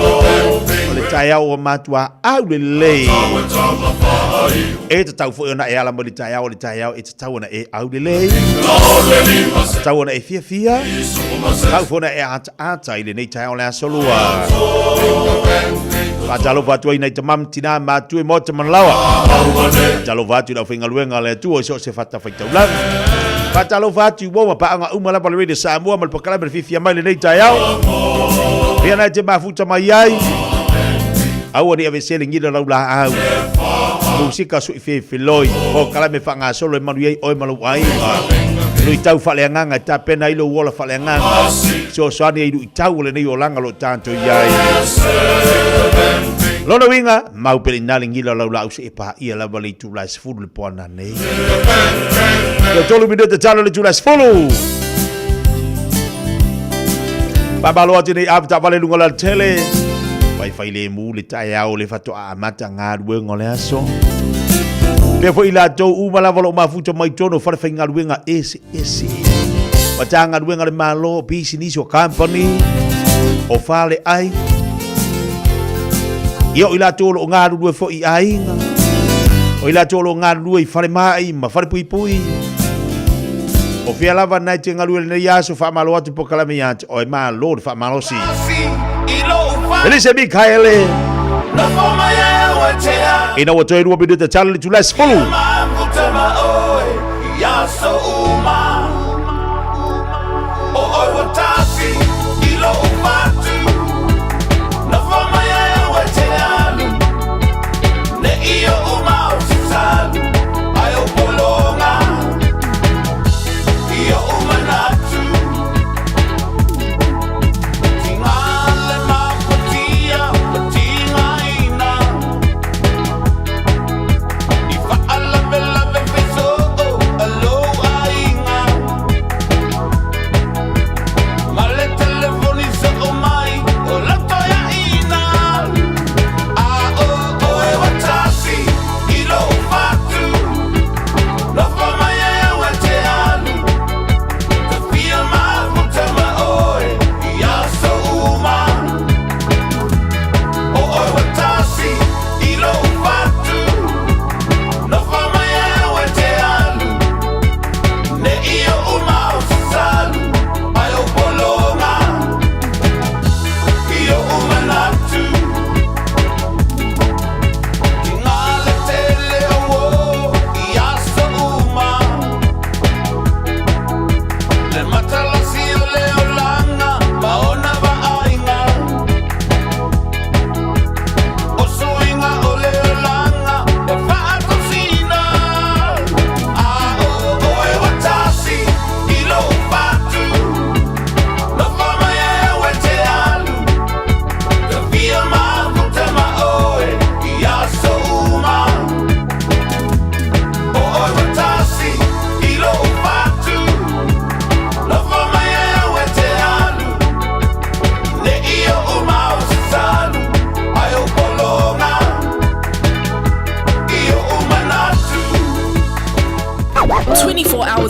o le taeao ua matua aulelei. E tatau foi ona e ala mai le taeao o le taeao e tatau ona e aulelei. Tatau ona e fiafia. Tatau foi ona e ataata i lenei taeao o le aso lua. Faatalofa atu ai nai tama ma tina matutua i maota ma laoa. Faatalofa atu i le aufaigaluega a le Atua i so o se fatafaitaulaga. Faatalofa atu i uo ma paaga uma lava le Radio Samoa ma le polokalame le fiafia mai lenei taeao. Pea na e te mafuta mai ai. Aua ne i aveesea le gila o lau laau. Musika sui fefeloi. Polokalame faagasolo e manuia ai oe ma lou aiga. Luitau faaleagaga e tapena ai lou ola faaleagaga. Fesoasoani ai i luitau o lenei olaga o lo o tatou i ai. Lona uiga, mau pea i ina le gila o lau laau seia paia lava le itula e 10 le po ananei. Toe 3 minute talo le itula e 10. Faamalo atu nei ave taavale i luga o le alatele. Faifai lemu le taeao le faatoa amata galuega o le aso. Pea foi i latou uma lava o lo o mafuta mai totonu o fale faigaluega eseese. Matagaluega a le Malo, pisinisi o company, o fale ai. Ia o i latou o lo o galulue foi i aiga. O i latou o lo o galulue i falemai ma falepuipui. O fea lava na e te galue lenei aso, faamalo atu polokalame ia te oe, malo le faamalosi. Elise Mikaele. Ina ua toe 2 minute tala le itula e 10.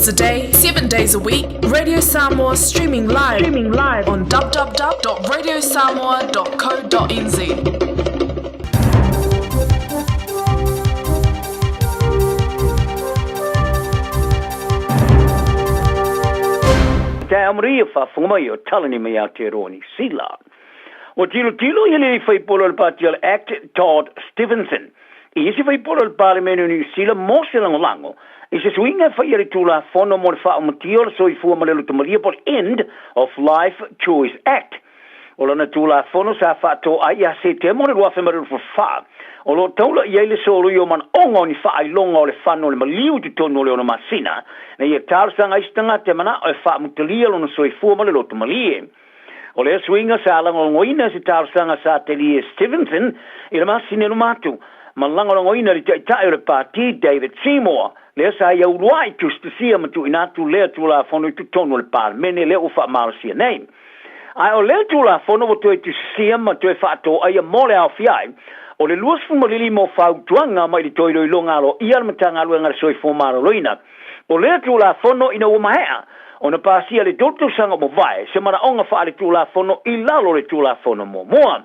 hours a day, 7 days a week. Radio Samoa streaming live, streaming live on www.radiosamoa.co.nz. Te Amaria faafofoga mai o Talani mai Aotearoa Niu Sila. Ua tilotilo ia le faipule o le Pati o le Act, Todd Stephenson, i isi faipule o le Palemene o Niu Sila mo se lagolago i se suiga e faia i le Tulafono mo le Faaumatia o le Soifua ma le Lotomalia po o le End of Life Choice Act. O lana Tulafono sa faatoa ai ia Setema o le 2024, o lo o taula i ai le solui o manaoga o ni faailoga o le fano o le maliu i totonu o le ono masina, ina ia talosaga ai se tagata e manao e faamutalia lona soifua ma le lotomalie. O lea suiga sa lagolagoina e se talosaga sa talia e Stephenson i le masina e luma atu, ma lagolagoina e le Taitai o le Pati David Seymour, lea sa ia uluai tusitusia ma tuuina atu lea Tulafono i totonu o le Palemene lea ua faamalosia nei. Ae o lea Tulafono ua toe tusisia ma toe faatooaia mo le aofia ai o le 25 o fautuaga mai le toe iloiloga aloaia a le Matagaluega a le Soifua Maloloina. O lea Tulafono ina ua maea ona pasia le tolu tausaga ua mavae se manaoga faaletulafono i lalo o le Tulafono muamua.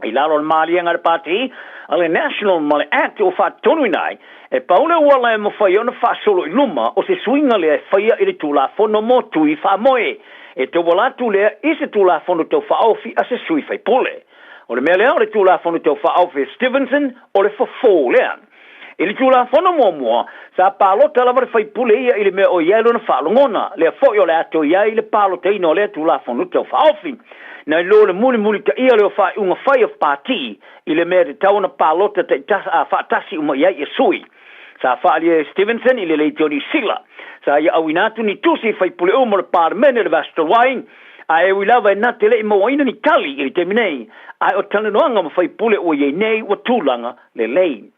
I lalo o le maliega a le Pati a le National ma le Act ua faatonuina ai, e pau le auala e mafai ai ona faasolo i luma o se suiga lea e faia i le Tulafono mo Tui Faamoe, e tauala atu lea i se Tulafono Tau Faaofi a se sui faipule. O le mea lea o le Tulafono Tau Faaofi a Stevenson o le fofo lea. I le Tulafono muamua, sa palota lava le faipule ia i le mea o i ai lona faalogona, lea foi o le a toe i ai le palotaina o lea Tulafono Tau Faaofi. Nai lo le mulimulitaia lea o faaiuga fai a Pati i le mea e tatau ona palota faatasi uma i ai ia sui. Sa faaalia e Stevenson i le Leitio Niu Sila. Sa ia auina atu ni tusi i faipule uma o le Palemene i le vaiaso talu ai, ae ui lava e na te le i mauaina ni tali i le taimi nei, ae o talanoaga ma faipule ua i ai nei ua tulaga lelei.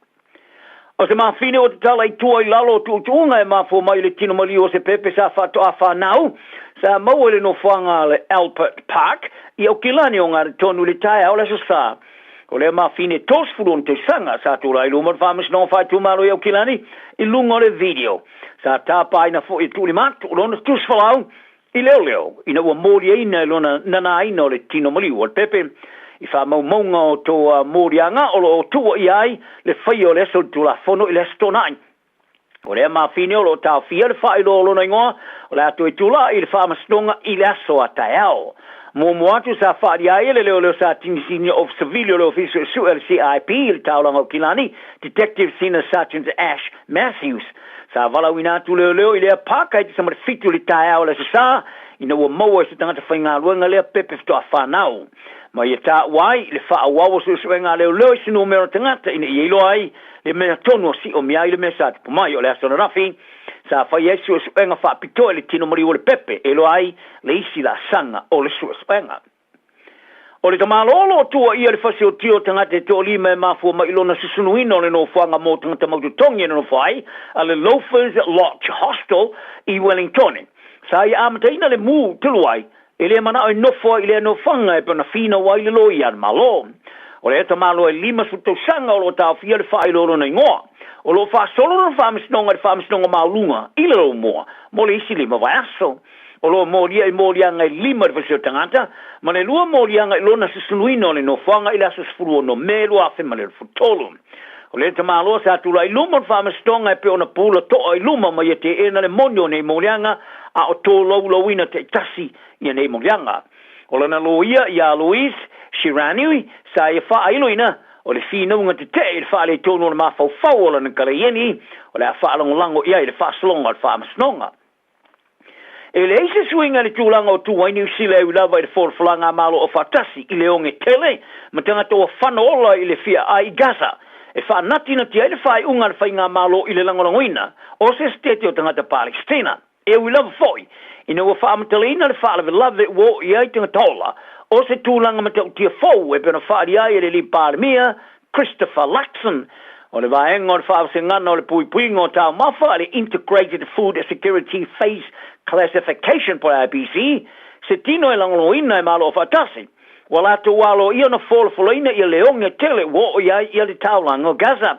O se mafine ua tatala i tua i lalo o tuutuuga e mafua mai i le tino maliu o se pepe sa faatoa fanau, sa maua i le nofoaga a le Albert Park i Aukilani o Garitonu i le taeao o le Aso Sa. O lea mafine 36 tausaga sa tulai i luma o le Faamasinoga Faaitumalo i Aukilani i luga o le video. Sa tapaina foi e tuulima atu lona tusifalau i leoleo ina ua moliaina e lona nanaina o le tino maliu o le pepe i faamaumauga o toa moliaga o lo o tuuaia ai le faia o le aso o le Tulafono i le Aso Toonai. O lea mafine o lo o taofia le faailoa o lona igoa o le a toe tulai i le Faamasinoga i le aso a taeao. Muamua atu sa faaalia ai e le leoleo sa Senior Officer Vili o le Ofisa Suesue a le CIP i le Taulaga o Kilani, Detective Senior Sergeant Ash Matthews. Sa valaauina atu leoleo i lea pāka i te sama le fitu i le taeao o le Aso Sa, ina ua maua e se tagata faigaluega lea pepe faatoa fanau. Ma ia taua ai le faaauau o suesuega a leoleo i se numera o tagata ina ia iloa ai le mea tonu o siomia ai le mea sa tupu mai. O le aso ananafi, sa fai ai suesuega faapitoa i le tino maliu o le pepe e iloa ai le isi laasaga o le suesuega. O le tamaloa o lo o tuuaia le fasioti o tagata e toalima e mafua mai i lona susunuina o le nofoaga mo tagata mautotogi e nonofo ai a le Loafers Lodge Hostel i Wellingtone. Sa ia amataina le mū talu ai, e le manao e nofo ai i lea nofoaga e pei ona finau ai le loia a le Malo. O lea tamaloa e 50 tausaga o lo o taofia le faailoa o lona igoa. O lo o faasolo lona faamasinoga i le Faamasinoga Maualuga i le Lomua mo le isi lima vaiaso. O lo o molia i moliaga e lima i le fasioti tagata, ma le lua moliaga i lona susunuina o le nofoaga i le aso 16 Me 2023. O lea tamaloa sa tulai i luma o le faamasinoga e pei ona pula toa i luma ma ia teena le moni o nei moliaga a o tolaulauina taitasi ia nei moliaga. O lana loia ia Louise Shiraniui sa ia faailoina o le finauga tetee i le faaletonu o le mafaufau o lana kaleieni o le a faalagolago i ai le faasologa o le faamasinoga. E leai se suiga i le tulaga o tu ai Niu Sila e ui lava i le folafolaga a Malo Aufaatasi i le oge tele ma tagata ua fano ola i le fia ai i Gaza e faanatinati ai le faaiuga a le faigamalo i le lagolagoina o se setete o tagata Palestina. E ui lava foi ina ua faamatalaina le faalavelave ua oo i ai tagata ola o se tulaga matautia fou e pei ona faaalia ai e le Alii Palemia Christopher Luxon, o le vaega o le faavasegana o le puipuiga o taumafa, le Integrated Food Security Phase Classification po o le IPC, se tino e lagolagoina e Malo Aufaatasi. Ua latou aloaia ona folafolaina ia le oge tele ua oo i ai ia le taulaga o Gaza.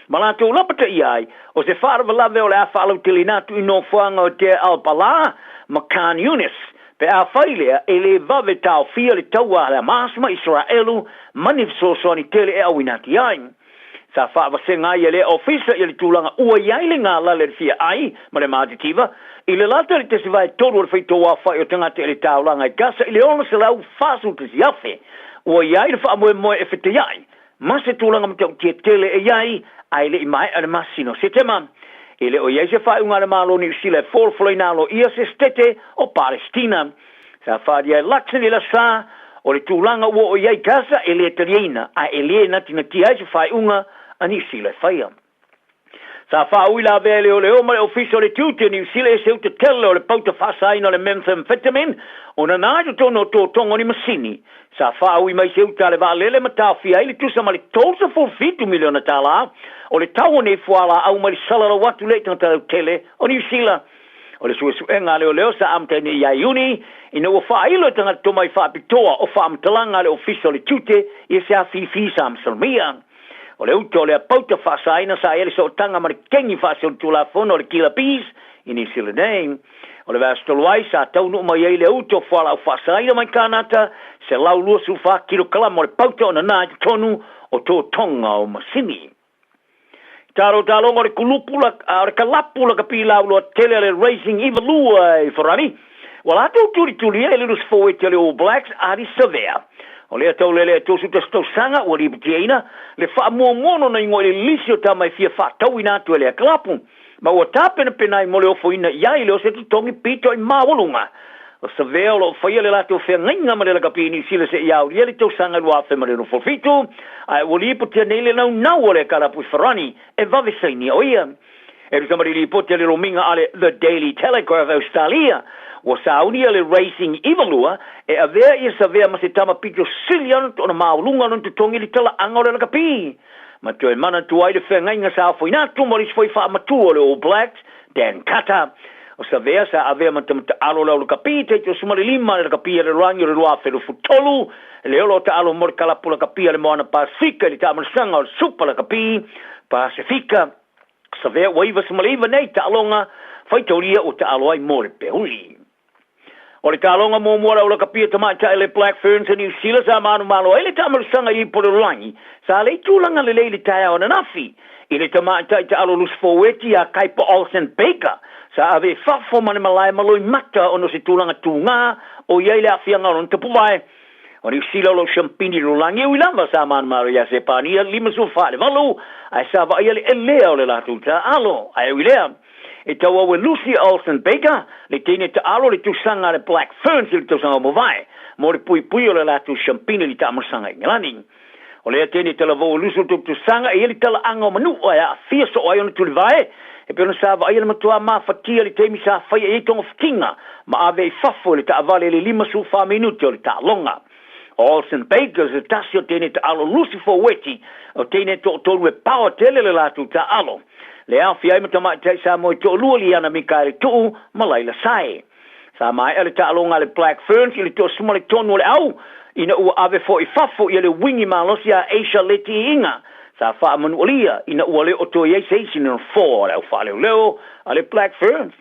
Ma latou lapataia ai, o se faalavelave o le a faalauteleina atu i nofoaga o Deir al-Balah ma Khan Younis, pe afai lea e le vave taofia le taua a le Hamas ma Isaraelu ma ni fesoasoani tele e auina atu i ai. Sa faavasega ai e lea ofisa ia le tulaga ua i ai le galale i le fia ai ma le matitiva i le lata i le 0.3 o le faitauaofai o tagata i le taulaga i Gasa i le 641,000 ua i ai le faamoemoe e fetaiai ma se tulaga matautia tele e i ai ae le i maea le masina o Setema. E le o i ai se faaiuga a le Malo o Niu Sila e folafolaina aloaia se setete o Palesitina. Sa faaalia e Luxon i le Aso Sa, o le tulaga ua oo i ai Gaza e le taliaina ae e le natinatia ai se faaiuga a Niu Sila e faia. Sa faaui lavea e leoleo ma le Ofisa o le Tiute o Niu Sila i se uta tele o le pauta faasaina o le methamphetamine ona na i totonu o totoga o ni masini. Sa faaui mai se uta a le vaalele ma taofia ai le tusa ma le $37 miliona tala o le tau o nei fualaau mai le salalau atu lea i tagata lautele o Niu Sila. O le suesuega a leoleo sa amata nei ia Iuni ina ua faailo e tagata tomai faapitoa o faamatalaga a le Ofisa o le Tiute ia se afifi sa masalomia. O le uta o lea pauta faasaina sa i ai le sootaga ma le kengi faasolitulafono o le Killer Bees i Niu Sila nei. O le vaiaso talu ai, sa taunuu mai ai le uta o fualaau faasaina mai Kanata, 124 kilokalama o le pauta ona na i totonu o totoga o masini. Talotaloga o le kulupu la, o le kalapu lakapi lauloa tele a le Racing 92 i Farani, ua latou tulitulia i le lusi forward a le All Blacks Ardie Savea. O lea taulele e 31 tausaga ua lipotiaina le faamuamua o lona igoa i le lisi o tama e fia faatauina atu e lea kalapu, ma ua tapenapena ai mo le ofoina i ai le o se totogi pito i maualuga. O Savea o lo o faia le latou feagaiga ma le lakapi i Niu Sila seia aulia le tausaga 2067, ae ua lipotia nei le naunau o le kalapu i Farani e vave sainia o ia. E tusa ma le lipoti a le lomiga a le The Daily Telegraph Ausetalia, ua saunia le Racing 92 e avea ia Savea ma se tama pito sili ana ona maualuga lona totogi i le talaaga o le lakapi. Ma toe manatua ai le feagaiga sa ofoina atu ma le isi foi faamatua o le All Blacks, Dan Carter. O Savea sa avea ma tamata'alo o le au lakapi taitoasuma-le-lima a le lakapi a le lalolagi o le 2023, le olo o ta'alo mo le kalapu lakapi a le Moana Pasefika i le taamalasaga o le Supa Lakapi Pasefika. Savea ua 99 nei ta'aloga faitaulia ua ta'alo ai mo le peuli. O le taaloga muamua a le aulakapia tamaitai le Black Ferns a Niu Sila sa manumalo ai le taamalasaga i Ipolelolagi sa le i tulaga lelei i le taeao ananafi i le tamaitai taalo lusi forweti ia Kaipa Olsen Baker sa ave i fafo ma le malae ma loimata ona o se tulaga tugā o i ai le aafiaga o lona tapuvae. O Niu Sila o lo o siampini i le lalolagi e ui lava sa manumalo ia Sepania 54 i le 8 ae sa vaaia le elea o le latou taaalo ae ui lea E tauau e Lucy Olsen Baker le teine taalo le tusaga a le Black Ferns i le tausaga ua mavae mo le puipui o le latou siampini i le taamalasaga i Ingelani. O lea teine talavou e Lucy o le tusaga e i ai le talaaga o Manua e aafia soo ai ona tulivae e pei ona sa vaaia le matua mafatia i le taimi sa faia i ai togafitiga ma ave i fafo i le taavale i le 54 minute o le taaloga. O Olsen Baker se tasi o teine taalo Lucy Foueti o teine toatolu e paoa tele le latou taalo. Le aofia ai ma tamaitai Samoa e toalua Liana Mikaele Tuu ma Laila Sae. Sa maea le taaloga a le Black Ferns i le toasuma le tonu o le au ina ua ave foi i fafo ia le wingi malosi a Asia Letiiiga sa faamanualia ina ua le o toe i ai se isi nofoa o le au faaleoleo a le Black Ferns.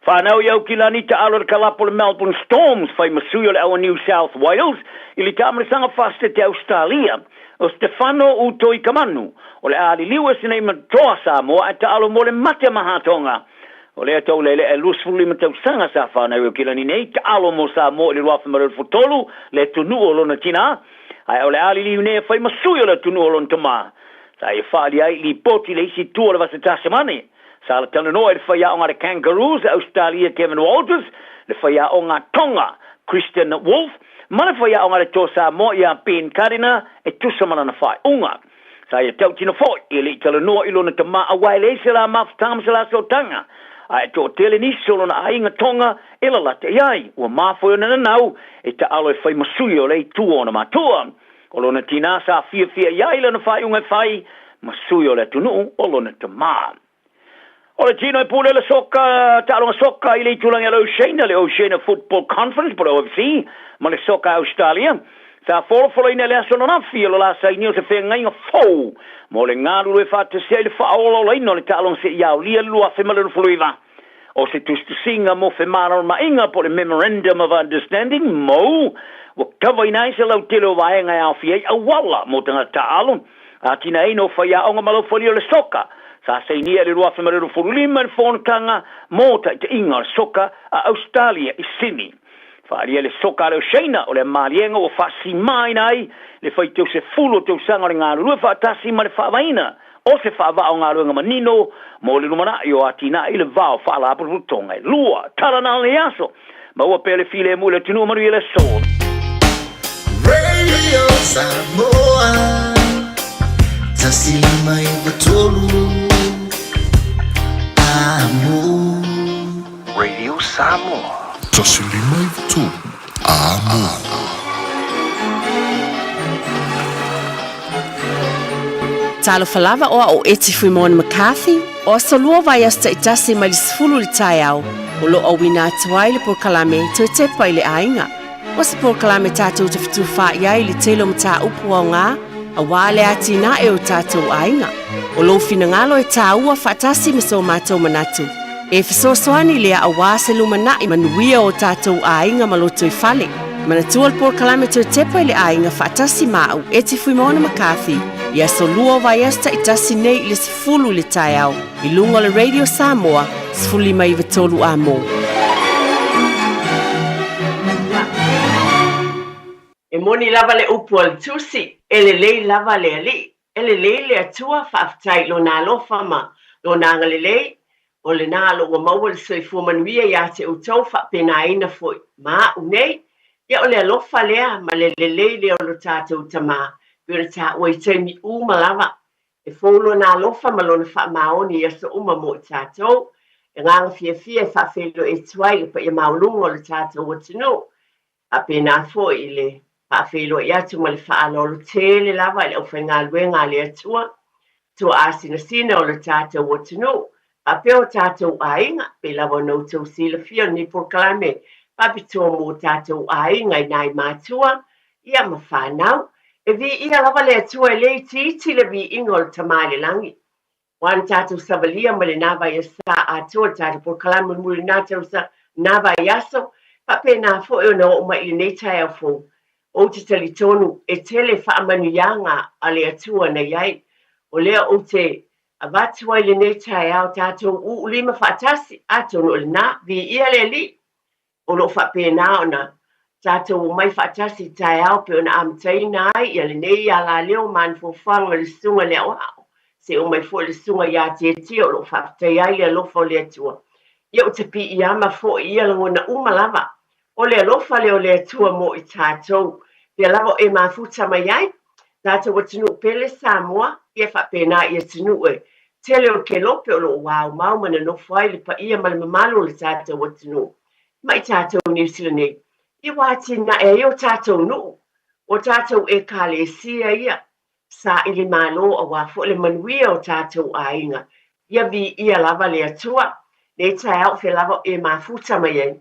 Whanau i Aukilani taalo le kalapu o le Melbourne Storms fai ma sui o le aua New South Wales i le taamalasaga faasete Australia. O Stefano Utoikamanu o le a liliu ese nei ma toa Samoa ae taalo mo le mate mahatoga. O lea taulele e 25 tausaga sa whanau i Aukilani nei taalo mo Samoa i le 2023 le atunuu o lona tinā ae o le a liliu nei e fai ma sui o le atunuu o lona tamā. Sa ia whaali ai lipoti le isi tua o le vasa Tasemane. Sa talanoa i le faiaoga a le Kangaroos a Ausetalia Kevin Walters, le faiaoga a Tonga Kristian Woolf, ma le faiaoga a le Toa Samoa ia Ben Cardiner e tusa ma lana faaiuga. Sa ia tautino foi e le i talanoa i lona tamā aua e leai se la mafutaga ma se la sootaga, a e toatele nisi o lona aiga Tonga e lalata i ai. Ua mafoe ona nanau e taalo e fai ma sui o le itu o ona matua. O lona tinā sa fiafia i ai lana faaiuga e fai ma sui o le atunuu o lona tamā. O le tino e pule le soka, taaloga soka i le itulagi a le Oceania, le Oceania Football Conference po o le OFC, ma le soka a Australia. Sa folafolaina i le aso ananafi o le la sainia o se feagaiga fou mo le galulue faatasi ai le faaolaolaina o le taaloga seia aolia le 2029. O se tusitusiga mo femalamalamaaiga po o le Memorandum of Understanding, MOU, ua kavaina ai se lautele o vaega e aofia ai auala mo tagata taaalo, atinaeina o faiaoga ma laufalia o le soka. Sa sainia i le 2025 i le fonotaga mo taitaiga o le soka a Ausetalia i Sini. Faaalia le soka a le Oceania o lea maliega ua faasimaina ai le faitau 10 o tausaga o le galulue faatasi ma le faavaeina o se faavaa o galuega manino mo le lumanai o atinae i le va o faalapotopotoga e lua. Tala na o lenei aso. Maua pea le filemu i le atunuu manuia le aso. Radio Samoa 159 Amo. Radio Samoa. 159 Amo. Talofa lava o au o Eti Fuimona McCarthy, o aso lua vaiaso taitasi mai le 10 i le taeao, o lo o auina atu ai le polokalame Toe Tepa i le Aiga. O se polokalame tatou te fetufaai ai i le tele o mataupu aoga aua le atinae o tatou aiga. O lou finagalo e tāua faatasi ma so matou manatu. E fesoasoani lea aua se lumanai manuia o tatou aiga ma lotoifale. Manatua le polokalame Toe Tepa i le Aiga faatasi ma au, Eti Fuimaono McCarthy, i aso lua o vaiaso taitasi nei i le 10 i le taeao i luga o le Radio Samoa 1593 Amo. E moni lava le upu a le Tusi, E lelei lava le Alii, e lelei le Atua, faafetai i Lona alofa ma Lona agalelei, o lena alo ua maua le soifua manuia ia te outou faapenaina foi ma a'u nei. Ia o le alofa lea ma le lelei lea o lo tatou Tama, pei ona taua i taimi uma lava, E fou lona alofa ma lona faamaoni i aso uma mo i tatou. E agaga fiafia e faafeiloai atu ai i le paia maualuga o le tatou atunuu. Faapena foi i le faafeiloai atu ma le faaaloalo tele lava i le aufaigaluega a le Atua, tuaa sinasina o le tatou atunuu, faapea o tatou aiga, pei lava ona outou silafia o lenei polokalame faapitoa mo tatou aiga i nai matua, ia ma fanau. E viia lava le Atua e le itiiti le viiga o le Tama i le lagi. Ua na tatou savalia mai lenā vaiasa atoa le tatou polokalame mulimuli i lenā tausaga, lenā vaiaso, faapena foi ona oo mai i lenei taeao fou. Ou te talitonu e tele faamanuiaga a le Atua na i ai. O lea ou te avatu ai lenei taeao tatou uulima faatasi, atonu o lenā, viia le Alii. O lo o faapena ona tatou omai faatasi i taeao pei ona amataina ai ia lenei alaleo ma ana foafoaga i le Susuga i le Aoao, seia oo mai foi i le Susuga ia Tietie o lo o faafetaia ai le alofa o le Atua. Ia ou te piiama foi i ia lagona uma lava. O le alofa lea o le Atua mo i tatou, pea lava o e mafuta mai ai, tatou atunuu pele Samoa, ia faapena i atunuu e tele o kelope o lo o aumau ma nonofo ai le paia ma le mamalu o le tatou atunuu ma i tatou Niu Sila nei, ia ua atinae ai o tatou nuu, o tatou Ekalesia ia, saili malo aua foi le manuia o tatou aiga, ia viia lava le Atua, nei taeao fea lava o e mafuta mai ai.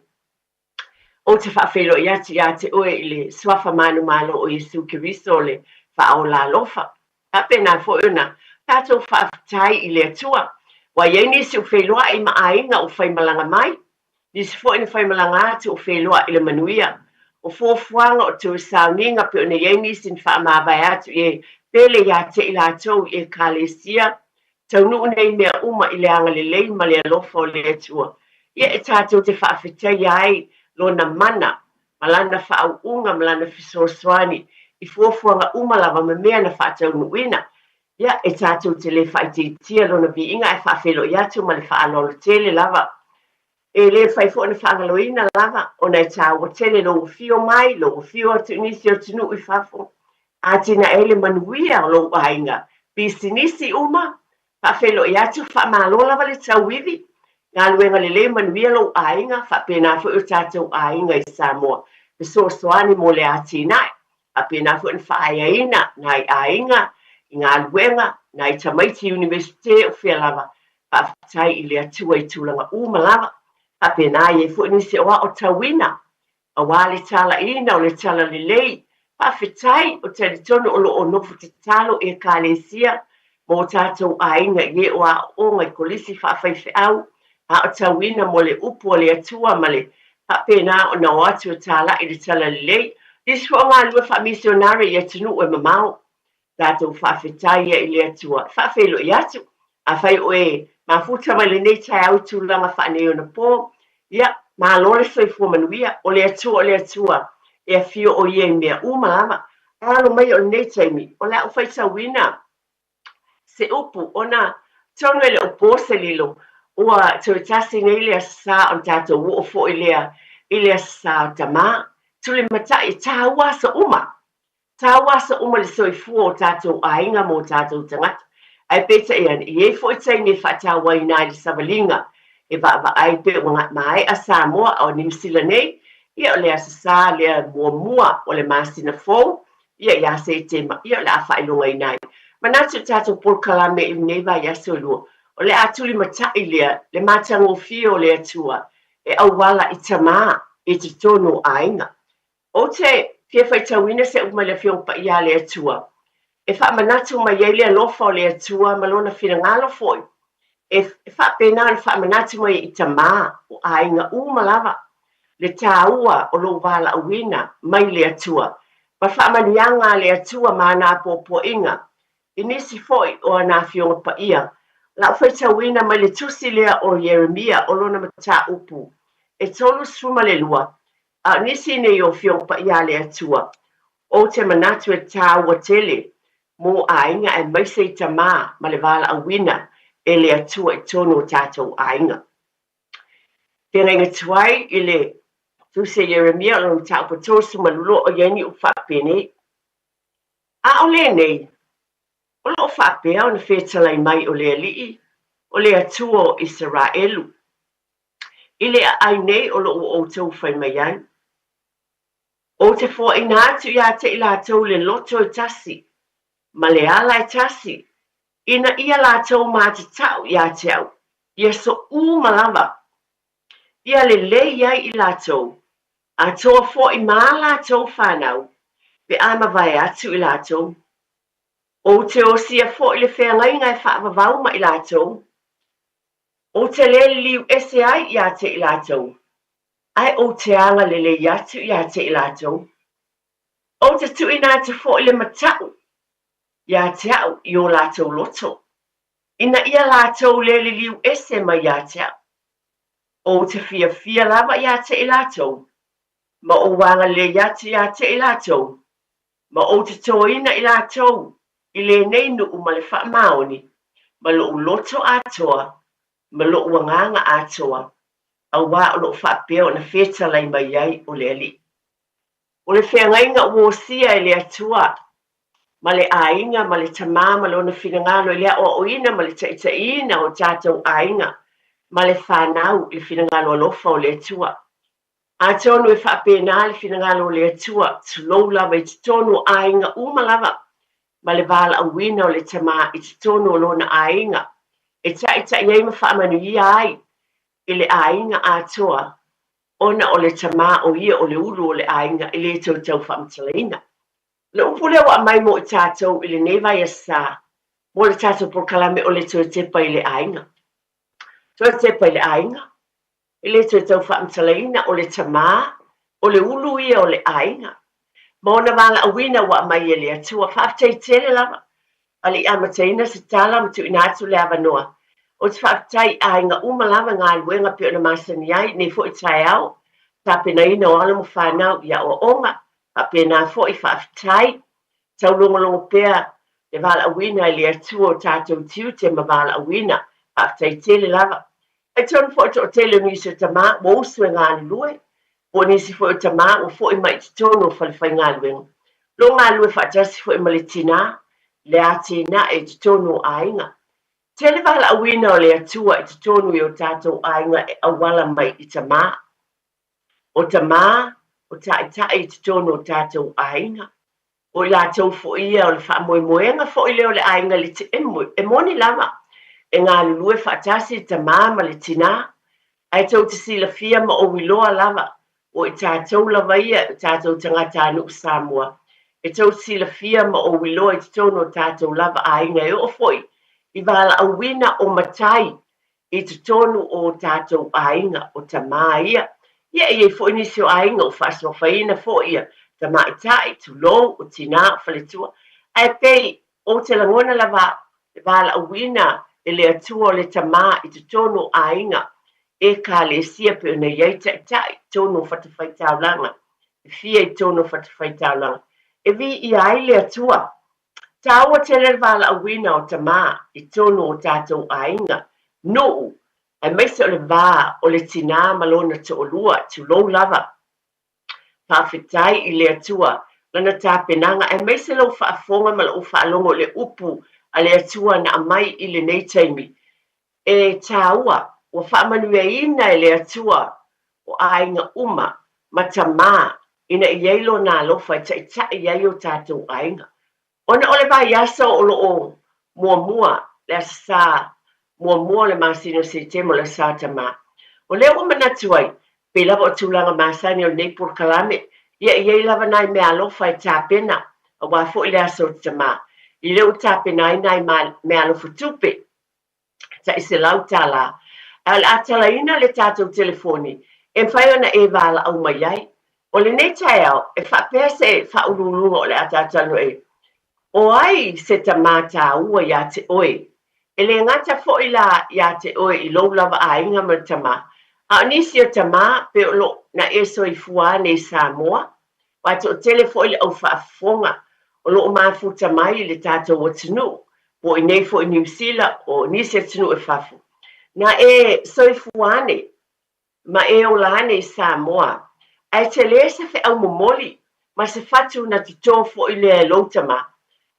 Ou te faafeiloai atu iā te oe i le Suafa manumalo o Iesu Keriso o le Faaola alofa. Faapena foi ona tatou faafetai i le Atua, ua i ai nisi o feiloai ma aiga o faimalaga mai, nisi foi na faimalaga atu o feiloai i le manuia. O fuafuaga o toe sauniga pei ona i ai nisi na faamavae atu i e pele iā te i latou i Ekalesia Taunuu nei mea uma i le agalelei ma le alofa o le Atua, ia e tatou te faafetaia ai Lona mana ma Lana faauuga ma Lana fesoasoani i fuafuaga uma lava ma mea na faataunuuina. Ia e tatou te le faaitiitia Lona viiga ae faafeiloai atu ma le faaaloalo tele lava. E le mafai foi ona faagaloina lava ona e taua tele lou afio mai, lou afio atu i nisi o atunuu i fafo, atinae ai le manuia o lou aiga, pisinisi uma, faafeiloai atu, faamalo lava le tauivi, galuega lelei manuia lou aiga, faapena foi o tatou aiga i Samoa, fesoasoani mo le atinae, faapena foi ona faaeaina nai aiga i galuega, nai tamaiti Iunivesite o fea lava, Faafetai i le Atua i tulaga uma lava, faapena ai foi nisi o aotauina, aua le talaiina o le talalelei Faafetai, ou te talitonu o lo o nofo tatalo i Ekalesia ma o tatou aiga i e o aoaoga i kolisi faafaifeau, aotauina mo le upu a le Atua ma le faapena ona o atu e talai le Talalelei. Nisi foi o galulue faamisionare i atunuu e mamao. Tatou faafetai ia i le Atua. E faafeiloai atu, afai o e mafuta mai lenei taeao i tulaga faaneionapo, ia, malo le soifua manuia. O le Atua o le Atua, e afio o Ia i mea uma lava. Ae alo mai o lenei taimi, o le a ou faitauina se upu, ona tonu e le o po se lilo, ua toe tasi nei le Aso Sa ona tatou oo foi lea i le Aso Sa o Tama. Tulimatai, e tāua aso uma. Tāua aso uma le soifua o tātou aiga ma o tātou tagata. Ae peitai ane, e i ai foi taimi e faatauaina ai le savaliga e vaavaai pe ua maea Samoa a o Niu Sila nei, ia o le Aso Sa lea muamua o le masina fou, ia ia Setema, ia o le a faailogaina ai. Manatu i tatou polokalame i lenei vaiaso e lua, o le a tulimatai lea le matagofie o le Atua e auala i tama i totonu o aiga. Ou te fia faitauina se upu mai le Afioga Paia a le Atua, e faamanatu mai ai le alofa o le Atua ma Lona finagalo foi, e faapena ona faamanatu mai ai i tama o aiga uma lava, le tāua o lou valaauina mai le Atua, ma faamanuiaga a le Atua ma ana apoapoaiga i nisi foi o ana Afioga Paia. Lau faitauina mai le tusi lea o Ieremia o lona mataupu e 32, A o nisi nei o Afioga Paia a le Atua, ou te manatu e tāua tele mō aiga aemaise i tamā ma le valaauina e le Atua i tonu o tātou aiga. Feagaiga tuai i le Tusi a Ieremia o lona mataupu 32 o i ai ni upu faapenei, A o lenei, o lo o faapea ona fetalai mai o le Alii, o le Atua o Isaraelu, I le aai nei o lo o outou fai mai ai. Ou te foaina atu iā te i latou le loto e tasi, ma le ala e tasi, ina ia latou matatau iā te au, ia soʻu ma lava, ia lelei ai i latou, atoa foʻi ma latou fanau, pe a mavae atu i latou. Ou te osia foʻi le feagaiga e faavavau ma i latou, Ou te le liliu ese ai iā te i latou, ae ou te agalelei atu iā te i latou. Ou te tuuina atu foʻi le mataʻu iā te aʻu i o latou loto, ina ia latou le liliu ese mai iā te aʻu. Ou te fiafia lava iā te i latou, ma ou agalelei atu iā te i latou, ma ou te tōina i latou i lenei nuʻu ma le faamaoni, ma loʻu loto atoa, ma loʻu agaga atoa, auā o loʻo faapea ona fetalai mai ai o le Alii. O le feagaiga ua osia e le Atua ma le aiga ma le tamā ma lona finagalo i le aʻoaʻoina ma le taʻitaʻiina o tatou aiga ma le fanau i le finagalo alofa o le Atua. Atonu e faapena le finagalo o le Atua, tulou lava i totonu o aiga uma lava, ma le valaauina o le Tama i totonu o lona aiga, e taʻitaʻi ai ma faamanuia ai i le aiga atoa, ona o le Tama o ia o le ulu o le aiga e le toe tau faamatalaina. O le upu lea ua aumai mo i tatou i lenei vaiaso mo le tatou polokalame o le Toe Tepa i le Aiga. Toe Tepa i le Aiga, E le toe tau faamatalaina, o le tamā, o le ulu ia o le aiga. Ma ona valaauina ua aumai e le Atua. Faafetai tele lava. A le i amataina se tala ma tuuina atu le avanoa, ou te faafetai i aiga uma lava i galuega pei ona masani ai nei foi taeao, tapenaina o alo ma fanau i aoaoga, faapena foi faafetai. Taulogologo pea le valaauina e le Atua o tatou tiute ma valaauina. Faafetai tele lava. Talitonu foi o le toatele o nisi o tamā ua usu e galulue, po o nisi foi o tamā ua foi mai i totonu o falefaigaluega. Lo galulue faatasi foi ma le tinā, le atinae i totonu o aiga. Tele valaauina o le Atua i totonu i o tatou aiga e auala mai i tamā. O tamā, o taitai i totonu o tatou aiga. O i latou foi ia o le faamoemoega foi lea o le aiga i le E moni lava, e galulue faatasi le tamā ma le tinā, ae tou te silafia ma ou iloa lava, o i tatou lava ia, o tatou tagatanuu Samoa. E tou silafia ma ou iloa i totonu o tatou lava aiga e oo foi i valaauina o matai i totonu o o tatou aiga, o tamā ia. Ia, e i ai foi nisi o aiga ua faasoafaina foi ia tamaitai, tulou, o tinā, o faletua. Ae pei ou te lagona lava le valaauina e le Atua o le tamā i totonu o aiga, Ekalesia pei ona i ai taitai i totonu o fatafaitaulaga, e fia i totonu o fatafaitaulaga, e viia ai le Atua. Tāua tele le valaauina o tamā i totonu o tatou aiga, nuu, aemaise o le va o le tinā ma lona toalua, tulou lava. Faafetai i le Atua Lana tapenaga, aemaise lou faafofoga ma lou faalogo i le upu a le Atua na aumai i lenei taimi. E tāua, ua faamanuiaina e le Atua o aiga uma ma tamā ina i ai Lona alofa e taitai ai o tatou aiga. Ona o le vaiaso o lo o muamua, le Aso Sa muamua o le masina o Setema o le Aso Sa Tamā. O lea ua manatu ai, pei lava o tulaga masani o lenei polokalame, ia e i ai lava nai meaalofa e tapena aua foi le Aso o Tamā. I lea ua tapena ai nai meaalofa tupe tai $100. Ae o le a talaina le tatou telefoni e mafai ona e valaau mai ai. O lenei taeao, e faapea se faauluuluga o le a tatou talanoa i ai, O ai se tamā tāua iā te oe? E le gata foi la iā te oe i lou lava aiga ma le tamā, a o nisi o tamā pe o lo na e soifua ane i Samoa, Aua e toatele foi le au faafofoga o lo o mafuta mai i le tatou atunuu, po o inei foi i Niu Sila o nisi atunuu e fafo. Na e soifua ane ma e ola ane i Samoa, ae tele se feau momoli ma se fatu na totō foi lea e lou tamā,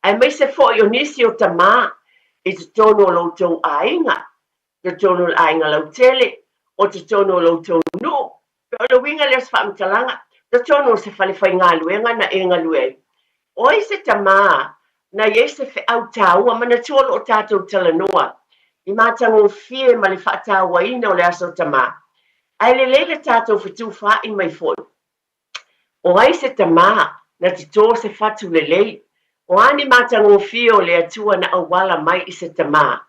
aemaise foi o nisi o tamā i totonu o lo outou aiga totonu o le aiga lautele, o totonu o lo outou nuu, pe o le uiga lea o se faamatalaga, totonu o se fale faigaluega na e galue ai. O ai se tamā na i ai se feau tāua, manatua o lo o tatou talanoa i matagofie ma le faatauaina o le Aso Tamā, ae lelei le tatou fetufaai mai foi. O ai se tamā na totō se fatu lelei? O a ni matagofie o le Atua na auala mai i se tamā,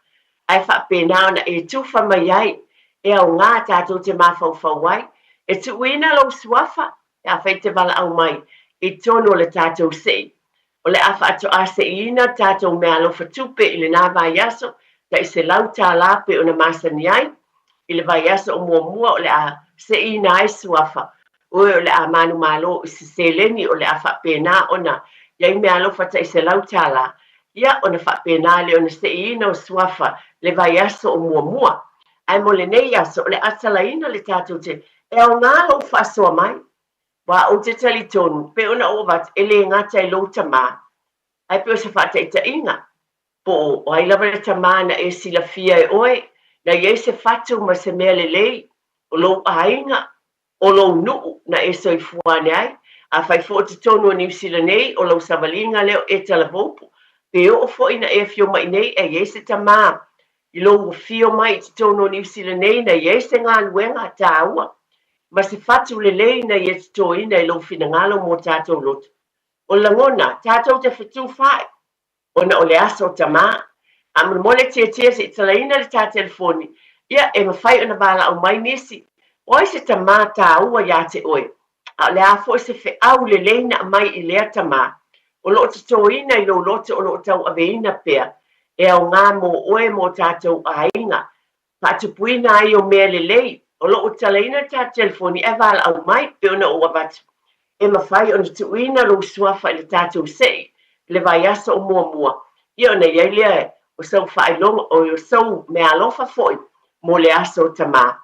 ae faapena ona e tufa mai ai, e aogā tatou te mafaufau ai, e tuuina lou suafa, pe afai te valaau mai i totonu o le tatou sei. O le a faatoa seiina tatou meaalofa tupe i lenā vaiaso, tai $100 pei ona masani ai. I le vaiaso o muamua o le a seiina ai suafa oe o le a manumalo i se seleni o le a faapena ona i ai meaalofa tai $100, ia ona faapena lea ona seiina o suafa le vaiaso o muamua. Ae mo lenei aso o le a talaina le tatou te e aogā lou faasoa mai. Aua ou te talitonu, pei ona ou avatu, e le gata i lou tamā, ae pei o se faataitaiga, po o ai lava le tamā na e silafia e oe, na i ai se fatu ma se mea lelei, o lou aiga, o lou nuu na e soifua ane ai. Afai foi o totonu o Niu Sila nei, o lau savaliga lea o e talavoupu, pe oo foi na e afio mai nei e i ai se tamā i lou afio mai i totonu o Niu Sila nei na i ai se galuega tāua ma se fatu lelei na ia totoina i lou finagalo mō tātou loto. O le lagona, tātou te fetufaai, ona o le aso tamā. Faamolemole tiatia se i talaina le tā telefoni, ia e mafai ona valaau mai nisi, o ai se tamā tāua iā te oe? A o le a foi se feau lelei na aumai i lea tamā, o lo o totoina i lou loto o lo o tauaveina pea, e aogā mō oe mō tātou aiga, faatupuina ai o mea lelei, o lo o talaina le tatou telefoni ae valaau mai pei ona ou avatu, e mafai ona tuuina lou suafa i le tatou sei i le vaiaso o muamua, ia ona i ai lea o sou faailoga, o sou meaalofa foi mo le aso tamā.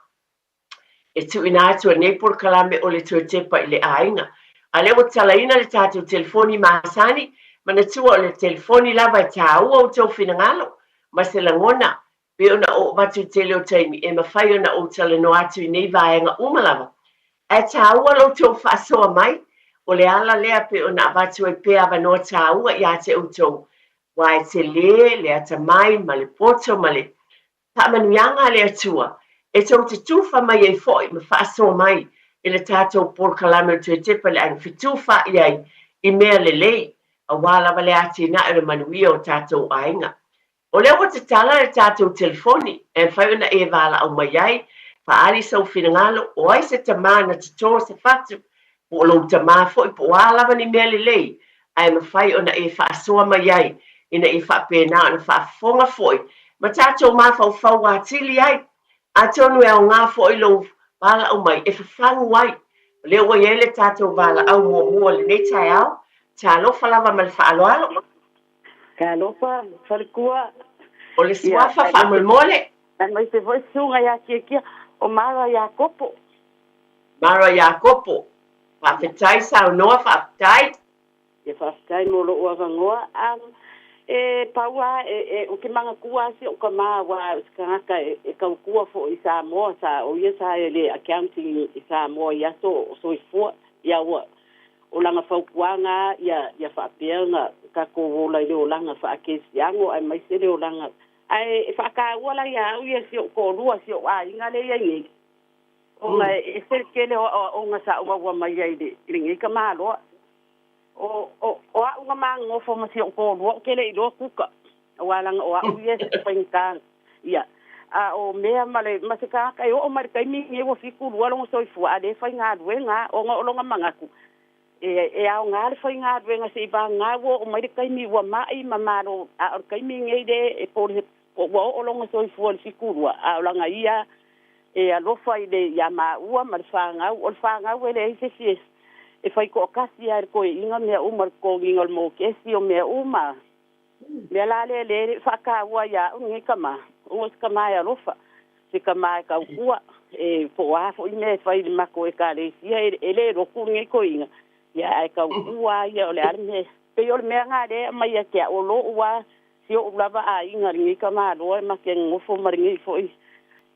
E tuuina atu e nei polokalame o le toe tepa i le aiga. A lea ua talaina le tatou telefoni masani, manatua o le telefoni lava e tāua outou finagalo ma se lagona pei ona ou avatu i tele o taimi e mafai ona ou talanoa atu i nei vaega uma lava. Ae tāua lo outou faasoa mai, o le ala lea pei ona avatu ai pea avanoa tāua iā te outou, aua e tele le atamai ma le poto ma le Faamanuiaga a le Atua, e tou te tufa mai ai foi ma faasoa mai i le tatou polokalame o Toe Tepa i le Aiga Fetufaai ai i mea lelei. Auā lava le atinae o le manuia o tatou aiga. O lea ua tatala le tatou telefoni e mafai ona e valaau mai ai, faaali sou finagalo, o ai se tama na toto se fatu, po o lou tama foi po o a lava ni mea lelei, ae mafai ona e faasoa mai ai ina ia faapena ona faafofoga foi ma tatou mafaufau atili ai. Atonu e aoga foi lou valaau mai e fafagu ai. O lea ua i ai le tatou valaau muamua i lenei taeao. Talofa lava ma le faaaloalo. Talofa, faletua. O le suafa faamolemole. Aemaise foi susuga ia Tiatia o Mara Iakopo. Mara Iakopo. Faafetai saunoa, faafetai. Ia faafetai mo lou avanoa. E pau lava, ou te manatua lava si ou tama aua o se tagata e tautua foi i Samoa, sa, o ia sa i le accounting i Samoa i aso o soifua. Ia ua, o lana fautuaga lava ia faapea ona tatou ola i le olaga faakerisiano aemaise le olaga. Ae e faataua la ia au ia si ou toalua, si ou aiga lea e i ai nei, ona e ese le tele o aoaoga sa ou maua mai ai i lenei tamaloa. O, o, o au na ma nofo ma si ou toalua ou te le i iloa kuka, aua leaga o au ia e faigata, ia. A o mea ma le, ma se tagata e oo mai le taimi lenei ua 72 lona soifua, a o lea e faigaluega lava, ona o lona manatu, e, e aoga le faigaluega se i vagana ua oo mai le taimi ua mai ma malo, a o le taimi lenei lea e po le, po ua oo lona soifua i le 72, a o lana ia e alofa i le, ia maua ma le fanau. O le fanau e leai se isi e, e fai toatasi lava e le toeaina mea uma, le totogiina o le mokesi, o mea uma. Mea la lea lea e faataua ia au lenei tama, ona o se tama e alofa, se tama e tautua, e po o a foi mea e fai i le matou ekalesia, e le lotu lenei toeaina, ia ae tautua lava ia o le a le mea. Pei o le mea lena lea e aumai ia te au, o lou lava, si ou lava aiga lenei tamaloa e ma te nonofo ma lenei foi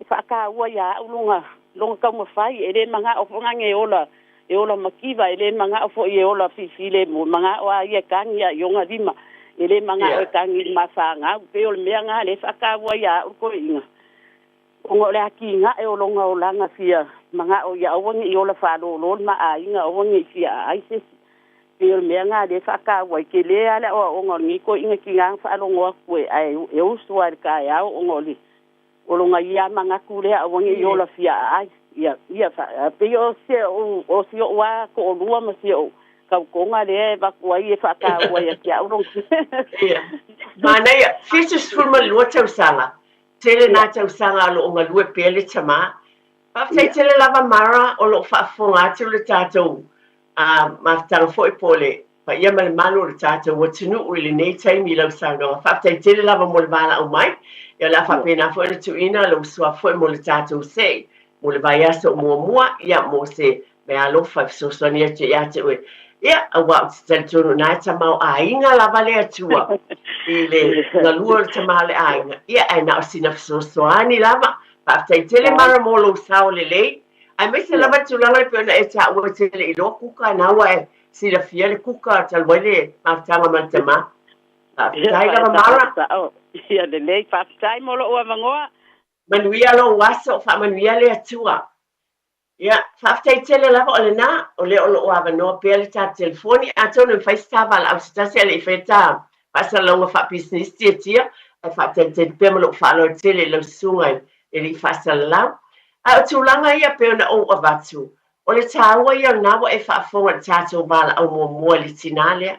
e faataua ia au lona lona taumafai. E le manao foi nane e ola e ola mativa, e le manao foi e ola filemu, e manao a ia e tagi ia i ona lima, e le manao e tagi i le mafanau. Pei o le mea lena lea e faataua ia au le toeaina, ona o le atinae o lona olaga fia manao ia aua ne i ola faalōlō le ma aiga, aua ne i fia aai se isi. Pei o le mea lena lea e faataua ai, tele lava le aoaoga o lenei toeaina tiga na faalogo atu e, ae e usu lava i le taeao ona o le o lona ia manatu lea aua ne i ola fia aai. Ia, ia, pei o si ou, o si ou lava toalua ma si ou tautoga lea e avatu ai e faataua ia te au lona. Ia. Manaia, 72 tausaga, tele nā tausaga o lo o galue pea le tama. Faafetai tele lava Mara o lo o faafofoga atu le tatou mafutaga foi po o le paia ma le malu o le tatou atunuu i lenei taimi i lau saunoaga. Faafetai tele lava mo le valaau mai. Ia o le a faapena foi ona tuuina lou suafa foi mo le tatou se'i mo le vaiaso muamua, ia mo se meaalofa e fesoasoani atu ia te oe. Ia, aua ou te talitonu na e tamaoaiga lava le Atua i le galue o le tama o le aiga. Ia, ae na o sina fesoasoani lava. Faafetai tele Mara mo lou sao lelei. Aemaise lava le tulaga le pei ona e taua e te le i iloa kuka, na ua e silafia le kuka talu ai le mafutaga ma le tama. Faafetai lava Mara. Ia lelei, faafetai mo lou avanoa. Manuia lou aso, faamanuia le Atua. Ia, faafetai tele lava o lena, o lea o lo o avanoa pea le ta telefoni, atonu e mafai se ta valaau se tasi ae le i faia ta faasalalauga faapisinisi tiatia, ae faatalitali pea ma lou faaaloalo tele i lau susuga e le i faasalalau. Ae o tulaga ia pei ona ou avatu, o le taua ia o lena ua e faafofoga i le tatou valaau muamua i le tina lea,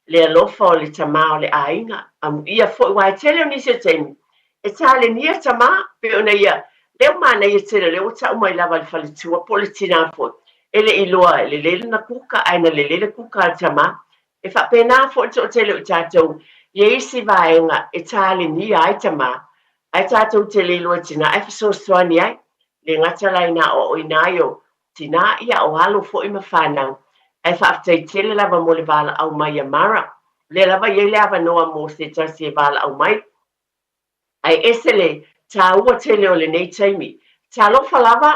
le alofa o le tama o le aiga, amuia foi, aua e tele o nisi o taimi, e talenia tama, pei ona ia, lea ua manaia tele, o lea ua tau mai lava e le faletua po o le tina foi, e le i iloa e lelei lana kuka, ae na lelei le kuka a le tama. E faapena foi le toatele o i tatou i isi vaega e talenia ai tama, ae tatou te le iloa e tina ae fesoasoani ai, le gata la ina aoaoina ai o Tinā, ia o alo foi ma fanau. Ae faafetai tele lava mo le valaau mai a Mara. O lea lava e i ai le avanoa mo se tasi e valaau mai. Ae ese le tāua tele o lenei taimi. Talofa lava.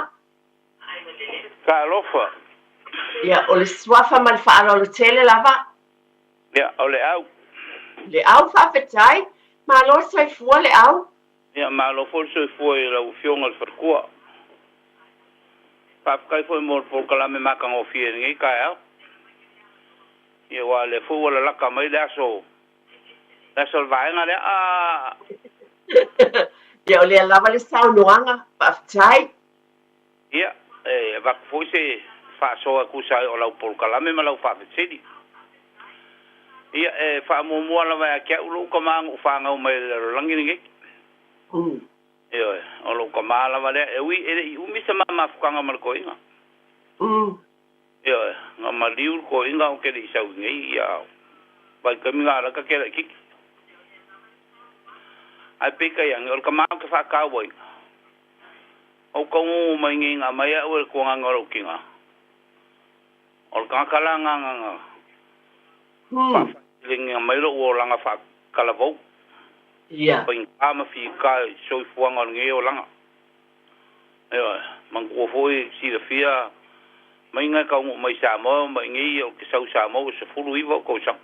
Talofa. Ia, o le suafa ma le faaaloalo tele lava. Ia, o Leau. Leau, faafetai. Malo le soifua, Leau. Ia, malo foi le soifua i lau Afioga i le Faletua. Faafetai foi mo le polokalame matagofie i lenei taeao. Ia aua o lea foi ua lalaka mai le aso, le aso o le vaega lea. A. Ia o lea lava le saunoaga, faafetai. Ia, e avatu foi se faasoa e tusa ai o lau polokalame ma lau faafesili. Ia, e faamuamua lava ia te au lou tama na ou fanau mai i le lalolagi lenei. Ioe, o lou tama lava lea, e ui e le i umi se ma mafutaga ma le toeaina. Ioe, na maliu le toeaina ou te le i sau i nei, ia, vaitaimi na alaka ke laititi. Ae peitai ane, o le tama ou te faatauaina, Ou taunuu mai nei na aumai au e le tuagaga o lou tina, o le tagata la na na faafaileleina mai lou olaga faatalavou, faigata ma fita i soifuaga o lenei olaga. Ioe, manatua foi silafia maiga e taunuu mai Samoa ma i nei ou te sau i Samoa ua 19 ou tausaga.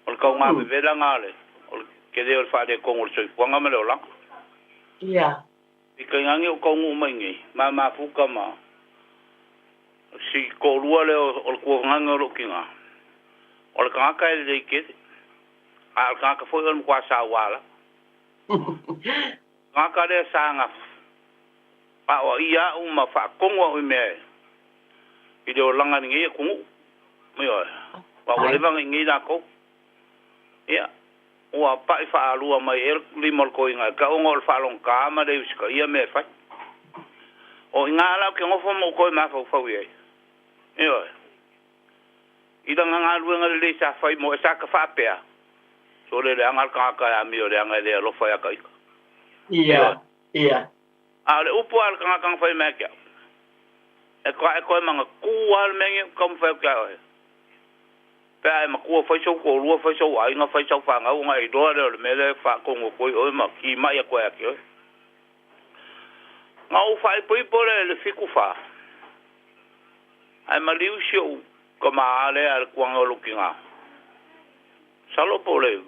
O le tauga vevela na o le tele o le faaletonu o le soifuaga ma le olaga. I kaigage o taunuu mai nei, ma mafuta ma si toalua lea o le tuagaga o lou tina, o le tagata e lelei tele, a o le tagata foi o le matua saua lava. Tagata lea sa na aoaia au ma faatonu au i mea i le olaga i lenei atunuu. Ioe, aua ua leva ona i inei latou. Ia, ua pa'i faalua mai ea le lima o le toeaina e tau ona o le faalogogata ma le usitaia mea e fai. O i ina la ou te nofo ma ou toe mafaufau i ai. Ioe. I lana galuega lelei sa fai mo e sa ta faapea, sole leaga le tagata e amio leaga e le alofa ia ta ita. Ia, ia. A o le upu a le tagata na fai mai ia te au, e toa e toe manatu lava le mea nei ou te taumafai atu ia oe. Pe a e matua, fai sou toalua, fai sou aiga, fai sau fanau, ona e iloa lea o le mea lea e faatonu atu ai oe ma timai atu ai ia te oe. Na ou faaipoipo lea i le 74, ae maliu si ou tama lea a le tuaga o lou tina, masalo po o le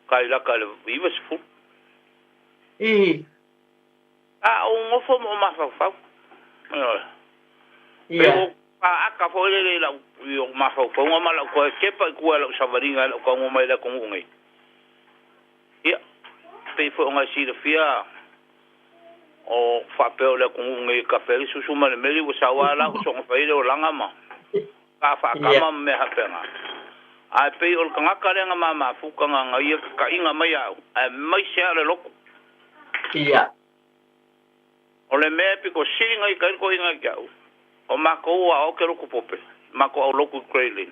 kailaka i le 90. I. A ou nofo ma ou mafaufau. Ioe. Pei ua ou faata foi lele i lau i ou mafaufauga ma lau toe tepa i tua i lau savaliga i lau taunuu mai i le atunuu nei. Ia, pei foi ona e silafia o faapea o le atunuu nei e kafe ai le susu ma le meli ua sau lava la ua soona fai le olaga ma ka faakama ma mea faapena. Ae pei o le tagata lea na ma mafuta na na ia kakaina mai au, aemaise lava o le lotu. Ia. O le mea e pito sili na ita ai le toeaina ia te au, o matou a o ke lotu pope, matou au lotu i Grey Lynn.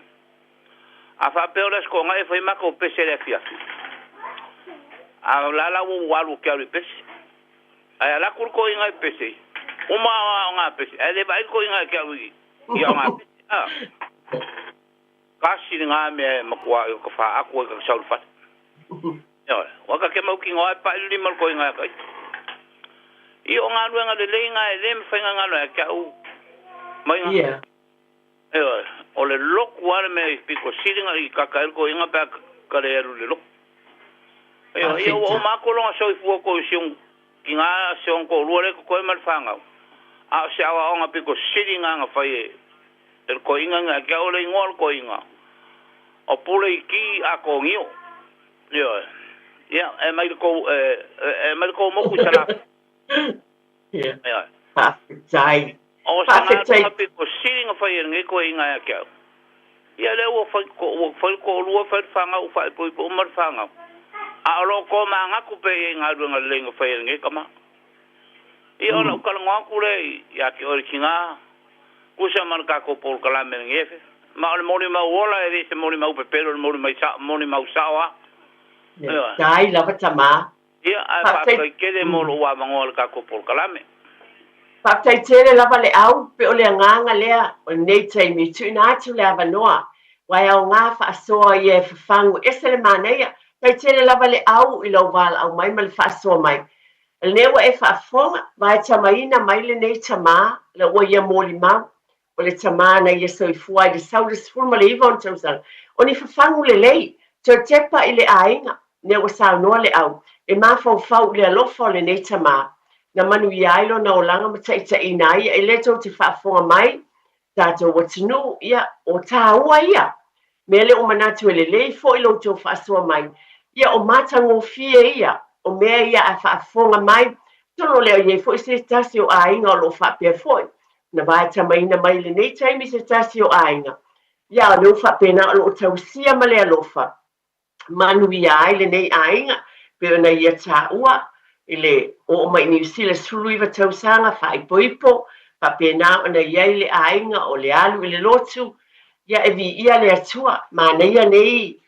A faapea o le Aso Toonai e fai matou pese i le afiafi, a o la la ua ou alu ou te alu i pese. Ae alu atu le toeaina i pese, uma o aoga pese, ae le vaai le toeaina ia te au i aoga pese. A. Tasi lena mea e matua o ka faaatu ai ka sau i le fale. Ioe, ua ka ke mautinoa e pa'i le lima o le toeaina ia ka ita. Ia o galuega lelei na e le mafai na galo ia te au maiga. Ioe, o le lotu lava le mea i pito sili na i kaka ai le toeaina pe a ka le alu i le lotu. Ioe, ia ua uma atu lona soifua ko si ona tina si ona toalua lea e totoe ma le fanau, a o se aoaoga pito sili na na fai e E le toeaina ia te au le igoa o le toeaina, o Pule Iti Atonio. Ioe. Ia, e mai le tou, e, e mai le tou motu i Salafai. Ia. Ioe. Faafetai. O se galuega pito sili na fai e lenei toeaina ia te au. Ia lea ua fai, ua fai le toalua, fai le fanau, ua faaipoipo uma le fanau. A o lo o tomanatu pea ia i galuega lelei na fai e lenei tama. Ia o lau talanoa atu lea ia te oe le tina, Tusa ma le tatou polokalame i lenei afiafi. Ma o le molimau ola e le se molimau pepelo, o le molimau sao lava. Ioe. Faafetai lava tama. Ia, ae faafetai tele mo lou avanoa i le tatou polokalame. Faafetai tele lava le au, pe o le agaga lea o lenei taimi e tuuina atu le avanoa, aua e aoga faasoa ia e fafagu ese le manaia. Faafetai tele lava le au i lou valaau mai ma le faasoa mai. O lenei ua e faafofoga, vaetamaina mai lenei tama, la ua ia molimau, o le tama na ia soifua i le sau le 19 ona tausaga, o ni fafagu lelei, toe tepa i le aiga, nea ua saunoa le au, e mafaufau i le alofa o lenei tama, na manuia ai lona olaga ma taitaiina ai ia, e le tou te faafofoga mai, tatou atunuu, ia, o tāua ia. Mea lea ua manatu e lelei foi lo outou faasoa mai, ia o matagofie ia, o mea ia a faafofoga mai, atonu o lea i ai foi se tasi o aiga o lo o faapea foi ona vaetamaina mai i lenei taimi se tasi o aiga, ia a o lea ua faapena o lo o tausia ma le alofa manuia ai lenei aiga, pei ona ia taua i le oo mai i Niu Sila 19 tausaga faaipoipo, faapena ona i ai le aiga o le alu i le lotu, ia e viia le Atua. Manaia nei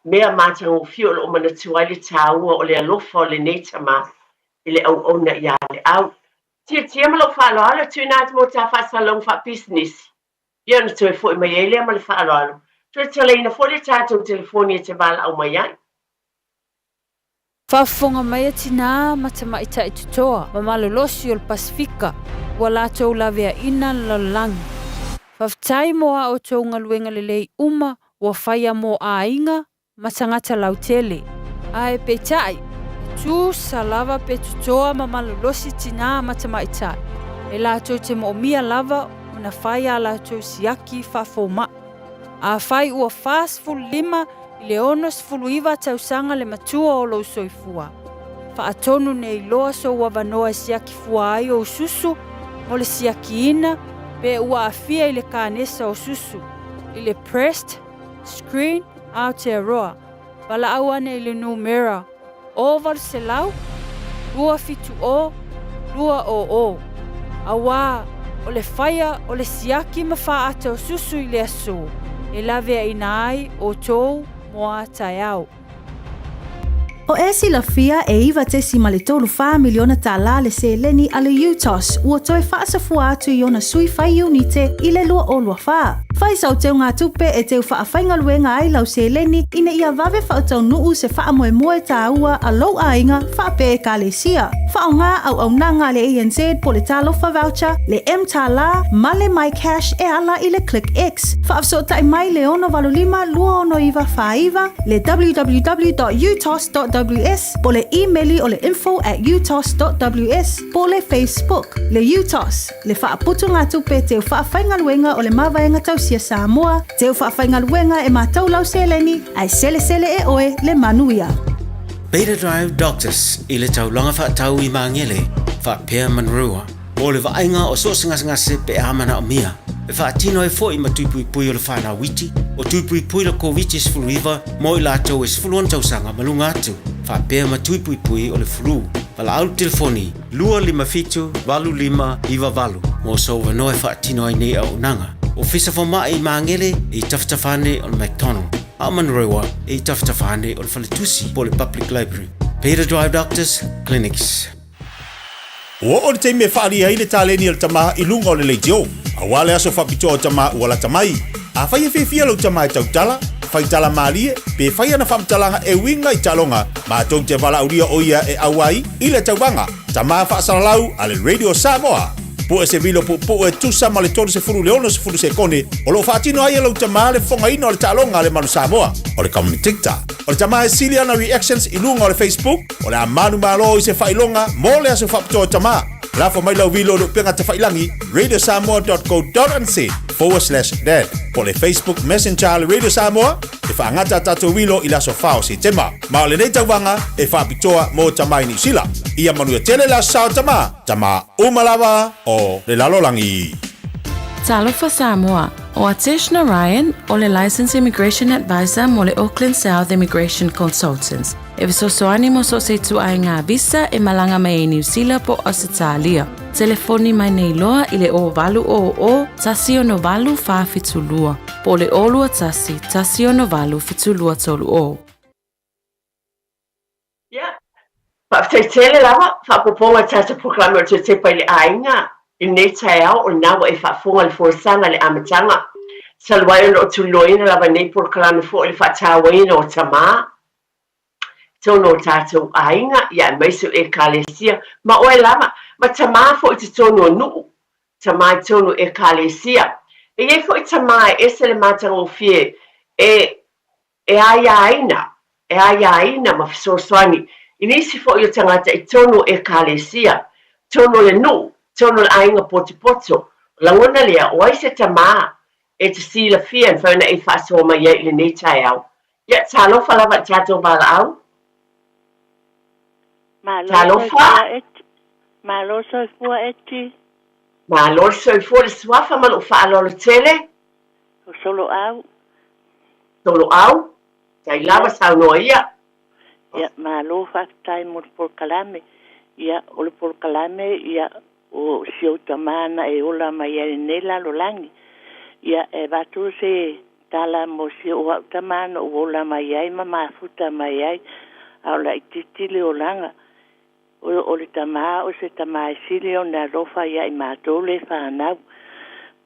mea matagofie o lo o manatua ai le taua o le alofa o lenei tama i le auauna ia Leau. Tiatia ma lou faaaloalo, tuuina atu mo ta faasalalauga faapisinisi. Ia ona toe foi mai ai lea ma le faaaloalo. Toe taleina foi le tatou telefoni e te valaau mai ai. Faafofoga mai a tinā ma tamaitai totoa ma malolosi o le Pasefika ua latou laveaina le lalolagi. Faafetai mo a outou galuega lelei uma ua faia mo aiga ma tagata lautele. Ae peitai, e tusa lava pe totoa ma malolosi tinā ma tamaitai, e latou te moomia lava ona fai a latou siaki faafomaʻi. Afai ua 45 i le 69 tausaga le matua o lou soifua, faatonu nei loa sou avanoa e siaki fua ai ou susu mo le siakiina pe ua aafia i le kanesa o susu, i le breast Screen Aotearoa, valaau ane i le numera 0800 270 200, auā o le faia o le siaki ma faata o susu i le aso e laveaina ai outou mo a taeao. O e silafia e $9.34 miliona tālā le seleni a le UTOS ua toe faasafua atu i ona sui fai iunite i le 2024. Fai sau teugatupe e teu faafaigaluega ai lau seleni ina ia vave faataunuu se faamoemoe tāua a lou aiga faapea Ekalesia. Faaaoga auaunaga a le ANZ po le Talofa Voucher, le mTālā ma le MyCash e ala i le ClickX. Faafesootai mai le 685 269 49, le www.utos.ws po le imeli o le info at utos.ws po le Facebook. Le UTOS, le faaputugatupe teu faafaigaluega o le Mavaega Tausia Samoa, teu faafaigaluega e matou lau seleni, ae selesele e oe le manuia. Beta Drive Doctors i le taulaga faatau i Magele, faapea Manurewa, mo le vaaiga o so o se gasegase pe a manaomia. E faatino ai foi ma tui puipui o le whanau iti, o tui puipui le Koviti-19 mo i latou e 16 tausaga ma luga atu, faapea ma tui puipui o le flu. Valaau le telefoni 257 8598 mo sou avanoa e faatino ai nei auaunaga. Ofisa Fomai i Magele e i tafatafa ane o le McDonald, a o Manurewa e i tafatafa ane o le Faletusi po o le Public Library. Beta Drive Doctors Clinics. Ua oo le taimi e faaalia ai le taleni a le tama i luga o le leitio. Aua le aso faapitoa o tama ua lata mai. Afai e fiafia lou tama e tautala, fai tala malie, pe fai ana faamatalaga e uiga i taaloga, matou te valaaulia o ia e auai i le tauvaga Tama Faasalalau a le Radio Samoa. Pue se vilo puupuu e tusa ma le 30 i le 60 sekone o lo o faatino ai e lou tama le fofogaina o le taaloga a le Manu Samoa, o le commentator. O le tama e sili ana reactions i luga o le Facebook, o le a manumalo i se faailoga mo le aso faapitoa o tama. Lafo mai lau vilo i le upega tafailangi radiosamoa.co.nz/dad po o le Facebook Messenger a le Radio Samoa e faagata a tatou vilo i le aso 4 o Setema. Ma o lenei tauvaga e faapitoa mo tama i Niu Sila. Ia manuia tele le aso sa o tama, tama uma lava o le lalolagi. Talofa Samoa, o Atesh Narayan o le Licensed Immigration Advisor mo le Auckland South Immigration Consultants. E fesoasoani mo so o se ituaiga visa e malaga mai ai Niu Sila po o Ausetalia. Telefoni mai nei loa i le 0800 168 472 po o le 021 168 7230. Ia, faafetai tele lava, faaopoopoga i le tatou polokalame o le toe tepa i le aiga i lenei taeao, o lena ua e faafofoga i le folasaga i le amataga. Talu ai ona o tuliloaina lava i lenei polokalame foi le faatauaina o tamā i totonu o tatou aiga, ia aemaise o Ekalesia, ma oe lava, ma tamā foi i totonu o nuu, tamā i totonu o Ekalesia. E i ai foi tamā e ese le matagofie e e aiaina, e aiaina ma fesoasoani i nisi foi o tagata i totonu o Ekalesia, totonu o le nuu, totonu o le aiga potopoto. O lagona lea, o ai se tamā e te silafia e mafai ona e faasoa mai ai i lenei taeao? Ia, talofa lava i tatou valaau. Malo Talofa. soifua Eti. Malo soifua Eti. Malo le soifua le suafa ma lou faaaloalo tele. O Soloau. Soloau. Tai lava saunoa ia. Ia, malo faafetai mo le polokalame. Ia, o le polokalame, ia, o si ou tamā na e ola mai ai i lenei lalolagi. Ia, e avatu se tala mo si ou au tamā na ou ola mai ai ma mafuta mai ai, a o laitiiti le olaga. O, o le tamā o se tamā e sili ona alofa ia i matou le fanau.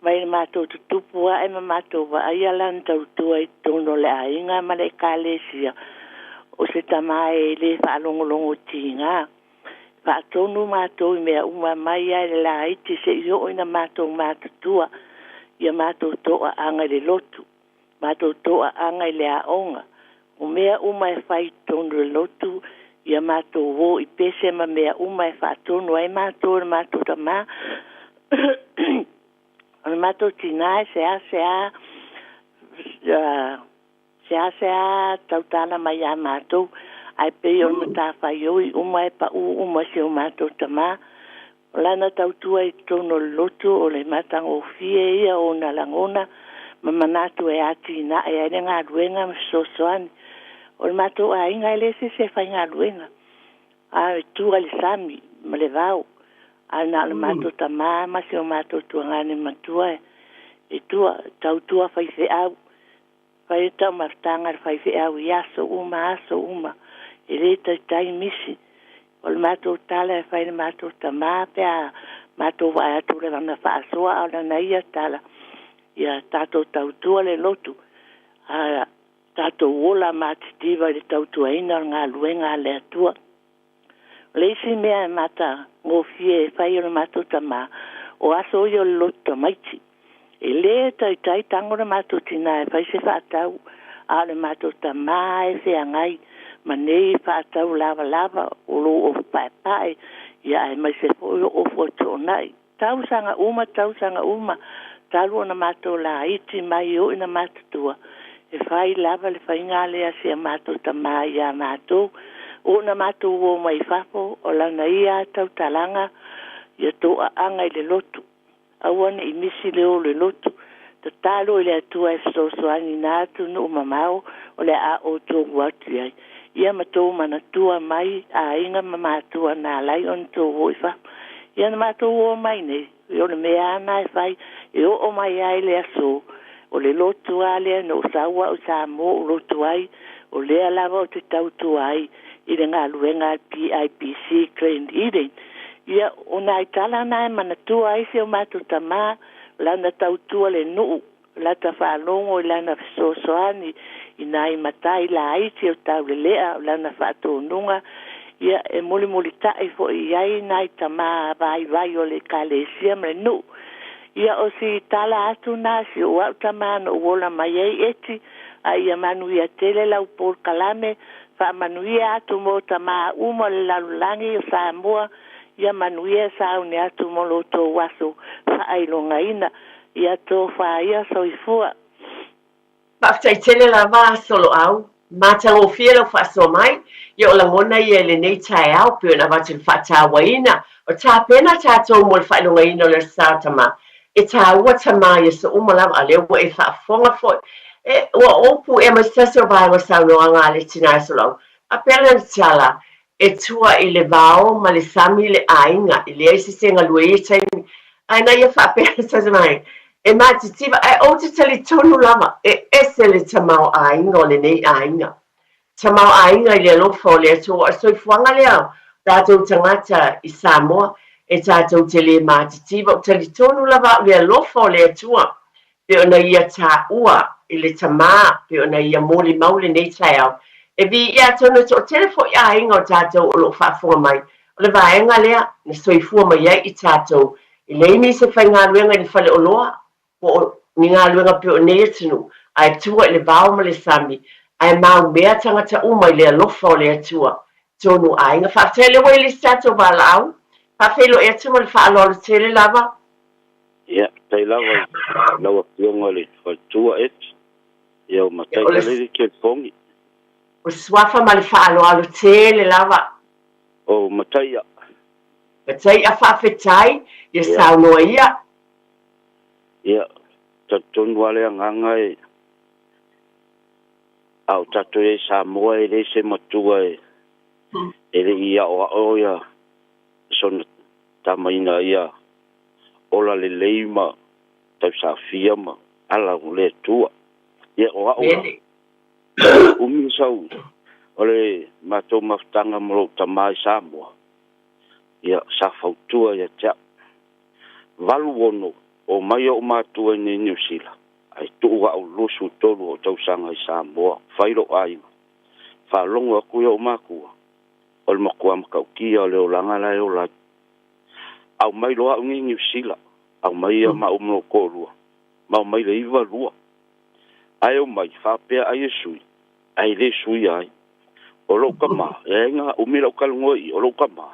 Mai le matou tutupu ae ma matou vaaia lana tautua i totonu o le aiga ma le ekalesia, o se tamā e le faalogologo tiga. Faatonu matou i mea uma mai lava i le laiti seia oo ina matou matutua ia matou toaaga i le lotu, matou toaaga i le aoga. O mea uma e fai i totonu o le lotu, ia matou o i pese ma mea uma e faatonu ai matou e le matou tamā. O le matou tinā e seasea Seasea tautala mai iā matou, ae pei o le matafaioi uma e paʻū uma i si o matou tamā. O lana tautua i totonu o le lotu o le matagofie ia o ona lagona ma manatu e atinae ai le galuega ma fesoasoani. O le matou aiga e le se isi e faigaluega, a e tua i le sami ma le vao, ae na o le matou tamā ma si o matou tuagane matua e tua, tautua faifeau. Fai le taumafataga a le faifeau i aso uma aso uma, e le taitai misi. O le matou tala e fai i le matou tamā pe a matou vaai atu i lana faasoa a o lana ia tala, ia tatou tautua le lotu, a tatou ola matitiva i le tautuaina o le galuega a le Atua. O le isi mea e matagofie e fai e le matou tamā, o aso ia o le lotu tamaiti. E le taitai tago le matou tinā e fai se faatau, a o le matou tamā e feagai ma nei faatau lavalava o lou ofu paepae, ia aemaise foi o ofu atoonai. Tausaga uma, tausaga uma, talu ona matou laiti mai e oo ina matutua, e fai lava le faiga lea a si a matou tamā iā matou. Oo ina matou o mai fafo, o lana ia tautalaga, ia toaaga i le lotu. Aua ne i misi le o le lotu. Tatalo i le Atua e fesoasoani i nā atunuu mamao o le a outou atu i ai. Ia ma tou manatua mai aiga ma matua na ala ai ona tou o i fafo. Ia na matou o mai nei, o le mea a na e fai e oo mai ai le aso, o le lotu a lea na ou sau au i Samoa ou lotu ai, o lea lava ou te tautua ai i le galuega a le PIPC Glen Eden. Ia, o nai tala na e manatua ai si o matou tamā, lana tautua le nuu, lata faalogo i lana fesoasoani i nai matai laiti o Taulelea, o lana faatonuga, ia, e mulimulitaʻi foi i ai nai tamā vaivai o le Ekalesia ma le nuu. Ia, o si tala atu na si ou au tamā na ou ola mai ai Eti, a ia manuia tele lau polokalame, faamanuia atu mo tamā uma o le lalolagi o Samoa, Ia manuia sauni atu mo lo tou aso faailogaina. Ia tofa ia soifua. Faafetai tele lava Soloau. Matagofie lau faasoa mai. Ia o lagona ia i lenei taeao pei ona avatu i le faatauaina o tapena tatou mo le faailogaina o le Aso Sa Tama. E taua tama i aso uma lava a lea ua e faafofoga foi. E, ua ou puea mai se tasi o vaega o saunoaga a le tina e Soloau. Faapea lana tala, E tua i le vao ma le sami le aiga, e leai se se galue i ia taimi. Ae na ia faapea se mai, e matitiva, ae ou te talitonu lava, e ese le tamaoaiga o lenei aiga. Tamaoaiga i le alofa o le Atua, o le soifuaga lea o tatou tagata i Samoa, e tatou te le matitiva. Ou talitonu lava au i le alofa o le Atua, pei ona ia taua i le tamā, pei ona ia molimau lenei taeao. E viia atonu e toatele foi aiga o tatou o lo o faafofoga mai, o le vaega lea na soifua mai ai i tatou. E leai nisi e faigaluega i le faleoloa po o ni galuega pei o nei atunuu, ae tua i le vao ma le sami, ae maumea tagata uma i le alofa o le Atua. Tonu aiga. Faafetai lea ua i le isi tatou valaau. Faafeiloai atu ma le faaaloalo tele lava. Ia, faafetai lava i lau Afioga i le Faletua Eti, ia o Matai Kaleli Kelifogi. O le suafa ma le faaaloalo tele lava. O Mataia. Mataia faafetai, ia saunoa ia. Ia, talitonu lava le agaga e, a o tatou i ai i Samoa e le se matua e, e le i aoao ia sona tamaina ia ola lelei ma tausaafia ma ala o le Atua. Ia o a'u la, umi sau o le matou mafutaga ma lou tama i Samoa, ia sa fautua ia te a'u. 86 omai o'u matua i nei Niu Sila, ae tuu a'u 23 o'u tausaga i Samoa, fai lo'u aiga. Faalogo atu i o'u matua, o le matua matautia o le olaga la e ola ai. Aumai loa a'u nei Niu Sila, aumai ia ma a'u ma lou toalua, ma omai le 92. Ae omai, faapea ai e sui, ae le suia ai. O lou tama, e ai na umi la'u talanoa i i, o lou tama,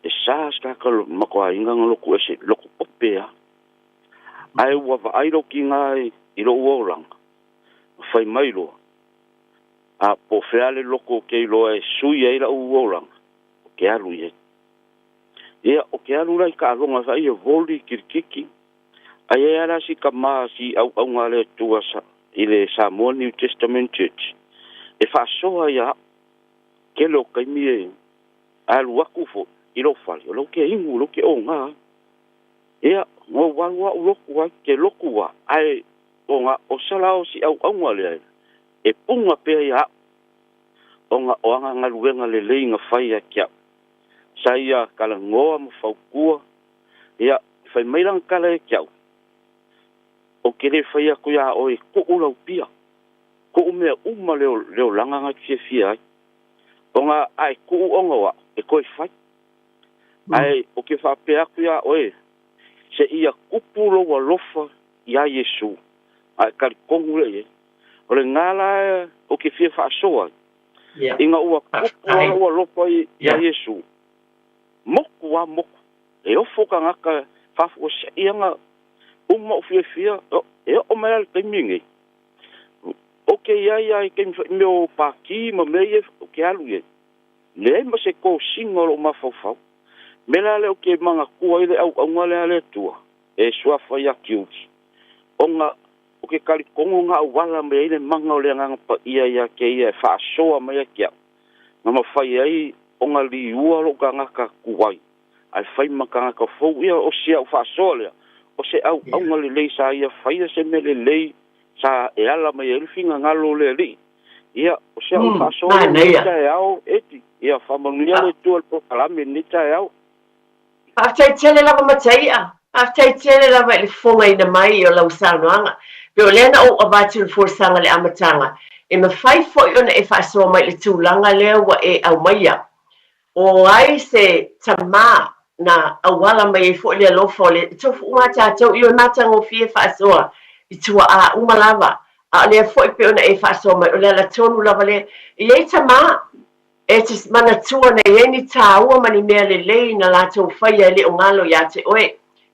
e sa se tagata matou aiga na lotu ese, lotu ope a. Ae ua vaai lou tiga i lou olaga, ma fai mai loa, a po o fea le lotu ou te iloa e sui ai la'u olaga, ou te alu i ai. Ia, ou te alu la i taaloga foi ia voli, kirikiti, ae i ai lava la si tama, si auauna a le Atua sa, i le Samoa New Testament Church, e faasoa ia a'u. Tele o taimi e alu atu foi i lou fale, o lea ou te inu, o lea ou te oga ai. Ia, na ou alu a'u lotu ai, ke lotu a, ae ona o sala o si auauna lea, e puna pea ia a'u, ona o ana galuega lelei na fai ia te a'u. Sa ia talanoa ma fautua, ia, fai mai lana tala ia te a'u, Ou te le fai atu iā oe e tuu lau pia, tuu mea uma le le olaga na e te fiafia ai. Ona a e tuu ona o a'u, e toe fai. Ae ou te faapea atu iā oe, se ia tupu lou alofa iā Iesu, a e talitonu lea i ai. O lena la ou te fia faasoa ai, ina ua tupu lava lou alofa iā Iesu, motu a motu, e ofo tagata faafuasei ana uma ou fiafia, e oo mai lava i le taimi lenei, ou te i ai lava i taimi foi i mea o pati ma mea ia ou te alu i ai, leai ma se tosina o lou mafaufau. O le mea la lea ou te manatua ai le auauna lea a le Atua e suafa ia Kiuli, ona ou te talitonu na auala mai ai le mana o le Agaga Paia ia te ia e faasoa mai ia te au, na mafai ai ona liua lou tagata tuai ae fai ma tagata fou. Ia, o si au faasoa lea, o se auauna lelei sa ia faia se mea lelei sa e ala mai ai le finagalo o le Alii. Ia, o si au faasoa lea i lenei taeao, Eti. Ia, faamanuia le Atua i le polokalame i lenei taeao. Faafetai tele lava Mataia. Faafetai tele lava i le fofogaina mai o lau saunoaga. Pei o lea na ou avatu i le folasaga i le amataga, e mafai foi ona e faasoa mai i le tulaga lea ua e aumaia. O ai se tama na auala mai ai foi le alofa o le tofu uma a tatou i o e matagofie faasoa i tuaa uma lava, a o lea foi pei ona e faasoa mai, o le ala tonu lava lea. E i ai tama e te manatua na i ai ni tāua ma ni mea lelei na latou faia e le o galo iā te oe,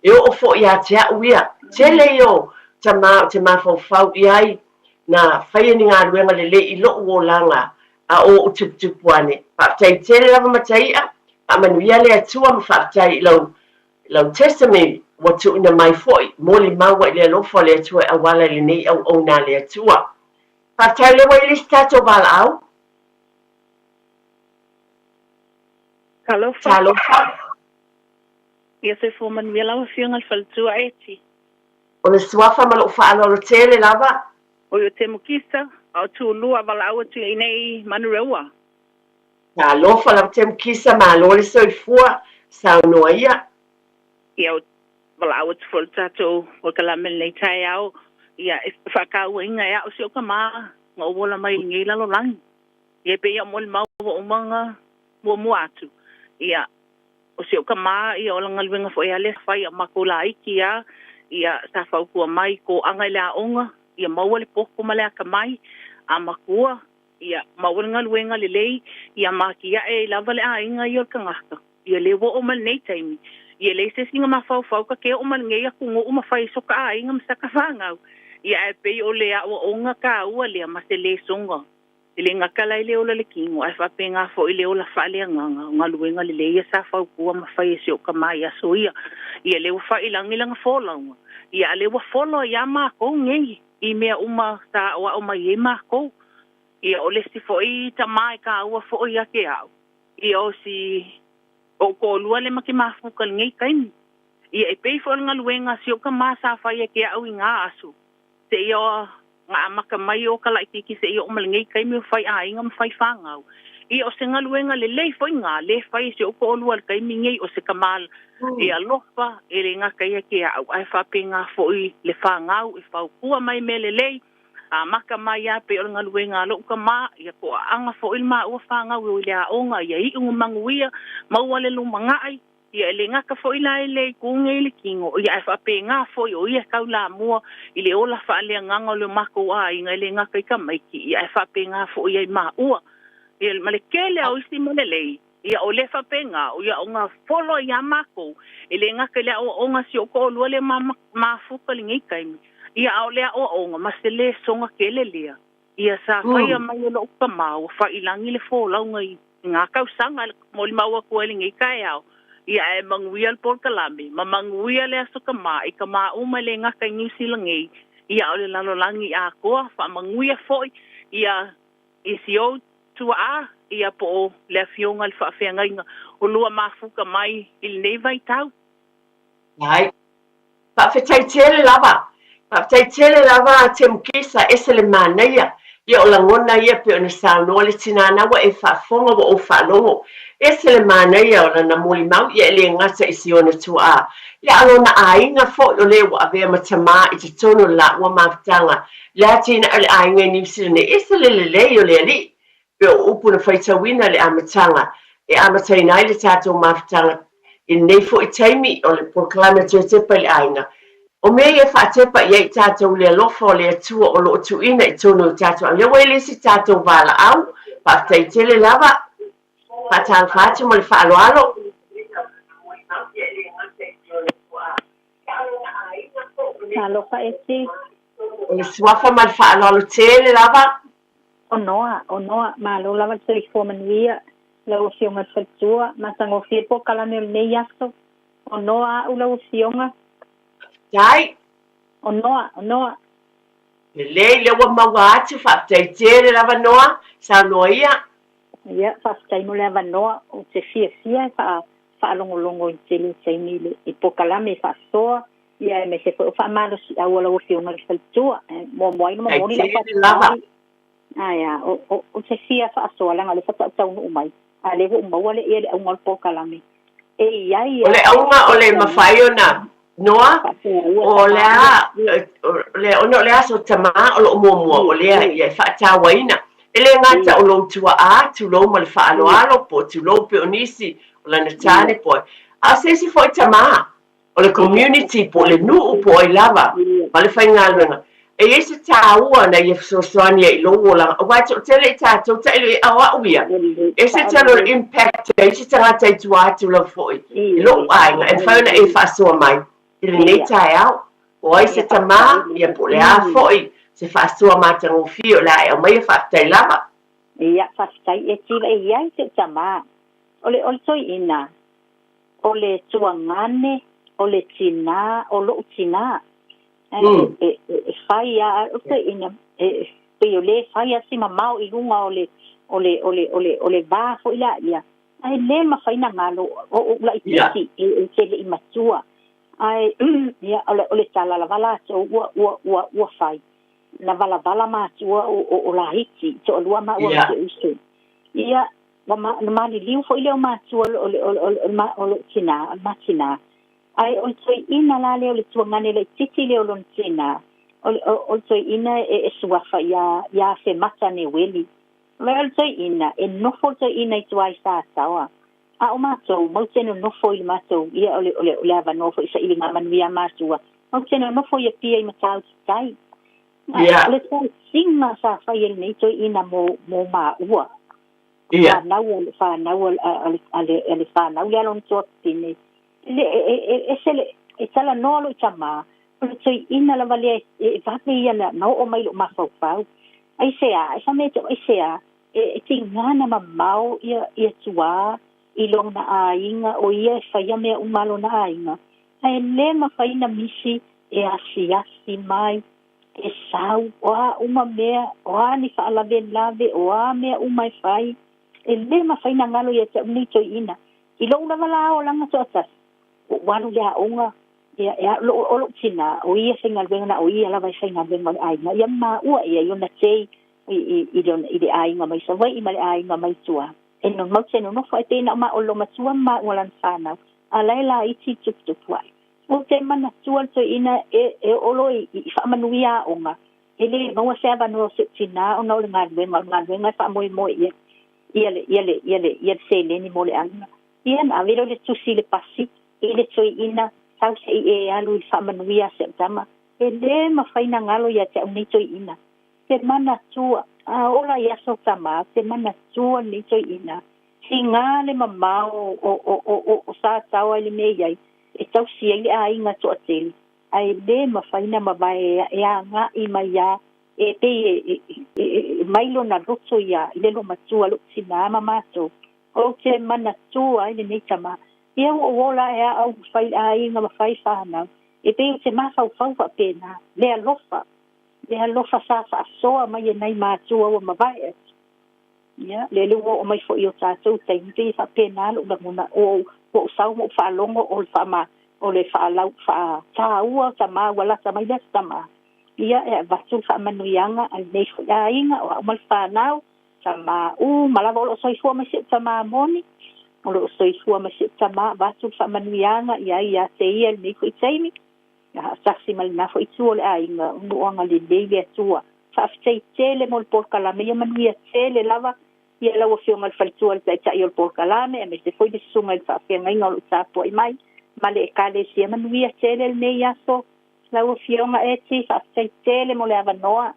e oo foi iā te a'u ia. Tele ia o tama ou te mafaufau i ai na faia ni galuega lelei i lo'u olaga a o ou tuputupu ane. Faafetai tele lava Mataia, faamanuia le Atua ma faafetai i lau lau testimony ua tuuina mai foi, molimau ai le alofa o le Atua e auala i lenei auauna a le Atua. Faafetai lea ua i le isi tatou valaau. Talofa. Talofa. Ia soifua manuia lau Afioga i le Faletua Eti. O le suafa ma lou faaaloalo tele lava. Oi o Temo Kisa, a o Tulua valaau atu i nei Manurewa. Talofa lava Temo Kisa, malo le soifua, saunoa ia. Ia o valaau atu foi le tatou polokalame lenei taeao, ia e faatauaina e a'u si ou tama na ou ola mai i lenei lalolagi. Ia e pei a molimau ua uma ona muamua atu, ia O si ou tama, ia, o lana galuega foi a lea fai a matou laiti a, ia, sa fautua mai, toaga i le aoga, ia maua le poto ma le atamai, a matua, ia, maua le galuega lelei, ia matiae ai lava le aiga ia o le tagata. Ia lea ua oo mai lenei taimi, Ia e leai se isi na mafaufau ta te oo ma lenei atunuu ma fai ai so ta aiga ma sa ta fanau. Ia ae pei o le aoaoga taua lea ma se lesoga E le gata la i le ola le kino, ae faapena foi le ola faaleagaga, o galuega lelei ia sa fautua ma fai e si ou tama i aso ia. Ia lea ua faailagi lana folauga, ia a lea ua folo ai lava makou nei i mea uma sa aoao mai ai makou. Ia o le isi foi tama e taua foi ia te au, ia o si ou toalua lea ma te mafuta i lenei taimi. Ia e pei foi o le galuega a si ou tama sa fai e te au i na aso, seia na amata mai o ka laitiiti seia oo ma lenei taimi o fai aiga ma fai fanau. Ia o se galuega lelei foi na lea e fai e si ou toalua i le taimi nei, o se tama e alofa, e le gata ia te au, ae faapena foi le fanau e fautua mai mea lelei, amata mai lava pei o le galuega a lou tama, ia toaaga foi le maua fanau e o i le aoga, ia iu ma manuia, maua le lumanai. Ia, e le gata foi la i le itu nei i le kino, ia ae faapena foi o ia e taulamua i le ola faaleagaga o le matou aiga, e le gata i tamaiti, ia ae faapena foi ia i maua. Ia, ma le tele o isi mea lelei, ia o lea faapena, ia ona folo ai lava matou, e le gata i le aoaoga a si ou toalua lea ma mafuta i lenei taimi, ia a o le aoaoga ma se lesoga tele lea, ia sa faia mai e lou tama ua faiilagi le folauga i ngā tausaga e molimau atu ai lenei taeao, ia ae manuia le polokalame, ma manuia le Aso Tama i tama uma e le gata i Niu Sila nei, ia a o le lalolagi atoa, faamanuia foi ia i si ou tuaa, ia po o le Afioga i le Faafeagaiga o lua mafuta mai i lenei vaitau. Ai. Faafetai tele lava. Faafetai tele lava Temukisa, ese le manaia. Ia o lagona ia pei ona saunoa le tina na ua e faafofoga ua ou faalogo. Ese le manaia o lana molimau ia e le gata i si ona tuaa, ia a lona aiga foi o le ua avea ma tama i totonu o le laua mafutaga i le atinae o le aiga i Niu Sila nei. Ese le lelei o le alii. Pei o upu na faitauina i le amataga e amataina ai le tatou mafutaga i lenei foi taimi o le polokalame Toe Tepa i le Aiga. O mea ia e faatepa i ai i tatou le alofa o le Atua o lo o tuuina i totonu o tatou aiga. Lea ua i le isi tatou valaau. Faafetai tele lava. Faatalofa atu ma le faaaloalo. Alofa Esi. O le suafa ma le faaaloalo tele lava. O Noa, o Noa, malo lava le soifua manuia, lau Afioga i le Faletua, matagofie polokalame o lenei aso. O Noa a'u lau Afioga. Faafetai. O Noa, o Noa. Lelei, lea ua maua atu, faafetai tele lava Noa, saunoa ia. Ia, faafetai mo le avanoa, ou te fiafia e faalogologo i le tele o taimi i le polokalame e faasoa Ia aemaise foi o faamalosiau a lau Afioga i le Faletua. E muamua ai ona momoli lau faafetai. Ae a, o, o, ou te fia faasoa leaga o lea faatoa ou taunuu mai, a o lea ua ou maua le, ia le auga o le polokalame. E i ai O le auga o le mafai ona noa, o le a, o le, ona o le aso tama o loo muamua, o lea ia e faatauaina. E le gata o lou tuaa, tulou ma le faaaloalo, po o tulou pei o nisi, o lana tane po o ai, a o se isi foi tama. o le community po o le nuu po o ai lava ma le faigaluega, e i ai se taua na ia fesoasoani ai i lou olaga, aua e toatele i tatou tailo i ai, a o au ia, e ese tele o le impact a isi tagata i tua atu lava foi i lou aiga, e mafai ona e faasoa mai i lenei taeao, o ai se tama, ia po o le a foi se faasoa matagofie o le a e aumaia, faafetai lava. Ia, faafetai. E tila e i ai se tama, o le, o le toeaina, O le tuagane, o le tinā, o loʻu tinā. E, e, e, e fai a, o te ina, e, pei o lē fai a si mamao i luga o le, o le, o le, o le, o le va foi la ia. Ae le mafai na galo, o ou laitiiti, e, e te leʻi matua. Ae, ia, o le, o le tala lava latou ua, ua, ua, ua fai. Na valavala matua o, o, o laiti, toalua maua ma si uso. Ia, Ua ma, na maliliu foi lea o matua o le, o le, o le, o le, o le tinā, o le ma tinā. Ae o le toeaina la lea o le tuagane laitiiti lea o lona tinā, o le, o, o le toeaina e, e suafa iā, iā Afemata Neueli. O le toeaina, e nofo le toeaina i tua i Sataoa. A o matou, matou te nonofo i le matou, ia o le, o le, o le avanoa foi i sailiga manuia a matua, matou te nonofo i Apia i Matautu Tai. O le tausiga sa fai e lenei toeaina mo, mo maua. Fanau a le fanau a le fanau lea lona tuafafine. Le e e ese le e talanoa lou tamā, o le toeaina lava lea e vave ia na oo mai i lou mafaufau. Aisea? E fai mai ia te au, Aisea? E e tiga ona mamao ia ia tuā i lona aiga, o ia e faia mea uma a lona aiga, ae le mafai ona misi e asiasi mai, e sau, o a uma mea, o a ni faalavelave, o a mea uma e fai, e le mafai ona galo ia te au nei toeaina. I lou lava la olaga toatasi, ua ou alu i le aoga, ia, e a, o lou tinā, o ia e faigaluega, na o ia lava e faigaluega o le aiga, ia maua i ai ona tei i, i, i, le, i le aiga mai Savaii ma le aiga mai tua. E no, matou te nonofo ai pei na o maua olomatua ma maua lana fanau, a la e laiti tuputupu ae. Ou te manatua le toeaina e, e oo loa i, i faamanuia aoga, e le maua se avanoa o si ou tinā ona o le galuega, o le galuega e faamoemoe i ai ia le, ia le, ia le, ia le seleni mo le aiga. Ia na ave lea o le tusi i le pasi, i le toeaina, tau se i e alu i le faamanuia a si au tama. E le mafai na galo ia te au nei toeaina. Te manatua, a ola i aso tama, te manatua lenei toeaina. Tiga le mamao o, o, o, o, o Sataoa i le mea i ai, e tausi ai le aiga toatele, ae le mafai na mavae e agai mai a e pei e, e, e, e mai lona loto ia i le lomatua lou tinā ma matou. Ou te manatua ai lenei tama, ia ua ou ola ae a au ma fai aiga ma fai whanau, e pei ou te mafaufau faapena, le alofa, le alofa sa faasoa mai e nai matua ua mavae atu. Ia, lea le ua oo mai foi i o tatou taimi, pei e faapena lou lagona, o ua ou sau ma ou faalogo o le faama, o le faalau, faataua o tama ua lata mai le aso tama. Ia, e avatu le faamanuiaga a lenei foi aiga, o au ma le fanau, tama uma lava o lo o soifua mai si ou tama moni, o lo o soifua mai si ou tama, avatu le faamanuiaga i ai ia te ia i lenei foi taimi. Ia haatasi ma lena foi itu o le aiga, o nuu agalelei le Atua. Faafetai tele mo le polokalame, ia manuia tele lava ia lau Afioga i le Faletua, le Taitai o le polokalame, aemaise foi le Susuga i le Faafeagaiga o lo o tapuai mai ma le Ekalesia. Manuia tele lenei aso lau Afioga Eti, faafetai tele mo le avanoa.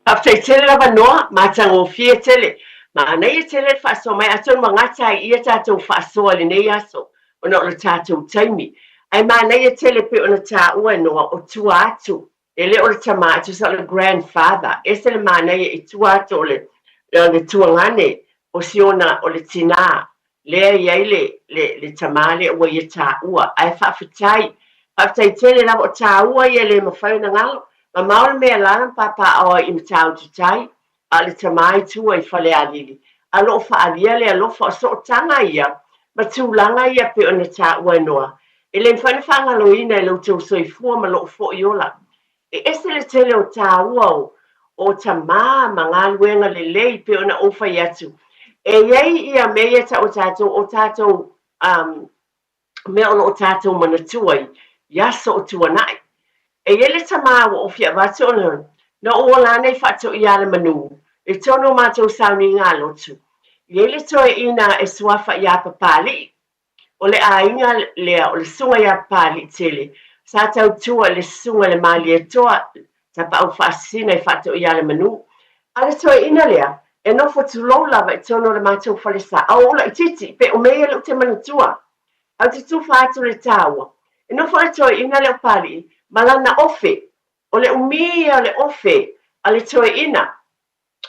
Faafetai tele lava Noa, matagofie tele. Manaia tele le faasoa mai, atonu ua gata ai ia tatou faasoa i lenei aso ona o le tatou taimi. Ae manaia tele pei ona taua e Noa, o tua atu, e le o le tama, e tusa o le grandfather, ese le manaia i tua atu o le, le tuagane o siona o le tinā, lea e i ai le, le, le tamā lea ua ia taua. Ae faafetai, faafetai tele lava o taua ia e le mafai ona galo. Mamao le mea lala ma papaaao ai i Matautu Tai, a o le tamā i tua i Falealili. A o lo o faaalia le alofa o sootaga ia ma tulaga ia pei ona taua e Noa. E le mafai ona faagaloina e lo outou soifua ma lou foi ola. E ese le tele o taua o o tamā ma galuega lelei pei ona ou fai atu. E i ai ia mea ia tau o tatou, o tatou um, mea o lo o tatou manatua i, i aso o tuanai. E i ai le tamā ua ou fia avatu ona na ou ola ana i Faatoia le manu i totonu o matou sauniga a lotu. E i ai le toeaina e suafa iā Papalii O le aiga lea o le Susuga ia Papaliitele, sa tautua i le Susuga i le Malietoa, Tapaau Faasisina i Faatoialemanu. A o le toeaina lea, e nofo tulou lava i totonu o le matou falesa, a o ou laitiiti, pe o mea ia lea ou te manatua. Ae ou te tufa atu i le taua, e nofo le toeaina lea o Papalii ma lana ofe. O le umi ia o le ofe a le toeaina.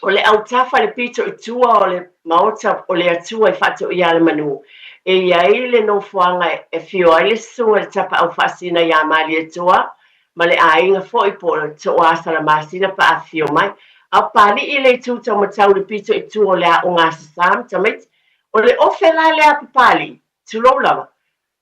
O le autafa i le pito i tua o le Maota o le Atua i Faatoialemanu, e i ai le nofoaga e afio ai le Susuga i le Tapaau Faasina iā Malietoa ma le aiga foi po o le Toa Salamasina pa afifio mai. A o Papalii le itu taumatau i le pito i tua o le aoga Aso Sa ma tamaiti. O le ofe la lea a Papalii, tulou lava,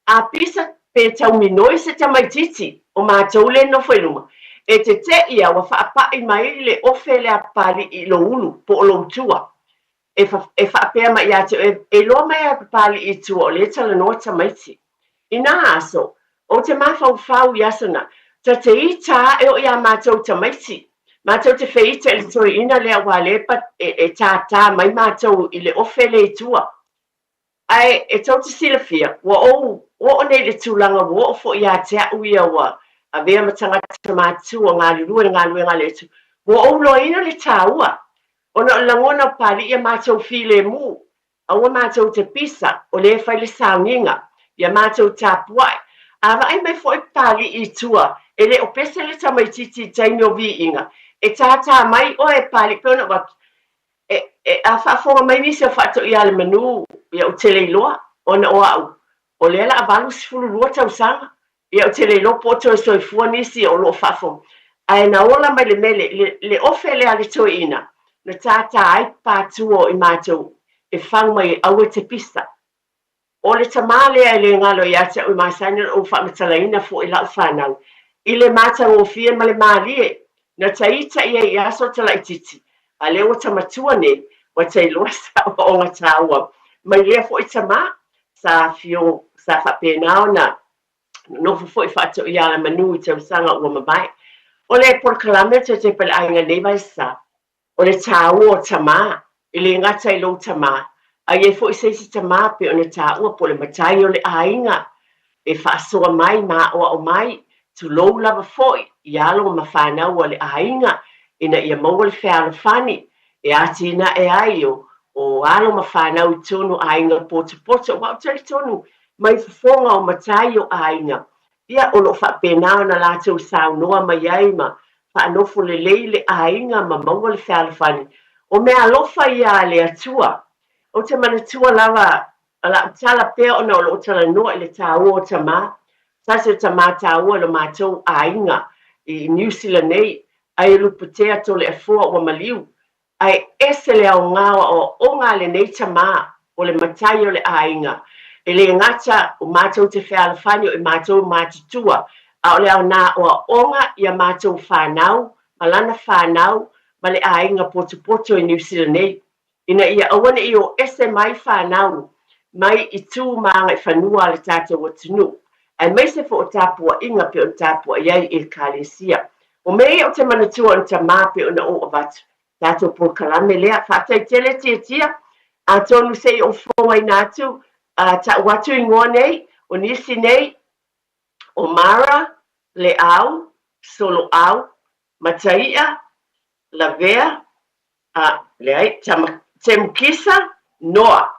A pisa pe tau minoi se tamaitiiti o matou le nofo i luma, e teteʻi a ua faapaʻi mai le ofe lea Papaliʻi i lou ulu po o lou tua. E, e faapea mai ia te oe, e iloa mai e Papaliʻi i tua o lea e talanoa tamaiti. I nā aso, ou te mafaufau i aso na, ta te ita aʻe o iā matou tamaiti. Matou te feita i le toeaina lea aua lea e, e, e tātā mai matou i le ofe lea i tua. Ae e tou te silafia, ua ou oo nei i le tulaga ua oo foi ia te au ia ua avea ma tagata matutua galulue i le galuega a le Atua, ua ou iloaina le taua, ona o le lagona o Papalii ia matou filemu, aua matou te pisa, o lea e fai le sauniga. Ia matou tapuai. A vaai mai foi Papalii i tua, e le o pese le tamaitiiti i taimi o viiga. E tātā mai oe Papalii pei ona avatu. E, e, a faafofoga mai nisi o faatoia a le manu, ia ou te le iloa, ona o au, o lea la a 82 tausaga. Ia ou te le iloa po o toe soifua nisi o lo o faafofoga. Ae na ola mai le mele, le, le ofe lea a le toeaina, na tātā ai papatua o i matou e fau mai aua e te pisa. O le tamā lea e le galo ia te au e masani ona ou faamatalaina foi lau fanau i le matagofie ma le malie na ta ita i ai i aso ta laititi, a lea ua ta matua nei, ua ta iloa sa aoaoga taua mai lea foi tamā sa afio sa faapena ona nonofo foi faatoia ala manu i tausaga ua mavae. O le polokalame a Toetoe Paleaiga nei vaesa, O le tāua o tamā, e le gata i lou tamā, a i ai foi se isi tamā pei ona tāua po o le matai o le aiga e faasoa mai ma aʻoaʻo mai, tulou lava foi i alo ma fanau a le aiga ina ia maua le fealofani e atinae ai o o alo ma fanau i totonu o aiga potopoto. Aua ou te talitonu mai fofoga o matai o aiga Ia, o lo o faapena ona latou saunoa mai ai ma faanofo lelei le aiga ma maua le fealofani. O meaalofa ia a le Atua. Ou te manatua lava lau tala pea ona o lo o talanoa i le taua o tamā. Tasi o tamā taua i lo matou aiga i Niu Sila nei, ai e luputea Toleafoa ua maliu. Ae ese le aoga o aoaoga a lenei tamā, o le matai o le aiga. E le gata o matou te fealofani o i matou matutua, a o le aoga aoaoga i a matou fanau ma lana fanau ma le aiga potopoto i Niu Sila nei, ina ia aua ne i o ese mai fanau mai i tū ma agaifanua a le tatou atunuu, aemaise foi o tapuaiga pei ona tapuai ai Ekalesia. O mea ia ou te manatua ona tamā pei ona ou avatu, tatou polokalame lea. Faafetai tele Tiatia, atonu se i ou fofogaina atu, a tau atu igoa nei, o nisi nei, o Mara, Leau, Soloau, Mataia, Lavea, a, leai, Tama, Temukisa, Noa.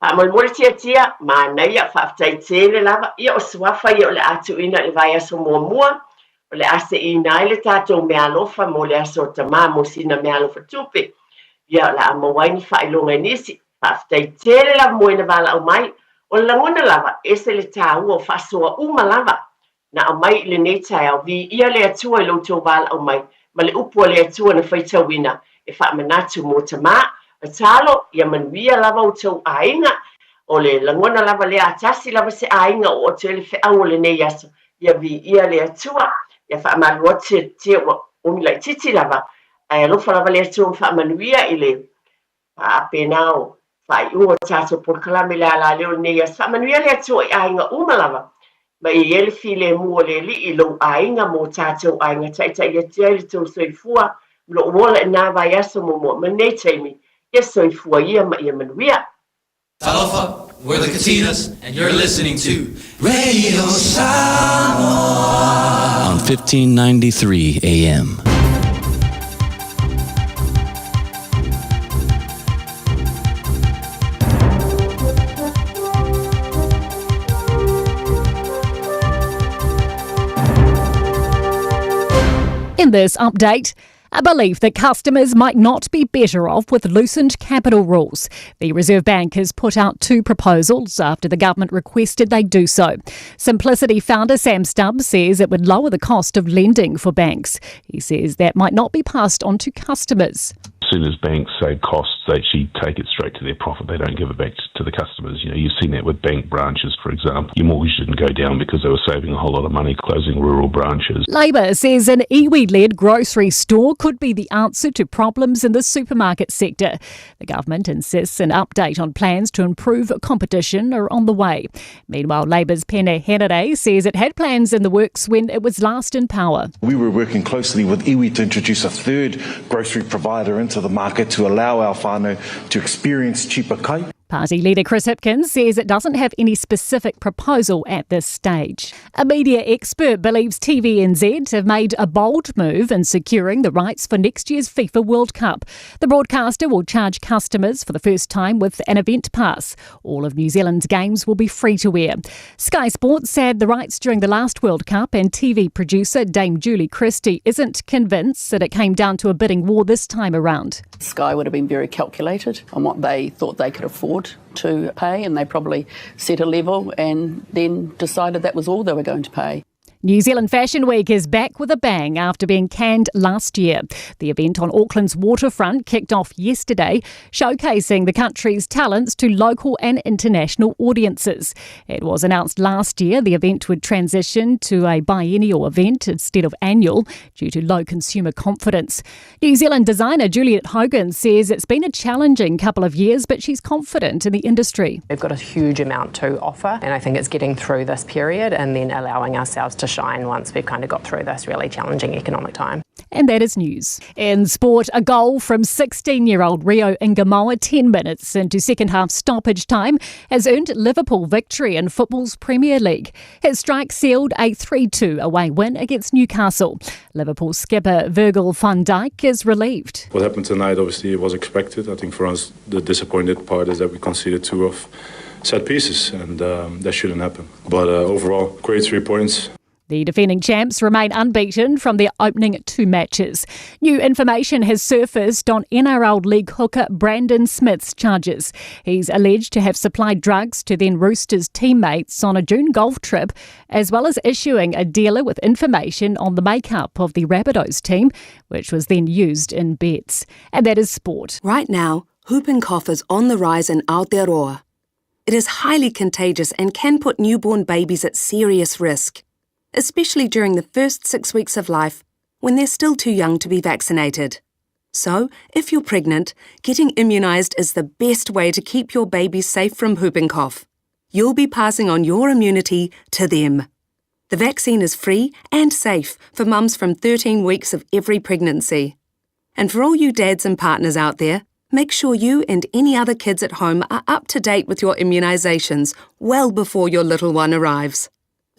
Faamolemole Tiatia, manaia, faafetai tele lava. Ia o suafa ia o le a tuuina i le vaiaso muamua, o le a seiina ai le tatou meaalofa mo le aso o Tamā mo sina meaalofa tupe. Ia o le a maua ai ni faailoga i nisi. Faafetai tele lava mo ena valaau mai. O le lagona lava, ese le taua o faasoa uma lava na aumai i lenei taeao, viia le Atua i lo outou valaau mai, ma le upu a le Atua na faitauina e faamanatu mo tamā. Tatalo, ia manuia lava outou aiga, o le lagona lava lea a tasi lava se aiga o oto ai le feau o lenei aso, ia viia le Atua, ia faamalu atu tia ua umi laitiiti lava, ae alofa lava le Atua ma faamanuia i le Faapena o faaiuga o tatou polokalame le alaleo lenei aso. Faamanuia le Atua i aiga uma lava, ma ia i ai le filemu o le Alii i lou aiga ma o tatou aiga. Taitai atu ai le tou soifua ma lou ola i na vaiaso muamua ma lenei taimi. Ia soifua ia ma ia manuia. Talofa, we're the Katinas, and you're listening to Radio Samoa on 1593 AM. In this update, a belief that customers might not be better off with loosened capital rules. The Reserve Bank has put out two proposals after the government requested they do so. Simplicity founder Sam Stubbs says it would lower the cost of lending for banks. He says that might not be passed on to customers. As soon as banks save costs, they actually take it straight to their profit. They don't give it back to the customers. You know, you've seen that with bank branches, for example. Your mortgage didn't go down because they were saving a whole lot of money closing rural branches. Labour says an iwi led grocery store could be the answer to problems in the supermarket sector. The government insists an update on plans to improve competition are on the way. Meanwhile, Labour's Peeni Henare says it had plans in the works when it was last in power. We were working closely with iwi to introduce a third grocery provider into the market to allow our whānau to experience cheaper kai. Party leader Chris Hipkins says it doesn't have any specific proposal at this stage. A media expert believes TVNZ have made a bold move in securing the rights for next year's FIFA World Cup. The broadcaster will charge customers for the first time with an event pass. All of New Zealand's games will be free to air. Sky Sports said the rights during the last World Cup and TV producer Dame Julie Christie isn't convinced that it came down to a bidding war this time around. Sky would have been very calculated on what they thought they could afford to pay, and they probably set a level and then decided that was all they were going to pay. New Zealand Fashion Week is back with a bang after being canned last year. The event on Auckland's waterfront kicked off yesterday, showcasing the country's talents to local and international audiences. It was announced last year the event would transition to a biennial event instead of annual due to low consumer confidence. New Zealand designer Juliet Hogan says it's been a challenging couple of years, but she's confident in the industry. We've got a huge amount to offer, and I think it's getting through this period and then allowing ourselves to shine once we've kind of got through this really challenging economic time. And that is news. In sport, a goal from 16 year old Rio Ngumoha 10 minutes into second half stoppage time has earned Liverpool victory in football's Premier League. His strike sealed a 3 2 away win against Newcastle. Liverpool skipper Virgil van Dijk is relieved. What happened tonight obviously was expected. I think for us, the disappointed part is that we conceded two of set pieces, and um, that shouldn't happen. But uh, overall, great three points. The defending champs remain unbeaten from their opening two matches. New information has surfaced on NRL league hooker Brandon Smith's charges. He's alleged to have supplied drugs to then Roosters teammates on a June golf trip, as well as issuing a dealer with information on the makeup of the Rabbitohs team, which was then used in bets. And that is sport. Right now, whooping cough is on the rise in Aotearoa. It is highly contagious and can put newborn babies at serious risk especially during the first six weeks of life when they're still too young to be vaccinated. So, if you're pregnant, getting immunised is the best way to keep your baby safe from whooping cough. You'll be passing on your immunity to them. The vaccine is free and safe for mums from 13 weeks of every pregnancy. And for all you dads and partners out there, make sure you and any other kids at home are up to date with your immunisations well before your little one arrives.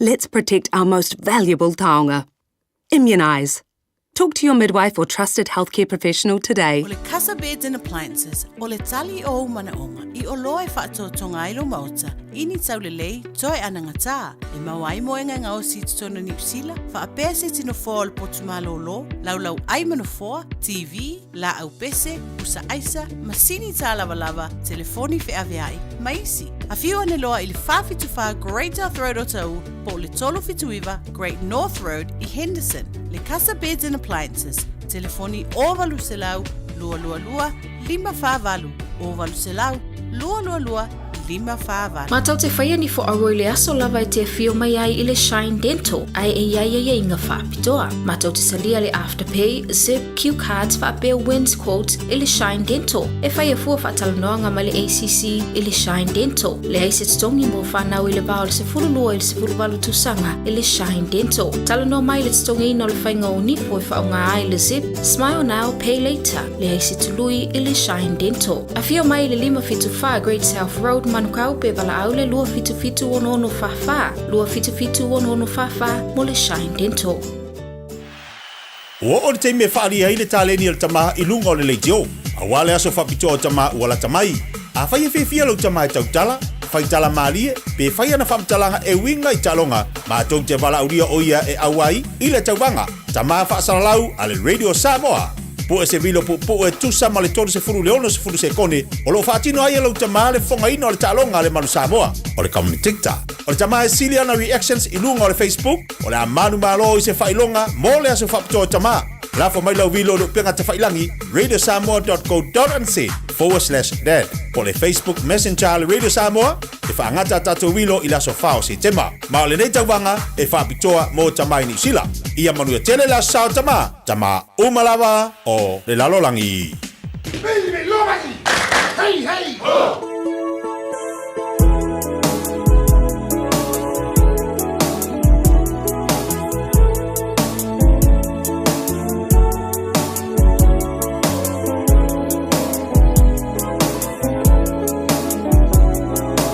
Let's protect our most valuable taonga. Immunise. Talk to your midwife or trusted healthcare professional today. O le Casa Beds and Appliances, o le tali o ou manaʻoga, i oloa e faatoatoga ai lou maota, i ni taulelei, toe anagatā, e maua ai moega e gaosi i totonu o Niu Sila, faapea se iti nofoa o le potu malōlō, laulau ʻai ma nofoa, TV, laau pese, pusa aisa, masini tālavalava, telefoni feaveai, ma isi. Afio ane loa i le 474 Great South Road o Taʻu, po o le 379 Great North Road i Henderson. Le Casa Beds and Appliances, telefoni 0800 222 548, 0800 222 548. Mātou te whaia ni fo aua i le aso lava e te awhio mai ai i le Shine Dental, ai e iai ai inga whaapitoa. Mātou te salia le Afterpay, Zip, Q Cards whaapea Wins Quotes i le Shine Dental. E whaia fua whaatalanoanga mai le ACC i le Shine Dental. Le ai se totongi mo whanau i le vā o le 12 i le 18 tausaga i le Shine Dental. Talanoa mai le totogiina o le faiga o nifo e faaaoga ai le Zip, Smile Now, Pay Later, leai se tului i le Shine Dental. Afio mai i le 574 Great South Road, Manukau, pe valaau le 277 6644, 277 6644 mo le Shine Dental. Ua oo le taimi e faaalia ai le taleni a le tama i luga o le leitio, aua le aso faapitoa o tama ua lata mai. Afai e fiafia lou tama e tautala, fai tala malie, pe fai ana faamatalaga e uiga i taaloga, matou te valaaulia o ia e auai i le tauvaga Tama Faasalalau a le Radio Samoa. Pue se vilo puupuu e tusa ma le 30 i le 60 sekone o lo o faatino ai e lou tama le fofogaina o le taaloga a le Manu Samoa. O le commentator o le tama e sili ana reactions i luga o le Facebook, o le a manumalo i se faailoga mo le aso faapitoa o tama. Lafo mai lau vilo i le upega tafailagi radiosamoa.co.nz/dad po o le Facebook Messenger a le Radio Samoa e faagata a tatou vilo i le aso 4 o Setema. Ma o lenei tauvaga e faapitoa mo tama i Niu Sila. Ia manuia tele le aso sa o tama, tama uma lava o le lalolagi. Hey, hey! Ho!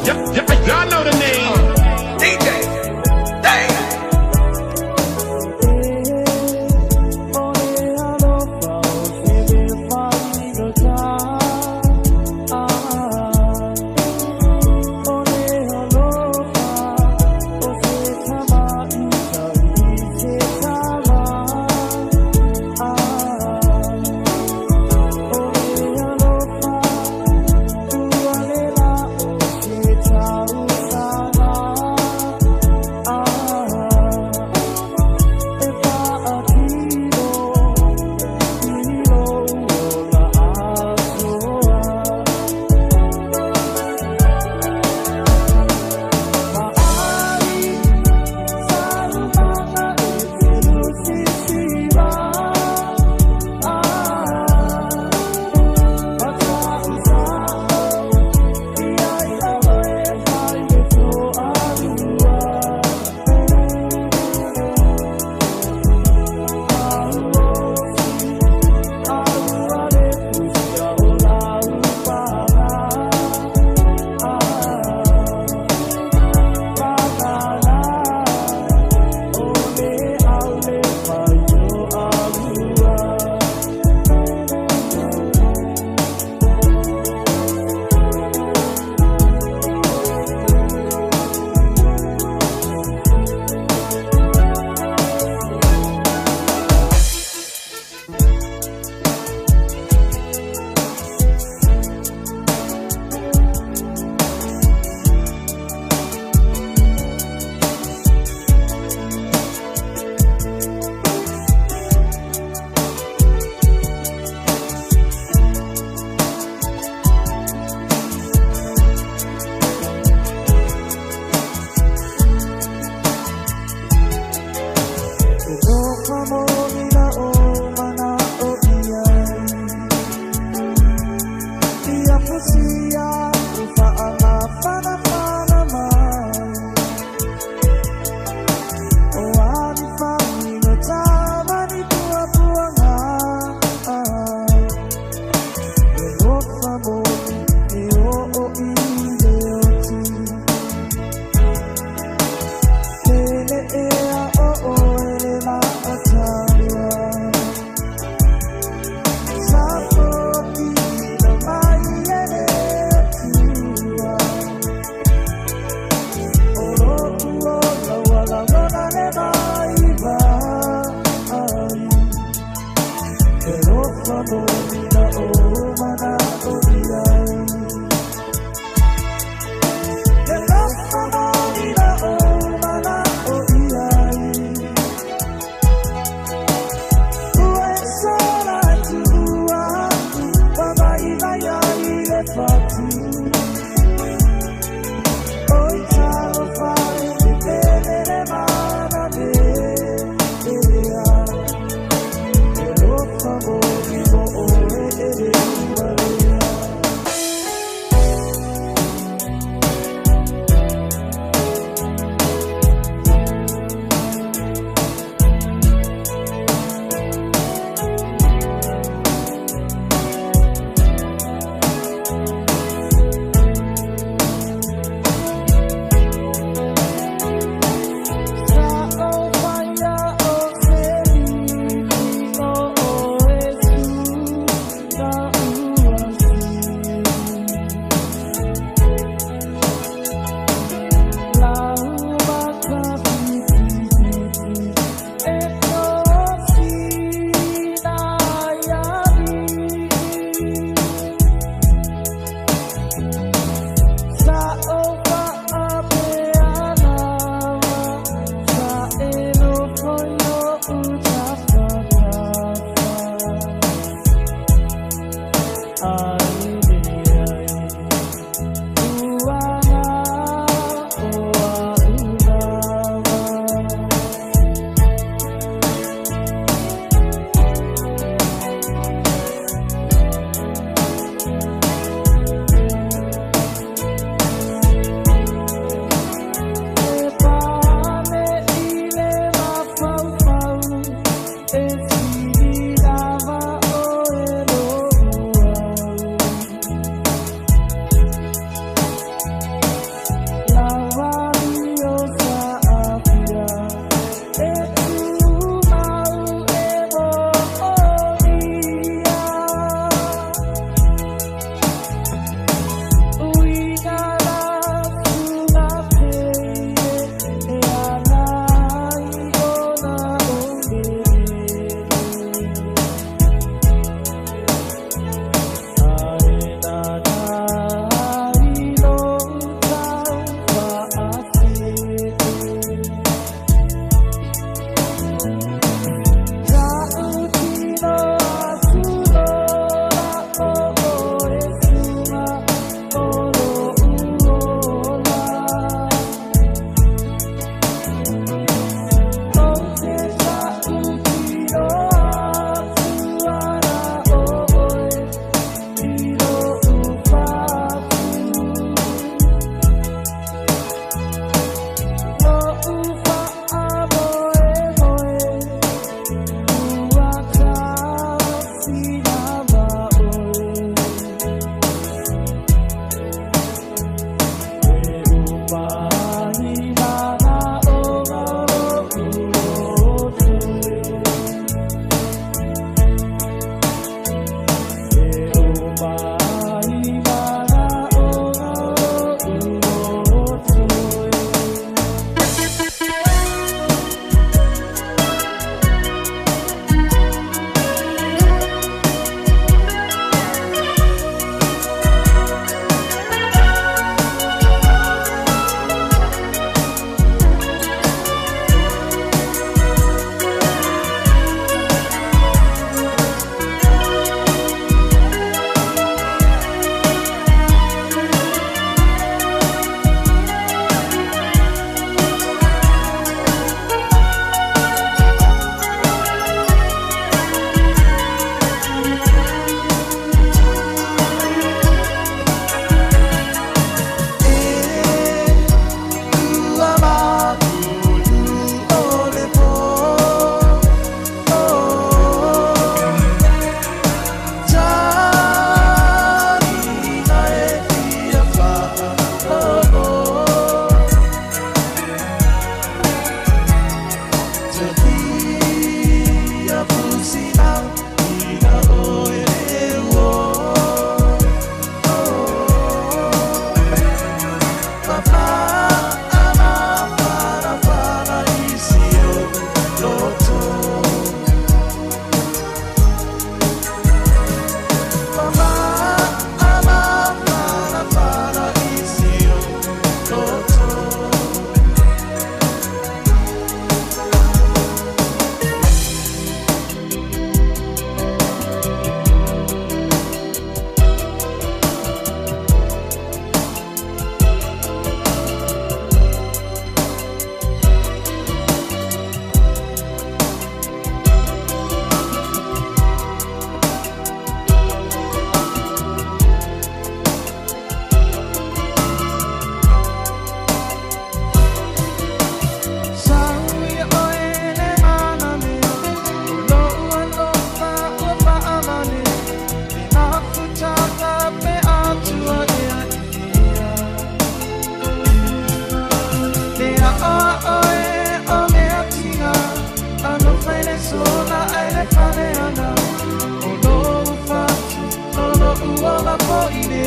Y'all know the name. DJ. Thank you.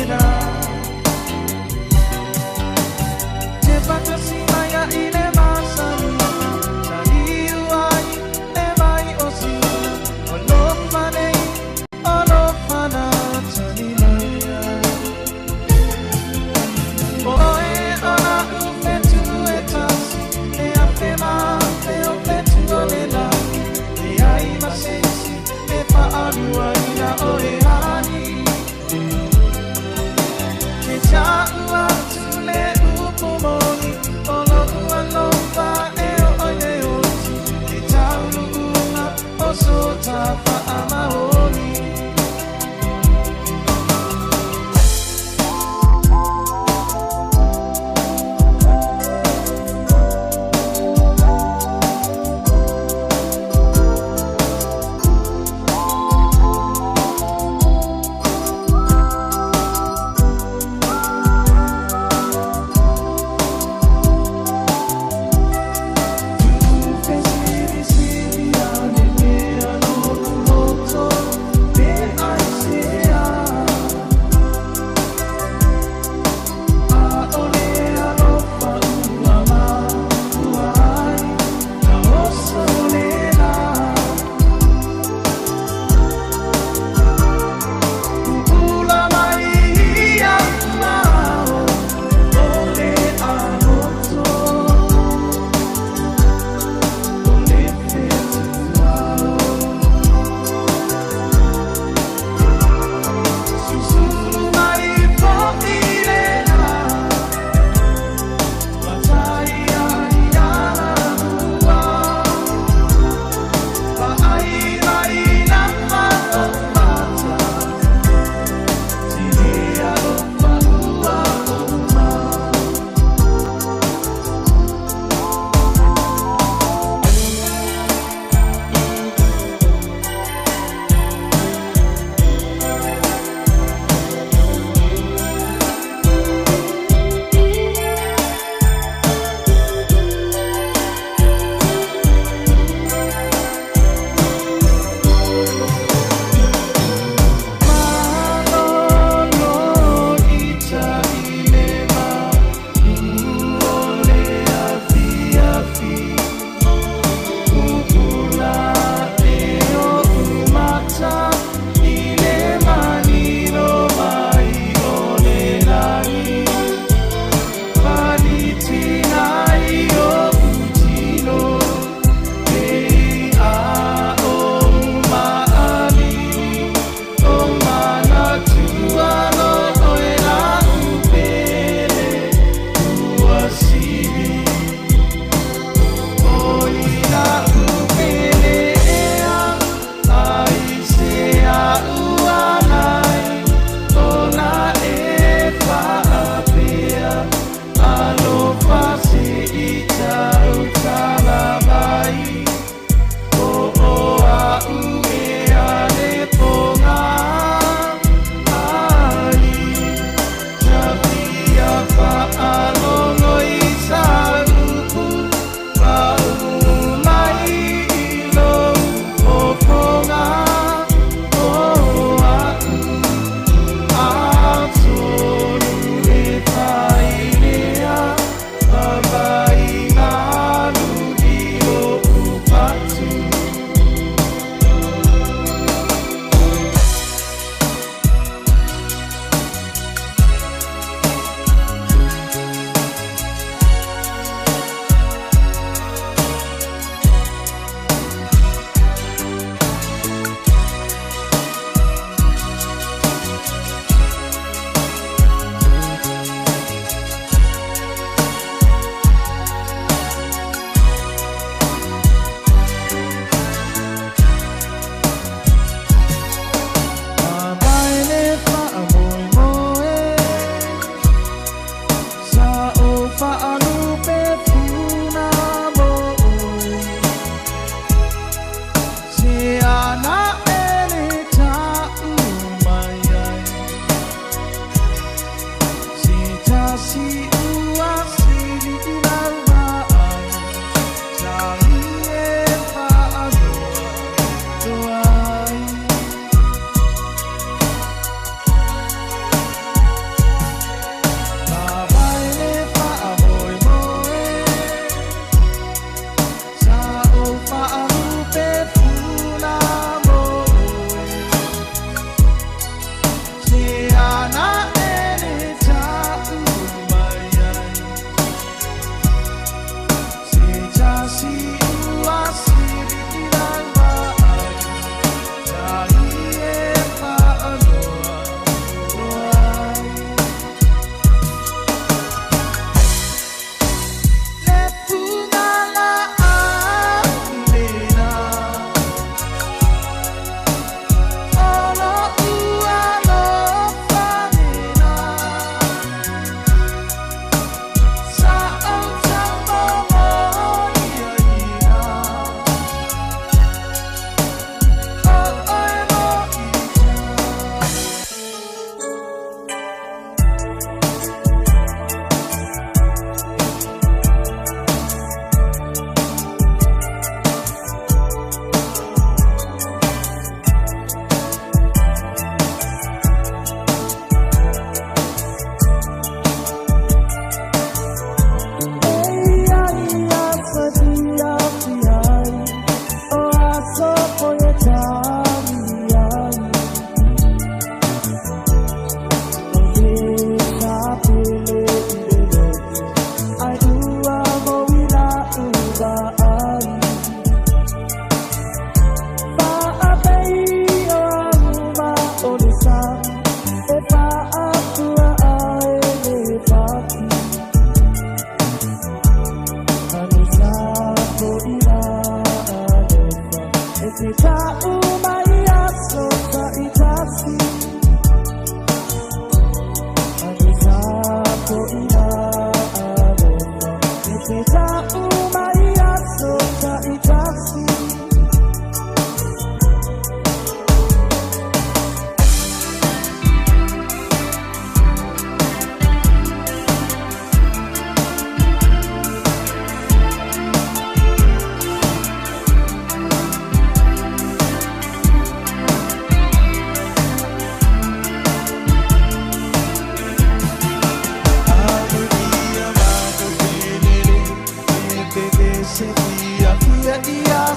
lena Te whakasi mai a i le masani Sa iu ai e mai o sina O lofa nei, o lofa na tani mai O oe o la u whetu e tasi E a whe ma whe o whetu o le la E ai ma seisi e whaalua ina o e hani.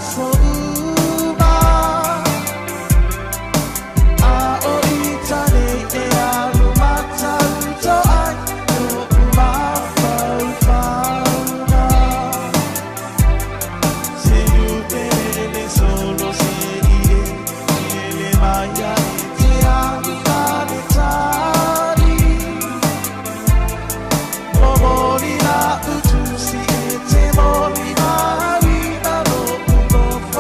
aso uma. A o i tane e alu matauto ai lo'u mafaufauga. Se upele solo se i e ele mai ai te alu male tali. Momoli la utusi e te moli mai na lo'u nofo.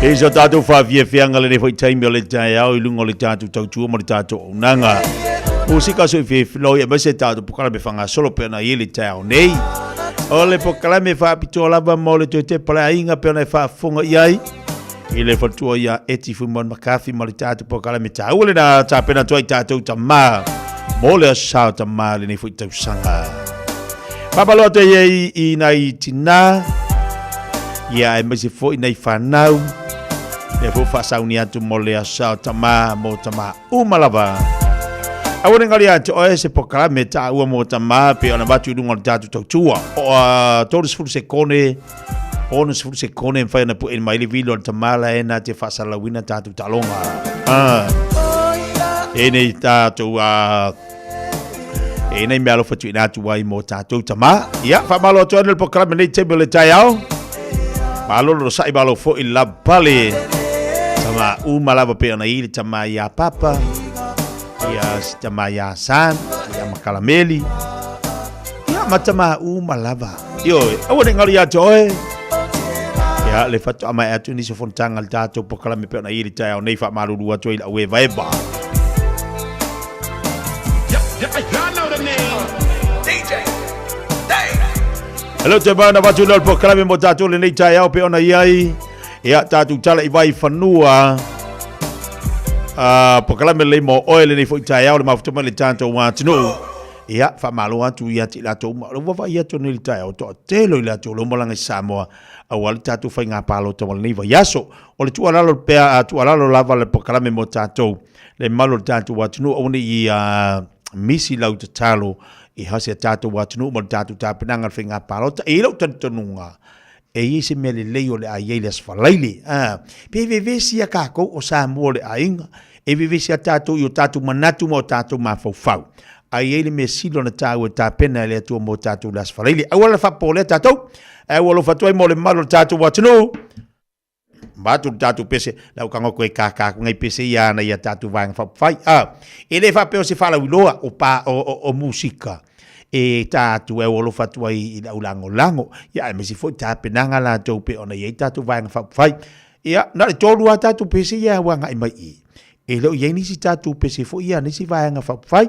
E so tātou whaafiafianga le foi taimi o le taeao i lunga o le tātou tautua ma le tātou auaunaga. O se kaso i fefiloi e maise tātou pokalame whangasolo pe ona i le taeao nei. O le pokalame whaapitoa lava mo le toe tepa le aiga pe ona e faafofoga i ai. I le faletua ia Eti Fuimon McCarthy ma le tātou pokalame tāua le na tapena atu ai tātou tamā mo le aso sa o tamā lenei foi tausaga. Faamalo atu ai ai i nai tinā, ia aemaise foi nai fanau, lea foi faasauni atu mo le aso sa o tamā mo tamā uma lava. Aua ne galo ia te oe se polokalame taua mo tamā pei ona avatu i luga o le tatou tautua. O a 30 sekone, 60 sekone e mafai ona pu'e mai le vilo a le tamā la e na te faasalalauina tatou taaloga. Ah. E nei tatou a e nei mea alofa tuuina atu ai mo tatou tamā. Ia, faamalo atu ai le polokalame nei taimi o le taeao. Malo le onosai, malo foi le lavapapale. Tama uma lava pei ona i le tama iā Papa, ia si tama iā San, ia Makalameli. Ia ma tama uma lava. Ioe, aua ne i galo ia te oe. Ia, le faatoa mai atu nisi o fonotaga a le tatou polokalame pei ona i le taeao nei faamalulu atu ai i le auevaeva. Hello te mauna watu leo polokalame mo tātou lenei taeao pe ona iai. Ia tātou tala i vai whanua. Polokalame lei mo oe lenei foi taeao le mafuta mai le tātou atunuu. Ia, whamalo atu ia te latou uma. O le ua vai atu nei le taeao, toa telo i latou le umalanga i Samoa. Aua le tātou whainga pālota wa lenei vaiaso. O le tuualalo pea, tuualalo lava le polokalame mo tātou. Le malo le tātou atunuu, aua ne i misi lau tatalo i hase a tātou atunuu ma le tātou tapenaga le faiga palota. E i lou talitonuga, e i ai se mea lelei o le a i ai le Aso Faraile. A, pe vevesi ia kākou o Samoa le aiga, e vevesi a tātou i o tātou manatu ma o tātou mafaufau. A i ai le mea sili ona tāua e tapena e le Atua mo tātou le Aso Faraile. Aua la faapolea tātou, ae ua alofa atu ai mo le mamalu o le tātou atunuu. Vaeatu le tatou pese, lau kago koe kākā ko ngai pese ia ana ia tatou vaega faaupufai. A, e le faapea o se faalauiloa o pa, o, o, o musika e tā atu e alofa atu ai i le au lagolago, ia aemaise foi tapenaga latou pei ona i ai tatou vaega faaupufai. Ia, na o le tolu lava tatou pese ia ua agai mai i i. E le o i ai nisi tatou pese foi ia, nisi vaega faaupufai,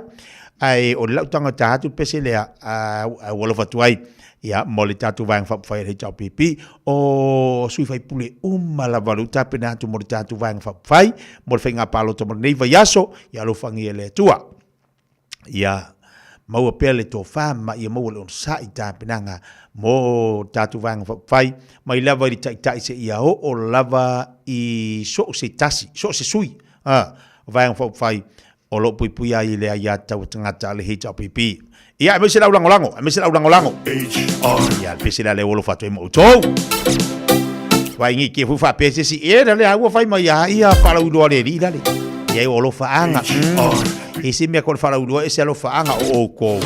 ae o le lau tagata atu le pese lea, a ua alofa atu ai, ia, mo le tatou vaega faaupufai a le HRPP, o sui faipule uma lava o lea ua tapena atu mo le tatou vaega faaupufai, mo le faiga palota mo lenei vaiaso, ia alofagia e le Atua. Ia maua pea le tofa ma ia maua le onosai i tapenaga mo tatou vaega faaupufai, mai lava i le taitai seia oo lava i so o se tasi, so o se sui a o vaega faaupufai o lo o puipuia ai i le aiatatau a tagata a le HRPP. Ia, aemaise le au lagolago, aemaise le au lagolago. Ia, le pese lea le ua alofa atu ai ma outou. Vai ngi ke fu faapea se isi, e la le a ua fai mai a ia faalauiloa le alii lale. Ia e o alofaaga. E se mea ko le faalauiloa e se alofaaga o oukou.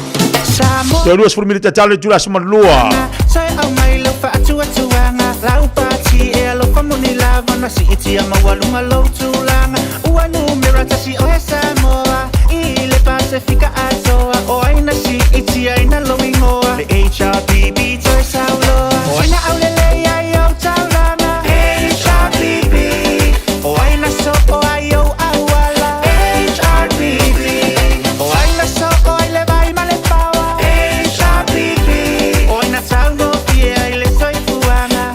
Toe 20 minute talo le itula aso ma le lua. Sa e aumai lau faatuatuaga Lau pati e alofa moni lava Na siitia maualuga lou tulaga Ua numera tasi oe Samoa I le Pasefika atoa O ai na siitiaina lou igoa Le HRPP toe sauloa O ai na aulelei ai ou taulaga HRPP O ai na soo ai ou auala HRPP O ai na soo ai le vai ma le paoa HRPP O ai na taugofie ai le soifuaga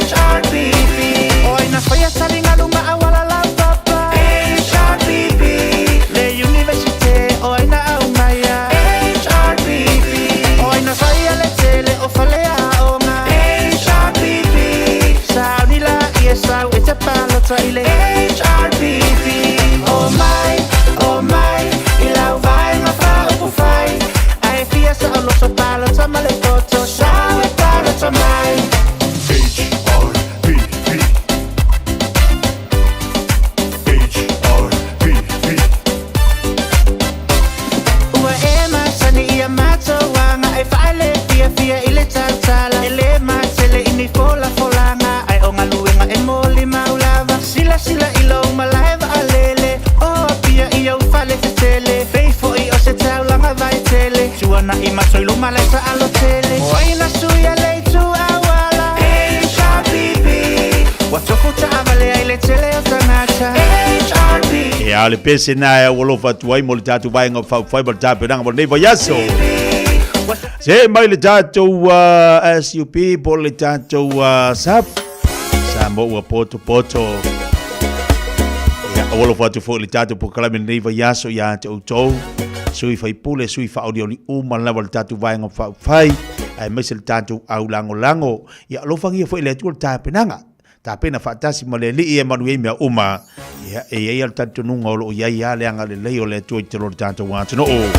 HRPP O ai na faia taligalu ma auala laupapa HRPP Le Universite o ai na aumaia HRPP O ai na faia le tele o faleaoga HRPP Sauni laia sau e te palota i le HRPP O mai, o mai, i lau vaega faaupufai Ae fia saoloto palota ma le poto Sau e palota mai HRPP HRPP Ua e masani i a matou aga E faale fiafia i le tautala E le matele i ni folafolaga Ae o galuega e molimau lava Silasila i lou malae vaalele O Apia i ou fale tetele Pei foi o se taulaga vaetele Tuanai matou i luma lae taalo tele O ai na suia le itu auala HRPP Ua tofu taavale ai le tele o tagata HRPP Ia, o le pese na e alofa atu ai mo le tatou vaega faaupufai ma le tapenaga mo lenei vaiaso. Se mai le tatou SUP po o le tatou SAP, Samoa ua potopoto. Ia, ua alofa atu foi le tatou polokalame lenei vaiaso ia te outou, sui faipule, sui faaolioli uma lava le tatou vaega faaupufai, aemaise le tatou au lagolago. Ia, alofagia foi e le Atua le tapenaga. Tapena faatasi ma le Alii e manuia ai mea uma. Ia, e i ai lava le talitonuga o lo o i ai lava le agalelei o le Atua i totonu o le tatou atunuu.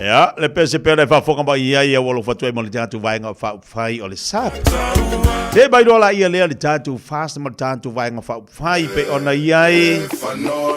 Ia, le pese pea le faafofoga mai i ai ua alofa atu ai ma le tatou vaega faaupufai o le SAP. Te mai loa la ia lea le tatou fast ma le tatou vaega faaupufai pe ona i ai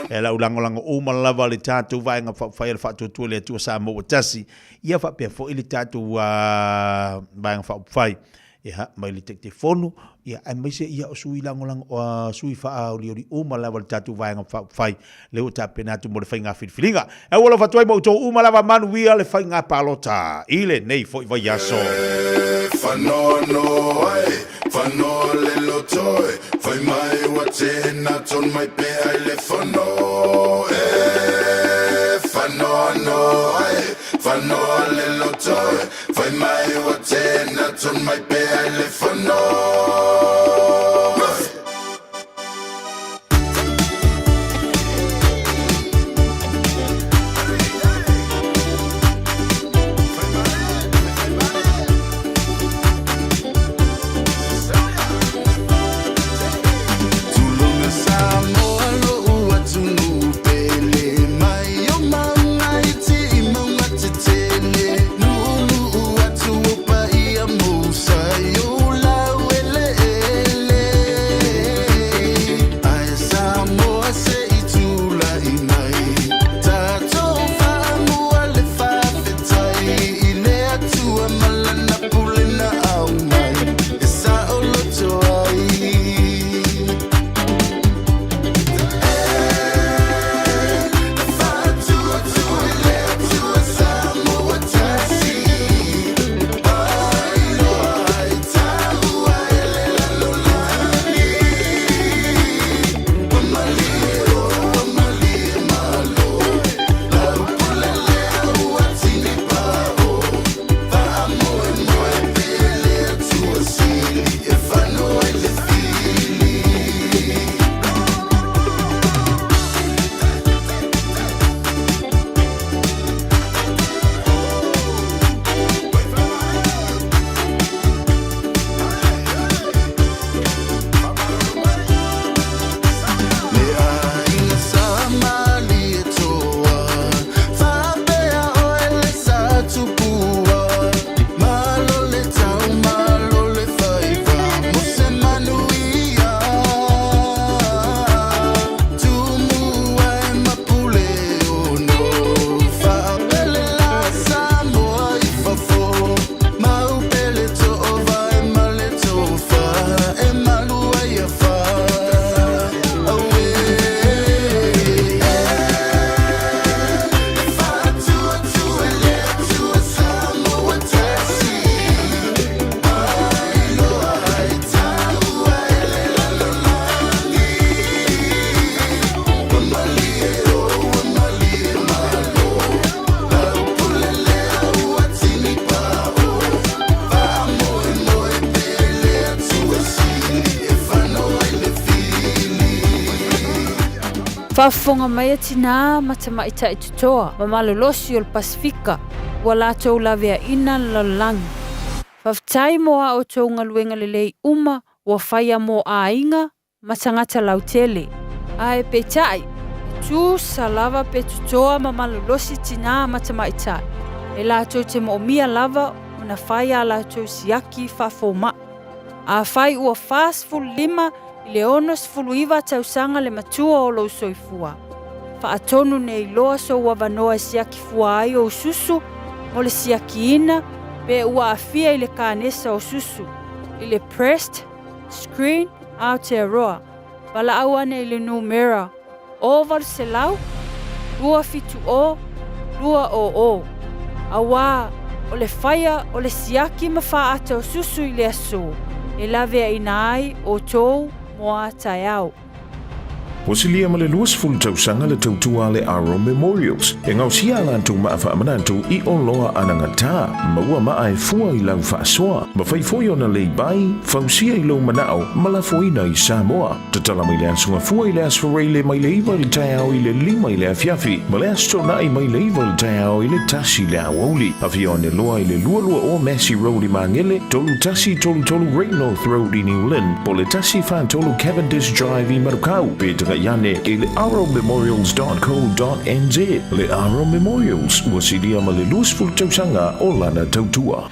e lau lagolago uma lava le tatou vaega faaupufai o le Faatuatua i le Atua Samoa ua tasi. Ia faapea foi le tatou vaega faaupufai ia, mai le Taitaifono, ia, aemaise ia o sui lagolago, o sui faaolioli uma lava o le tatou Vaega Faaupufai, lea ua tapena atu mo le faiga filifiliga. E ua alofa atu ai ma outou uma lava, manuia le faiga palota i lenei foi vaiaso. Fanoanoa e, fanoa le loto e, fai mai ua tena ton mai pea i le fono e. Fanoanoa e, fanoa le loto e, Fai mai ua tena ton mai pea i le fono. Tulona Samoa lo'u atunuu pele mai o mauga iti i mauga tetele Nuunuu atu o paia mousa i ou lau eleele. Faafofoga mai a tinā ma tamaitai totoa ma malolosi o le Pasefika ua latou laveaina le lalolagi. Faafetai mo a outou galuega lelei uma ua faia mo aiga ma tagata lautele. Ae peitai, e tusa lava pe totoa ma malolosi tinā ma tamaitai, e latou te moomia lava ona fai a latou siaki faafoma'i. Afai ua 45 i le 69 tausaga le matua o lou soifua, faatonu nei loa sou avanoa e siaki fua ai ou susu mo le siakiina pe ua aafia i le kanesa o susu, i le breast screen Aotearoa, valaau ane i le numera 0800 270 200, auā o le faia o le siaki ma faaata o susu i le aso e laveaina ai outou mo a taeao. Ua silia ma le 20 tausaga le tautua a le Aro Memorials e gaosia a latou maa faamanatu i oloa anagata, maua maa e fua i lau faasoa, mafai foi ona lay-by, fausia i lou manao ma lafoina i Samoa. Tatala mai le Aso Gafua i le Aso Faraile mai le 9 i le taeao i le 5 i le afiafi ma le Aso Toonai mai le 9 i le taeao i le 1 i le aoauli. Afio ane loa i le 220 Massey Road i Magele, 3133 Great North Road i New Lynn, po o le 143 Cavendish Drive i Manukau, pe tagai ane i le arrowmemorials.co.nz. Le Arrow Memorials, ua silia ma le 20 tausaga o lana tautua.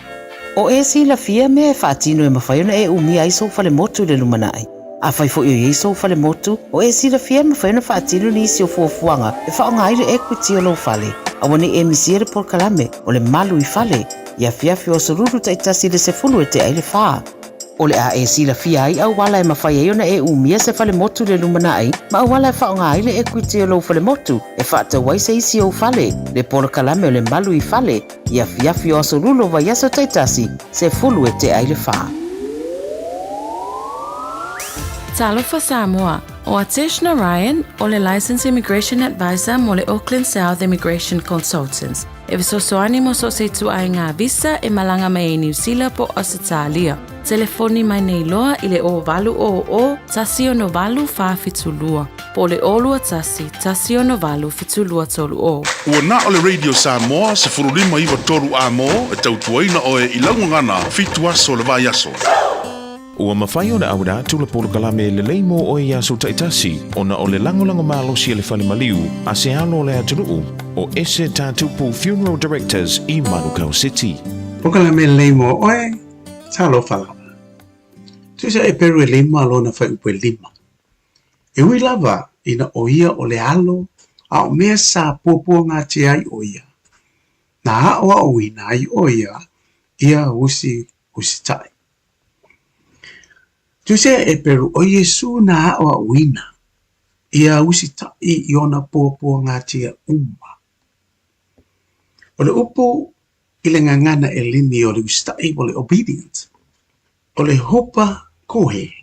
O e silafia mea e faatino e mafai ona e umia ai sou falemotu i le lumanai. Afai foi o i ai sou falemotu, o e silafia e mafai ona faatino nisi o fuafuaga e faaaoga ai le equity o lou fale. Aua ne i e misia le polokalame o le malu i fale i afiafi o aso lulu taitasi i le 10 e tea i le fa. O le a e silafia ai auala e mafai ai ona e umia se falemotu i le lumanai ma auala e faaaoga ai le equity o lou falemotu e faatau ai se isi ou fale, le polokalame o le malu i fale i afiafi o aso lulu o vaiaso taitasi, 10 e tea i le fa. Talofa Samoa, o Atesh Narayan o le Licensed Immigration Advisor mo le Auckland South Immigration Consultants. E fesoasoani mo so o se ituaiga visa e malaga mai ai Niu Sila po o Ausetalia. Telefoni mai nei loa i le 0800 168 472 po o le 021 168 7230. Ua na o le Radio Samoa 15 9 3 amo e tautuaina oe i lau gagana fitu aso o le vaiaso. Ua mafai ona auina atu le polokalame lelei mo oe i aso taitasi ona o le lagolago malosi a le Fale Maliu a se alo o le atunuu o Ese Tatupu Funeral Directors i Manukau City. Polokalame lelei mo oe, talofa lava. Tusa e peru e lima lona fuaiupu e lima. E ui lava ina o ia o le alo a o mea sa puapuagatia ai o ia, na aʻoaʻoina ai o ia ia usi usitai. Tusa e peru o Iesū na aʻoaʻoina ia usitai i ona puapuagatia uma. O le upu i le gagana Eleni o le usitai o le obedient, o le hupa kohe,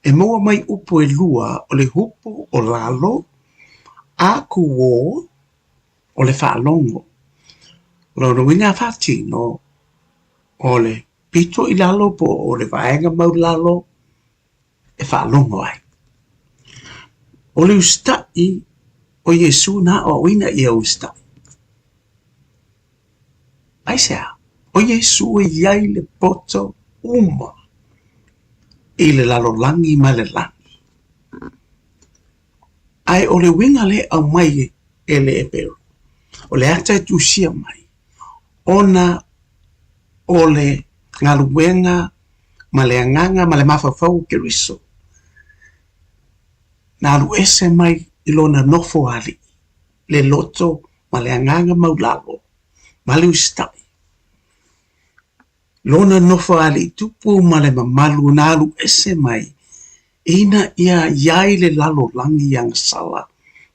e maua mai upu e lua o le hupu o lalo, a kuō, o le faalogo. O lona uiga faatino o le pito i lalo po o le vaega maulalo e faalogo ai. O le usitai o Iesū na aʻoaʻoina ia usitai. Aisea? O Iesū e i ai le poto uma i le lalolagi ma le lagi. Ae o le uiga lea e aumai e le Eperu, o le ata e tusia mai, ona o le galuega ma le agaga ma le mafaufau o Keriso, na alu ese mai i lona nofo alii, le loto ma le agaga maulalo ma le usitai. Lona nofo alii tupu ma le mamalu na alu ese mai ina ia i ai le lalolagi agasala,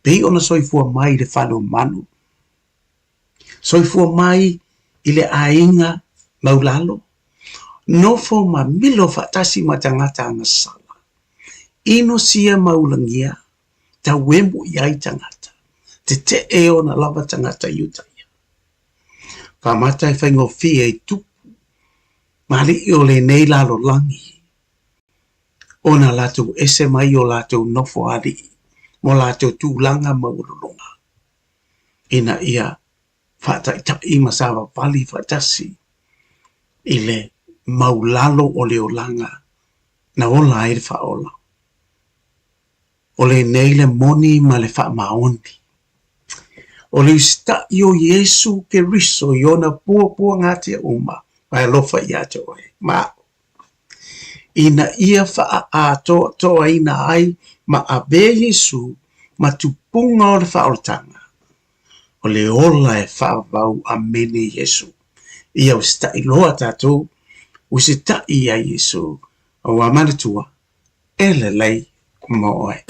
pei ona soifua mai i le fale o manu. Soifua mai i le aiga maulalo, nofo ma milo faatasi ma tagata agasala, ino sia ma ulagia, tauemu i ai tagata, tetee ona lava tagata i uta ia. Faamata e faigofie i tupu ma alii o lenei lalolagi ona latou ese mai o latou nofo alii mo latou tulaga maualuluga, ina ia faataitai ma savavali faatasi i le maulalo o le olaga na ola ai le Faaola. O lenei le moni ma le faamaoni. O le usitaʻi o Iesu Keriso i ona puapuagatia uma ma e alofa ia te oe ma aʻu, ina ia faaatoatoaina ai ma avea Iesu ma tupuga o le faaolataga, o le ola e faavavau amene Iesu. Ia usitaʻi loa tatou, usitaʻi ia Iesu, aua manatua, e lelei mo oe.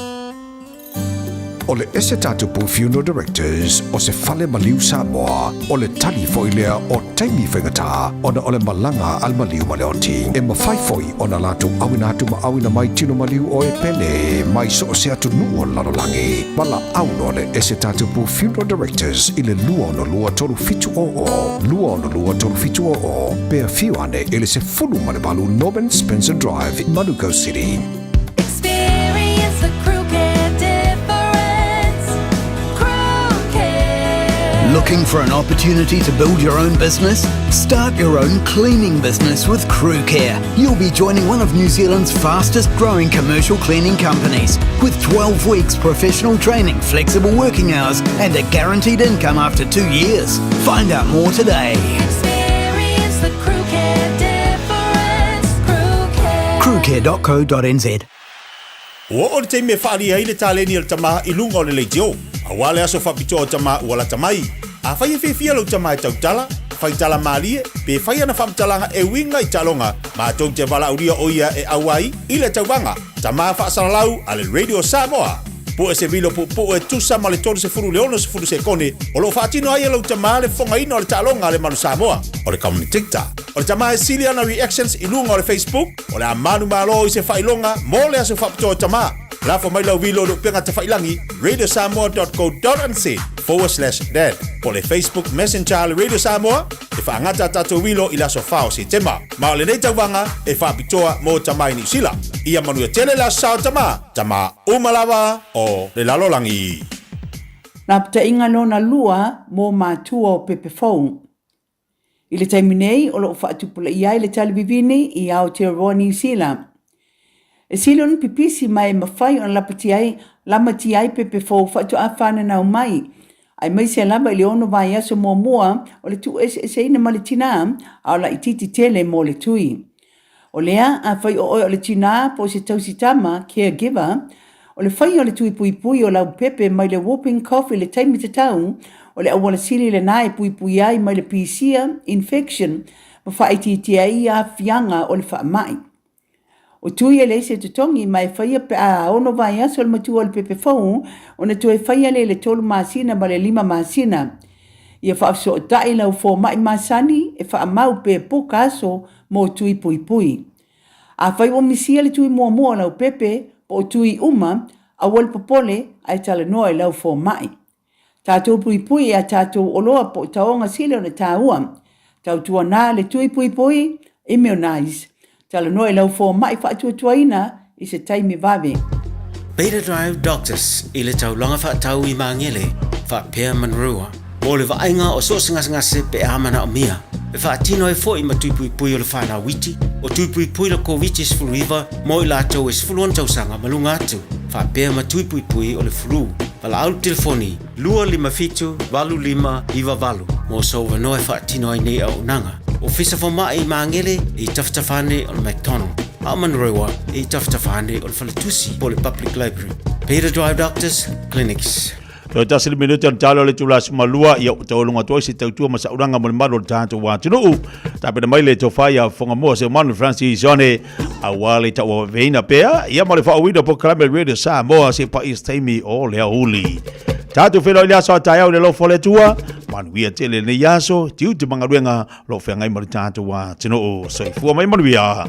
O le ese tatupu Funeral Directors o se fale maliu Samoa, o le tali foi lea o taimi faigata ona o le malaga a le maliu ma le oti. E mafai foi ona latou auina atu ma auina mai tino maliu o e pele mai so o se atunuu o le lalolagi. Valaau loa le ese tatupu Funeral Directors i le 262 3700, 262 3700, pe afio ane i le 18 Norman Spencer Drive, Manukau City. Experience the crew care difference. Crew care. Looking for an opportunity to build your own business? Start your own cleaning business with Crew Care. You'll be joining one of New Zealand's fastest growing commercial cleaning companies with 12 weeks professional training, flexible working hours, and a guaranteed income after 2 years. Find out more today. Experience the crew care difference. Crew care. Crewcare.co.nz. Ua oo le taimi e faaalia ai le taleni a le tama i luga o le leitio. Aua le aso faapitoa o tama ua lata mai. Afai e fiafia lou tama e tautala, fai tala malie, pe fai ana faamatalaga e uiga i taaloga, matou te valaaulia o ia e auai i le tauvaga Tama Faasalalau a le Radio Samoa. Pue se vilo puupuu e tusa ma le 30 i le 60 sekone o lo o faatino ai e lou tama le fofogaina o le taaloga a le Manu Samoa, o le Commentator. O le tama e sili ana reactions i luga o le Facebook, o le a manumalo i se faailoga mo le aso faapitoa o tama. Lafo mai lau vilo i le upega tafailangi radiosamoa.co.nz/dad po o le Facebook Messenger a le Radio Samoa e faagata a tatou vilo i le aso 4 o Setema. Ma o lenei tauvaga e faapitoa mo tama i Niu Sila. Ia manuia tele le aso sa o tama, tama uma lava o le lalolagi. Lapataiga lona lua mo matua o pepe fou. I le taimi nei o lo o faatupulaia ai le talivivini i Aotearoa Niu Sila. E sili ona pipisi ma e mafai ona lapatia ai, lamatia ai pepe fou faatoa fananau mai, aemaise lava i le ono vaiaso muamua o le tuueseeseina ma le tinā, a o laitiiti tele mo le tui. O lea, afai o oe o le tinā po o se tausi tama, caregiver, o le faia o le tui puipui o lau pepe mai le whooping cough i le taimi tatau, o le auala sili lenā e puipui ai mai le pisia, infection, ma faaitiitia ai aafiaga o le faamai. O tui e leai se totogi ma e faia pe a ono vaiaso le matua o le pepe fou ona toe faia lea i le tolu masina ma le lima masina. Ia faafesootai lau fomai masani e faamau pe puka aso mo tui puipui. Afai ua misia le tui muamua o lau pepe po o tui uma, aua le popole ae talanoa i lau fomai. Tatou puipui i a tatou oloa po o taoga sili ona taua. Tautuana le tui puipui, immunize. Talanoa i lau fomai faatuatuaina i se taimi vave. Beta Drive Doctors i le taulaga faatau i Magele faapea Manurewa mo le vaaiga o so o se gasegase pe a manaomia. E faatino ai foi ma tui puipui o le whanau iti, o tui puipui le Koviti-19 mo i latou e 16 tausaga ma luga atu, faapea ma tui puipui o le flu. Valaau le telefoni 257 8598 mo sou avanoa e faatino ai nei auaunaga. Ofisa Fomai i Magele i tafatafa ane o le McDonald, a o Manurewa i tafatafa ane o le Faletusi po o le Public Library. Peter Drive Doctors Clinics. Toe tasi le minute o le talo le itula 12, ia ua taualunga atu ai se tautua ma saulaga mo le malu o le tatou atunuu. Tapena mai le tofa ia Whangamoa se manu Francis Jone aua le tauaveina pea ia ma le faauina o polokalame Radio Samoa se paia se taimi o le aoauli. Tatou feiloai le aso a taeao i le alofa o le Atua, manuia tele lenei aso, tiute ma galuega lo o feagai ma le tatou atunuu. Soifua mai manuia.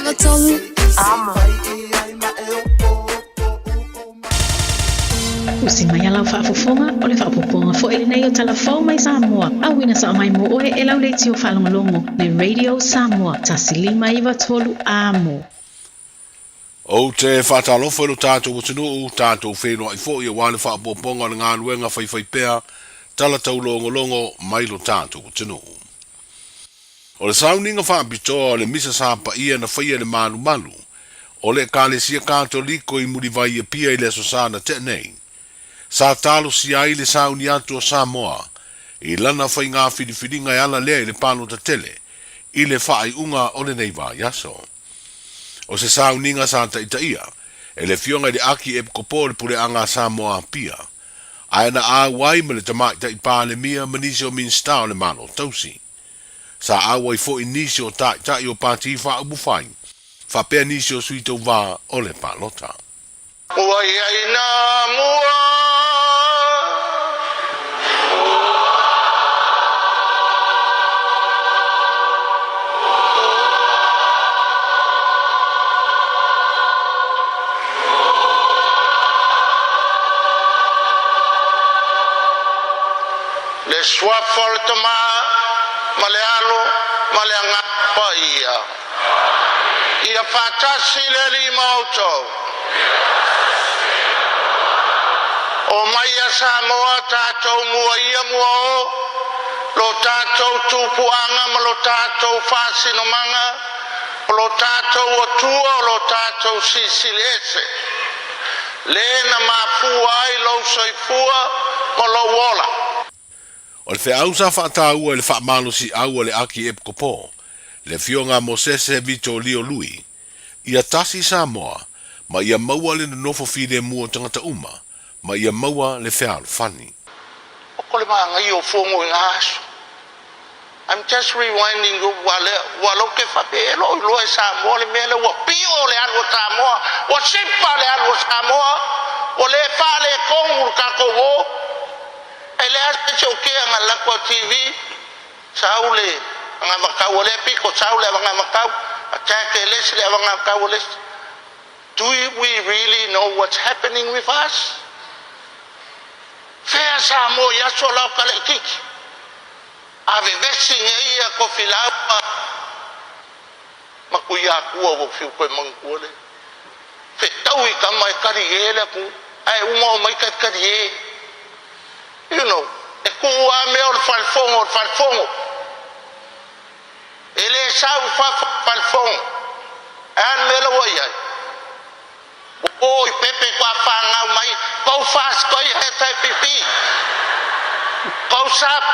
93 Amo. Usi mai a lau faafofoga, o le faaopoopoga foi lenei o Tala Fou mai Samoa, auina sao mai mo oe e lau leitio faalogologo, le Radio Samoa, 1593 Amo. Ou te faatalofa i lo tatou atunuu, tatou feiloai foi aua le faaopoopoga o le galuega faifaipea tala taulogologo mai lo tatou atunuu. O le sauniga faapitoa o le Misa sa paia na faia e le malumalu o le Ekalesia Katoliko i Mulivai i Apia i le Aso Sa na tea nei, sa talosia ai le sauni atu o Samoa i lana faiga filifiliga e ala lea i le palota tele i le faaiuga o lenei vaiaso. O se sauniga sa taitaia e le Afioga i le Aki Epikopo o le Puleaga a Samoa Apia, ae na auai ma le Tamaitai Palemia ma nisi o Minisita o le Malo Tausi. Sa auai foi nisi o Taitai o Pati Faaupufai faapea nisi o sui tauva o le palota. Ua i ai nā mua. Le suafa o le Tama ma le Alo ma le Agaga Paia. Ia faatasi le Alii ma outou. O mai ia Samoa tatou mua ia mua o lo tatou tupuaga ma lo tatou faasinomaga, o lo tatou Atua o lo tatou Silisili Ese, le na mafua ai lou soifua ma lou ola. O le feau sa faataua i le faamalosiau a le Akiepikopo, le Afioga a Mosese Vito Lio Lui, ia tasi Samoa, ma ia maua le nonofo filemu o tagata uma, ma ia maua le fealofani. O ko le magaia o fogo i ngā aso. I'm just rewinding ua le ua loke fape e loo iloa e Samoa le mea lea ua pio le alu o Samoa ua sipa le alu o Samoa ua le faaletonu le tatou o e leai se isi o kea nga lako a TV sau le agavatau a lea pito sau le agavatau attack e le isi le agavatau a le isi. Do we really know what's happening with us? Fea Samoa i aso la o Kaleʻikiki? A vevesi nei ia Kofilaua ma Tuiakua ua fiu koe manatua le fetau i tama e kali e le atu ae uma o mai kalikali e. You know, e tuu a mea o le falefono o le falefono. E le sau i fafo o le falefono. Ae a le mea la ua i ai? Ua o i pepe kua whāngau mai, go fast, go he tai pipi. Go sap.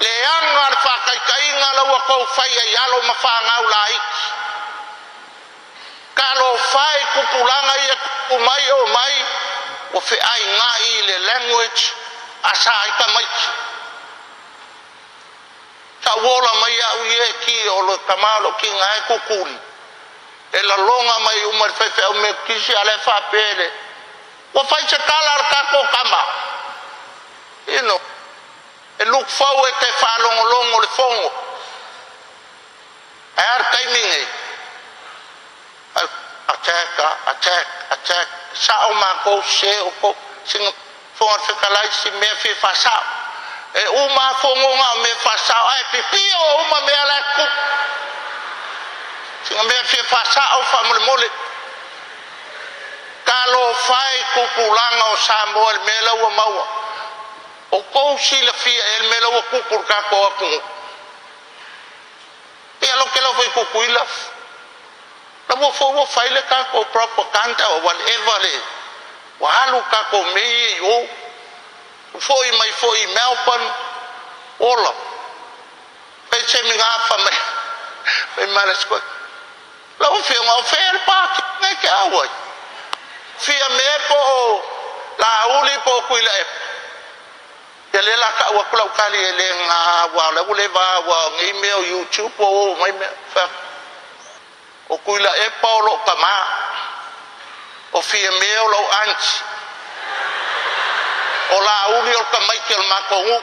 Leaga le whākaikaiga la ua kou whai ai alo ma whāngau laiti. Talofa e tupulaga ia tupu mai o mai ua feaingaʻi i le language a sa ai tamaiti. Sa ua ola mai aʻu ia e ki o le tama o lou kiga e kukuli e laloga mai uma i le faifeau Metotisi a la e faapea le ua fai se tala a le tatou tama. You know, e look forward e faalogologo le fono. Ae a le taimi nei? Attack, attack, attack. Sao matou se o kou sina Fofoga Fetalai si mea fia faasao. E uma a fogoga o mea faasao ae pipio uma mea la e tutupu. Sina mea fia faasao faamolemole. Talofa e tupulaga o Samoa i le mea la ua maua. O tou silafia ea le mea la ua tupu i le tatou atunuu? Ia lo ke lava i Tutuila, la ua foi ua fai le tatou propaganda or whatever le ua alu tatou mea ia i o, foi mai foi i Melbourne, ola, fai se migafa mai, fai mai le sikoa, lau afioga o fea le pāki e te au ai? Fia mea po o Laauli po o Tuilaepa. Ia lea la tau atu lau tali e le ga aua o lea ua leva aua o nei mea o YouTube ua oo mai mea fai atu o Tuilaepa o lou tama o Fiame o lou aunty o Laauli o le tamaiti o le matou nuu.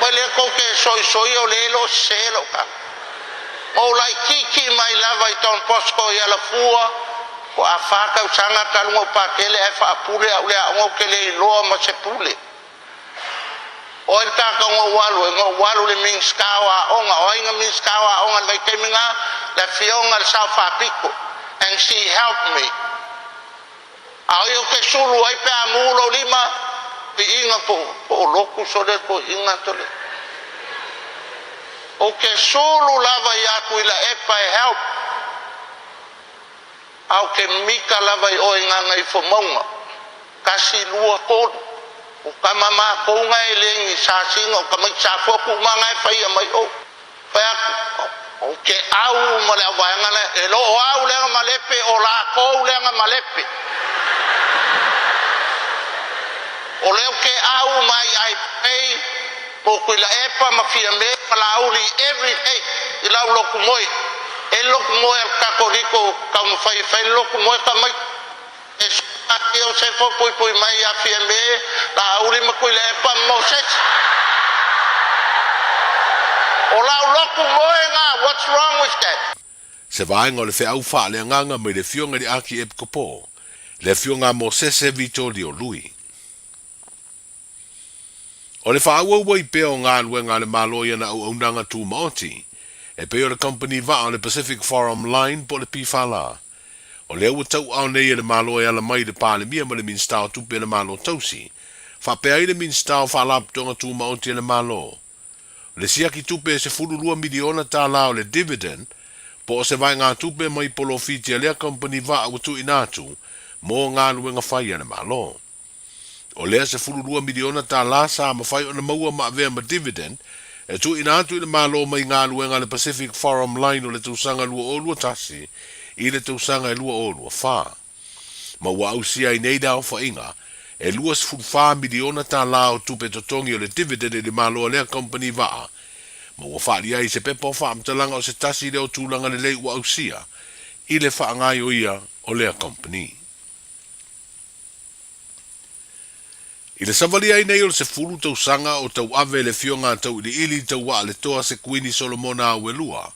Mai lea tou te soisoia o lea e le o sese lau tala. Ma ou laitiiti mai lava i Don Bosco i Alafua, faatoa fa tausaga talu ona ou patele ae faapule au i le aoga ou te le iloa ma se pule. O ai le tagata na ou alu ai? Na ou alu i le Minisita o Aoga. O ai na Minisita o Aoga i le vaitaimi lena? Le Afioga i le Sao Faapito. And she helped me. A o ai ou te sulu ai pe a mu lou lima? Viiga po o lotu sole toeaina tole. Ou te sulu lava ia Tuilaepa e help. A ou te mita lava i o i Gagaifomauga. Tasi, lua, tolu. O tama matou na e le ni sasina, o tamaiti Safotu uma na e faia mai o. Fai atu, ou te au uma le auvaega lea, e le o au lea na malepe, o latou lea na malepe. O lea ou te au uma ai I pray mo Tuilaepa ma Fiame ma Laauli every day i lau lotu moe. E lotu moe a le Katoliko taumafai e fai le lotu moe tamaiti. E suka ake Iosefa puipui mai ia Fiame, Laauli ma Tuilaepa ma Mosese. O lau lotu moe nga, what's wrong with that? Se vaega o le feau faaleagaga mai le Afioga i le Akiepikopo, le Afioga a Mosese Vitolio Lui. O le faaauauai pea o galuega a le Malo i ana auaunaga tumaoti, e pei o le kamupani vaa o le Pacific Forum Line po o le PFL. O lea ua tauaao nei e le Malo e ala mai i le Palemia ma le Minisita o Tupe a le Malo Tausi, faapea ai le Minisita o Faalapotopotoga Tumaoti a le Malo. O le siaki tupe e $12 miliona tala o le dividend, po o se vaegatupe mai polofiti a lea kamupani vaa ua tuuina atu mo galuega fai a le Malo. O lea $12 miliona tala sa mafai ona maua ma avea ma dividend e tuuina atu i le Malo mai galuega a le Pacific Forum Line o le tausaga 2021 i le tausaga e 2024. Ma ua ausia ai nei le aofaiga e $24 miliona tala o tupe totogi o le dividend i le Malo a lea kamupani vaa ma ua faaalia ai se pepa o faamatalaga o se tasi lea o tulaga lelei ua ausia i le faagaioia o lea kamupani. I le savalia ai nei o le 10 tausaga o tauave le Afioga a Tauiliili Tauaaletoa Sekuini Solomona Auelua,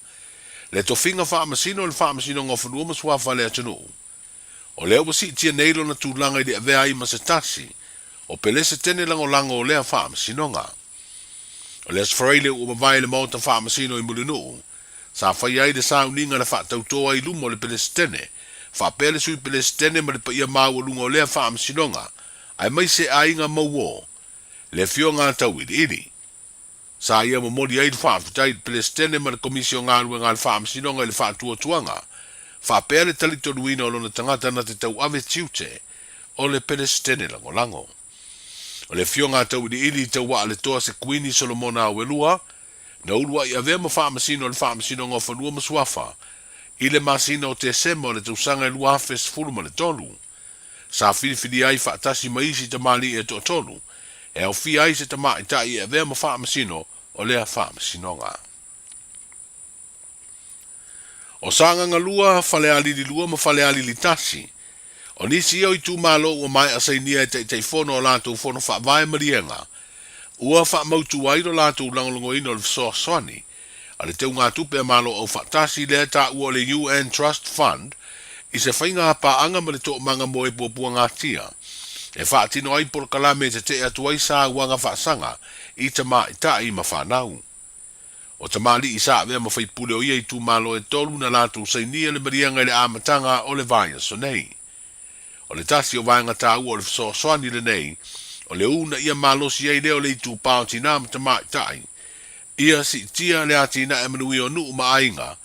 le tofiga faamasino i le Faamasinoga o Fanua ma Suafa a le atunuu. O lea ua siitia nei lona tulaga i le avea ai ma se tasi o Pelesetene lagolago o lea Faamasinoga. O le Aso Faraile ua mavae le Maota Faamasino i Mulinuu, sa faia ai le sauniga na faatauto ai i luma o le Pelesetene, faapea le Sui Pelesetene ma le paia maualuga o lea Faamasinoga, aemaise aiga mauo, le Afioga a Tauiliili. Sa ia momoli ai le faafetai i le Pelesetene ma le Komisi o Galuega a le Faamasinoga i le faatuatuaga, faapea le talitonuina o lona tagata na te tauave tiute o le Pelesetene lagolago. O le Afioga a Tauiliili i Tauaaletoa Sekuini Solomona Auelua, na uluai avea ma faamasino o le Faamasinoga o Fanua ma Suafa i le masina o Tesema o le tausaga e 2013. Sa filifilia ai faatasi ma isi tamalii e toatolu, e aofia ai se tamaitai e avea ma faamasino o lea faamasinoga. O Sagaga 2, Falealili 2 ma Falealili 1. O nisi ia o itumalo ua maea sainia e Taitaifono o latou Fono Faavae maliega, ua faamautu ai lo latou lagolagoina o le fesoasoani a le teugatupe a Malo Aufaatasi lea e taua o le UN Trust Fund i se faiga paaga ma le toomaga mo e puapuagatia e faatino ai polokalame e tetee atu ai sauaga faasaga i tamaitai ma fanau. O tamalii sa avea ma faipule o ia itumalo e tolu na latou sainia le maliega i le amataga o le vaiaso nei. O le tasi o vaega taua o le fesoasoani lenei, o le uunaia malosi ai lea o le itupa o tinā ma tamaitai, ia siitia le atinae manuia o nuu ma aiga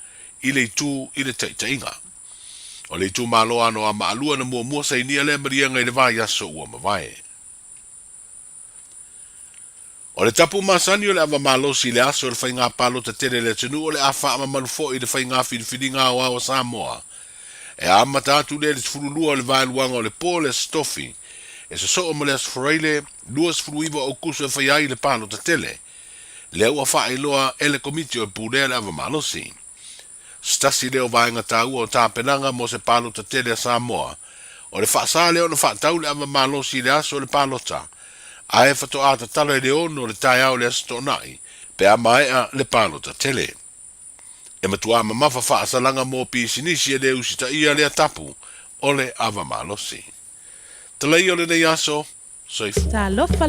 i le itu i le taitaiga. O le itumalo Anoamaa 2 na muamua sainia lea maliega i le vaiaso ua mavae. O le tapu masani o le ava malosi i le aso o le faiga palota tele a le atunuu o le a faamamalu foi i le faiga filifiliga aoao a Samoa. E amata atu lea i le 12 o le vaeluaga o le po o le Aso Tofi, e sosoo ma le Aso Faraile 29 o Aokuso e faia ai le palota tele. Lea ua faailoa e le Komiti o e Pulea le Ava Malosi. Se tasi lea o vaega taua o tapenaga mo se palota tele a Samoa, o le faasa lea ona faatau le ava malosi i le aso o le palota. Ae faatoa tatala i le 6 o le taeao o le Aso Toonai pe a maea le palota tele. E matuā mamafa faasalaga mo pisinisi e le usitaia lea tapu o le ava malosi. Talaia o lenei aso, soifua. Talofa.